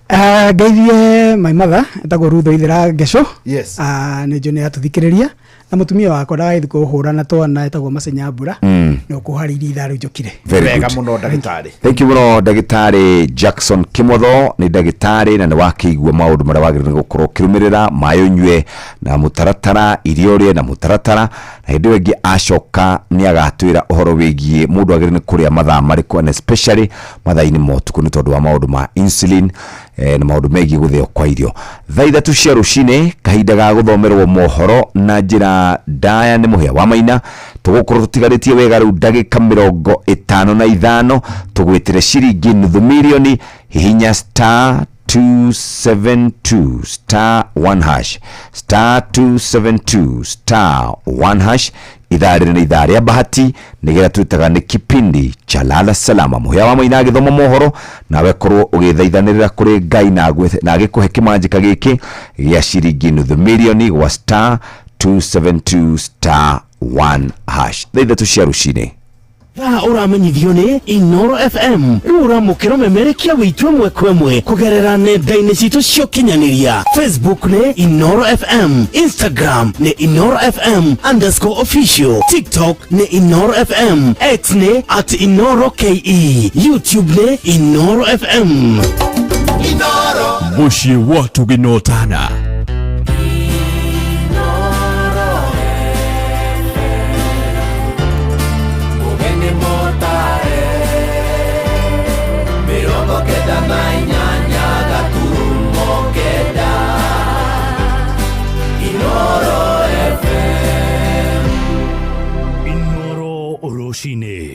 Ngeithie my mother etagwo Ruth Oithera Ngeco.
Yes.
Nĩ njũĩ nĩ atũthikĩrĩria. Na mũtumia wakwa ndagagĩthiĩ kũhũra na twana etagwo Masenya Mbura. Nĩ ũkũharĩirie ithaa rĩu njũkire.
Very
Wega
good.
mũno ndagĩtarĩ.
Thank you mũno ndagĩtarĩ Jackson Kimotho. Nĩ ndagĩtarĩ na nĩ wakĩigua maũndũ marĩa wagĩrĩirwo nĩ gũkorwo ũkĩrũmĩrĩra, maĩ ũnyue na mũtaratara, irio ũrĩe na mũtaratara, na hĩndĩ ĩyo ĩngĩ acoka nĩ agatwĩra ũhoro wĩgiĩ mũndũ agĩrĩirwo nĩ kũrĩa mathaa marĩkũ, and especially mathaa-inĩ ma ũtukũ nĩ tondũ wa maũndũ ma insulin, na maũndũ megiĩ gũthĩo kwa irio. Thaa 3 cia rũcinĩ, kahinda ga gũthomerwo mohoro na njĩra ndaya nĩ Mũhĩa wa Maina. Tũgũkorwo tũtigarĩtie wega rĩu ndagĩka 55, tũgwĩtĩre ciringi nuthu mirioni. Hihinya star 272 star 1 hash, star 272 star 1 hash. Ithaa rĩrĩ nĩ ithaa rĩa bahati, nĩgetha twĩtaga nĩ kipindi cha lala salama. Mũhĩa wa Maina agĩthoma mohoro, nawe korwo ũgĩthaithanĩrĩra kũrĩ Ngai na agĩkũhe kĩmanjĩka gĩkĩ gĩa ciringi nuthu mirioni gwa star 272 star 1 hash. Thaa 3 cia rũcinĩ.
Thaa ũramenyithio nĩ Inoro FM. Rĩu ũramũkĩra ũmemerekia witũ ĩmwe kwa ĩmwe kũgerera nenda-inĩ citũ cia ũkinyanĩria. Facebook nĩ Inoro FM, Instagram nĩ Inoro FM underscore official, TikTok nĩ Inoro FM, X nĩ at Inoro KE, YouTube nĩ Inoro FM.
Mũciĩ wa Tũgĩnotana. Inoro rũcinĩ.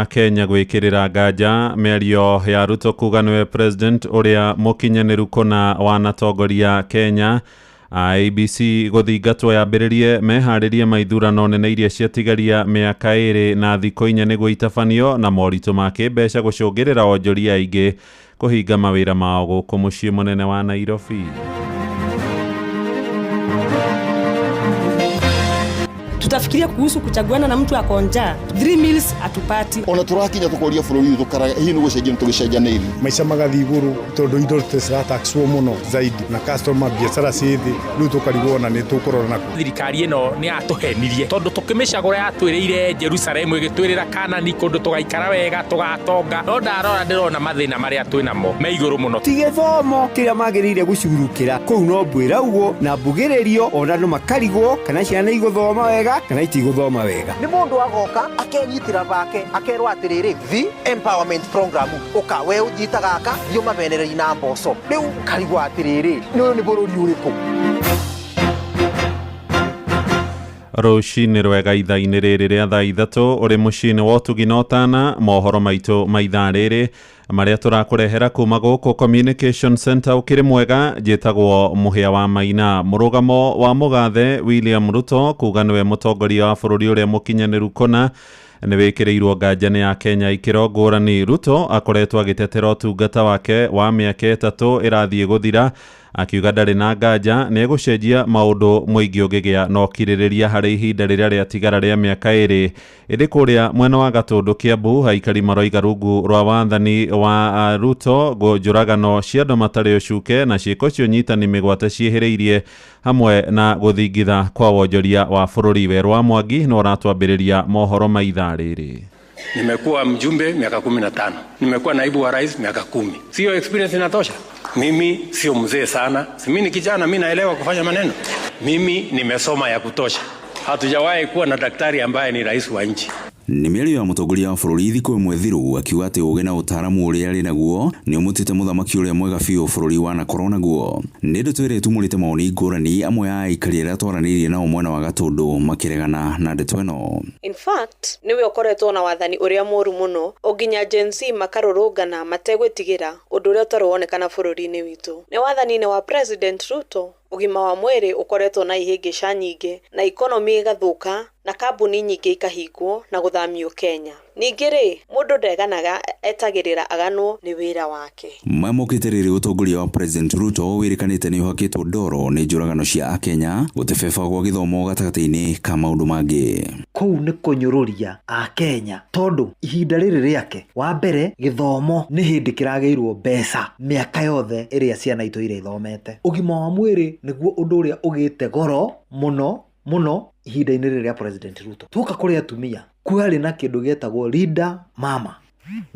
Kenya gwĩkĩrĩra nganja mĩario ya Ruto kuga nĩwe president ũrĩa mũkinyanĩru kũna wanatongoria Kenya. IEBC gũthingatwo yambĩrĩrie meharĩrie ma ithurano nene iria ciatigaria mĩaka 2 na thikũ 4 nĩguo itabanio, na moritũ ma kĩmbeca gũcũngĩrĩra onjoria aingĩ kũhinga mawĩra mao gũkũ mũciĩ mũnene wa Nairobi.
Tutafikiria kuhusu kuchaguana na mtu ako njaa. 3 meals atupati.
Ona turakinya tukoria bũrũri ũyũ tukaraga hihi nĩ gũcenjia nĩ tũgĩcenjanĩirie.
Maica magathiĩ igũrũ tondũ indo cirataxwo mũno zaidi na customer biacara ciĩ thĩ, rĩu tũkarigwo ona nĩ tũkũrora nakũ.
Thirikari ĩno nĩ yatũhenirie tondũ tũkĩmĩcagũra yatwĩrĩire Jerusalemu, ĩgĩtwĩrĩra Kanani kũndũ tũgaikara wega tũgatonga, no ndarora ndĩrona mathĩna marĩa twĩnamo me igũrũ mũno.
Ti gĩthomo kĩrĩa magĩrĩire gũcurukĩra kũu no mbwĩra ũguo na mbugĩrĩrio ona andũ makarigwo kana ciana igũthoma wega kana itigũthoma wega.
Nĩ mũndũ agoka akenyitĩra bake akerwo atĩrĩrĩ, the empowerment program ũka we ũnyita gaka thiĩ ũmamenererie na mboco. Rĩu karigwo atĩrĩrĩ, nĩ ũyũ nĩ bũrũri ũrĩkũ?
Rũcinĩ rwega ithaa-inĩ rĩrĩ rĩa thaa 3 ũrĩ mũciĩ-inĩ wa ũtugi na ũtana, mohoro maitũ ma ithaa rĩrĩ marĩa tũrakũrehera kuma gũkũ Communication Center. Ũkĩrĩ mwega, njĩtagwo Mũhĩa wa Maina. Mũrũgamo wa mũgathe William Ruto kuga nĩwe mũtongoria wa bũrũri ũrĩa mũkinyanĩru kũna nĩ wĩkĩrĩirwo nganja nĩ ya Kenya ikĩro ngũrani. Ruto akoretwo agĩtetera ũtungata wake wa mĩaka 3 ĩrathiĩ gũthira, akiuga ndarĩ na nganja nĩ egũcenjia maũndũ mũingĩ ũngĩgĩa na ũkirĩrĩria harĩ ihinda rĩrĩa rĩatigara rĩa mĩaka 2. Ĩndĩ kũrĩa mwena wa Gatũndũ Kiambu, aikari maroiga rungu rwa wathani wa Ruto njũragano cia andũ matarĩ ũcuke na ciĩko cia ũnyitani mĩgwate ciĩhĩrĩirie hamwe na gũthingitha kwa wonjoria wa bũrũri. Werũ wa Mwangi no ũratwambĩrĩria mohoro ma ithaa rĩrĩ.
Nimekuwa mjumbe miaka 15. Nimekuwa naibu wa rais miaka 10. Sio experience inatosha? Mimi sio mzee sana. Si mimi ni kijana, mimi naelewa kufanya maneno. Mimi nimesoma ya kutosha. Hatujawahi kuwa na daktari ambaye ni rais wa nchi.
Nĩ mĩario ya mũtongoria wa bũrũri thikũ ĩmwe thiru akiuga atĩ ũgĩ na ũtaaramu ũrĩa arĩ naguo nĩ ũmũtuĩte mũthamaki ũrĩa mwega biũ bũrũri wanakorwo naguo. Nĩ ndeto ĩrĩa ĩtumũrĩte mawoni ngũrani amwe a aikari arĩa twaranĩirie nao mwena wa Gatũndũ makĩregana na ndeto ĩno.
In fact, nĩwe ũkoretwo na wathani ũrĩa mũru mũno o nginya Gen Z makarũrũngana mategwĩtigĩra ũndũ ũrĩa ũtarĩ wonekana bũrũri-inĩ witũ. Nĩ wathani-inĩ wa President Ruto ũgima wa mwĩrĩ ũkoretwo na ihĩngĩca nyingĩ na economy ĩgathũka na kambuni nyingĩ ikahingwo na gũthamio Kenya. Ningĩ rĩ, mũndũ ndeganaga etagĩrĩra aganwo nĩ wĩra wake.
Maya mokĩte rĩrĩ ũtongoria wa President Ruto wĩrĩkanĩte nĩ ũhakĩtwo ndoro nĩ njũragano cia akenya gũtebeba gwa gĩthomo gatagatĩ-inĩ ka maũndũ mangĩ.
Kũu nĩ kũnyũrũria akenya tondũ ihinda rĩrĩ rĩake wa mbere gĩthomo nĩ hĩndĩ kĩragĩirwo mbeca mĩaka yothe ĩrĩa ciana itũire ithomete. Ũgima wa mwĩrĩ nĩguo ũndũ ũrĩa ũgĩte goro mũno mũno ihinda-inĩ rĩrĩ rĩa President Ruto. Tuoka kũrĩ atumia kwarĩ na kĩndũ gĩetagwo Linda Mama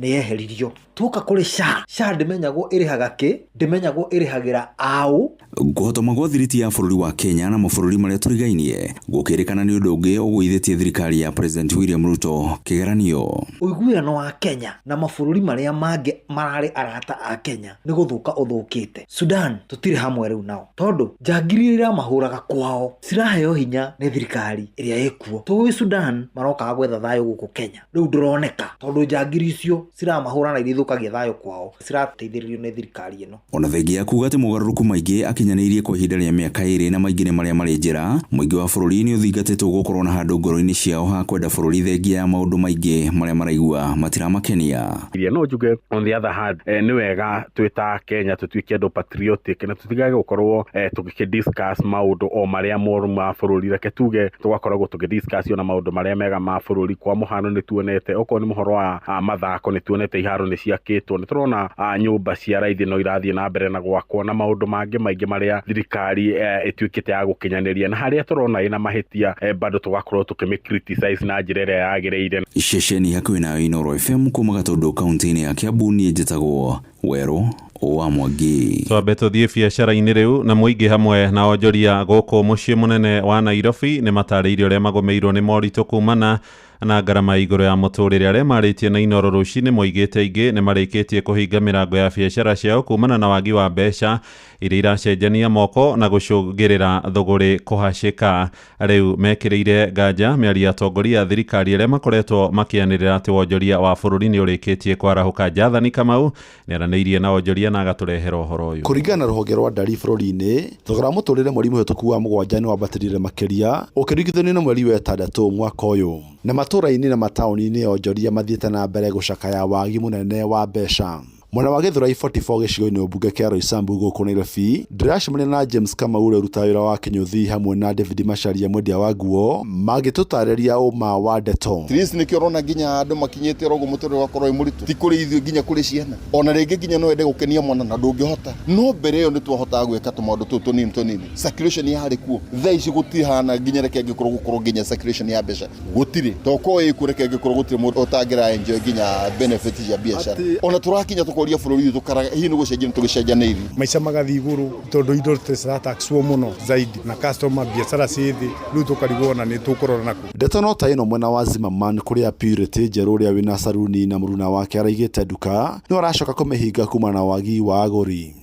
nĩ yeheririo. Tuoka kũrĩ SHA, SHA ndĩmenyagwo ĩrĩhaga kĩ, ndĩmenyagwo ĩrĩhagĩra aũ.
Kũhotoma gwa thiriti ya bũrũri wa Kenya na mabũrũri marĩa tũrigainie gũkĩrĩkana nĩ ũndũ ũngĩ ũgũithĩtie thirikari ya President William Ruto kĩgeranio.
Ũiguano wa Kenya na mabũrũri marĩa mangĩ mararĩ arata a Kenya nĩ gũthũka ũthũkĩte. Sudan tũtirĩ hamwe rĩu nao tondũ njangiri iria iramahũraga kwao ciraheo hinya nĩ thirikari ĩrĩa ĩkuo. Tũĩ Sudan marokaga gwetha thayũ gũkũ Kenya, rĩu ndũroneka tondũ njangiri icio ciramahũra na iria ithũkagia thayũ kwao cirateithĩrĩrio nĩ thirikari ĩno.
Ona thengia ya kuga atĩ mogarũrũku maingĩ akinyanĩirie kwa ihinda rĩa mĩaka ĩrĩ na maingĩ nĩ marĩa marĩ njĩra, mũingĩ wa bũrũri nĩ ũthingatĩtwo gũkorwo na handũ ngoro-inĩ ciao ha kwenda bũrũri thengia ya maũndũ maingĩ marĩa maraigua matiramakenia.
Iria no njuge on the other hand nĩ wega twĩ ta Kenya tũtuĩke andũ patriotic na tũtigage gũkorwo tũgĩkĩ discuss maũndũ o marĩa moru ma bũrũri, reke tuge tũgakoragwo tũgĩ discuss ona maũndũ marĩa mega ma bũrũri. Kwa mũhano nĩ tuonete okorwo nĩ mũhoro wa mathako nĩ tuonete iharo nĩ ciakĩtwo, nĩ tũrona nyũmba cia raithi no irathiĩ na mbere na gwakwo na maũndũ mangĩ maingĩ marĩa thirikari ĩtuĩkĩte ya gũkinyanĩria, na harĩa tũrona ĩna mahĩtia bado tũgakorwo tũkĩmĩ criticize na njĩra ĩrĩa yagĩrĩire.
Ceceni hakuhĩ nayo Inooro FM kuma Gatũndũ kaunti-inĩ ya Kiambu, niĩ njĩtagwo Werũ wa Mwangi.
Twambe tũthiĩ biacara-inĩ rĩu na mũingĩ hamwe na onjoria gũkũ mũciĩ mũnene wa Nairobi nĩ matarĩirie ũrĩa magũmĩirwo nĩ moritũ kumana na ngarama igũrũ ya mũtũrĩre. Arĩa marĩtie na Inooro rũcinĩ moigĩte aingĩ nĩ marĩkĩtie kũhinga mĩrango ya biacara ciao kumana na wagi wa mbeca iria iracenjania moko na gũcũngĩrĩra thũgũrĩ kũhacĩka. Rĩu mekĩrĩire nganja mĩario ya atongoria a thirikari arĩa makoretwo makĩanĩrĩra atĩ wonjoria wa bũrũri nĩ ũrĩkĩtie kwarahũka. Jathani Kamau nĩaranĩirie na onjoria na agatũrehera ũhoro ũyũ.
Kũringana na rũhonge rwa ndari bũrũri-inĩ, thogora wa mũtũrĩre mweri mũhĩtũku wa 7 nĩ wambatĩrire makĩria ũkĩringithanio na mweri wa 6 mwaka ũyũ. Na matũra-inĩ na mataũni-inĩ onjoria mathiĩte na mbere gũcakaya wagi mũnene wa mbeca. Mwena wa Gĩthũrai 44 gĩcigo-inĩ mbunge kĩa Roysambu gũkũ Nairobi, ndĩracemania na James Kamau ũrĩa ũrutaga wĩra wa kĩnyũthi hamwe na David Macharia mwendia wa nguo magĩtũtarĩria ũma wa ndeto.
At least nĩkĩo ũrona nginya andũ makinyĩte oro ũguo mũtũrĩre ũgakorwo wĩ mũritũ, ti kũrĩ ithuĩ nginya kũrĩ ciana. Ona rĩngĩ nginya no wende gũkenia mwana na ndũngĩhota, no mbere ĩyo nĩ twahotaga gwĩka tũmaũndũ tũu tũnini tũnini. Circulation yarĩ kuo, thaa ici gũtihana nginya reke ngĩkorwo gũkorwo nginya circulation ya mbeca gũtirĩ, tokorwo ĩkuo reke ngĩkorwo gũtirĩ mũndũ ũtangĩra enjoy nginya benefit cia biacara. Ona tũrakinya tũkoria bũrũri witũ karaga hihi nĩ gũcenjia nĩ tũgĩcenjanĩirie.
Maica magathiĩ igũrũ tondũ indo cirataxwo mũno zaidi na customer biacara ciĩ thĩ, rĩu tũkarigwo ona nĩ tũkũrora nakũ.
Ndeto no ta ĩno mwena wa Zimmerman kũrĩa Purity Njerũ ũrĩa wĩna saruni na mũruna wake araigĩte nduka no aracoka kũmĩhinga kumana na wagi wa agũri.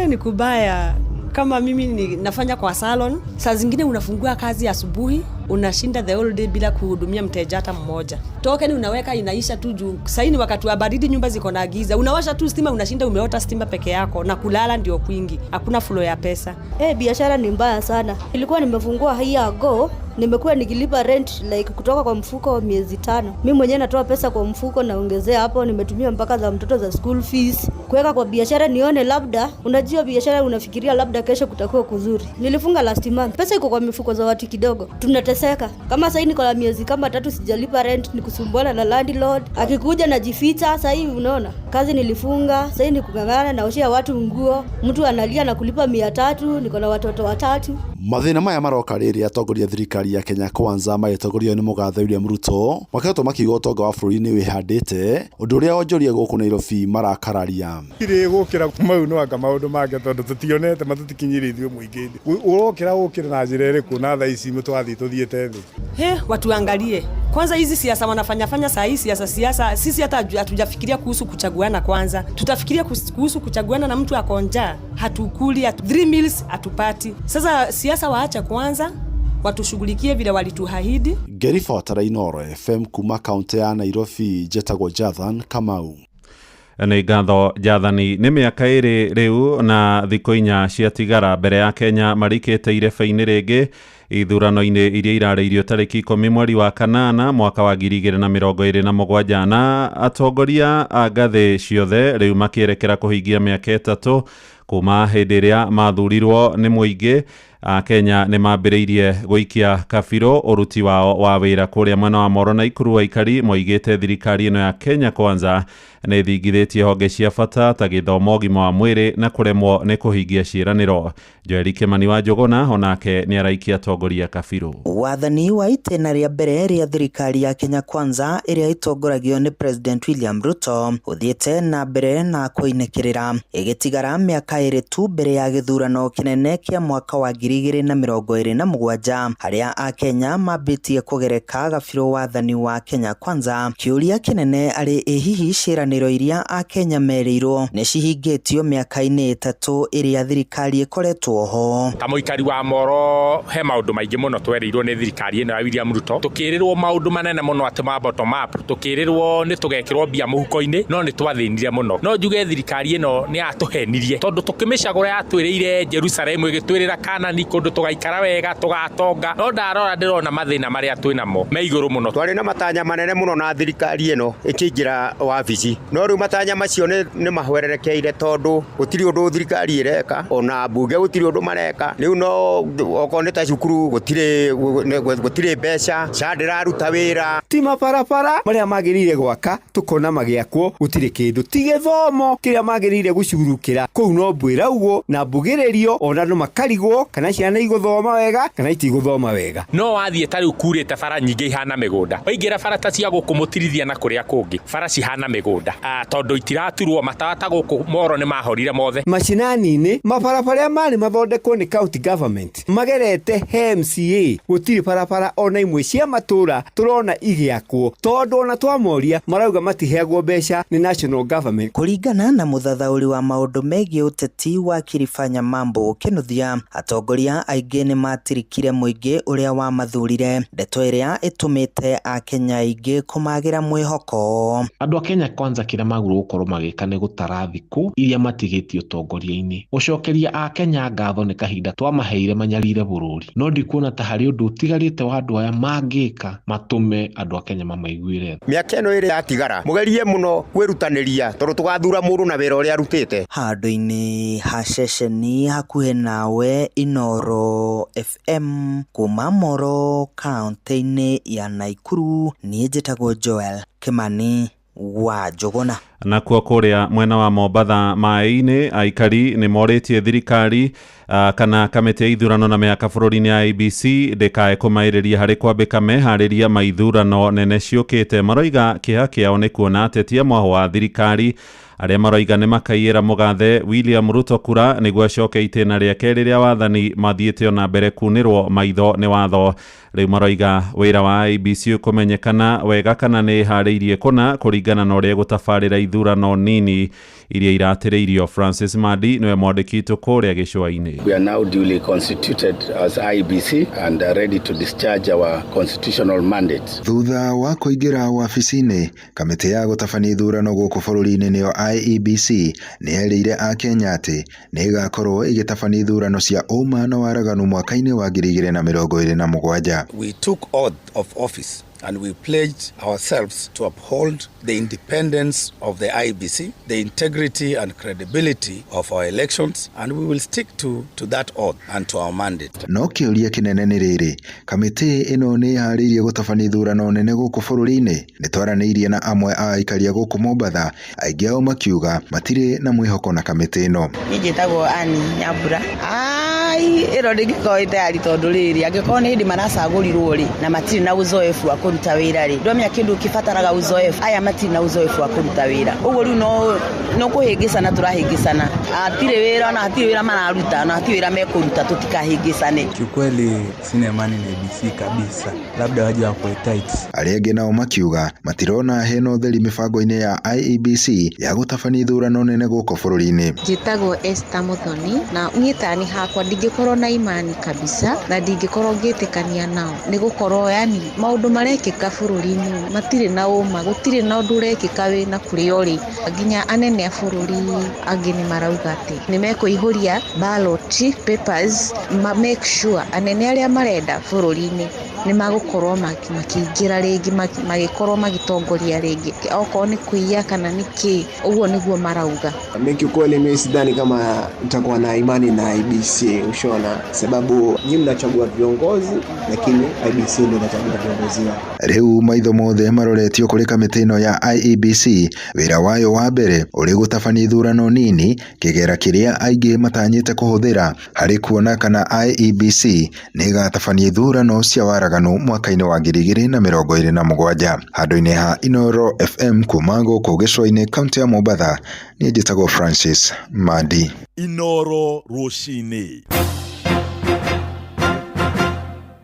Ni kubaya. Kama mimi ni nafanya kwa salon, saa zingine unafungua kazi asubuhi, unashinda the whole day bila kuhudumia mteja hata mmoja. Token unaweka inaisha tu juu. Sasa ni wakati wa baridi, nyumba ziko na giza. Unawasha tu stima, unashinda umeota stima peke yako na kulala ndio kwingi. Hakuna flow ya pesa.
Biashara ni mbaya sana. Nilikuwa nimefungua hii ago, nimekuwa nikilipa rent like kutoka kwa mfuko miezi 5. Mimi mwenyewe natoa pesa kwa mfuko naongezea hapo, nimetumia mpaka za mtoto za school fees. Kuweka kwa biashara nione labda, unajua biashara unafikiria labda kesho kutakuwa kuzuri. Nilifunga last month. Pesa iko kwa mifuko za watu kidogo. Tunateseka. Kama sasa niko na miezi kama 3 sijalipa rent, nikusumbuana na landlord. Akikuja najificha. Sasa hivi unaona. Kazi nilifunga, sasa ni kungangana naoshia watu nguo. Mtu analia na kulipa 300, niko na watoto 3.
Mathĩna maya maroka rĩrĩa atongoria a thirikari ya Kenya Kwanza magĩtongorio nĩ mũgathe William Ruto makoretwo makiuga ũtonga wa bũrũri nĩ wĩhandĩte, ũndũ ũrĩa onjoria gũkũ Nairobi marakararia.
Gũtirĩ gũkĩra mau no anga maũndũ mangĩ tondũ tũtionete matũtikinyĩire ithuĩ mũingĩ-inĩ. Ũrokĩra ũkĩre na njĩra ĩrĩkũ na thaa ici twathiĩ tũthiĩte thĩ?
He, watuangalie kwanza hizi siasa wanafanyafanya saa hii siasa siasa, sisi hata hatujafikiria kuhusu kuchaguana kwanza, tutafikiria kuhusu kuchaguana na mtu ako njaa, hatukuli 3 meals hatupati. Sasa siasa waache kwanza, watushughulikie vile walituahidi.
Ngĩribotera Inooro FM kuma kaunti ya Nairobi, njĩtagwo Jathan Kamau.
Nĩ ngatho Jathani. Nĩ mĩaka 2 rĩu na thikũ 4 ciatigara mbere ya Kenya marikĩte irebe-inĩ rĩngĩ ithurano-inĩ iria irarĩirio tarĩki 10 mweri wa kanana mwaka wa 2027, na atongoria a ngathĩ ciothe rĩu makĩerekera kũhingia mĩaka 3 kuma hĩndĩ ĩrĩa mathurirwo nĩ mũingĩ. Kenya nĩ mambĩrĩirie gũikia kabirũ ũruti wao wa wĩra kũrĩa mwena wa Moro na Ikuru. Aikari moigĩte thirikari ĩno ya Kenya Kwanza nĩ ĩthingithĩtie honge cia bata ta gĩthomo, ũgima wa mwĩrĩ na kũremwo nĩ kũhingia ciĩranĩro. Joeli Kimani wa Njũgũna onake nĩ araikia atongoria kabirũ.
Wathani wa itĩna rĩa mbere rĩa thirikari ya Kenya Kwanza ĩrĩa ĩtongoragio nĩ President William Ruto ũthiĩte na mbere na kũinĩkĩrĩra, ĩgĩtigara mĩaka 2 tu mbere ya gĩthurano kĩnene kĩa mwaka wa 2027, harĩa Akenya mambĩtie kũgereka gabirũ wathani wa Kenya Kwanza. Kĩũria kĩnene arĩ ĩ hihi ciĩranĩro iria Akenya merĩirwo nĩ cihingĩtio mĩaka-inĩ 3 ĩrĩa thirikari ĩkoretwo ho.
Ta mũikari wa Moro he maũndũ maingĩ mũno twerĩirwo nĩ thirikari ĩno ya William Ruto. Tũkĩrĩrwo maũndũ manene mũno atĩ ma bottom up, tũkĩrĩrwo nĩ tũgekĩrwo mbia mũhuko-inĩ, no nĩ twathĩnire mũno. No njuge thirikari ĩno nĩ yatũhenirie tondũ tũkĩmĩcagũra yatwĩrĩire Jerusalem, ĩgĩtwĩrĩra Kanani kũndũ tũgaikara wega tũgatonga, no ndarora ndĩrona mathĩna marĩa twĩnamo me igũrũ mũno.
Twarĩ na matanya manene mũno na thirikari ĩno ĩkĩingĩra wabici, no rĩu matanya macio nĩ mahwererekeire tondũ gũtirĩ ũndũ thirikari ĩreka, ona mbunge gũtirĩ ũndũ mareka. Rĩu no okorwo nĩ ta cukuru gũtirĩ mbeca, SHA ndĩraruta wĩra.
Ti mabarabara marĩa magĩrĩire gwaka tũkona magĩakwo, gũtirĩ kĩndũ. Ti gĩthomo kĩrĩa magĩrĩire gũcurukĩra kũu no mbwĩra ũguo na mbugĩrĩrio, ona andũ makarigwo kana ciana igũthoma wega kana itigũthoma wega.
No wathiĩ ta rĩu kurĩte bara nyingĩ ihana mĩgũnda, waingĩra bara ta cia gũkũ mũtirithia na kũrĩa kũngĩ, bara cihana mĩgũnda tondũ itiraturwo. Matawa ta gũkũ Moro nĩ mahorire mothe.
Macinani-inĩ mabarabara marĩ mathondekwo nĩ county government magerete he MCA, gũtirĩ barabara ona imwe cia matũra tũrona igĩakwo tondũ ona twamoria marauga matiheagwo mbeca nĩ national government.
Kũringana na mũthathaũri wa maũndũ megiĩ ũteti wa Kiribanya Mambo Kĩnuthia, atongoria aingĩ nĩ matirikire mũingĩ ũrĩa wamathurire, ndeto ĩrĩa ĩtũmĩte Akenya aingĩ kũmagĩra mwĩhoko.
Andũ a Kenya Kwanza kĩrĩa magĩrĩirwo gũkorwo magĩka nĩ gũtara thikũ iria matigĩtie ũtongoria-inĩ. Gũcokeria Akenya ngatho nĩ kahinda twamaheire manyarire bũrũri, no ndikuona ta harĩ ũndũ ũtigarĩte wa andũ aya mangĩka matũme andũ a Kenya mamaiguĩre.
Mĩaka ĩno ĩrĩ yatigara mũgerie mũno kwĩrutanĩria tondũ tũgathura mũndũ na wĩra ũrĩa arutĩte.
Handũ-inĩ ha ceceni hakuhĩ nawe Inooro FM kuma Moro kaunti-inĩ ya Naikuru, niĩ njĩtagwo Joel Kimani wa Njũgũna.
Nakuo kũrĩa mwena wa Mombatha maĩ-inĩ, aikari nĩ morĩtie thirikari kana kamĩtĩ ya ithurano na mĩhaka bũrũri-inĩ ya IEBC ndĩkae kũmaĩrĩria harĩ kwambĩka meharĩria ma ithurano nene ciũkĩte. Maroiga kĩeha kĩao nĩ kuona ateti a mwahũ wa thirikari arĩa maroiga nĩ makaiyĩra mũgathe William Ruto kura nĩguo acoke itĩna rĩake rĩrĩa wathani mathiĩte ona mbere kunĩrwo maitho nĩ watho. Rĩu maroiga wĩra wa IEBC ũkũmenyekana wega kana nĩ ĩharĩirie kũna kũringana na ũrĩa gũtabarĩra ithurano nini iria iratĩrĩirio. Francis Madi nĩwe mwandĩki witũ kũrĩa gĩcũa-inĩ.
We are now duly constituted as IEBC and are ready to discharge our constitutional mandate.
Thutha wa kũingĩra wabici-inĩ, kamĩtĩ ya gũtabania ithurano gũkũ bũrũri-inĩ nĩyo IEBC nĩ yerĩire Akenya atĩ nĩ ĩgakorwo ĩgĩtabania ithurano cia ũma na waraganu mwaka-inĩ wa 2027.
We took oath of office and we pledged ourselves to uphold the independence of the IEBC, the integrity and credibility of our elections, and we will stick to that oath and to our mandate.
No kĩũria kĩnene nĩ rĩrĩ, kamĩtĩ ĩno nĩ ĩharĩirie gũtabania ithurano nene gũkũ bũrũri-inĩ? Nĩ twaranĩirie na amwe a aikari a gũkũ Mombatha, aingĩ ao makiuga matirĩ na mwĩhoko na kamĩtĩ ĩno.
Niĩ njĩtagwo Ann Nyambura.
Ai ĩno ndĩngĩkorwo ĩ tayari tondũ rĩrĩ angĩkorwo nĩ hĩndĩ maracagũrirwo rĩ na matirĩ na uzoefu wa kũruta wĩra rĩ, ndwamenya kĩndũ kĩbataraga uzoefu, aya matirĩ na uzoefu wa kũruta wĩra, ũguo rĩu no kũhĩngĩcana tũrahĩngĩcana, hatirĩ wĩra na hatirĩ wĩra mararuta na hatirĩ wĩra mekũruta, tũtikahĩngĩcane.
Kiukweli sina imani na IEBC kabisa, labda waje wakuwe tight.
Arĩa angĩ nao makiuga matirona hena ũtheri mĩbango-inĩ ya IEBC ya gũtabania ithurano nene gũkũ bũrũri-inĩ.
Njĩtagwo Esther Muthoni na niĩ tani hakwa ndingĩkorwo na imani kabisa na ndingĩkorwo ngĩtĩkania nao nĩ gũkorwo yani maũndũ marekĩka bũrũri-inĩ matirĩ na ũma, gũtirĩ na ũndũ ũrekĩka wĩna kũrĩa ũrĩ. Nginya anene a bũrũri angĩ nĩ marauga atĩ nĩ mekũihũria ballot papers ma make sure anene arĩa marenda bũrũri-inĩ nĩ magũkorwo makĩingĩra rĩngĩ, magĩkorwo magĩtongoria rĩngĩ, okorwo nĩ kũiya kana nĩ kĩ, ũguo nĩguo marauga.
Mimi kiukweli mimi sidhani kama nitakuwa na imani na IEBC, ushaona, sababu nyinyi mnachagua viongozi lakini IEBC ndio inachagua viongozi wao.
Rĩu maitho mothe maroretio kũrĩ kamĩtĩ ĩno ya IEBC, wĩra wayo wa mbere ũrĩ gũtabania ithurano nini, kĩgera kĩrĩa aingĩ matanyĩte kũhũthĩra harĩ kuona kana IEBC nĩ ĩgatabania ithurano cia waraganu mwaka-inĩ wa 2027. Handũ-inĩ ha Inooro FM kuma gũkũ gĩcũa-inĩ kaunti ya Mombatha, niĩ njĩtagwo Francis Mandi.
Inooro rũcinĩ.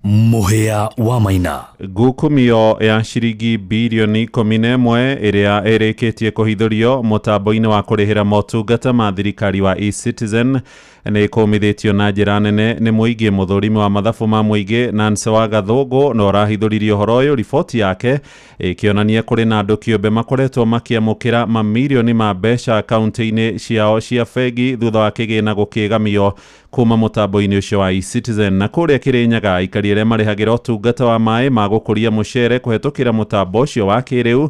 Mũhĩa wa Maina.
Ngukumio ya ciringi birioni 11 ĩrĩa ĩrĩkĩtie kũhithũrio mũtambo-inĩ wa kũrĩhĩra motungata ma thirikari wa eCitizen nĩ kũmithĩtio na njĩra nene nĩ mũingĩ. Mũthũrimi wa mathabu ma mũingĩ Nancy wa Gathũngũ na ũrahithũririe ũhoro ũyũ, riboti yake ĩkĩonania kũrĩ na andũ kĩũmbe makoretwo makĩamũkĩra mamirioni ma mbeca akaunti-inĩ ciao cia bengi thutha wa kĩgĩna gũkĩgamio kuma mũtambo-inĩ ũcio wa eCitizen. Na kũrĩa Kĩrĩnyaga aikari arĩa marĩhagĩra ũtungata wa maĩ ma gũkũria mũcere kũhetũkĩra mũtambo ũcio wa kĩrĩu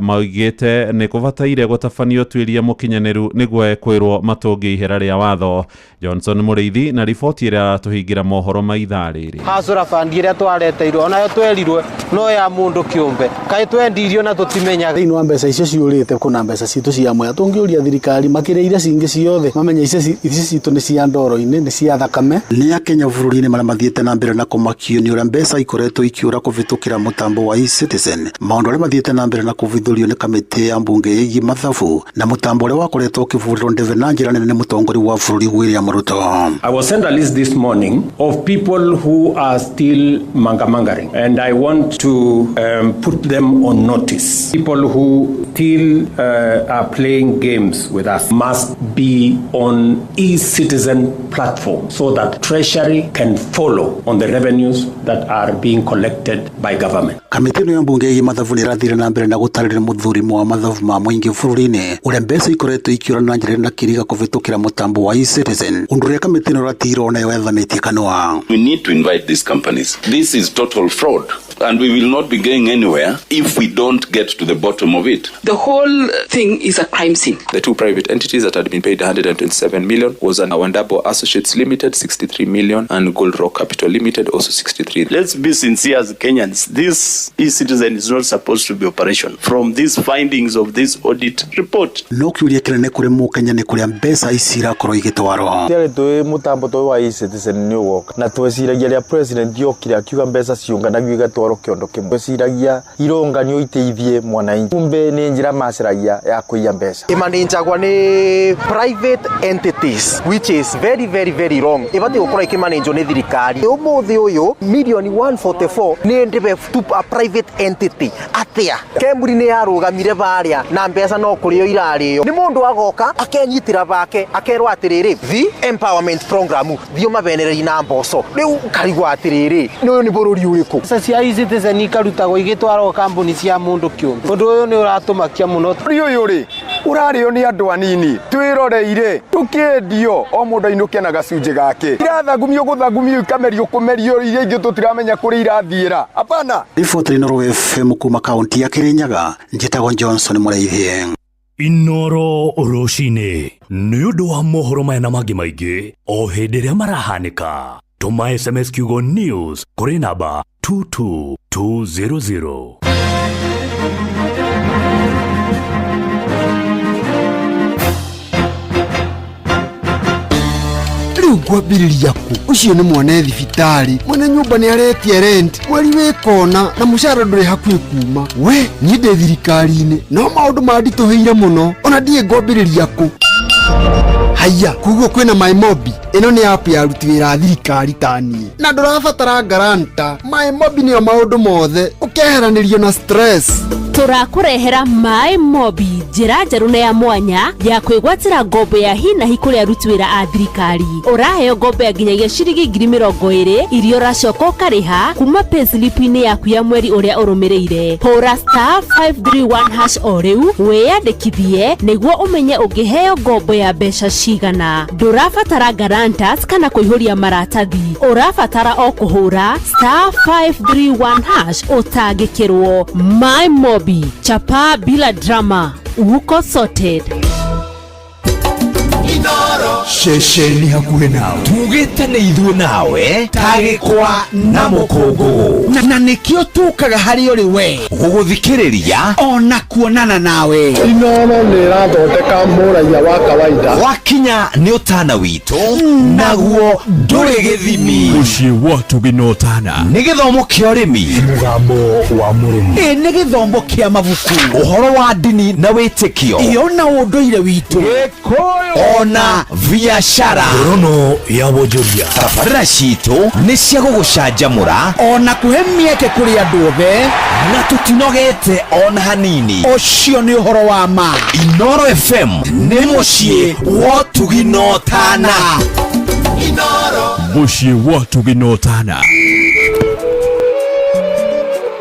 maugĩte nĩ kũbataire gũtabanio ũtuĩria mũkinyanĩru nĩguo ekwĩrwo matũngie ihera rĩa watho. Johnson Mũrĩithi na riboti ĩrĩa aratũhingĩra mohoro ma ithaa rĩrĩ.
Hacũra bandi ĩrĩa twareteirwo onayo twerirwe no ya mũndũ kĩũmbe, kaĩ twendirio na tũtimenyaga.
Thĩinĩ wa mbeca icio ciũrĩte kuna mbeca citũ cia mwea, tũngĩũria thirikari makĩrĩire cingĩ ciothe mamenye ici citũ nĩ cia ndoro-inĩ, nĩ cia thakame.
Nĩ akenya bũrũri-inĩ marĩa mathiĩte na mbere na kũmakio nĩ ũrĩa mbeca ikoretwo ikĩũra kũvĩtũkĩra mũtambo wa eCitizen, maũndũ arĩa mathiĩte na mbere na kũvithũrio nĩ kamĩtĩ ya mbunge ĩgiĩ mathabu na mũtambo ũrĩa wakoretwo ũkĩvũrĩrwo ndebe na njĩra nene nĩ mũtongoria wa bũrũri William Ruto.
I was sent a list this morning of people who are still mangamangering, and I want to put them on notice. People who still are playing games with us must be on eCitizen platform so that Treasury can follow on the revenues that are being collected by government.
Kamĩtĩ ĩno ya mbunge ĩgiĩ mathabu nĩ ĩrathire na mbere na gũtarĩria mũthũrimo wa mathabu ma mũingĩ bũrũri-inĩ ũrĩa mbeca ikoretwo ikĩũra na njĩra na kĩriga kũvĩtũkĩra mũtambo wa eCitizen, ũndũ ũrĩa kamĩtĩ ĩno ĩratigirwo nayo yathamĩtie kanua.
We need to invite these companies. This is total fraud, and we will not be going anywhere if we don't get to the bottom of it.
The whole thing is a crime scene.
The two private entities that had been paid 127 million was an Wandabo Associates Limited 63 million and Gold Rock Capital Limited also 63.
Let's be sincere as Kenyans. This eCitizen is not supposed to be operation. From these findings of this audit report.
No kĩũria kĩnene kũrĩ mũkenya nĩ kũrĩa mbeca ici irakorwo igĩtwarwo.
Tiarĩ tũĩ mũtambo tũyũ wa eCitizen nĩ ũgoka na tweciragia rĩa president yokire akiuga mbeca ciũnganagio igatwarwo kĩondo kĩmwe, tweciragia ironganio iteithie mwananchi, kumbe nĩ njĩra macaragia ya kũiya mbeca.
Ĩmanĩnjagwa nĩ private entities which is very very very wrong. Ĩbatiĩ gũkorwo ĩkĩmanĩnjwo nĩ thirikari. Ũmũthĩ ũyũ milioni 144 nĩ ndĩbe to a private entity atĩa? Kemuri nĩ yarũgamire barĩa na mbeca no kũrĩo irarĩo. Nĩ mũndũ agoka akenyitĩra bake akerwo atĩrĩrĩ thi empowerment program thiĩ ũmabenererie na mboco, rĩu ũkarigwo atĩrĩrĩ nĩ ũyũ nĩ bũrũri ũrĩkũ?
Mbeca cia eCitizen ikarutagwo igĩtwarwo kambuni cia mũndũ kĩũmbe. Ũndũ ũyũ nĩ ũratũmakia mũno.
Bũrũri ũyũ rĩ ũrarĩo nĩ andũ anini, twĩroreire tũkĩendio o mũndũ ainũke na gacunjĩ gake, irathagumio gũthagumio ikamerio kũmerio iria ingĩ tũtiramenya kũrĩa irathiĩra. Hapana.
Riboti Inooro FM kuma kaunti ya Kirinyaga, njĩtagwo Johnson Mũrĩithi.
Inooro rũcinĩ nĩ ũndũ wa mohoro maya na mangĩ maingĩ o hĩndĩ ĩrĩa marahanĩka, tũma SMS kiugo news kũrĩ namba 22200.
Rĩu
Rĩu ngwambĩrĩria kũ? Ũcio nĩ mwana thibitarĩ, mwene nyũmba nĩ aretia rent, mweri wĩ kona na mũcara ndũrĩ hakuhĩ kuma. We, niĩ ndĩ thirikari-inĩ, no maũndũ manditũhĩire mũno, ona ndiĩ ngwambĩrĩria kũ. Haiya, koguo kwĩna MyMobi. Ĩno nĩ app ya aruti wĩra a thirikari ta niĩ, na ndũrabatara guarantor. MyMobi nĩyo maũndũ mothe, ũkeheranĩrio na stress.
Tũrakũrehera Maĩ Mobi, njĩra njerũ na ya mwanya ya kwĩgwatĩra ngombo ya hinahi kũrĩ aruti wĩra a thirikari. Ũraheo ngombo ya nginyagia ciringi 20,000 iria ũracoka ũkarĩha kuma payslip-inĩ yaku ya mweri ũrĩa ũrũmĩrĩire. Hũra star 531 hash o rĩu wĩyandĩkithie nĩguo ũmenye ũngĩheo ngombo ya mbeca cigana. Ndũrabatara guarantors kana kũihũria maratathi, ũrabatara o kũhũra star 531 hash ũtangĩkĩrwo. My Mobi, chapa bila drama, uko sorted.
Ceceni hakuhĩ nawe tugĩte nĩ ithuĩ nawe ta gĩkwa na mũkũngũgũ
na nĩkĩo tũkaga harĩ ũrĩ we
gũgũthikĩrĩria
ona kuonana nawe.
Inooro nĩ ĩrathondeka mũraiya wa kawaida.
Wakinya nĩ ũtana witũ naguo ndũrĩ gĩthimi.
Mũciĩ wa Ũtugi na Ũtana
nĩ gĩthomo kĩa ũrĩmi,
mũgambo wa mũrĩmi,
ĩ nĩ gĩthomo kĩa mabuku,
ũhoro wa ndini na wĩtĩkio,
ĩyo na ũndũire witũ,
ona biacara,
ngorono ya wonjoria.
Tabarĩra citũ nĩ cia gũgũcanjamũra
ona kũhe mĩeke kũrĩ andũ othe,
na tũtinogete ona hanini.
Ũcio nĩ ũhoro wa ma.
Inooro FM nĩ mũciĩ wa ũtugi na ũtana.
Mũciĩ wa Ũtugi na Ũtana.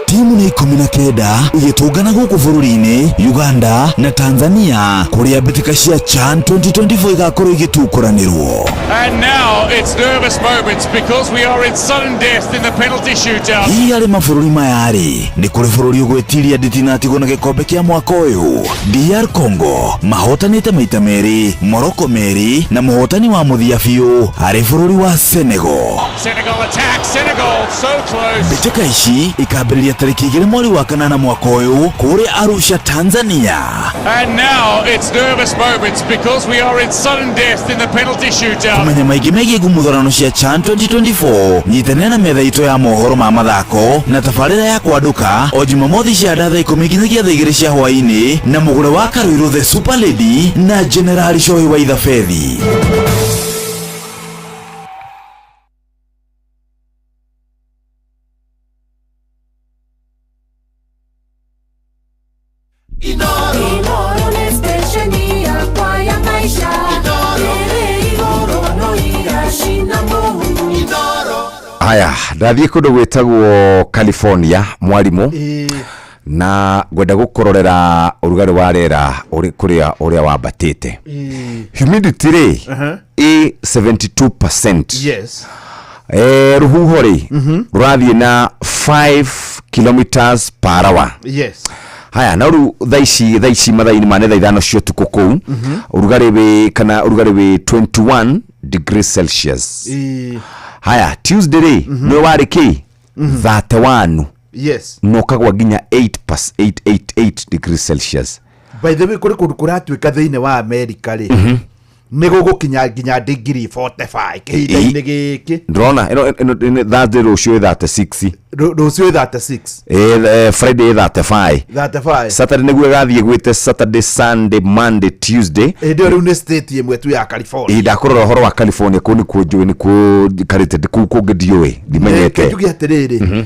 Timu nĩ 19 igĩtũngana gũkũ bũrũri-inĩ Uganda na Tanzania kũrĩa mbĩtĩka cia CHAN 2024 igakorwo igĩtukũranĩrwo.
And now it's nervous moments because we are in sudden death in the penalty shootout.
Hihi harĩ mabũrũri maya-rĩ, nĩ kũrĩ bũrũri ũgwĩtiria nditinatigwo na gĩkombe kĩa mwaka ũyũ? DR Congo mahotanĩte maita merĩ, Morocco merĩ na mũhotani wa mũthia biũ arĩ bũrũri wa Senegal.
Senegal attack, Senegal so close.
Mbĩtĩka ici ikambĩrĩria tarĩki 2 mweri wa kanana mwaka ũyũ kũrĩa Arusha, Tanzania.
And now it's nervous moments because we are in sudden death in the penalty shootout.
Kũmenya maingĩ megiĩ ngumuthurano cia CHAN 2024 nyitanĩra na metha itũ ya mohoro ma mathako na tabarĩra ya kwandũka o Jumamothi cia thaa 10 nginyagia thaa 2 cia hwaĩ-inĩ na mũgũre wa Karuiru the Super Lady na Generali Shohi wa Ithabethi.
Inooro nĩ stesheni yakwa ya maisha ĩrĩ igũrũ no iracina mũhu.
Haya, ndathiĩ kũndũ gwĩtagwo California, mwarimũ, na ngwenda gũkũrorera ũrugarĩ wa rĩera ũrĩ kũrĩa ũrĩa wambatĩte. Humidity rĩ ĩ 72%. Rũhuho rĩ rũrathiĩ na 5 kilometers per hour. Haya, na rĩu thaa ici mathaa-inĩ ma nĩ thaa 5 cia ũtukũ kũu, ũrugarĩ wĩ kana ũrugarĩ wĩ 21 degrees Celsius. Haya, Tuesday rĩ nĩ warĩ kĩ 31 na ũkagwa nginya 8.888 degrees Celsius.
By the way, kũrĩ kũndũ kũratuĩka thĩinĩ wa America rĩ, nĩ gũgũkinya nginya degree 45 kĩhinda-inĩ gĩkĩ.
Ndĩrona ĩno Thursday rũciũ 36,
Rũciũ 36,
Friday 35,
35,
Saturday nĩguo ĩgathiĩ gwĩte Saturday, Sunday, Monday, Tuesday.
Hĩndĩ ĩyo rĩu nĩ state ĩmwe tu ya California.
Ĩ ndakũrora ũhoro wa California, kũu nĩkuo njũĩ, nĩkuo njikarĩte, kũu kũngĩ ndiũĩ, ndimenyete.
Reke njuge atĩrĩrĩ,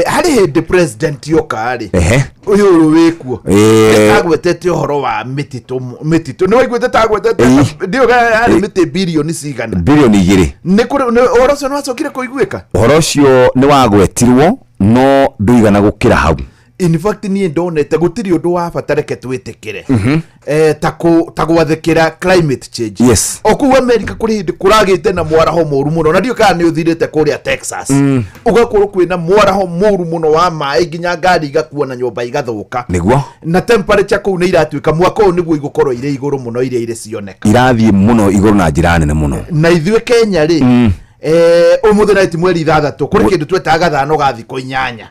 harĩ hĩndĩ president yoka rĩ, ũyũ ũrũ wĩkuo agwetete ũhoro wa mĩtitũ, mĩtitũ nĩ waiguĩte ta agwetete ndiũ yarĩ mĩtĩ birioni cigana?
Birioni 2.
Nĩ kũrĩ ũhoro ũcio nĩ wacokire kũiguĩka?
Ũhoro ũcio nĩ wagwetirwo no ndũigana gũkĩra hau.
In fact niĩ ndonete gũtirĩ ũndũ wa bata reke twĩtĩkĩre ta gwathĩkĩra climate change. O kũu America kũrĩ hĩndĩ kũragĩte na mwaraho mũru mũno, na ndiũĩ kana nĩ ũthirĩte kũrĩa Texas, ũgakorwo kwĩna mwaraho mũru mũno wa maĩ nginya ngari igakua na nyũmba igathũka.
Nĩguo.
Na temperature kũu nĩ iratuĩka mwaka ũyũ nĩguo igũkorwo irĩ igũrũ mũno iria irĩ cioneka.
Irathiĩ mũno igũrũ na njĩra nene mũno.
Na ithuĩ Kenya rĩ, Ũmũthĩ na ti mweri 6 kũrĩ kĩndũ twetaga gathano ga thikũ 8.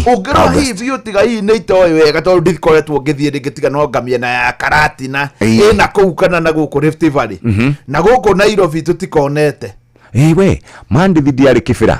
Ũngĩrora
August.
hihi biũ tiga hihi nĩ itoĩ wega tondũ ndikoretwo ngĩthiĩ rĩngĩ tiga no ngamĩena ya Karatina ĩna kũu kana na gũkũ Rift Valley na gũkũ Nairobi tũtikonete.
Ĩĩ we mandithi ndiarĩ Kĩbĩra.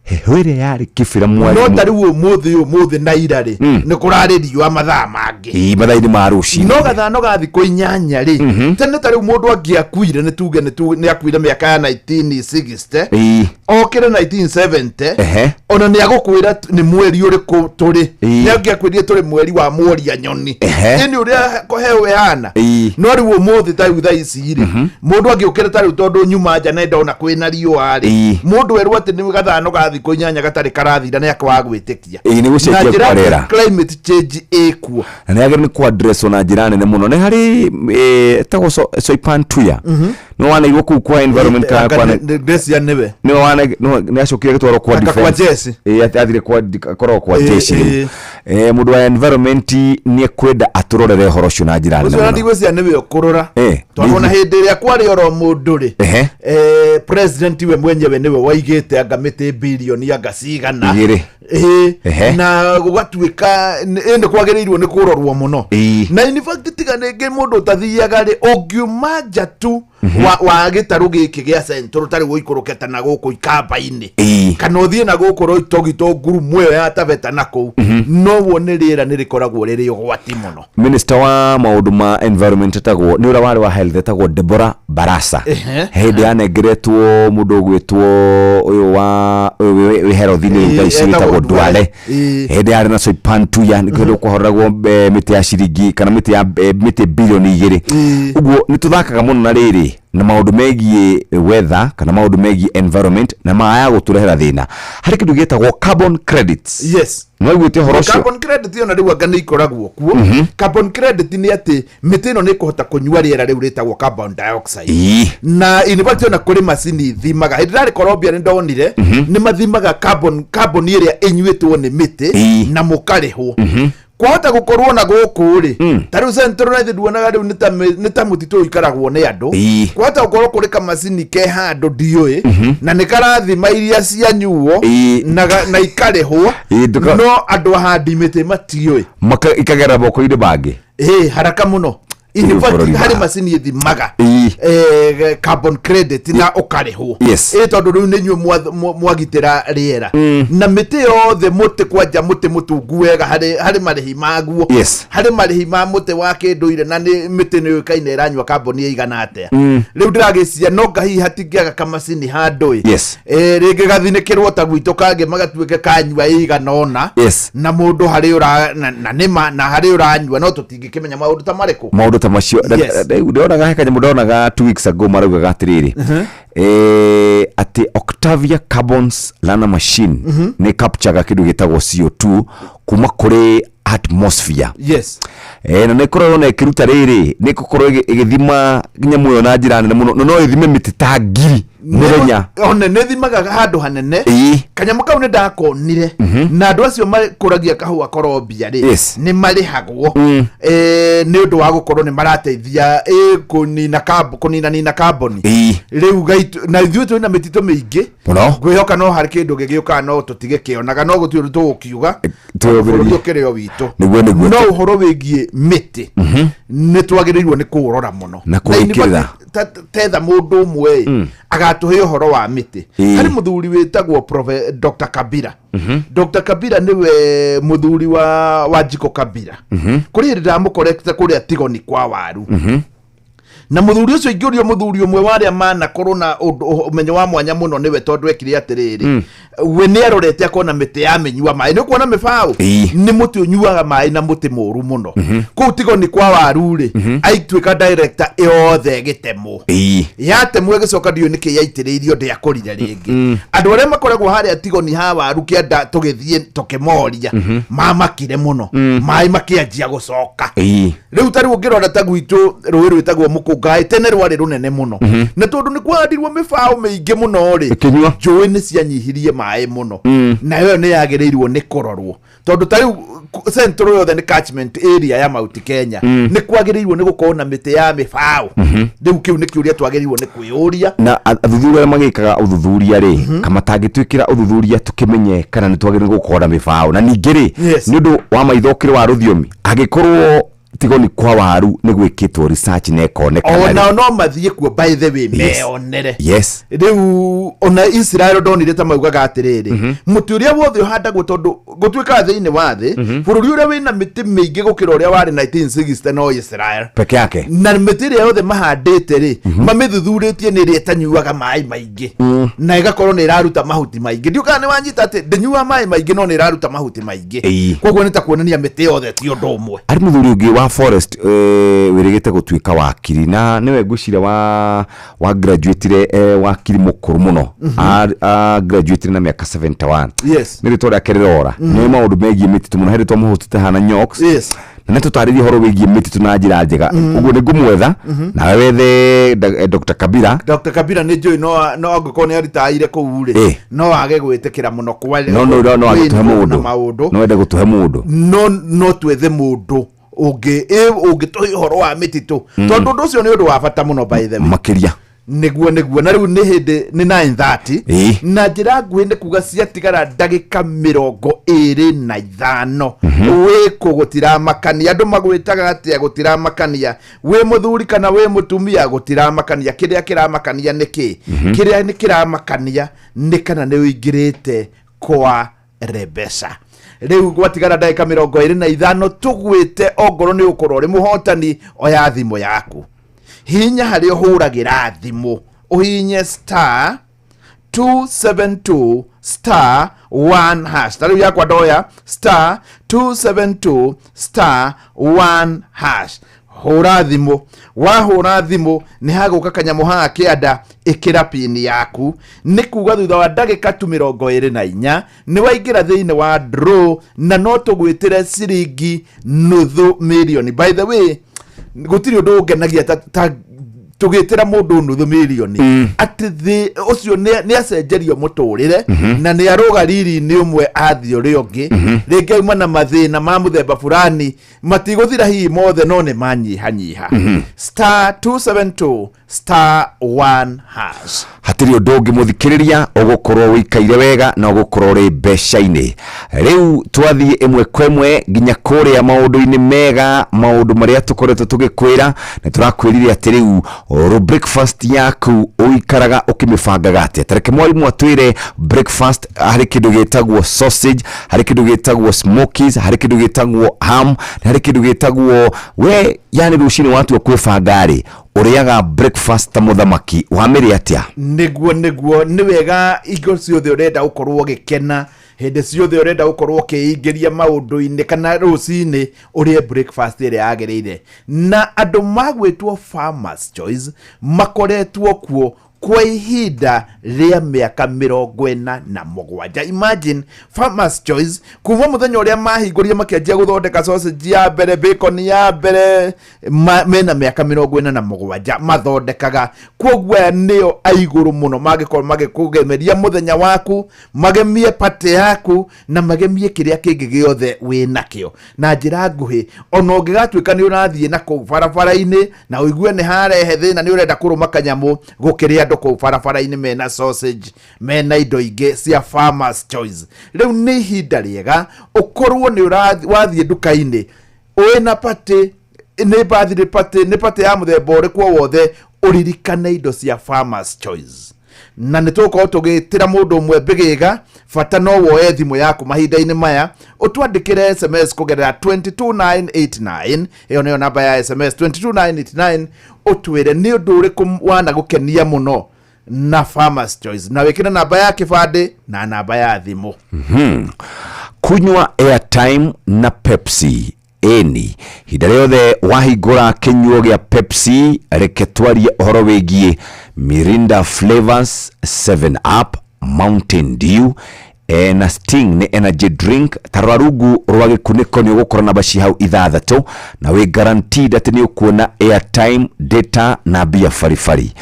Heho ĩrĩa yarĩ Kĩbĩra
No
mwarimũ.
ta rĩu ũmũthĩ na ira rĩ, nĩ kũrarĩ riũa mathaa mangĩ.
Ĩĩ, mathaa-inĩ ma rũcinĩ.
No gathano ga thikũ 8 rĩ, tene ta rĩu mũndũ angĩakuire, nĩ tuge nĩ akuire mĩaka ya 1960, okĩre 1970, ona nĩ agũkwĩra nĩ mweri ũrĩkũ tũrĩ. Nĩ angĩakwĩrire tũrĩ mweri wa mworia nyoni. Ĩni ũrĩa heho ĩhana. No rĩu ũmũthĩ ta rĩu thaa ici rĩ, mũndũ angĩũkĩra ta rĩu tondũ nyuma nja na ndona kwĩna riũa rĩ, mũndũ erwo atĩ nĩ gathano ga thikũ 8 gatarĩ karathira, nĩ akwaga gwĩtĩkia.
Ĩĩ, nĩ gũcenjia
Na njĩra
kwa rĩera.
Climate change ĩkuo.
Na nĩ agĩrĩirwo nĩ kũaddresswo na njĩra nene mũno. Nĩ harĩ etagwo Soipan Tuya, nĩ waneirwo kũu kwa environment kana kwa
Gracia nĩwe.
Nĩ nĩ acokire gĩtwarwo kwa
Aka kwa
defense.
jeshi.
Ĩĩ, athire kwa akoragwo kwa jeshi rĩu. Mũndũ wa environment nĩ ekwenda atũrorere ũhoro ũcio na njĩra nene
Ũcio na
mũno.
ndigwĩciria nĩwe ũkũrora, tondũ ona hĩndĩ ĩrĩa kwarĩ oro mũndũ rĩ, president we mwenyewe nĩwe waigĩte anga mĩtĩ bilioni anga cigana.
2.
Ĩĩ, na gũgatuĩka nĩ kwagĩrĩirwo nĩ kũrorwo mũno. Na in fact tiga rĩngĩ mũndũ ũtathiaga rĩ, ũngiuma nja tu wa gĩtarũ gĩkĩ gĩa Central, tarĩ ũikũrũke ta na gũkũ Ikamba-inĩ kana ũthiĩ na gũkũ Roitogito ngurumo ĩyo ya Taveta na kũu, no wone rĩera nĩ rĩkoragwo rĩrĩ ũgwati mũno.
Minister wa maũndũ ma environment etagwo, nĩ ũrĩa warĩ wa health, etagwo Deborah Barasa. Hĩndĩ yanengeretwo mũndũ ũgwĩtwo ũyũ wa ũyũ wĩ herothi-inĩ rĩu thaa ici,
Etagwo
wĩtagwo Duale.
Duale.
Hĩndĩ yarĩ na Soipan Tuya, nĩ kũndũ kwahoragwo mĩtĩ ya ciringi kana mĩtĩ ya mĩtĩ bilioni 2. Ũguo nĩ tũthakaga mũno na rĩrĩ na maũndũ megiĩ weather kana maũndũ megiĩ environment na maya gũtũrehera thĩna. Harĩ kĩndũ gĩtagwo carbon credits.
Yes.
Nĩ waiguĩte ũhoro ũcio?
Carbon credit ona rĩu anga nĩ ikoragwo kuo. Carbon credit nĩ atĩ mĩtĩ ĩno nĩ ĩkũhota kũnyua rĩera rĩu rĩtagwo carbon dioxide. Na in fact ona kũrĩ macini ithimaga. Hĩndĩ ndarĩ Colombia nĩ ndonire nĩ mathimaga carbon ĩrĩa ĩnyuĩtwo nĩ mĩtĩ na mũkarĩhwo. Kwahota gũkorwo na gũkũ rĩ, ta rĩu Central North nduonaga rĩu nĩ ta mũtitũ ũikaragwo nĩ andũ. Kwahota gũkorwo kũrĩ kamacini ke handũ ndiũĩ na nĩ karathima iria cianyuo na ikarĩhwo, no andũ ahandi mĩtĩ matiũĩ.
Ikagerera moko-inĩ mangĩ.
Ĩ haraka mũno. In
Rĩu
fact,
bũrũri
harĩ macini ĩthimaga carbon credit na ũkarĩhwo. Ĩ tondũ rĩu nĩ inyuĩ mwagitĩra rĩera na mĩtĩ yothe, mũtĩ kwanja mũtĩ mũtungu wega harĩ marĩhi maguo. Harĩ marĩhi ma mũtĩ wa kĩndũire, na nĩ mĩtĩ nĩ yũĩkaine ĩranyua carbon ĩigana atĩa. Rĩu ndĩragĩcia no ngahihi hatingĩaga kamacini handũ ĩ. Rĩngĩ gathinĩkĩrwo ta gwitũ kangĩ magatuĩke kanyua ĩigana ũna. Na mũndũ harĩ ũra na nĩma na harĩ ũranyua, no tũtingĩkĩmenya maũndũ ta marĩkũ.
Maũndũ ta macio. Rĩu ndonaga he kanyamũ ndonaga 2 weeks ago maraugaga atĩrĩrĩ, atĩ Octavia Carbons Learner Machine nĩ capturaga kĩndũ gĩtagwo CO2 kuma kũrĩ atmosphere. Na nĩ ĩkoragwo na ĩkĩruta rĩrĩ, nĩ ĩgũkorwo ĩgĩthima nyamũ ĩyo na njĩra nene mũno, na no ĩthime mĩtĩ ta 1000 mũthenya.
One nĩ thimaga handũ hanene. Kanyamũ kau nĩ ndakonire na andũ acio makũragia kahũa Colombia rĩ, nĩ marĩhagwo nĩ ũndũ wa gũkorwo nĩ marateithia kũnina kũnina nina carbon. Rĩu na ithuĩ twĩna mĩtitũ mĩingĩ.
Mũno.
Ngwĩhoka no harĩ kĩndũ gĩgĩũkaga no tũtigĩkĩonaga, no gũtirĩ ũndũ tũgũkiuga.
Twĩyũmĩrĩrie.
Bũrũri ũkĩrĩ o witũ.
Nĩguo.
No ũhoro wĩgiĩ mĩtĩ nĩ twagĩrĩirwo nĩ kũũrora mũno
Na
in fact,
kũwĩkĩrĩra.
tetha mũndũ ũmwe ĩ agatũhe ũhoro wa mĩtĩ. Harĩ mũthuri wĩtagwo Dr. Kabira. Dr. Kabira nĩwe mũthuri wa Wanjikũ Kabira. Kũrĩ hĩndĩ ndamũkorete kũrĩa Tigoni kwa waru, na mũthuri ũcio ingĩũrio mũthuri ũmwe wa arĩa manakorwo na ũmenyo wa mwanya mũno nĩwe, tondũ ekire atĩrĩrĩ, we nĩ arorete akona mĩtĩ ya mĩnyua maĩ, nĩ ũkuona mĩbaũ nĩ mũtĩ ũnyuaga maĩ na mũtĩ mũru mũno kũu Tigoni kwa waru rĩ, aituĩka director yothe ĩgĩtemwo. Yatemwo ĩgĩcoka ndiũĩ nĩkĩ yaitĩrĩirio, ndĩakũrire rĩngĩ. Andũ arĩa makoragwo harĩa Tigoni ha waru kĩanda tũgĩthiĩ tũkĩmoria mamakire mũno, maĩ makĩanjia gũcoka. Rĩu ta rĩu ũngĩrora ta gwitũ rũĩ rwĩtagwo Mũkũngũ. Rongai tene rwarĩ rũnene mũno. Na tondũ nĩ kwahandirwo mĩbaũ mĩingĩ mũno rĩ,
Ĩkĩnyua.
njũĩ nĩ cianyihirie maĩ mũno. Nayo ĩyo nĩ yagĩrĩirwo nĩ kũrorwo tondũ ta rĩu central yothe nĩ catchment area ya Mount Kenya. Nĩ kwagĩrĩirwo nĩ gũkorwo na mĩtĩ ya mĩbaũ. Rĩu kĩu nĩ kĩũria twagĩrĩirwo nĩ kwĩyũria.
Na athuthuria arĩa magĩkaga ũthuthuria rĩ, kama tangĩtwĩkĩra ũthuthuria tũkĩmenye kana nĩ twagĩrĩirwo gũkorwo na mĩbaũ, na ningĩ rĩ, nĩ ũndũ wa maitho ũkĩrĩ wa rũthiomi, angĩkorwo tigoni kwa waru nĩ gwĩkĩtwo research na ĩkonekana
O
rĩ.
Nao no mathiĩ kuo, by the way, meyonere. Rĩu ona Israel ndonire ta maugaga atĩrĩrĩ, mũtĩ ũrĩa wothe ũhandagwo, tondũ gũtuĩkaga thĩinĩ wa thĩ bũrũri ũrĩa wĩna mĩtĩ mĩingĩ gũkĩra ũrĩa warĩ 1960 no Israel
peke yake.
Na mĩtĩ ĩrĩa yothe mahandĩte rĩ, mamĩthuthurĩtie nĩ ĩrĩa ĩtanyuaga maĩ maingĩ na ĩgakorwo nĩ ĩraruta mahuti maingĩ. Ndiũ kana nĩ wanyita atĩ ndĩnyuaga maĩ maingĩ no nĩ ĩraruta mahuti maingĩ. Koguo nĩ ta kuonania mĩtĩ yothe ti ũndũ ũmwe.
Harĩ mũthuri ũngĩ wa forest wĩrĩgĩte gũtuĩka wakiri, na nĩwe ngwĩciria wa graduatire, wakiri mũkũrũ mũno. A graduatire na mĩaka 71. Nĩ rĩtwa rĩake rĩrora. Nĩ maũndũ megiĩ mĩtitũ mũno. He rĩtwa mũhũtĩte hana Nyox na nĩ tũtarĩrie ũhoro wĩgiĩ mĩtitũ na njĩra njega. Ũguo nĩ ngũmwetha nawe wethe Dr. Kabira.
Dr. Kabira nĩ njũĩ no angĩkorwo nĩ aritaire kũu rĩ, no age gwĩtĩkĩra mũno kwa
No age tũhe
kwĩ na
mũndũ
maũndũ.
No wende gũtũhe mũndũ.
No twethe mũndũ ũngĩ ũngĩtũhe ũhoro wa mĩtitũ, tondũ ũndũ ũcio nĩ ũndũ wa bata mũno, by the way.
Makĩria.
Nĩguo. Na rĩu nĩ hĩndĩ nĩ 9:30. Na njĩra nguhĩ nĩ kuga ciatigara ndagĩka 25. Wĩkũ gũtiramakania, andũ magwĩtaga atĩa gũtiramakania, wĩ mũthuri kana wĩ mũtumia gũtiramakania. Kĩrĩa kĩramakania nĩ kĩ? Kĩrĩa nĩ kĩramakania nĩ kana nĩ ũingĩrĩte kwa Rebeca. Rĩu gwatigara ndagĩka 25 tũgwĩte, ongorwo nĩ ũkorwo ũrĩ mũhotani, oya thimũ yaku, hihinya harĩa ũhũragĩra thimũ, ũhihinye star 272 star 1 hash. Ta rĩu yakwa ndoya star 272 star 1 hash. Hũra thimũ. Wahũra thimũ nĩ hagũka kanyamũ haha kĩanda, ĩkĩra pini yaku. Nĩ kuga thutha wa ndagĩka tu 24 nĩ waingĩra thĩinĩ wa draw, na no tũgwĩtĩre ciringi nuthu mirioni. By the way, gũtirĩ ũndũ ũngenagia ta tũgĩtĩra mũndũ nuthu mirioni, atĩ thĩ ũcio nĩ acenjerio mũtũrĩre na nĩ arũga riri-inĩ ũmwe athiĩ ũrĩa ũngĩ. Rĩngĩ auma na mathĩna ma mũthemba fulani, matigũthira hihi mothe no nĩ manyihanyiha. Star 272 star 1 hash.
Hatirĩ ũndũ ũngĩ, mũthikĩrĩria, ũgũkorwo ũikaire wega na ũgũkorwo ũrĩ mbeca-inĩ. Rĩu twathiĩ ĩmwe kwa ĩmwe nginya kũrĩa maũndũ-inĩ mega, maũndũ marĩa tũkoretwo tũgĩkwĩra. Nĩ tũrakwĩrire atĩ rĩu ro breakfast yaku ũikaraga ũkĩmĩbangaga atĩa. Tareke mwarimũ atwĩre breakfast. Harĩ kĩndũ gĩtagwo sausage, harĩ kĩndũ gĩtagwo smokies, harĩ kĩndũ gĩtagwo ham, harĩ kĩndũ gĩtagwo we. Yani rũcinĩ watua kwĩbanga rĩ, ũrĩaga breakfast ta mũthamaki, wamĩrĩa atĩa?
Nĩguo nĩ wega. Hingo ciothe ũrenda gũkorwo ũgĩkena, hĩndĩ ciothe ũrenda gũkorwo ũkĩingĩria maũndũ-inĩ kana rũcinĩ, ũrĩe breakfast ĩrĩa yagĩrĩire. Na andũ magwĩtwo Farmers Choice makoretwo kuo kwa ihinda rĩa mĩaka 47. Imagine, Farmers Choice kuma mũthenya ũrĩa mahingũrire makĩanjia gũthondeka sausage ya mbere, bacon ya mbere, mena mĩaka 47 mathondekaga. Koguo aya nĩo aigũrũ mũno mangĩkorwo magĩkũgemeria mũthenya waku, magemie pate yaku na magemie kĩrĩa kĩngĩ gĩothe wĩ nakĩo. Na njĩra nguhĩ, ona ũngĩgatuĩka nĩ ũrathiĩ na kũu barabara-inĩ na ũigue nĩ harehe thĩna, nĩ ũrenda kũrũma kanyamũ, gũkĩrĩ andũ kũu barabara-inĩ mena sausage, mena indo ingĩ cia Farmers Choice. Rĩu nĩ ihinda rĩega ũkorwo nĩ wathiĩ nduka-inĩ wĩna party, nĩ birthday party, nĩ party ya mũthemba ũrĩkũ o wothe, ũririkane indo cia Farmers Choice. Na nĩ tũgũkorwo tũgĩtĩra mũndũ ũmwe mbĩgĩga. Bata no woe thimũ yaku mahinda-inĩ maya, ũtwandĩkĩre SMS kũgerera 22989. Ĩyo nĩyo namba ya SMS, 22989. Ũtwĩre nĩ ũndũ ũrĩkũ wanagũkenia mũno na Farmers Choice, na wĩkĩre namba ya kĩbandĩ na namba ya thimũ.
Kunywa airtime na Pepsi ĩni ihinda rĩothe wahingũra kĩnyuo gĩa Pepsi. Reke twarie ũhoro wĩgiĩ Mirinda flavors, 7 Up, Mountain Dew. E, na Sting nĩ energy drink. Ta rora rungu rwa gĩkunĩko nĩ ũgũkora namba ci hau ithathatũ na wĩ guaranteed atĩ nĩ ũkuona airtime, data na mbia baribari.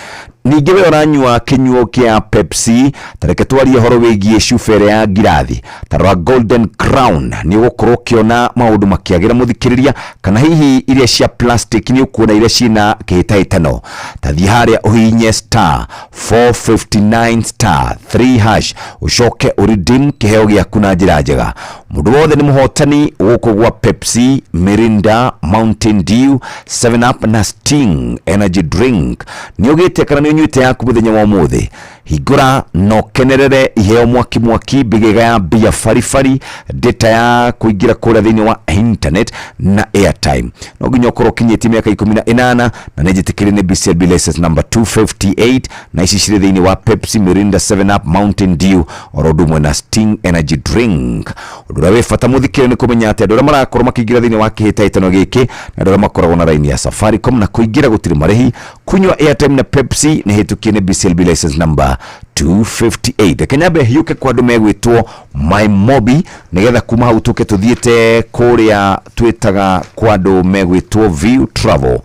Ningĩ we ũranyua kĩnyuo kĩa Pepsi, ta reke twarie ũhoro wĩgiĩ cuba ĩrĩa ya ngirathi. Ta rora Golden Crown, nĩ ũgũkorwo ũkĩona maũndũ makĩagĩra mũthikĩrĩria, kana hihi iria cia plastic nĩ ũkuona iria ciĩna kĩhĩtahĩtano. Ta thiĩ harĩa ũhihinye star 459 star 3 hash ũcoke ũredeem kĩheo gĩaku na njĩra njega. Mũndũ wothe nĩ mũhotani gũkũ gwa Pepsi, Mirinda, Mountain Dew, 7 Up na Sting energy drink. Nĩ ũgĩte kana nĩ ũnyuĩte yaku mũthenya wa ũmũthĩ? Hingũra na ũkenerere iheo mwaki mwaki, mbĩgĩga ya mbia baribari, data ya kũingĩra kũrĩa thĩinĩ wa internet na airtime. No nginya ũkorwo ũkinyĩtie mĩaka 18 na nĩ njĩtĩkĩrie nĩ BCLB license number 258, na ici cirĩ thĩinĩ wa Pepsi, Mirinda, 7 Up, Mountain Dew oro ũndũ ũmwe na Sting energy drink. Ũndũ ũrĩa wĩ bata mũthikĩrĩria nĩ kũmenya atĩ andũ arĩa marakorwo makĩingĩra thĩinĩ wa kĩhĩtahĩtano gĩkĩ na andũ arĩa makoragwo na raini ya Safaricom, na kũingĩra gũtirĩ marĩhi. Kunywa airtime na Pepsi nĩ hĩtũkie nĩ BCLB license number 258. Reke nyambe hiũke kwa andũ megwĩtwo My Mobi, nĩgetha kuma hau tũke tũthiĩte kũrĩa twĩtaga kwa andũ megwĩtwo View Travel.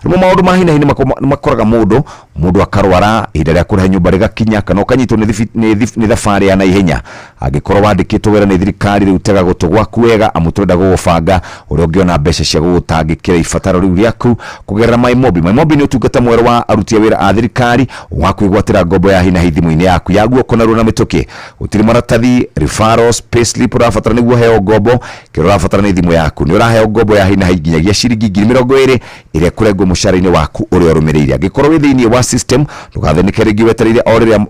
Rĩmwe maũndũ ma hinahi nĩ makoraga mũndũ, mũndũ akarwara ihinda rĩa kũrĩha nyũmba rĩgakinya, kana ũkanyitwo nĩ thabarĩ ya naihenya. Angĩkorwo wandĩkĩtwo wĩra nĩ thirikari, rĩu tega gũtũ gwaku wega, amu tũrenda gũgũbanga ũrĩa ũngĩona mbeca cia gũgũtangĩkĩra ibataro rĩu rĩaku kũgerera MyMobi. MyMobi nĩ ũtungata mwerũ wa aruti a wĩra a thirikari wa kwĩgwatĩra ngombo ya hinahi thimũ-inĩ yaku ya guoko narua na mĩtũkĩ. Gũtirĩ maratathi, referrals, payslip ũrabatara nĩguo ũheo ngombo. Kĩrĩa ũrabatara nĩ thimũ yaku. Nĩ ũraheo ngombo ya hinahi nginyagia ciringi 20,000 ĩrĩa ĩkũrengwo mũcara-inĩ waku ũrĩa ũrũmĩrĩire. Angĩkorwo wĩ thĩinĩ wa system, ndũgathĩnĩke rĩngĩ wetereire o rĩrĩa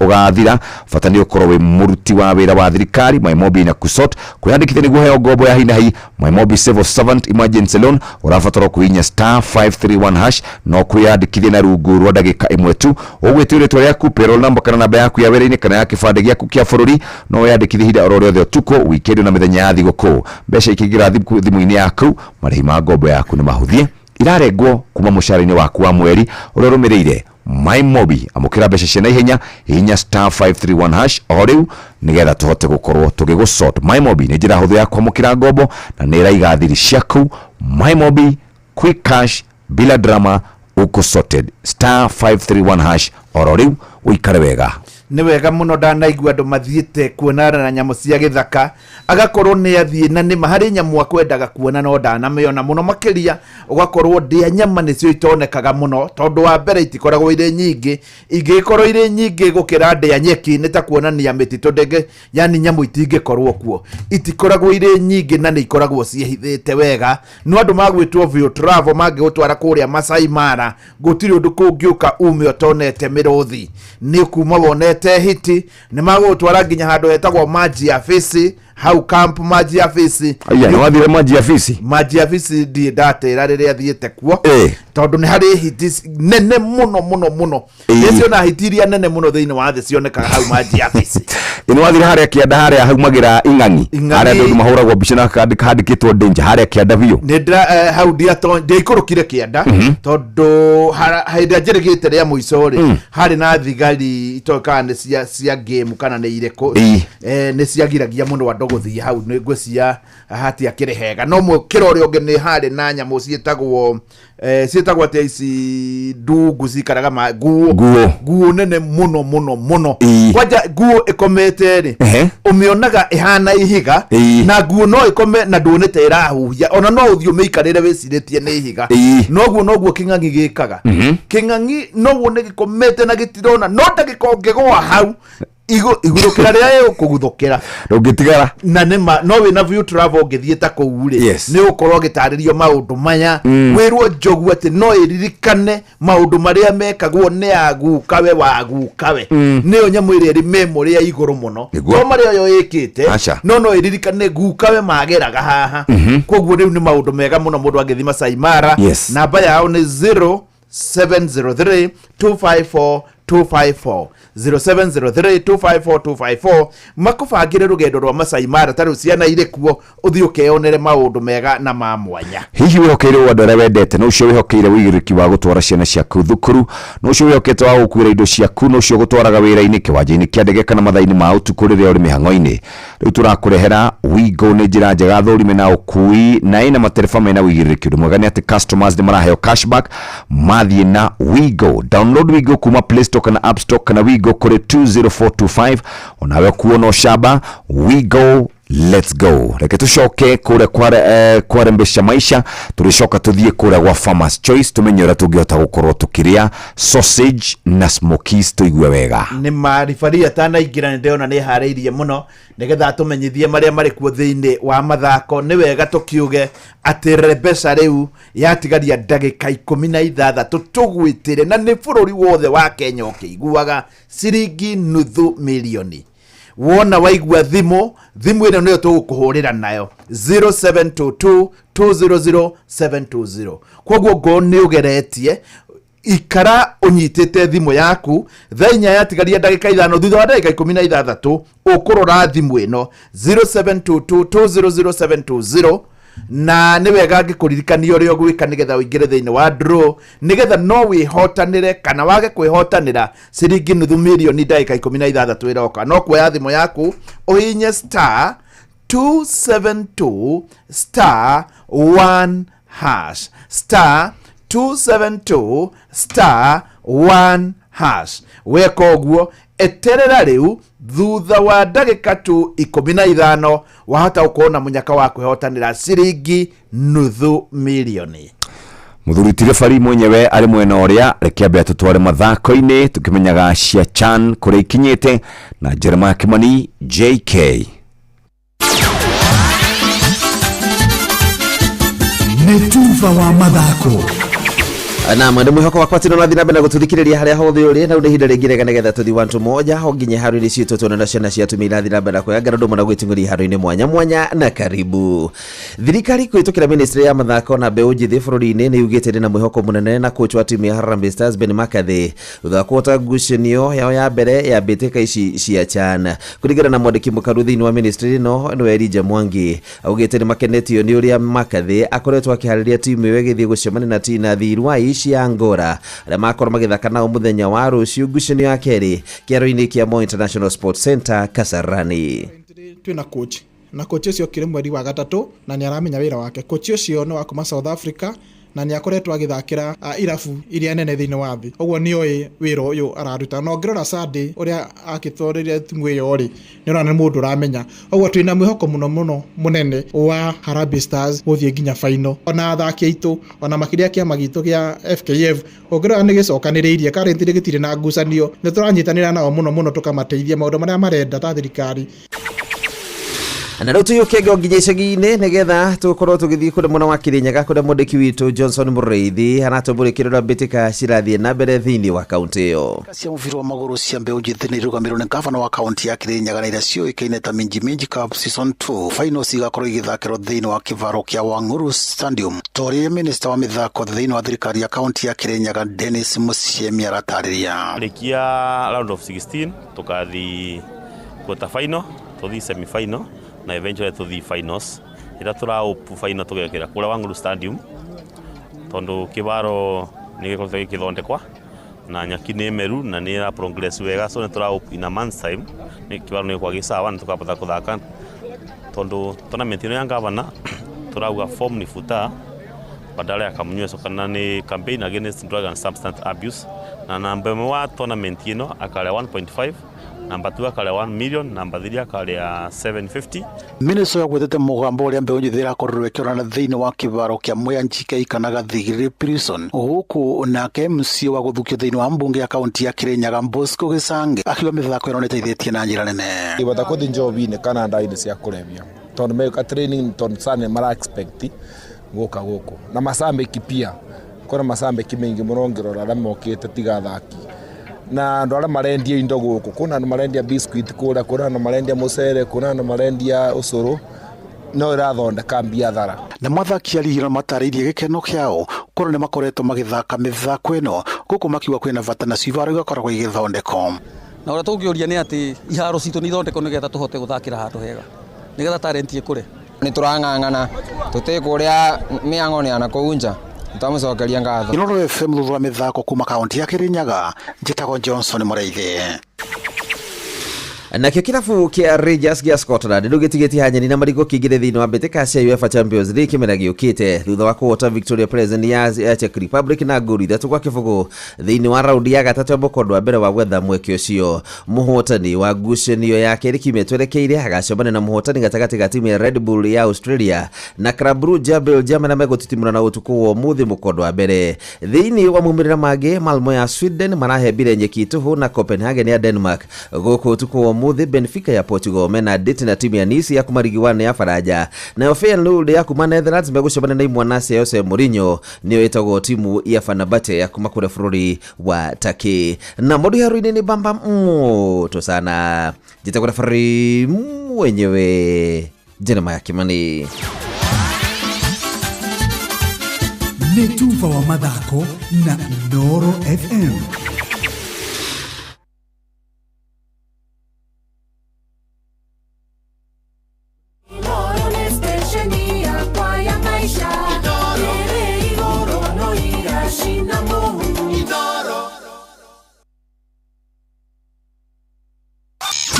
ũgathira. Bata nĩ ũkorwo wĩ mũruti wa wĩra wa thirikari. MyMobi na kusort kwĩyandĩkithia nĩguo ũheo ngombo ya hinahi MyMobi Civil Servant Emergency Loan, ũrabatara kũhihinya star 531 hash no kwĩyandĩkithia na rungu rwa ndagĩka ĩmwe tu. Ũgwĩtio rĩtwa rĩaku, payroll number kana namba yaku ya wĩra-inĩ kana ya kĩbandĩ gĩaku kĩa bũrũri. No wĩyandĩkithie ihinda oro rĩothe, ũtukũ, weekend na mĩthenya ya thigũkũ. Mbeca ikĩingĩra thimũ-inĩ yaku, marĩhi ma ngombo yaku nĩ mahũthie, irarengwo kuma mũcara-inĩ waku wa mweri ũrĩa ũrũmĩrĩire. MyMobi, amũkĩra mbeca cia naihenya, hihinya star 531 hash o rĩu nĩgetha tũhote gũkorwo tũgĩgũsort. MyMobi nĩ njĩra hũthũ ya kwamũkĩra ngombo na nĩ ĩraiga thiri ciaku. MyMobi, quick cash bila drama, uko sorted. Star 531 hash oro rĩu ũikare wega.
Nĩ wega mũno. Ndanaigua andũ mathiĩte kuonana na nyamũ cia gĩthaka, agakorwo nĩ athiĩ na nĩma harĩ nyamũ akwendaga kuona no ndanamĩona. Mũno makĩria ũgakorwo ndĩa nyama nĩcio itonekaga mũno, tondũ wa mbere itikoragwo irĩ nyingĩ. Ingĩgĩkorwo irĩ nyingĩ gũkĩra ndĩa nyeki, nĩ ta kuonania mĩtitũ ndĩngĩ, yani nyamũ itingĩkorwo kuo. Itikoragwo irĩ nyingĩ na nĩ ikoragwo ciĩhithĩte wega. No andũ magwĩtwo View Travel mangĩgũtwara kũrĩa Masai Mara, gũtirĩ ũndũ kũngĩũka ume ũtonete mĩrũthi, nĩ kuma wonete hiti. Nĩ magũgũtwara nginya handũ hetagwo Maji ya Fisi, hau camp Maji ya Fisi.
Aya, nĩ wathire Maji ya Fisi?
Maji ya Fisi ndirĩ ndatĩra rĩrĩa thiĩte kuo, tondũ nĩ harĩ hiti nene mũno mũno mũno. Nĩ ciona hiti iria nene mũno thĩinĩ wa thĩ cionekaga hau Maji ya Fisi.
Nĩ wathire harĩa kĩanda harĩa haumagĩra ing'ang'i?
Ing'ang'i.
Harĩa andũ mahũragwo mbica na handĩkĩtwo danger harĩa kĩanda biũ?
Nĩ ndĩra hau ndiaikũrũkire kĩanda, tondũ hĩndĩ ĩrĩa njĩrĩgĩte rĩa mũico rĩ, harĩ na thigari itoĩ kana nĩ cia game kana nĩ irĩkũ. Nĩ ciagiragia mũno andũ gũthiĩ hau, nĩ ngwĩcia hatiakĩrĩ hega. No mũkĩra ũrĩa ũngĩ nĩ harĩ na nyamũ ciĩtagwo atĩa ici ndungu cikaraga ma nguo?
Nguo.
Nguo nene mũno mũno mũno. Kwanja nguo ĩkomete rĩ, ũmĩonaga ĩhana ihiga. Na nguo no ĩkome na nduone ta ĩrahuhia, ona no ũthiĩ ũmĩikarĩre wĩcirĩtie nĩ ihiga. Noguo noguo kĩng'ang'i gĩkaga. Kĩng'ang'i no wone gĩkomete na gĩtirona, no ndagĩka ũngĩgũa hau igũthũkĩra rĩrĩa ĩgũkũguthũkĩra,
ndũngĩtigara.
Na nĩma no wĩna View Travel ũngĩthiĩ ta kũu rĩ, nĩ ũgũkorwo ũgĩtarĩrio maũndũ maya. Wĩrwo njogu atĩ no ĩririkane maũndũ marĩa mekagwo nĩ agukawe wa gukawe. Nĩyo nyamũ ĩrĩa ĩrĩ memory ya igũrũ mũno. To marĩa yo ĩkĩte, no no ĩririkane gukawe mageraga haha. Koguo rĩu nĩ maũndũ mega mũno mũndũ angĩthiĩ Masai Mara. Namba yao nĩ 0703 254 254, 0703 254 254, makũbangĩre rũgendo rwa Masai Mara. Ta rĩu ciana irĩ kuo, ũthiĩ ũkeyonere maũndũ mega na ma mwanya.
Hihi wĩhokeire andũ arĩa wendete, na ũcio wĩhokeire ũigĩrĩrĩki wa gũtwara ciana ciaku thukuru, na ũcio wĩhokete wa gũkuĩra indo ciaku, na ũcio ũgũtwaraga wĩra-inĩ, kĩwanja-inĩ kĩa ndege, kana mathaa-inĩ ma ũtukũ rĩrĩa ũrĩ mĩhang'o-inĩ? Rĩu tũrakũrehera Wigo. Nĩ njĩra njega thũrime na ũkui na ĩna matereba mena ũigĩrĩrĩki. Ũndũ mwega nĩ atĩ customers nĩ maraheo cashback mathiĩ na Wigo. Download Wigo kuma Play Store kana App Store, kana Wigo kũrĩ 20425, onawe kuona ũcamba. Wigo, let's go. Reke tucoke kũrĩa kwarembesha maisha. Tũrĩcoka tũthiĩ kũrĩa gwa Farmers Choice, tũmenye ũrĩa tũngĩhota gũkorwo tũkĩrĩa sausage na smokies tũigue wega.
Nĩ maribari atanaingĩra, nĩ ndĩrona nĩ harĩirie mũno nĩgetha atũmenyithie marĩa marĩ kuo thĩinĩ wa mathako. Nĩ wega tũkiuge atĩ Rebesa rĩu yatigaria ndagĩka 16 tũgwĩtĩre, na nĩ bũrũri wothe wa Kenya ũkĩiguaga, ciringi nuthu milioni. Wona waigua thimũ, thimũ ĩno nĩyo tũgũkũhũrĩra nayo, 0722 200 720. Koguo ngo nĩ ũgeretie, ikara ũnyitĩte thimũ yaku. Thaa 4 yatigaria ndagĩka 5, thutha wa ndagĩka 16 ũkũrora thimũ ĩno, 0722 200 720. Na nĩ wega ngĩkũririkania ũrĩa ũgwĩka nĩgetha ũingĩre thĩinĩ wa draw, nĩgetha no wĩhotanĩre kana wage kwĩhotanĩra ciringi nuthu mirioni ndagĩka 16 ĩroka. No kuoya thimũ yaku ũhinye star 272 star 1 hash, star 272 star 1 hash. Weka ũguo, eterera rĩu, thutha wa ndagĩka tu 15 wahota gũkorwo na mũnyaka wa kwĩhotanĩra ciringi nuthu milioni.
Mũthuri ti rebari mwenyewe arĩ mwena ũrĩa. Reke ambe atũtware mathako-inĩ, tũkĩmenyaga cia CHAN kũrĩa ikinyĩte na Jeremiah Kimani JK.
Nĩ tuba wa mathako.
Nam, nĩ mwĩhoko wakwa atĩ nĩ ũrathiĩ na mbere na gũtũthikĩrĩria harĩa hothe ũrĩ. Na rĩu nĩ ihinda rĩngĩ rĩega nĩgetha tũthiĩ wantu moja ho nginya haro-inĩ citũ, tuone na ciana cia atumia irathiĩ na mbere na kwĩyangara ũndũ ũmwe na gwĩting'ũria haro-inĩ mwanya mwanya. Na karibu. Thirikari kũhĩtũkĩra ministry ya mathako na mbeũ njĩthĩ bũrũri-inĩ nĩ yugĩte ĩrĩ na mwĩhoko mũnene na coach wa timu ya Harambee Stars Ben McCarthy, thutha wa kũhota ngucanio yao ya mbere ya mbĩtĩka ici cia CHAN. Kũringana na mwandĩki mũkaru thĩinĩ wa ministry ĩno, nĩwe Elijah Mwangi, augĩte nĩ makenetio nĩ ũrĩa McCarthy akoretwo akĩharĩria timu ĩyo ĩgĩthiĩ gũcemania na na Thirwai cia Angola, arĩa makorwo magĩthaka nao mũthenya wa rũciũ ngucanio ya kerĩ kĩaro-inĩ kĩa Moi International Sports Center, Kasarani.
Twĩna coach, na coach ũcio okire mweri wa gatatũ na nĩ aramenya wĩra wake. Coach ũcio nĩ wa kuma South Africa na nĩ akoretwo agĩthakĩra irabu iria nene thĩinĩ wa thĩ, ũguo nĩ oĩ wĩra ũyũ araruta. Na ũngĩrora Sunday ũrĩa akĩtwarĩire timu ĩyo rĩ, nĩ ũrona nĩ mũndũ ũramenya. Ũguo twĩna mwĩhoko mũno mũno mũnene wa Harambee Stars gũthiĩ nginya final. Ona athaki aitũ, ona makĩria kĩama gitũ gĩa FKF, ũngĩrora nĩ gĩcokanĩrĩirie currently, gĩtirĩ na ngucanio. Nĩ tũranyitanĩra nao mũno mũno, tũkamateithia maũndũ marĩa marenda ta thirikari.
Na rĩu tũiyũkie ngo nginya icagi-inĩ nĩgetha tũkorwo tũgĩthiĩ kũrĩa mwena wa Kirinyaga, kũrĩa mwandĩki witũ Johnson Mũrĩithi aratũmũrĩkĩra ũrĩa mbĩtĩka cirathiĩ na mbere thĩinĩ wa kaũntĩ ĩyo.
Cia mũbira wa magũrũ cia mbeũ njĩthĩ nĩ irũgamĩrĩirwo nĩ gavana wa kaunti ya Kirinyaga, na iria ciũĩkaine ta Minji Minji Cup Season 2 finals igakorwo igĩthakĩrwo thĩinĩ wa kĩvaro kĩa Wang'uru Stadium, ta ũrĩa minista wa mĩthako thĩinĩ wa thirikari ya kaunti ya Kirinyaga Dennis Musiemi aratarĩria.
Rikia round of 16, tukathi quarter final, tuthi semi final na eventually tuthi finals. Ira tura hope final tugekira kuria Wang'uru Stadium, tondu kibaro ni gikoretwo gikithondekwa na nyaki nĩ meru na nĩ ira progress wega, so nĩ tura hope in a month's time nĩ kibaro nĩ kwa gisawa na tukabota kuthaka, tondu tournament ino ya gavana turauga form ni futa badala ya kamunyweso, kana ni campaign against drug and substance abuse. Na namba ĩmwe wa tournament ĩno akarĩa 1.5, namba 2 akarĩa 1 million, namba 3 akarĩa 750.
Minista yagwetete mũgambo ũrĩa mbeũ njĩthĩ ĩrakorirwo ĩkĩonana thĩinĩ wa kĩvaro kĩa Mwea GK kana Gathigiriri Prison, gũkũ nake MC wa gũthukio thĩinĩ wa mbunge ya kaunti ya Kirinyaga Bosco Gĩcange akiuga mĩthako ĩno nĩ ĩteithĩtie na njĩra nene.
Ibata kũthi njobi-inĩ kana ndawa-inĩ cia kũrebia, tondũ meka training, tondũ sana mara expect gũka gũkũ na macambĩki pia. Kwĩna macambĩki maingĩ mũno ngĩrora arĩa mokĩte, tiga athaki na andũ arĩa marendia indo gũkũ. Kwĩna andũ marendia biscuit kũrĩa, kwĩna andũ marendia mũcere, kwĩna andũ marendia ũcũrũ, no ĩrathondeka biathara.
Na mathaki a rigi matarĩirie gĩkeno kĩao korwo nĩ makoretwo magĩthaka mĩthako ĩno Gũkũ makiuga kwĩna bata nacio ibaro igakoragwo igĩthondekwo.
Na ũrĩa tũngĩũria nĩ atĩ iharo citũ nĩ ithondekwo nĩgetha tũhote gũthakĩra handũ hega, nĩgetha talent ĩkũre.
Nĩ tũrang'ang'ana tũtikũrĩa mĩang'o ya nakũu nja, nĩtwamũcokeria ngatho.
Inooro FM thutha wa mĩthako kuma kaunti ya Kirinyaga, njĩtagwo Johnson Mũrĩithi.
Nakĩo kĩrabu kĩa Rangers gĩa Scotland rĩu gĩtigĩtie hanyeni na marigũ kĩingĩre thĩinĩ wa mbĩtĩka cia UEFA Champions League kĩmera gĩũkĩte thutha wa kũhota Victoria Plzen ya ya Czech Republic na ngolu 3-0 thĩinĩ wa raundi ya gatatũ ya mũkondo wa mbere wa gwetha mweke ũcio. Mũhotani wa ngucanio ya kerĩ kiumia twerekeire agacemania na mũhotani gatagatĩ ga timu ya Red Bull ya Australia na Club Brugge ya Belgium na megũtitimũrana ũtukũ wa ũmũthĩ mũkondo wa mbere. Thĩinĩ wa maumĩrĩra mangĩ, Malmo ya Sweden marahembire nyeki tũhũ na Copenhagen ya Denmark. Gũkũ ũtukũ wa ũmũthĩ Benfica ya Portugal mena date na timu ya Nice ya kuma ligi 1 ya Faranja. Nayo Feyenoord ya kuma Netherlands megũcemania na imwana cia Jose Mourinho nĩyo ĩtagwo timu ya Fenerbahce ya kuma kũrĩa bũrũri wa Turkey. Na mũndũ haro-inĩ nĩ bamba moto sana. Njĩtagwo referee mwenyewe Jeremiah Kimani.
Nĩ tuba wa mathako na Inooro FM.
Inooro nĩ stesheni yakwa ya maisha. Ĩrĩ igũrũ no iracina mũhu.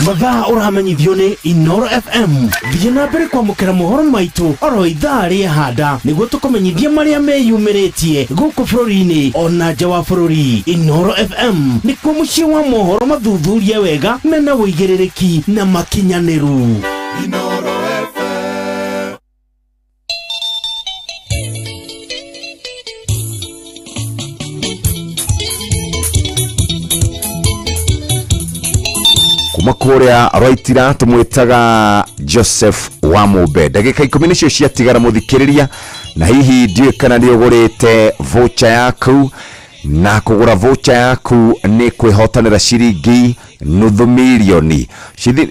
Mathaa ũramenyithio nĩ Inooro FM. Thiĩ na mbere kwamũkĩra mohoro maitũ oro ithaa rĩa handa nĩguo tũkũmenyithie marĩa meyumĩrĩtie gũkũ bũrũri-inĩ ona nja wa bũrũri. Inooro FM nĩkuo mũciĩ wa mohoro mathuthurie wega mena ũigĩrĩrĩki na makinyanĩru.
Inooro FM.
Kuma kũrĩa Rwaitira tũmwĩtaga Joseph Wamũmbe. Ndagĩka 10 nĩcio ciatigara mũthikĩrĩria, na hihi ndiũĩ kana nĩ ũgũrĩte voucher yaku, na kũgũra voucher yaku nĩ kwĩhotanĩra ciringi nuthu mirioni.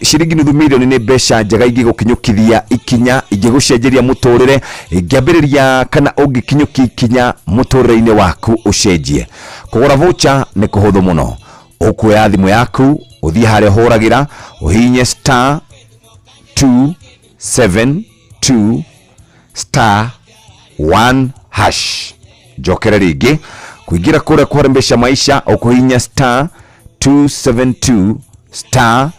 Ciringi nuthu mirioni nĩ mbeca njega ingĩgũkinyũkithia ikinya, ingĩgũcenjeria mũtũrĩre, ingĩambĩrĩria kana ũngĩkinyũkia ikinya mũtũrĩre-inĩ waku ũcenjie. Kũgũra voucher nĩ kũhũthũ mũno. Ũkuoya thimũ yaku, ũthiĩ harĩa ũhũragĩra, ũhihinye star two seven two star one hash. Njokere rĩngĩ, kũingĩra kũrĩa kũharambesha maisha, ũkũhihinya star two seven two star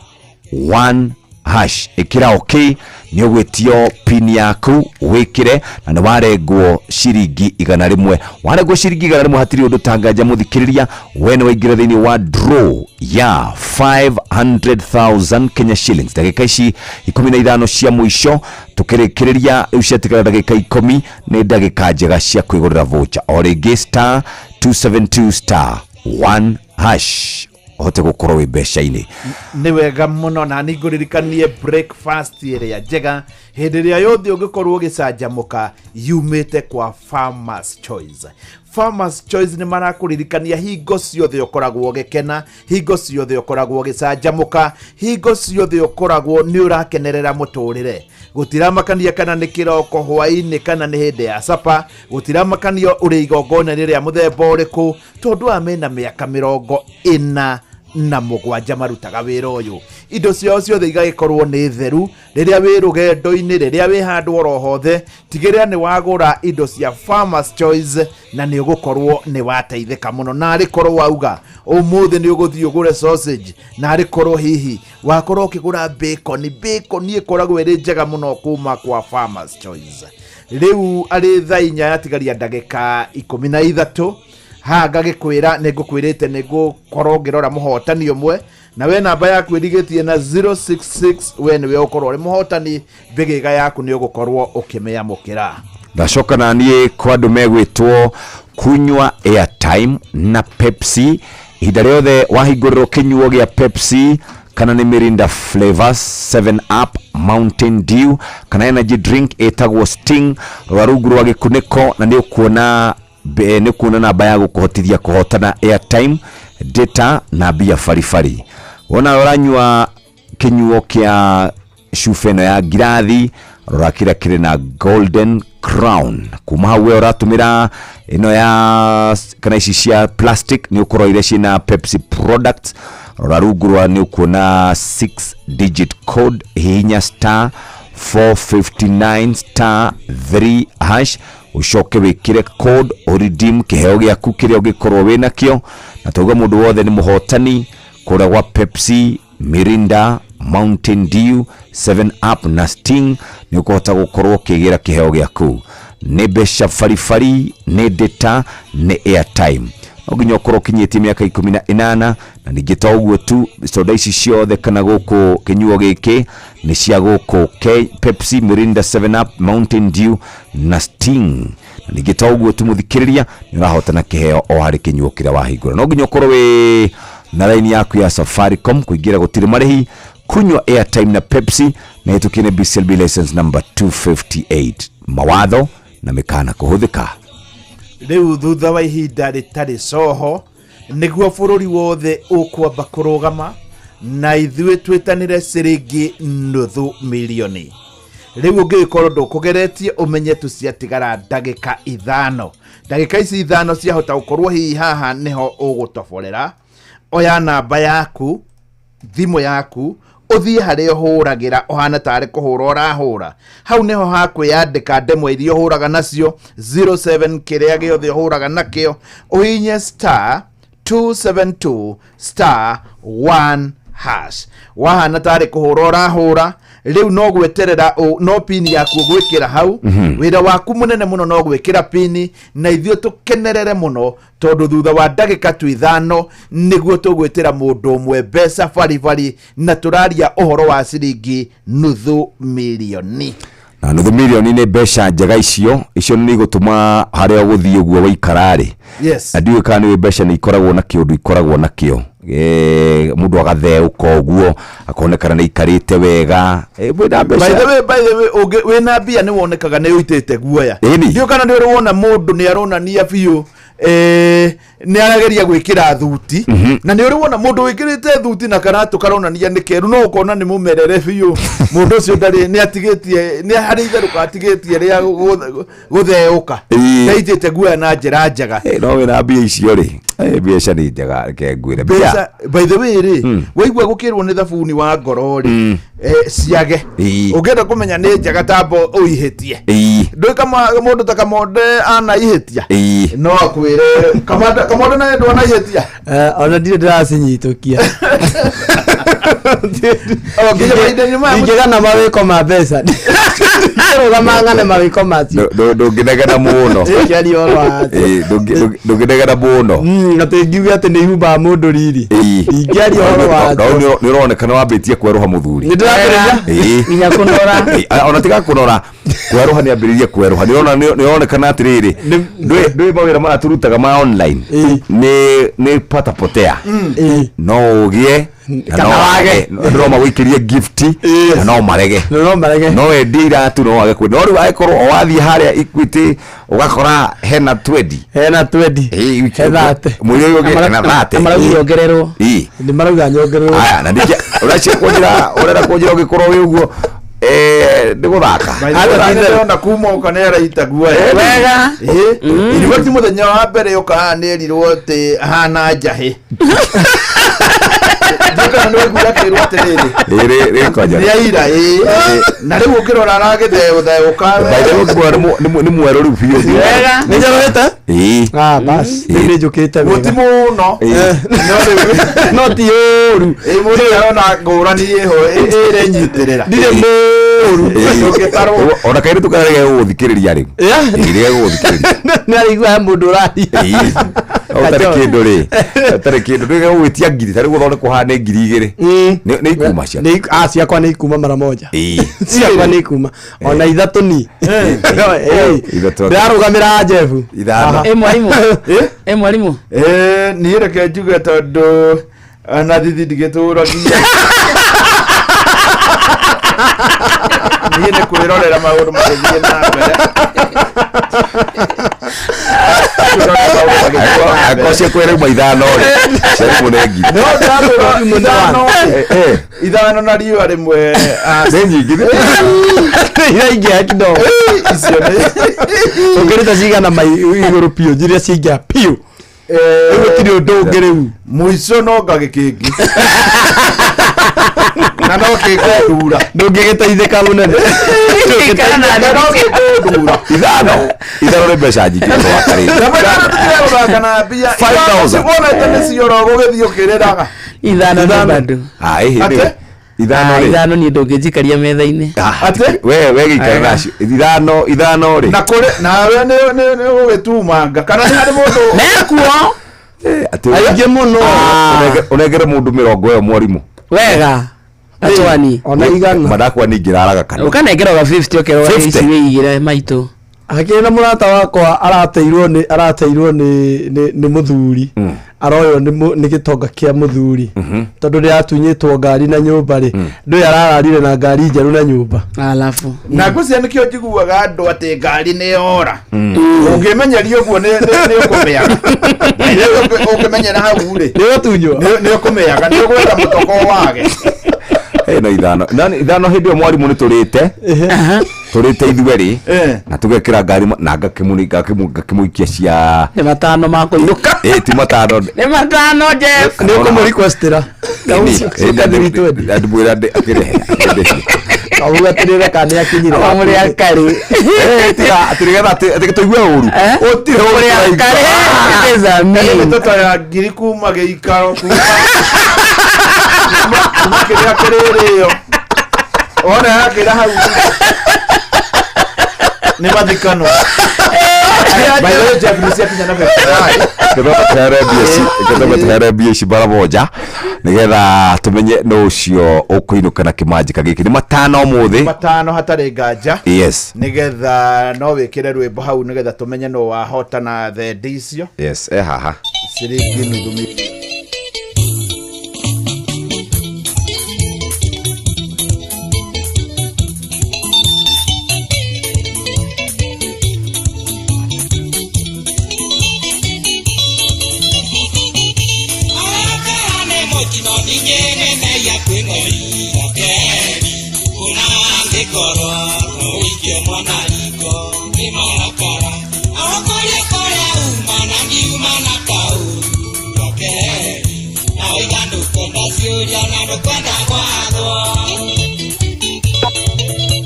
one hash. Ĩkĩra okay, nĩ ũgwĩtio pin yaku wĩkĩre, na nĩ warengwo ciringi igana rĩmwe. Warengwo ciringi igana rĩmwe hatirĩ ũndũ tanganja mũthikĩrĩria, we nĩ waingĩra thĩinĩ wa draw ya 500,000 Kenya shillings. Ndagĩka ici 15 cia mũico tũkĩrĩkĩrĩria, rĩu ciatigara ndagĩka 10, nĩ ndagĩka njega cia kwĩgũrĩra voucher. O rĩngĩ star two seven two star one hash ũhote gũkorwo wĩ mbeca-inĩ.
Nĩ wega mũno, na nĩ ngũririkanie breakfast ĩrĩa njega hĩndĩ ĩrĩa yothe ũngĩkorwo ũgĩcanjamũka yumĩte kwa Farmers Choice. Farmers Choice nĩ marakũririkania hingo ciothe ũkoragwo ũgĩkena, hingo ciothe ũkoragwo ũgĩcanjamũka, hingo ciothe ũkoragwo nĩ ũrakenerera mũtũrĩre. Gũtiramakania kana nĩ kĩroko hwaĩ-inĩ kana nĩ hĩndĩ ya sapa, gũtiramakania ũrĩ igongona rĩrĩa mũthemba ũrĩkũ, tondũ aya mena mĩaka 47 marutaga wĩra ũyũ. Indo ciao ciothe igagĩkorwo nĩ theru, rĩrĩa wĩ rũgendo-inĩ, rĩrĩa wĩ handũ oro hothe, tigĩrĩra nĩ wagũra indo cia Farmers Choice na nĩ ũgũkorwo nĩ wateithĩka mũno. Na arĩ korwo wauga ũmũthĩ nĩ ũgũthiĩ ũgũre sausage, na arĩ korwo hihi wakorwo ũkĩgũra bacon, bacon ĩkoragwo ĩrĩ njega mũno kuma kwa Farmers Choice. Rĩu arĩ thaa inya yatigaria ndagĩka 13, haha ngagĩkwĩra nĩ ngũkwĩrĩte nĩ ngũkorwo ngĩrora mũhotani ũmwe, na we namba yaku ĩrigĩtie na zero six six, we nĩwe ũkorwo ũrĩ mũhotani, mbĩgĩga yaku nĩ ũgũkorwo ũkĩmĩamũkĩra.
Ndacoka na niĩ kwa andũ megwĩtwo kunywa airtime na Pepsi. Ihinda rĩothe wahingũrĩrwo kĩnyuo gĩa Pepsi kana nĩ Mirinda Flavors, 7 Up, Mountain Dew kana energy drink ĩtagwo Sting, rora rungu rwa gĩkunĩko na nĩ ũkuona nĩ ũkuona namba ya gũkũhotithia kũhotana airtime, data na mbia baribari. Wona ũranyua kĩnyuo kĩa cuba ĩno ya ngirathi, rora kĩrĩa kĩrĩ na Golden Crown. Kuma hau we ũratũmĩra ĩno ya kana ici cia plastic nĩ ũkũrora iria ciĩna Pepsi products. Rora rungu rwa nĩ ũkuona 6 digit code, hihinya star 459 star 3 hash, ucoke wikire code ũredeem kĩheo gĩaku kĩrĩa ũngĩkorwo wĩnakĩo. Na tauga mũndũ wothe nĩ mũhotani kũrĩa gwa Pepsi, Mirinda, Mountain Dew, 7 Up na Sting, nĩ ũkũhota gũkorwo ũkĩgĩra kĩheo gĩaku. Nĩ mbeca baribari, nĩ data, nĩ airtime. No nginya ũkorwo ũkinyĩtie mĩaka 18, na ningĩ to ũguo tu, soda ici ciothe kana gũkũ kĩnyuo gĩkĩ nĩ cia gũkũ Pepsi, Mirinda, 7 Up, Mountain Dew na Sting. Na ningĩ to ũguo tu, mũthikĩrĩria, nĩ ũrahotana kĩheo o harĩ kĩnyuo kĩrĩa wahingũra. No nginya ũkorwo wĩ na raini yaku ya Safaricom, kũingĩra gũtirĩ marĩhi, kunywa airtime na Pepsi na ĩtũkie nĩ BCLB license number 258. Mawatho na mĩkana kũhũthĩka.
Rĩu thutha wa ihinda rĩtarĩ coho nĩguo bũrũri wothe ũkwamba kũrũgama na ithuĩ twĩtanĩre ciringi nuthu milioni. Rĩu ũngĩgĩkorwo ndũkũgeretie ũmenye tu ciatigara ndagĩka 5. Ndagĩka ici 5 ciahota gũkorwo hihi haha nĩho ũgũtoborera. Oya namba yaku, thimũ yaku, ũthiĩ harĩa ũhũragĩra ũhana tarĩ kũhũra ũrahũra. Hau nĩho hakwĩyandĩka ndemwa iria ũhũraga nacio 07 kĩrĩa gĩothe ũhũraga nakĩo, ũhihinye star 272 star 1 hash. Wahana tarĩ kũhũra ũrahũra, rĩu no gweterera no pini yaku ũgwĩkĩra hau. Wĩra waku mũnene mũno no gwĩkĩra pini, na ithuĩ tũkenerere mũno tondũ thutha wa ndagĩka tu 5 nĩguo tũgwĩtĩra mũndũ ũmwe mbeca baribari, na tũraria ũhoro wa ciringi nuthu milioni.
Na nuthu milioni nĩ mbeca njega icio, icio nĩ igũtũma harĩa ũgũthiĩ ũguo waikararĩ.
Yes.
Na ndiũĩ kana nĩ mbeca nĩ ikoragwo na kĩũndũ ikoragwo nakĩo. Mũndũ agatheũka ũguo akonekana nĩ aikarĩte wega. Wĩna mbeca.
By the way, by the way, wĩna mbia nĩ wonekaga nĩ ũitĩte guoya.
Ĩni.
Ndiũĩ kana nĩ ũrĩ wona mũndũ nĩ aronania biũ, nĩ arageria gwĩkĩra thuti. Na nĩ ũrĩ wona mũndũ wĩkĩrĩte thuti na karatũ karonania nĩ keru, no ũkona nĩ mũmerere biũ. Mũndũ ũcio ndarĩ, nĩ atigĩtie, nĩ harĩ itherũka atigĩtie rĩa gũtheũka. Ndaitĩte guoya na njĩra njega.
No wĩna mbia icio rĩ, mbeca nĩ njega, reke ngwĩre.
Mbeca, by the way rĩ, waigua gũkĩrwo nĩ thabuni wa ngoro rĩ, ciage. Ũngĩenda kũmenya nĩ njega tambo ũihĩtie. Ndũĩ mũndũ ta Kamonde anaihĩtia? No akwĩre, Kamonde nawe ndwanaihĩtia?
Ona ndirĩ ndĩracinyitũkia.
O, nginya mahinda-inĩ maya
Ingĩgana mawĩko ma mbeca. Ndĩrũgama ng'ane mawĩko macio.
Ndũngĩnegena mũno.
Ngĩaria ũhoro wa atĩ.
Ndũngĩnegena mũno.
Atĩ ngiuge atĩ nĩ ihumbaga mũndũ riri. Ingĩaria ũhoro wa
No, nĩ ũronekana wambĩtie kwerũha mũthuri.
Nĩ ndĩrambĩrĩria?
Nginya kũnora.
Ona tiga kũnora, kwerũha nĩ ambĩrĩrie kwerũha. Nĩ ũrona, nĩ ũronekana atĩrĩrĩ, ndũĩ mawĩra maya tũrutaga ma online, nĩ pata potea. No ũgĩe na
Kana
no
wage.
wage. No magũikĩrie gift, na no marege.
No marege.
No wendie iratũ, no wage kwendia. No rĩu angĩkorwo o wathiĩ harĩa Equity ũgakora hena twendi.
Hena twendi. Hena ate.
Mwĩrĩ ũyũ ũngĩ hena thate.
Na marauga nyongererwo. Nĩ marauga nyongererwo.
Aya, na ningĩ, ũracia kũnjĩra, ũrenda kũnjĩra ũngĩkorwo wĩ ũguo, nĩ gũthaka.
By the way, ndĩrona kuma ũka nĩ araita guoya.
Wega.
Irigwo ti mũthenya wa mbere ũka haha nĩ erirwo atĩ hana njahĩ. Ndiũĩ kana nĩ waiguire akĩrwo atĩrĩrĩ.
Rĩ, rĩ,
Nĩ aira, ĩĩ. Na rĩu ũngĩrora aragĩtheũtheũka.
By the way, ũngĩmwona nĩ mwerũ rĩu biũ.
Wega.
Nĩ njerũhĩte? Ah, bas. Rĩu nĩ njũkĩte wega.
Ti mũno.
No ti ũru.
Ĩĩ, mũndũ nĩ arona ngũrani ĩho, ĩrenyitĩrĩra.
Ndirĩ mũru.
Ndũngĩtarwo.
Ona kairĩtu karĩa gegũgũthikĩrĩria rĩu. Ĩĩ, gegũgũthikĩrĩria.
Nĩ araigua he mũndũ ũraria.
Ũtarĩ kĩndũ rĩ, ũtarĩ kĩndũ, ndũĩ gegũgwĩtia ngiri, ta rĩu gũthondekwo haha nĩ ngiri igĩrĩ. Nĩ ikuma ciaku?
Ciakwa nĩ ikuma mara moja. Ciakwa nĩ ikuma. Ona ithatũ ni.
Ithatũ.
Ndĩrarũgamĩra Jeff.
Ithano.
Mwarimũ. Mwarimũ.
Niĩ reke njuge tondũ na thithi ndigĩtũragia. Niĩ nĩ kwĩrorera maũndũ magĩthiĩ na mbere.
Angĩkorwo ciakwa irauma ithano rĩ, ciarĩmwo nĩ ngiri.
No ndĩrakwĩra ithano rĩ, ithano na riũa rĩmwe,
Nĩ nyingĩ.
Iraingĩha kidogo.
Icio nĩ
Ũngĩruta cigana mai igũrũ biũ iria ciaingĩha biũ. Rĩu gũtirĩ ũndũ ũngĩ rĩu.
Mũico no ngagĩkĩngĩ. Na no kĩkũndura.
Ndũngĩgĩteithĩka mũnene.
Na no kĩkũndura.
Ithano. Ithano nĩ mbeca nyingĩ gũthaka rĩngĩ.
Gũthaka na mbia.
5,000.
Wonete nĩ cioro gũgĩthiĩ ũkĩrĩraga.
Ithano nĩ bado.
Ah, ĩhĩ,
Ate?
rĩu. Ithano
Ah,
rĩ.
ithano niĩ ndũngĩnjikaria metha-inĩ.
Ate? We we gĩikara nacio. Ithano ithano rĩ.
Na kũrĩ nawe nĩ nĩ nĩ ũgĩtumanga kana nĩ harĩ mũndũ
mekuo
Atĩ
Aingĩ mũno.
Ũnengere mũndũ mĩrongo ĩyo mwarimũ.
Wega. Atwani.
Ona igana.
Madakwa ningĩraraga kana.
Ũkanengera ga 50 ũkerwo
50?
ici wĩigĩre maitũ.
Hakĩrĩ na mũrata wakwa arateirwo nĩ arateirwo nĩ nĩ nĩ mũthuri aroywo nĩ mũ- nĩ gĩtonga kĩa mũthuri tondũ nĩ atunyĩtwo ngari na nyũmba rĩ ndũĩ arararire na ngari njerũ na nyũmba
Alafu.
Na ngwĩciria nĩkĩo njiguaga andũ atĩ ngari nĩ yora. Ũngĩmenyeria ũguo nĩ nĩ nĩ ũkũmĩaga. Ũngĩmenyera hau rĩ.
Nĩ ũgũtunywo.
Nĩ ũkũmĩaga nĩ ũgwetha mũtoko wage.
Eh, no ithano. Na ithano hĩndĩ ĩyo mwarimũ nĩ tũrĩte. Tũrĩte ithuerĩ. Na tũgekĩra ngari na ngakĩmũikia cia
Nĩ matano ma kũinũka.
Eh, ti matano.
Nĩ matano Jeff.
Nĩ ũkũmũrequestĩra.
Ndimwĩra akĩrehe.
Kauga atĩrĩre kana nĩ akinyire.
Mũrĩ akarĩ.
Eh, tiga atĩ nĩgetha atĩ atĩ tũigue ũru. Ũtirĩ ũru
Mũrĩ
tũraigua.
akarĩ. It is a mean.
Mĩtoto ya ngiri kuma gĩikaro kuma kuma kĩrĩa kĩrĩrĩo. Wona yakĩra hau. Nĩ mathikano. By the way, Jeff nĩ ciakinya na betha.
Ketha mbia ici mara moja nigetha tumenye no ucio ukuinuka na kimanjika giki ni matano muthi
Matano hatarĩ nganja.
Yes.
Nĩgetha no wĩkĩre rwĩmbo hau nĩgetha tũmenye nũ wahota na thendi icio.
Yes, eh haha.
Ciringi nuthu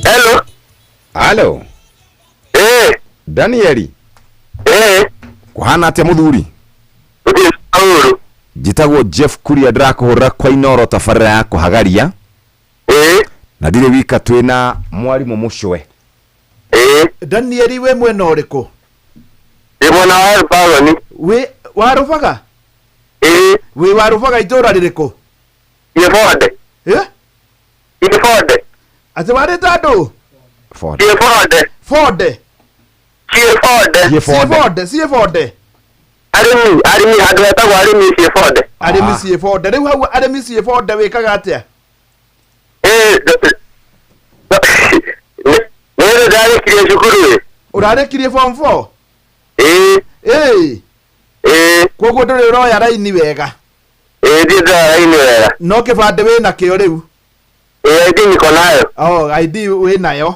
Hello. Hello. Eh. Danieli. Eh. Kuhana atia muthuri? Njĩtagwo Jeff Kuria ndĩrakũhũrĩra kwa Inoro tabarĩra ya kũhagaria. Na ndirĩ wika twĩna mwarimũ Mũcwe.
Danieli wĩ mwena ũrĩkũ?
Ndĩ mwena wa Elbagon.
Wĩ wa Rũbaga?
Ĩĩ.
Wĩ wa Rũbaga itũũra rĩrĩkũ?
Gĩbonde.
Ĩ?
Gĩbonde.
Atĩ warĩte andũ?
Fonde.
Gĩbonde.
Fonde.
Gĩbonde.
Ciĩbonde, ciĩbonde.
Arĩmi, arĩmi handũ hetagwo arĩmi ciĩbonde.
Arĩmi ciĩbonde. Rĩu hau arĩmi ciĩbonde wĩkaga atĩa?
Ĩĩ. Nĩ ndarĩkirie cukuru ĩ.
Ũrarĩkirie form 4?
Ĩĩ.
Ĩĩ.
Ĩĩ.
Koguo ndũrĩ ũroya raini wega.
Ĩĩ ndirĩ ndĩroya raini wega.
No kĩbandĩ wĩna kĩo rĩu?
Ĩĩ ID niko nayo.
Oh, ID wĩ nayo.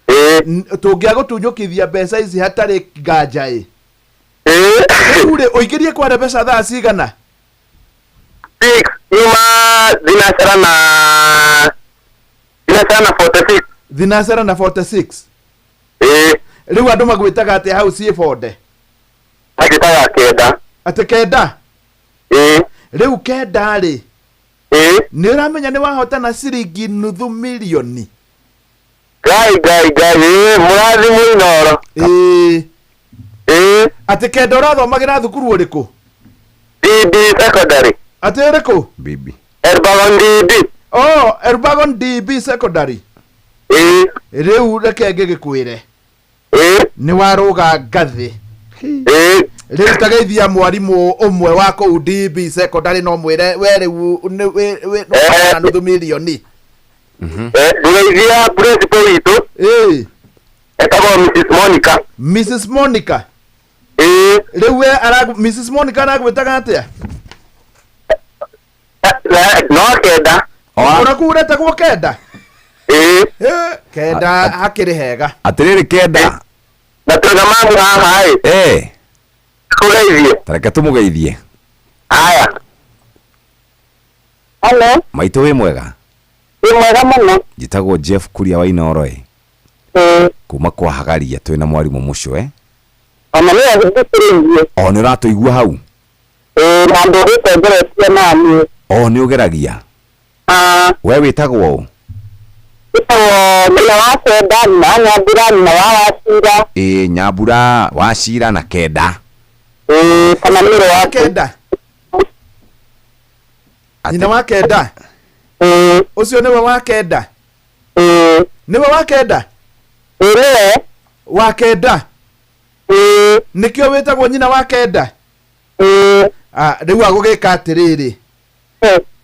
Ĩĩ.
Tũngĩagũtunyũkithia mbeca ici hatarĩ nganja ĩ.
Ĩĩ.
Rĩu rĩ ũingĩrie kware mbeca thaa cigana?
6 nyuma thinacara na thinacara na 46.
Thinacara na 46.
Ĩĩ.
Rĩu andũ magwĩtaga atĩa hau ciĩbonde?
Magĩtaga kenda.
Atĩ kenda?
Ĩĩ.
Rĩu kenda rĩ.
Ĩĩ.
Nĩ ũramenya nĩ wahotana ciringi nuthu mirioni.
Ngai ngai ngai ĩĩ mũrathimwo Inoro.
Ĩĩ.
Ĩĩ.
Atĩ kenda ũrathomagĩra thukuru ũrĩkũ?
DB secondary.
Atĩ ũrĩkũ?
BB.
Elbagon DB.
Oh, Elbagon DB secondary.
Ĩĩ.
Rĩu reke ngĩgĩkwĩre.
Ĩĩ.
Nĩ warũga ngathĩ.
Ĩĩ.
Rĩu tageithia mwarimũ ũmwe wa kũu DB secondary no mwĩre we rĩu nĩ wĩ wĩ na nuthu mirioni.
Ndĩgeithia principal witũ.
Ĩĩ.
Etagwo Mrs Monica.
Mrs Monica.
Ĩĩ.
Rĩu we Mrs Monica aragwĩtaga atĩa?
No kenda.
Ona kũu ũretagwo kenda?
Ĩĩ.
Kenda hakĩrĩ hega.
Atĩrĩrĩ kenda.
Na twĩna mamu haha ĩ.
Eh.
Kũgeithie.
Tareke tũmũgeithie.
Haya. Hello.
Maitũ wĩ mwega?
Wĩ mwega mũno.
Njĩtagwo Jeff Kuria wa Inooro ĩ.
Ĩĩ.
Kuma kwa Hagaria twĩna mwarimũ Mũcwe.
Ona nĩwe thikĩrĩirie.
O nĩ ũratũigua hau?
Ĩĩ na ndũgĩte ngeretie naniĩ.
O nĩ ũgeragia?
Ah.
We wĩtagwo ũ?
Ĩtagwo nyina wa kenda, nyina wa Nyambura, nyina wa Wacira.
Ĩĩ Nyambura, Wacira na kenda.
Ĩĩ kana mĩrũ wa
kenda. Nyina wa kenda. Ũcio nĩwe wa kenda. Nĩwe wa kenda.
Nĩwe.
Wa kenda. Nĩkĩo wĩtagwo nyina wa kenda. Ah, rĩu agũgĩka atĩrĩrĩ.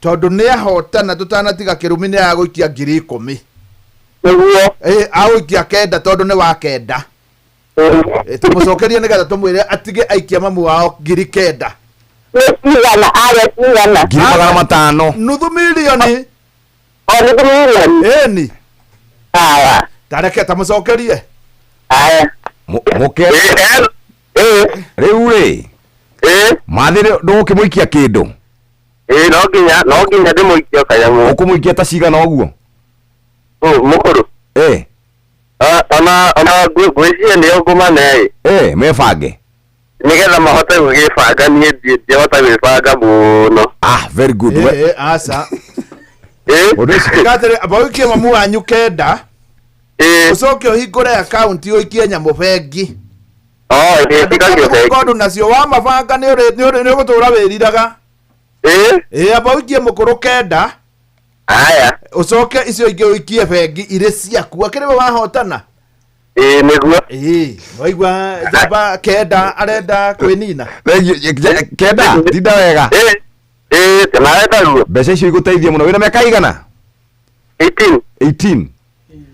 Tondũ nĩ ahotana tũtanatiga kĩrumi nĩ agũikia 10,000.
Nĩguo.
Ĩ agũikia kenda tondũ nĩ wa kenda. Tũmũcokerie nĩgetha tũmwĩre atige aikia mamu wao 9,000.
Nĩ cigana arĩa cigana.
500,000.
Nuthu mirioni.
O nuthu mirioni.
Ĩni.
Haya.
Tareke tamũcokerie.
Haya.
Mũke. Rĩu rĩ. Mathĩ ndũgũkĩmũikia kĩndũ?
Ĩĩ no nginya ndĩmũikie kanyamũ.
Ũkũmũikia ta cigana ũguo?
Mũkũrũ.
Eh.
Ona ngwĩciria nĩo ngũmane ĩ.
Eh, mebange.
Nĩgetha mahote gũgĩbanga niĩ ndingĩhota gwĩbanga mũno.
Ah, very good.
Ĩ aca.
Ũndũ ũcio.
Gatĩrĩ amba ũikie mamu wanyu kenda. Ũcoke ũhingũre akaunti ũikie nyamũ bengi.
Oh, ĩ tigagio bengi.
Kondũ nacio wamabanga nĩ ũgũtũra wĩriraga. Ĩ amba ũikie mũkũrũ kenda.
Haya.
Ũcoke icio ingĩ ũikie bengi irĩ ciaku. Akĩrĩ we wahotana.
Ĩ nĩguo.
Ĩ waigua njamba kenda arenda kwĩnina.
Kenda, tinda wega.
Ĩ nawe taguo.
Mbeca icio igũteithia mũno. Wĩna mĩaka igana?
18.
18.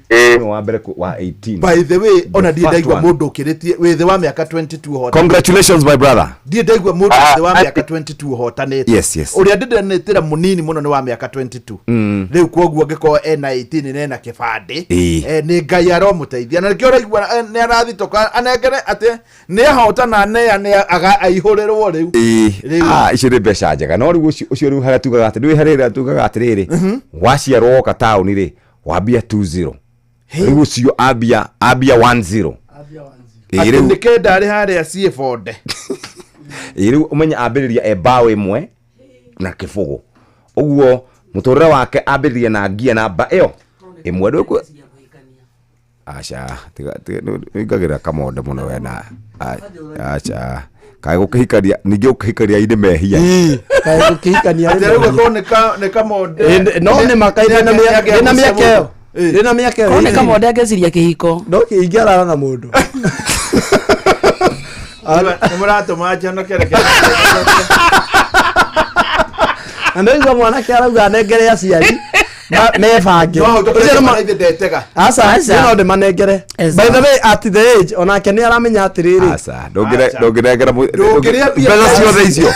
Ĩ.
Wa mbere wa 18.
By the way, ona
The
ndirĩ
first
ndaigua
one.
mũndũ ũkĩrĩtie wĩ thĩ wa mĩaka 22 ũhotanĩte.
Congratulations my brother.
Ndirĩ ndaigua mũndũ wĩ thĩ wa mĩaka 22 ũhotanĩte.
Yes, yes.
Ũrĩa ndĩndanĩtĩra mũnini mũno nĩ wa mĩaka 22. Rĩu kwoguo angĩkorwo ena 18 na ena kĩbandĩ
Ĩĩ.
nĩ Ngai aromũteithia na nĩkĩo ũraigua nĩ arathitũka anengere atĩ nĩ ahotana aneane aihũrĩrwo rĩu.
Ĩĩ.
Rĩu.
Ah, icio nĩ mbeca njega no rĩu ũcio rĩu harĩa tugaga atĩ ndũĩ harĩa tugaga atĩrĩrĩ waciarwo woka taũni rĩ wambia 20 rĩu ũcio ambia 10. Ĩĩ,
Atĩ
rĩu
nĩ kenda arĩ harĩa ciĩbonde.
Ĩĩ, rĩu ũmenye ambĩrĩria e mbaũ ĩmwe na kĩbũgũ ũguo mũtũrĩre wake ambĩrĩria na ngia namba ĩyo ĩmwe ndũkũ aca ũingagĩrĩra kamonde mũno we na aca kaĩ gũkĩhikania ningĩ gũkĩhikania inĩ mehia
Kaĩ gũkĩhikania
Atĩ rĩu gũkorwo nĩ kamonde.
Ĩ, no nĩ ma kaĩ ndĩna mĩaka ĩyo. Ndĩna mĩaka ĩyo.
Korwo nĩ kamonde angĩciria kĩhiko.
No ingĩarara na mũndũ.
Nĩ mũratũma njonoke reke.
Na nĩwaigua mwanake arauga anengere aciari mebange.
No hau tũkĩrĩa mwana ithe ndetega.
Aca,
Aca.
niĩ no ndĩmanengere. By the way, at the age onake nĩ aramenya atĩrĩrĩ.
Aca, ndũngĩnengera
Ndũngĩrĩa mbia
mbeca ciothe icio.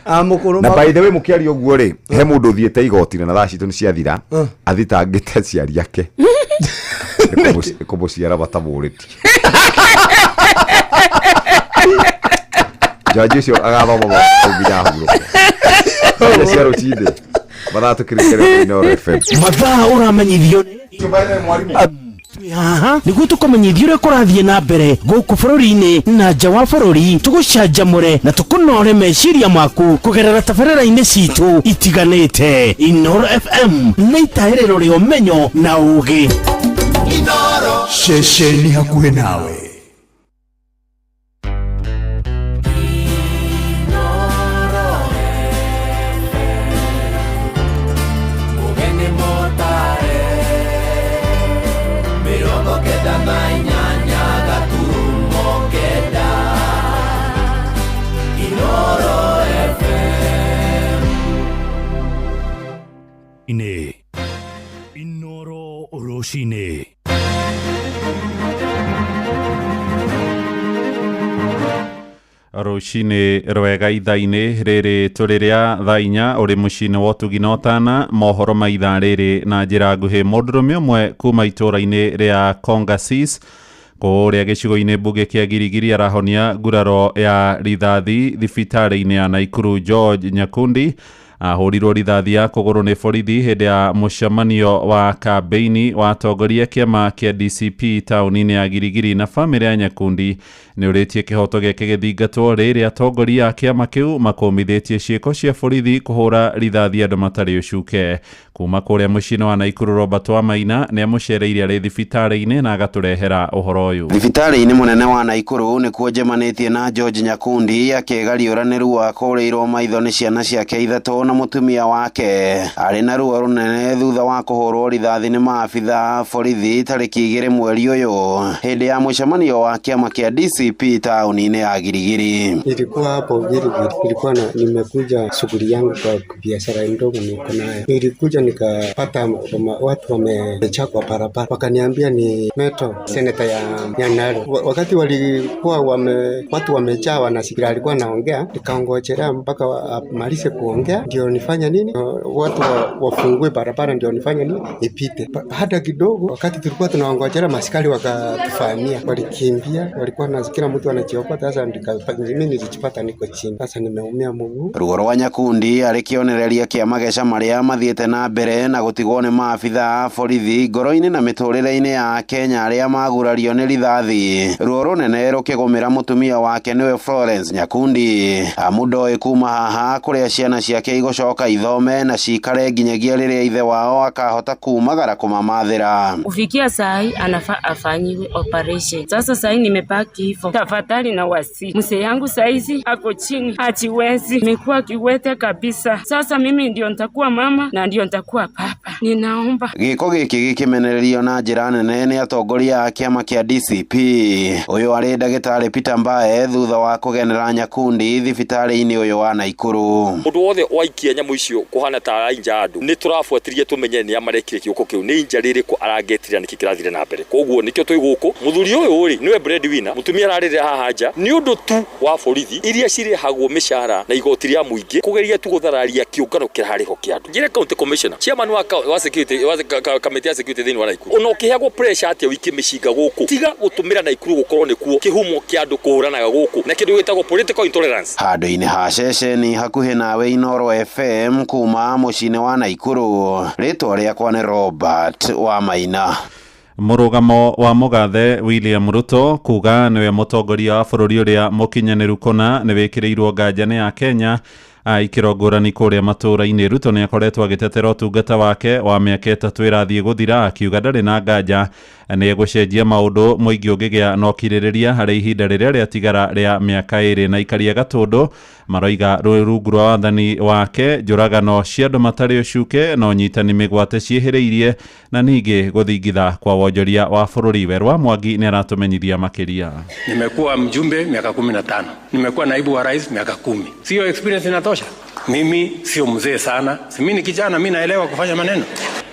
Mũkũrũ
Na by the way mũkĩaria ũguo rĩ he mũndũ ũthiĩte igoti-inĩ na thaa citũ nĩ ciathira athitangĩte aciari ake Nĩ kũmũciara matamũrĩtie. Jaji ũcio agathoma mabuku nginya ahurũke. Thaa cia rũcinĩ mathaa tũkĩrĩkĩrĩria Inooro FM.
Mathaa ũramenyithio nĩ twĩ haha nĩguo tũkũmenyithie ũrĩa kũrathiĩ na mbere gũkũ bũrũri-inĩ na nja wa bũrũri tũgũcanjamũre na tũkũnore meciria maku kũgerera tabarĩra-inĩ citũ itiganĩte. Inooro FM nĩ itaĩrĩro rĩa ũmenyo na ũgĩ.
Ceceni hakuhĩ nawe.
Ũgeni mũtare 98 gaturumo 9 Inooro FM.
Inĩ Inooro rũcinĩ.
Rũcinĩ rwega ithaa-inĩ rĩrĩ tũrĩ rĩa thaa 4 ũrĩ mũciĩ-inĩ wa ũtugi na ũtana mohoro ma ithaa rĩrĩ na njĩra nguhĩ. Mũndũrũme ũmwe kuma itũũra-inĩ rĩa Kongasis kũrĩa gĩcigo-inĩ mbunge kĩa Girigiri arahonia nguraro ya rithathi thibitarĩ-inĩ ya Naikuru. George Nyakundi ahũrirwo rithathi ya kũgũrũ nĩ borithi hĩndĩ ya mũcemanio wa kambĩini wa atongoria kĩama kĩa DCP taũni-inĩ ya Girigiri, na bamĩrĩ ya Nyakundi nĩ ũrĩtie kĩhoto gĩake gĩthingatwo rĩrĩa atongoria a kĩama kĩu makũmithĩtie ciĩko cia borithi kũhũra rithathi andũ matarĩ ũcuke. Kuma kũrĩa mũciĩ-inĩ wa Naikuru, Robert Wamaina nĩ amũcereire arĩ thibitarĩ-inĩ na agatũrehera ũhoro ũyũ.
Thibitarĩ-inĩ mũnene wa Naikuru nĩkuo njemanĩtie na George Nyakundi akĩgariũranĩru wa kũrĩirwo maitho nĩ ciana ciake ithatũ na mũtumia wake. Arĩ na ruo rũnene thutha wa kũhũrwo rithathi nĩ maabitha borithi tarĩki 2 mweri ũyũ hĩndĩ ya mũcemanio wa kĩama kĩa DCP taũni-inĩ ya Girigiri.
Nilikuwa hapo Girigiri, nilikuwa na nimekuja shughuli yangu kwa biashara ndogo niko nayo. Nilikuja nikapata watu wamejaa kwa barabara, wakaniambia ni Meto, seneta ya Nyandarua. Wakati walikuwa watu wamejaa wanasikia alikuwa anaongea, nikaongojelea mpaka amalize kuongea ndio nifanye nini, watu wafungue barabara ndio nifanye nini nipite. Hata kidogo wakati tulikuwa tunaongojelea maskari wakatufamia, walikimbia, walikuwa na kila mtu anajiokota. Sasa mimi nilijipata niko chini, sasa nimeumia mguu.
Ruo rwa Nyakundi arĩ kĩonereria kĩa mageca marĩa mathiĩte na mbere na gũtigwo nĩ maabitha a borithi ngoro-inĩ na mĩtũrĩre-inĩ ya Kenya arĩa magurario nĩ rithathi. Ruo rũnene rũkĩgũmĩra mũtumia wake nĩwe Florence Nyakundi, amu ndoĩ kuma haha kũrĩa ciana ciake igũcoka ithome na cikare nginyagia rĩrĩa ithe wao akahota kumagara kũmamathĩra.
Kufikia saa hii anafaa afanyiwe operation. Sasa saa hii nimebaki hivyo. Tafadhali na wasi. Mzee yangu saa hizi ako chini, hajiwezi. Nimekuwa kiwete kabisa. Sasa mimi ndio nitakuwa mama na ndio nitakuwa baba. Ninaomba.
Gĩko gĩkĩ gĩkĩmenererio na njĩra nene nĩ atongoria a kĩama kĩa DCP. Ũyũ arĩ ndagĩtarĩ Peter Mbae thutha wa kũgenera Nyakundi thibitarĩ-inĩ ũyũ wa Naikuru.
Mũndũ wothe waikia nyamũ icio kũhana ta arainja andũ, nĩ tũrabuatĩria tũmenye nĩ amarekire kĩoko kĩu, nĩ inja rĩrĩkũ arangetire na nĩkĩ kĩrathire na mbere. Koguo nĩkĩo twĩ gũkũ. Mũthuri ũyũ rĩ nĩwe breadwinner, mũtumia ararĩrĩra haha nja nĩ ũndũ tu wa borithi iria cirĩhagwo mĩcara na igoti rĩa mũingĩ kũgeria tu gũthararia kĩũngano kĩrarĩho kĩa andũ. Njĩre county commissioner, chairman wa security wa kamĩtĩ ya security thĩinĩ wa Naikuru, ona ũkĩheagwo pressure atĩa ũikie mĩcinga gũkũ, tiga gũtũmĩra Naikuru gũkorwo nĩkuo kĩhumo kĩa andũ kũhũranaga gũkũ na kĩndũ gĩtagwo political intolerance.
Handũ-inĩ ha ceceni hakuhĩ nawe Inooro FM kuma mũciĩ-inĩ wa Naikuru, rĩtwa rĩakwa nĩ Robert Wamaina.
Mũrũgamo wa mũgathe William Ruto kuga nĩwe mũtongoria wa bũrũri ũrĩa mũkinyanĩru kũna nĩ wĩkĩrĩirwo nganja nĩ ya Kenya ikĩro ngũrani kũrĩa matũũra-inĩ. Ruto nĩ akoretwo agĩtetera ũtungata wake wa mĩaka 3 ĩrathiĩ gũthira, akiuga ndarĩ na nganja nĩ egũcenjia maũndũ mũingĩ ũngĩgĩa na ũkirĩrĩria harĩ ihinda rĩrĩa rĩatigara rĩa mĩaka 2. Na aikaria Gatũndũ maroiga rungu rwa wathani wake njũragano cia andũ matarĩ ũcuke na ũnyitani mĩgwate ciĩhĩrĩirie na ningĩ gũthingitha kwa wonjoria wa bũrũri. Werwa Mwangi nĩ aratũmenyithia makĩria.
Nimekuwa mjumbe miaka 15, nimekuwa naibu wa rais miaka 10. Sio experience inatosha? Mimi sio mzee sana, si mimi ni kijana, mimi naelewa kufanya maneno.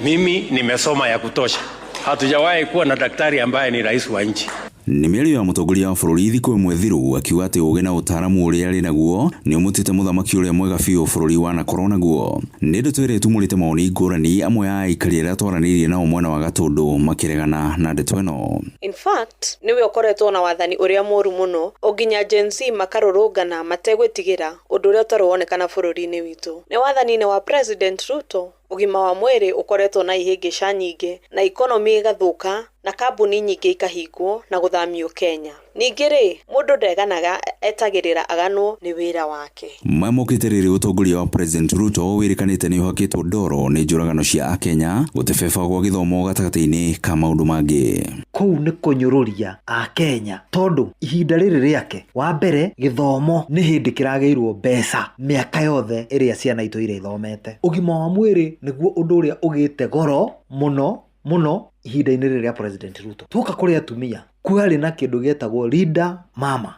Mimi nimesoma ya kutosha. Hatujawahi kuwa na daktari ambaye ni rais wa nchi.
Nĩ mĩario ya mũtongoria wa bũrũri thikũ ĩmwe thiru akiuga atĩ ũgĩ na ũtaaramu ũrĩa arĩ naguo nĩ ũmũtuĩte mũthamaki ũrĩa mwega biũ bũrũri wanakorwo naguo. Nĩ ndeto ĩrĩa ĩtumũrĩte mawoni ngũrani, amwe a aikari arĩa twaranĩirie nao mwena wa Gatũndũ makĩregana na ndeto ĩno.
In fact, nĩwe ũkoretwo na wathani ũrĩa mũru mũno nginya Gen Z makarũrũngana mategwĩtigĩra ũndũ ũrĩa ũtarĩ wonekana bũrũri-inĩ witũ. Nĩ wathani-inĩ wa President Ruto ũgima wa mwĩrĩ ũkoretwo na ihĩngĩca nyingĩ na economy ĩgathũka na kambuni nyingĩ ikahingwo na gũthamio Kenya. Ningĩ rĩ, mũndũ ndeganaga etagĩrĩra aganwo nĩ wĩra wake.
Maya mokĩte rĩrĩ ũtongoria wa President Ruto wĩrĩkanĩte nĩ ũhakĩtwo ndoro nĩ njũragano cia Akenya gũtebeba gwa gĩthomo gatagatĩ-inĩ ka maũndũ mangĩ.
Kũu nĩ kũnyũrũria Akenya tondũ ihinda rĩrĩ rĩake wa mbere gĩthomo nĩ hĩndĩ kĩragĩirwo mbeca mĩaka yothe ĩrĩa ciana itũ ithomete. Ũgima wa mwĩrĩ nĩguo ũndũ ũrĩa ũgĩte goro mũno mũno ihinda-inĩ rĩrĩ rĩa President Ruto. Tuoka kũrĩ atumia kwarĩ na kĩndũ gĩetagwo Linda Mama.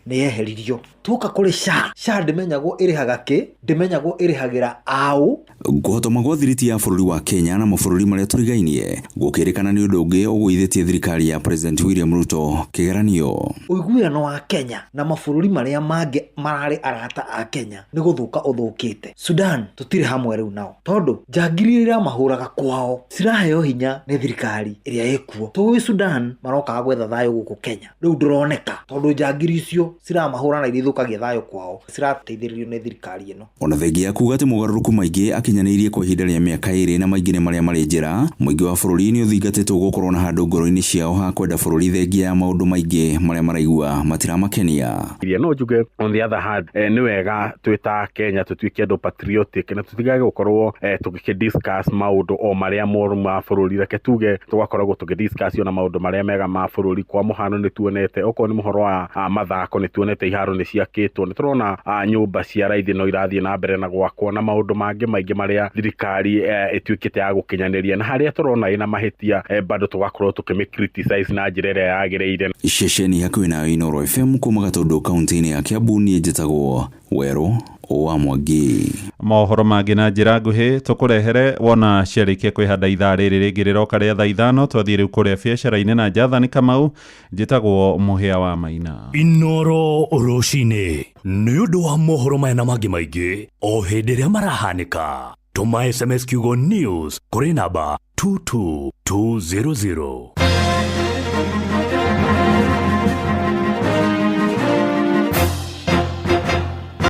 Nĩ yeheririo. Tuoka kũrĩ SHA, SHA ndĩmenyagwo ĩrĩhaga kĩ, ndĩmenyagwo ĩrĩhagĩra aũ.
Kũhotoma gwa thiriti ya bũrũri wa Kenya na mabũrũri marĩa tũrigainie gũkĩrĩkana nĩ ũndũ ũngĩ ũgũithĩtie thirikari ya President William Ruto kĩgeranio.
Ũiguano wa Kenya na mabũrũri marĩa mangĩ mararĩ arata a Kenya nĩ gũthũka ũthũkĩte. Sudan tũtirĩ hamwe rĩu nao, tondũ njangiri iria iramahũraga kwao ciraheo hinya nĩ thirikari ĩrĩa ĩkuo. Tũĩ Sudan marokaga gwetha thayũ gũkũ Kenya, rĩu ndũroneka tondũ njangiri icio ciramahũra na iria ithũkagia thayũ kwao cirateithĩrĩrio nĩ thirikari ĩno.
Ona thengia ya kuga atĩ mogarũrũku maingĩ akinyanĩirie kwa ihinda rĩa mĩaka 2 na maingĩ nĩ marĩa marĩ njĩra, mũingĩ wa bũrũri nĩ ũthingatĩtwo gũkorwo na handũ ngoro-inĩ ciao ha kwenda bũrũri thengia ya maũndũ maingĩ marĩa maraigua matiramakenia.
Iria no njuge on the other hand, nĩ wega twĩ ta Kenya tũtuĩke andũ patriotic na tũtigage gũkorwo tũgĩkĩ discuss maũndũ o marĩa moru ma bũrũri. Reke tuge tũgakoragwo tũgĩ discuss ona maũndũ marĩa mega ma bũrũri. Kwa mũhano nĩ tuonete okorwo nĩ mũhoro wa mathako, nĩ tuonete iharo nĩ ciakĩtwo, nĩ tũrona nyũmba cia raithi no irathiĩ na mbere na gwakwo na maũndũ mangĩ maingĩ marĩa thirikari ĩtuĩkĩte ya gũkinyanĩria, na harĩa tũrona ĩna mahĩtia bado tũgakorwo tũkĩmĩ criticize na njĩra ĩrĩa yagĩrĩire.
Ceceni hakuhĩ nayo Inooro FM kuma Gatũndũ kaunti-inĩ ya Kiambu, niĩ njĩtagwo Werũ wa Mwangi.
Mohoro mangĩ na njĩra nguhĩ tũkũrehere wona ciarĩkia kwĩhanda ithaa rĩrĩ rĩngĩ rĩroka rĩa thaa 5. Twathiĩ rĩu kũrĩa biacara-inĩ na Jathani Kamau. Njĩtagwo Mũhĩa wa Maina.
Inooro rũcinĩ nĩ ũndũ wa mohoro maya na mangĩ maingĩ o hĩndĩ ĩrĩa marahanĩka. Tũma SMS kiugo news kũrĩ namba 22200.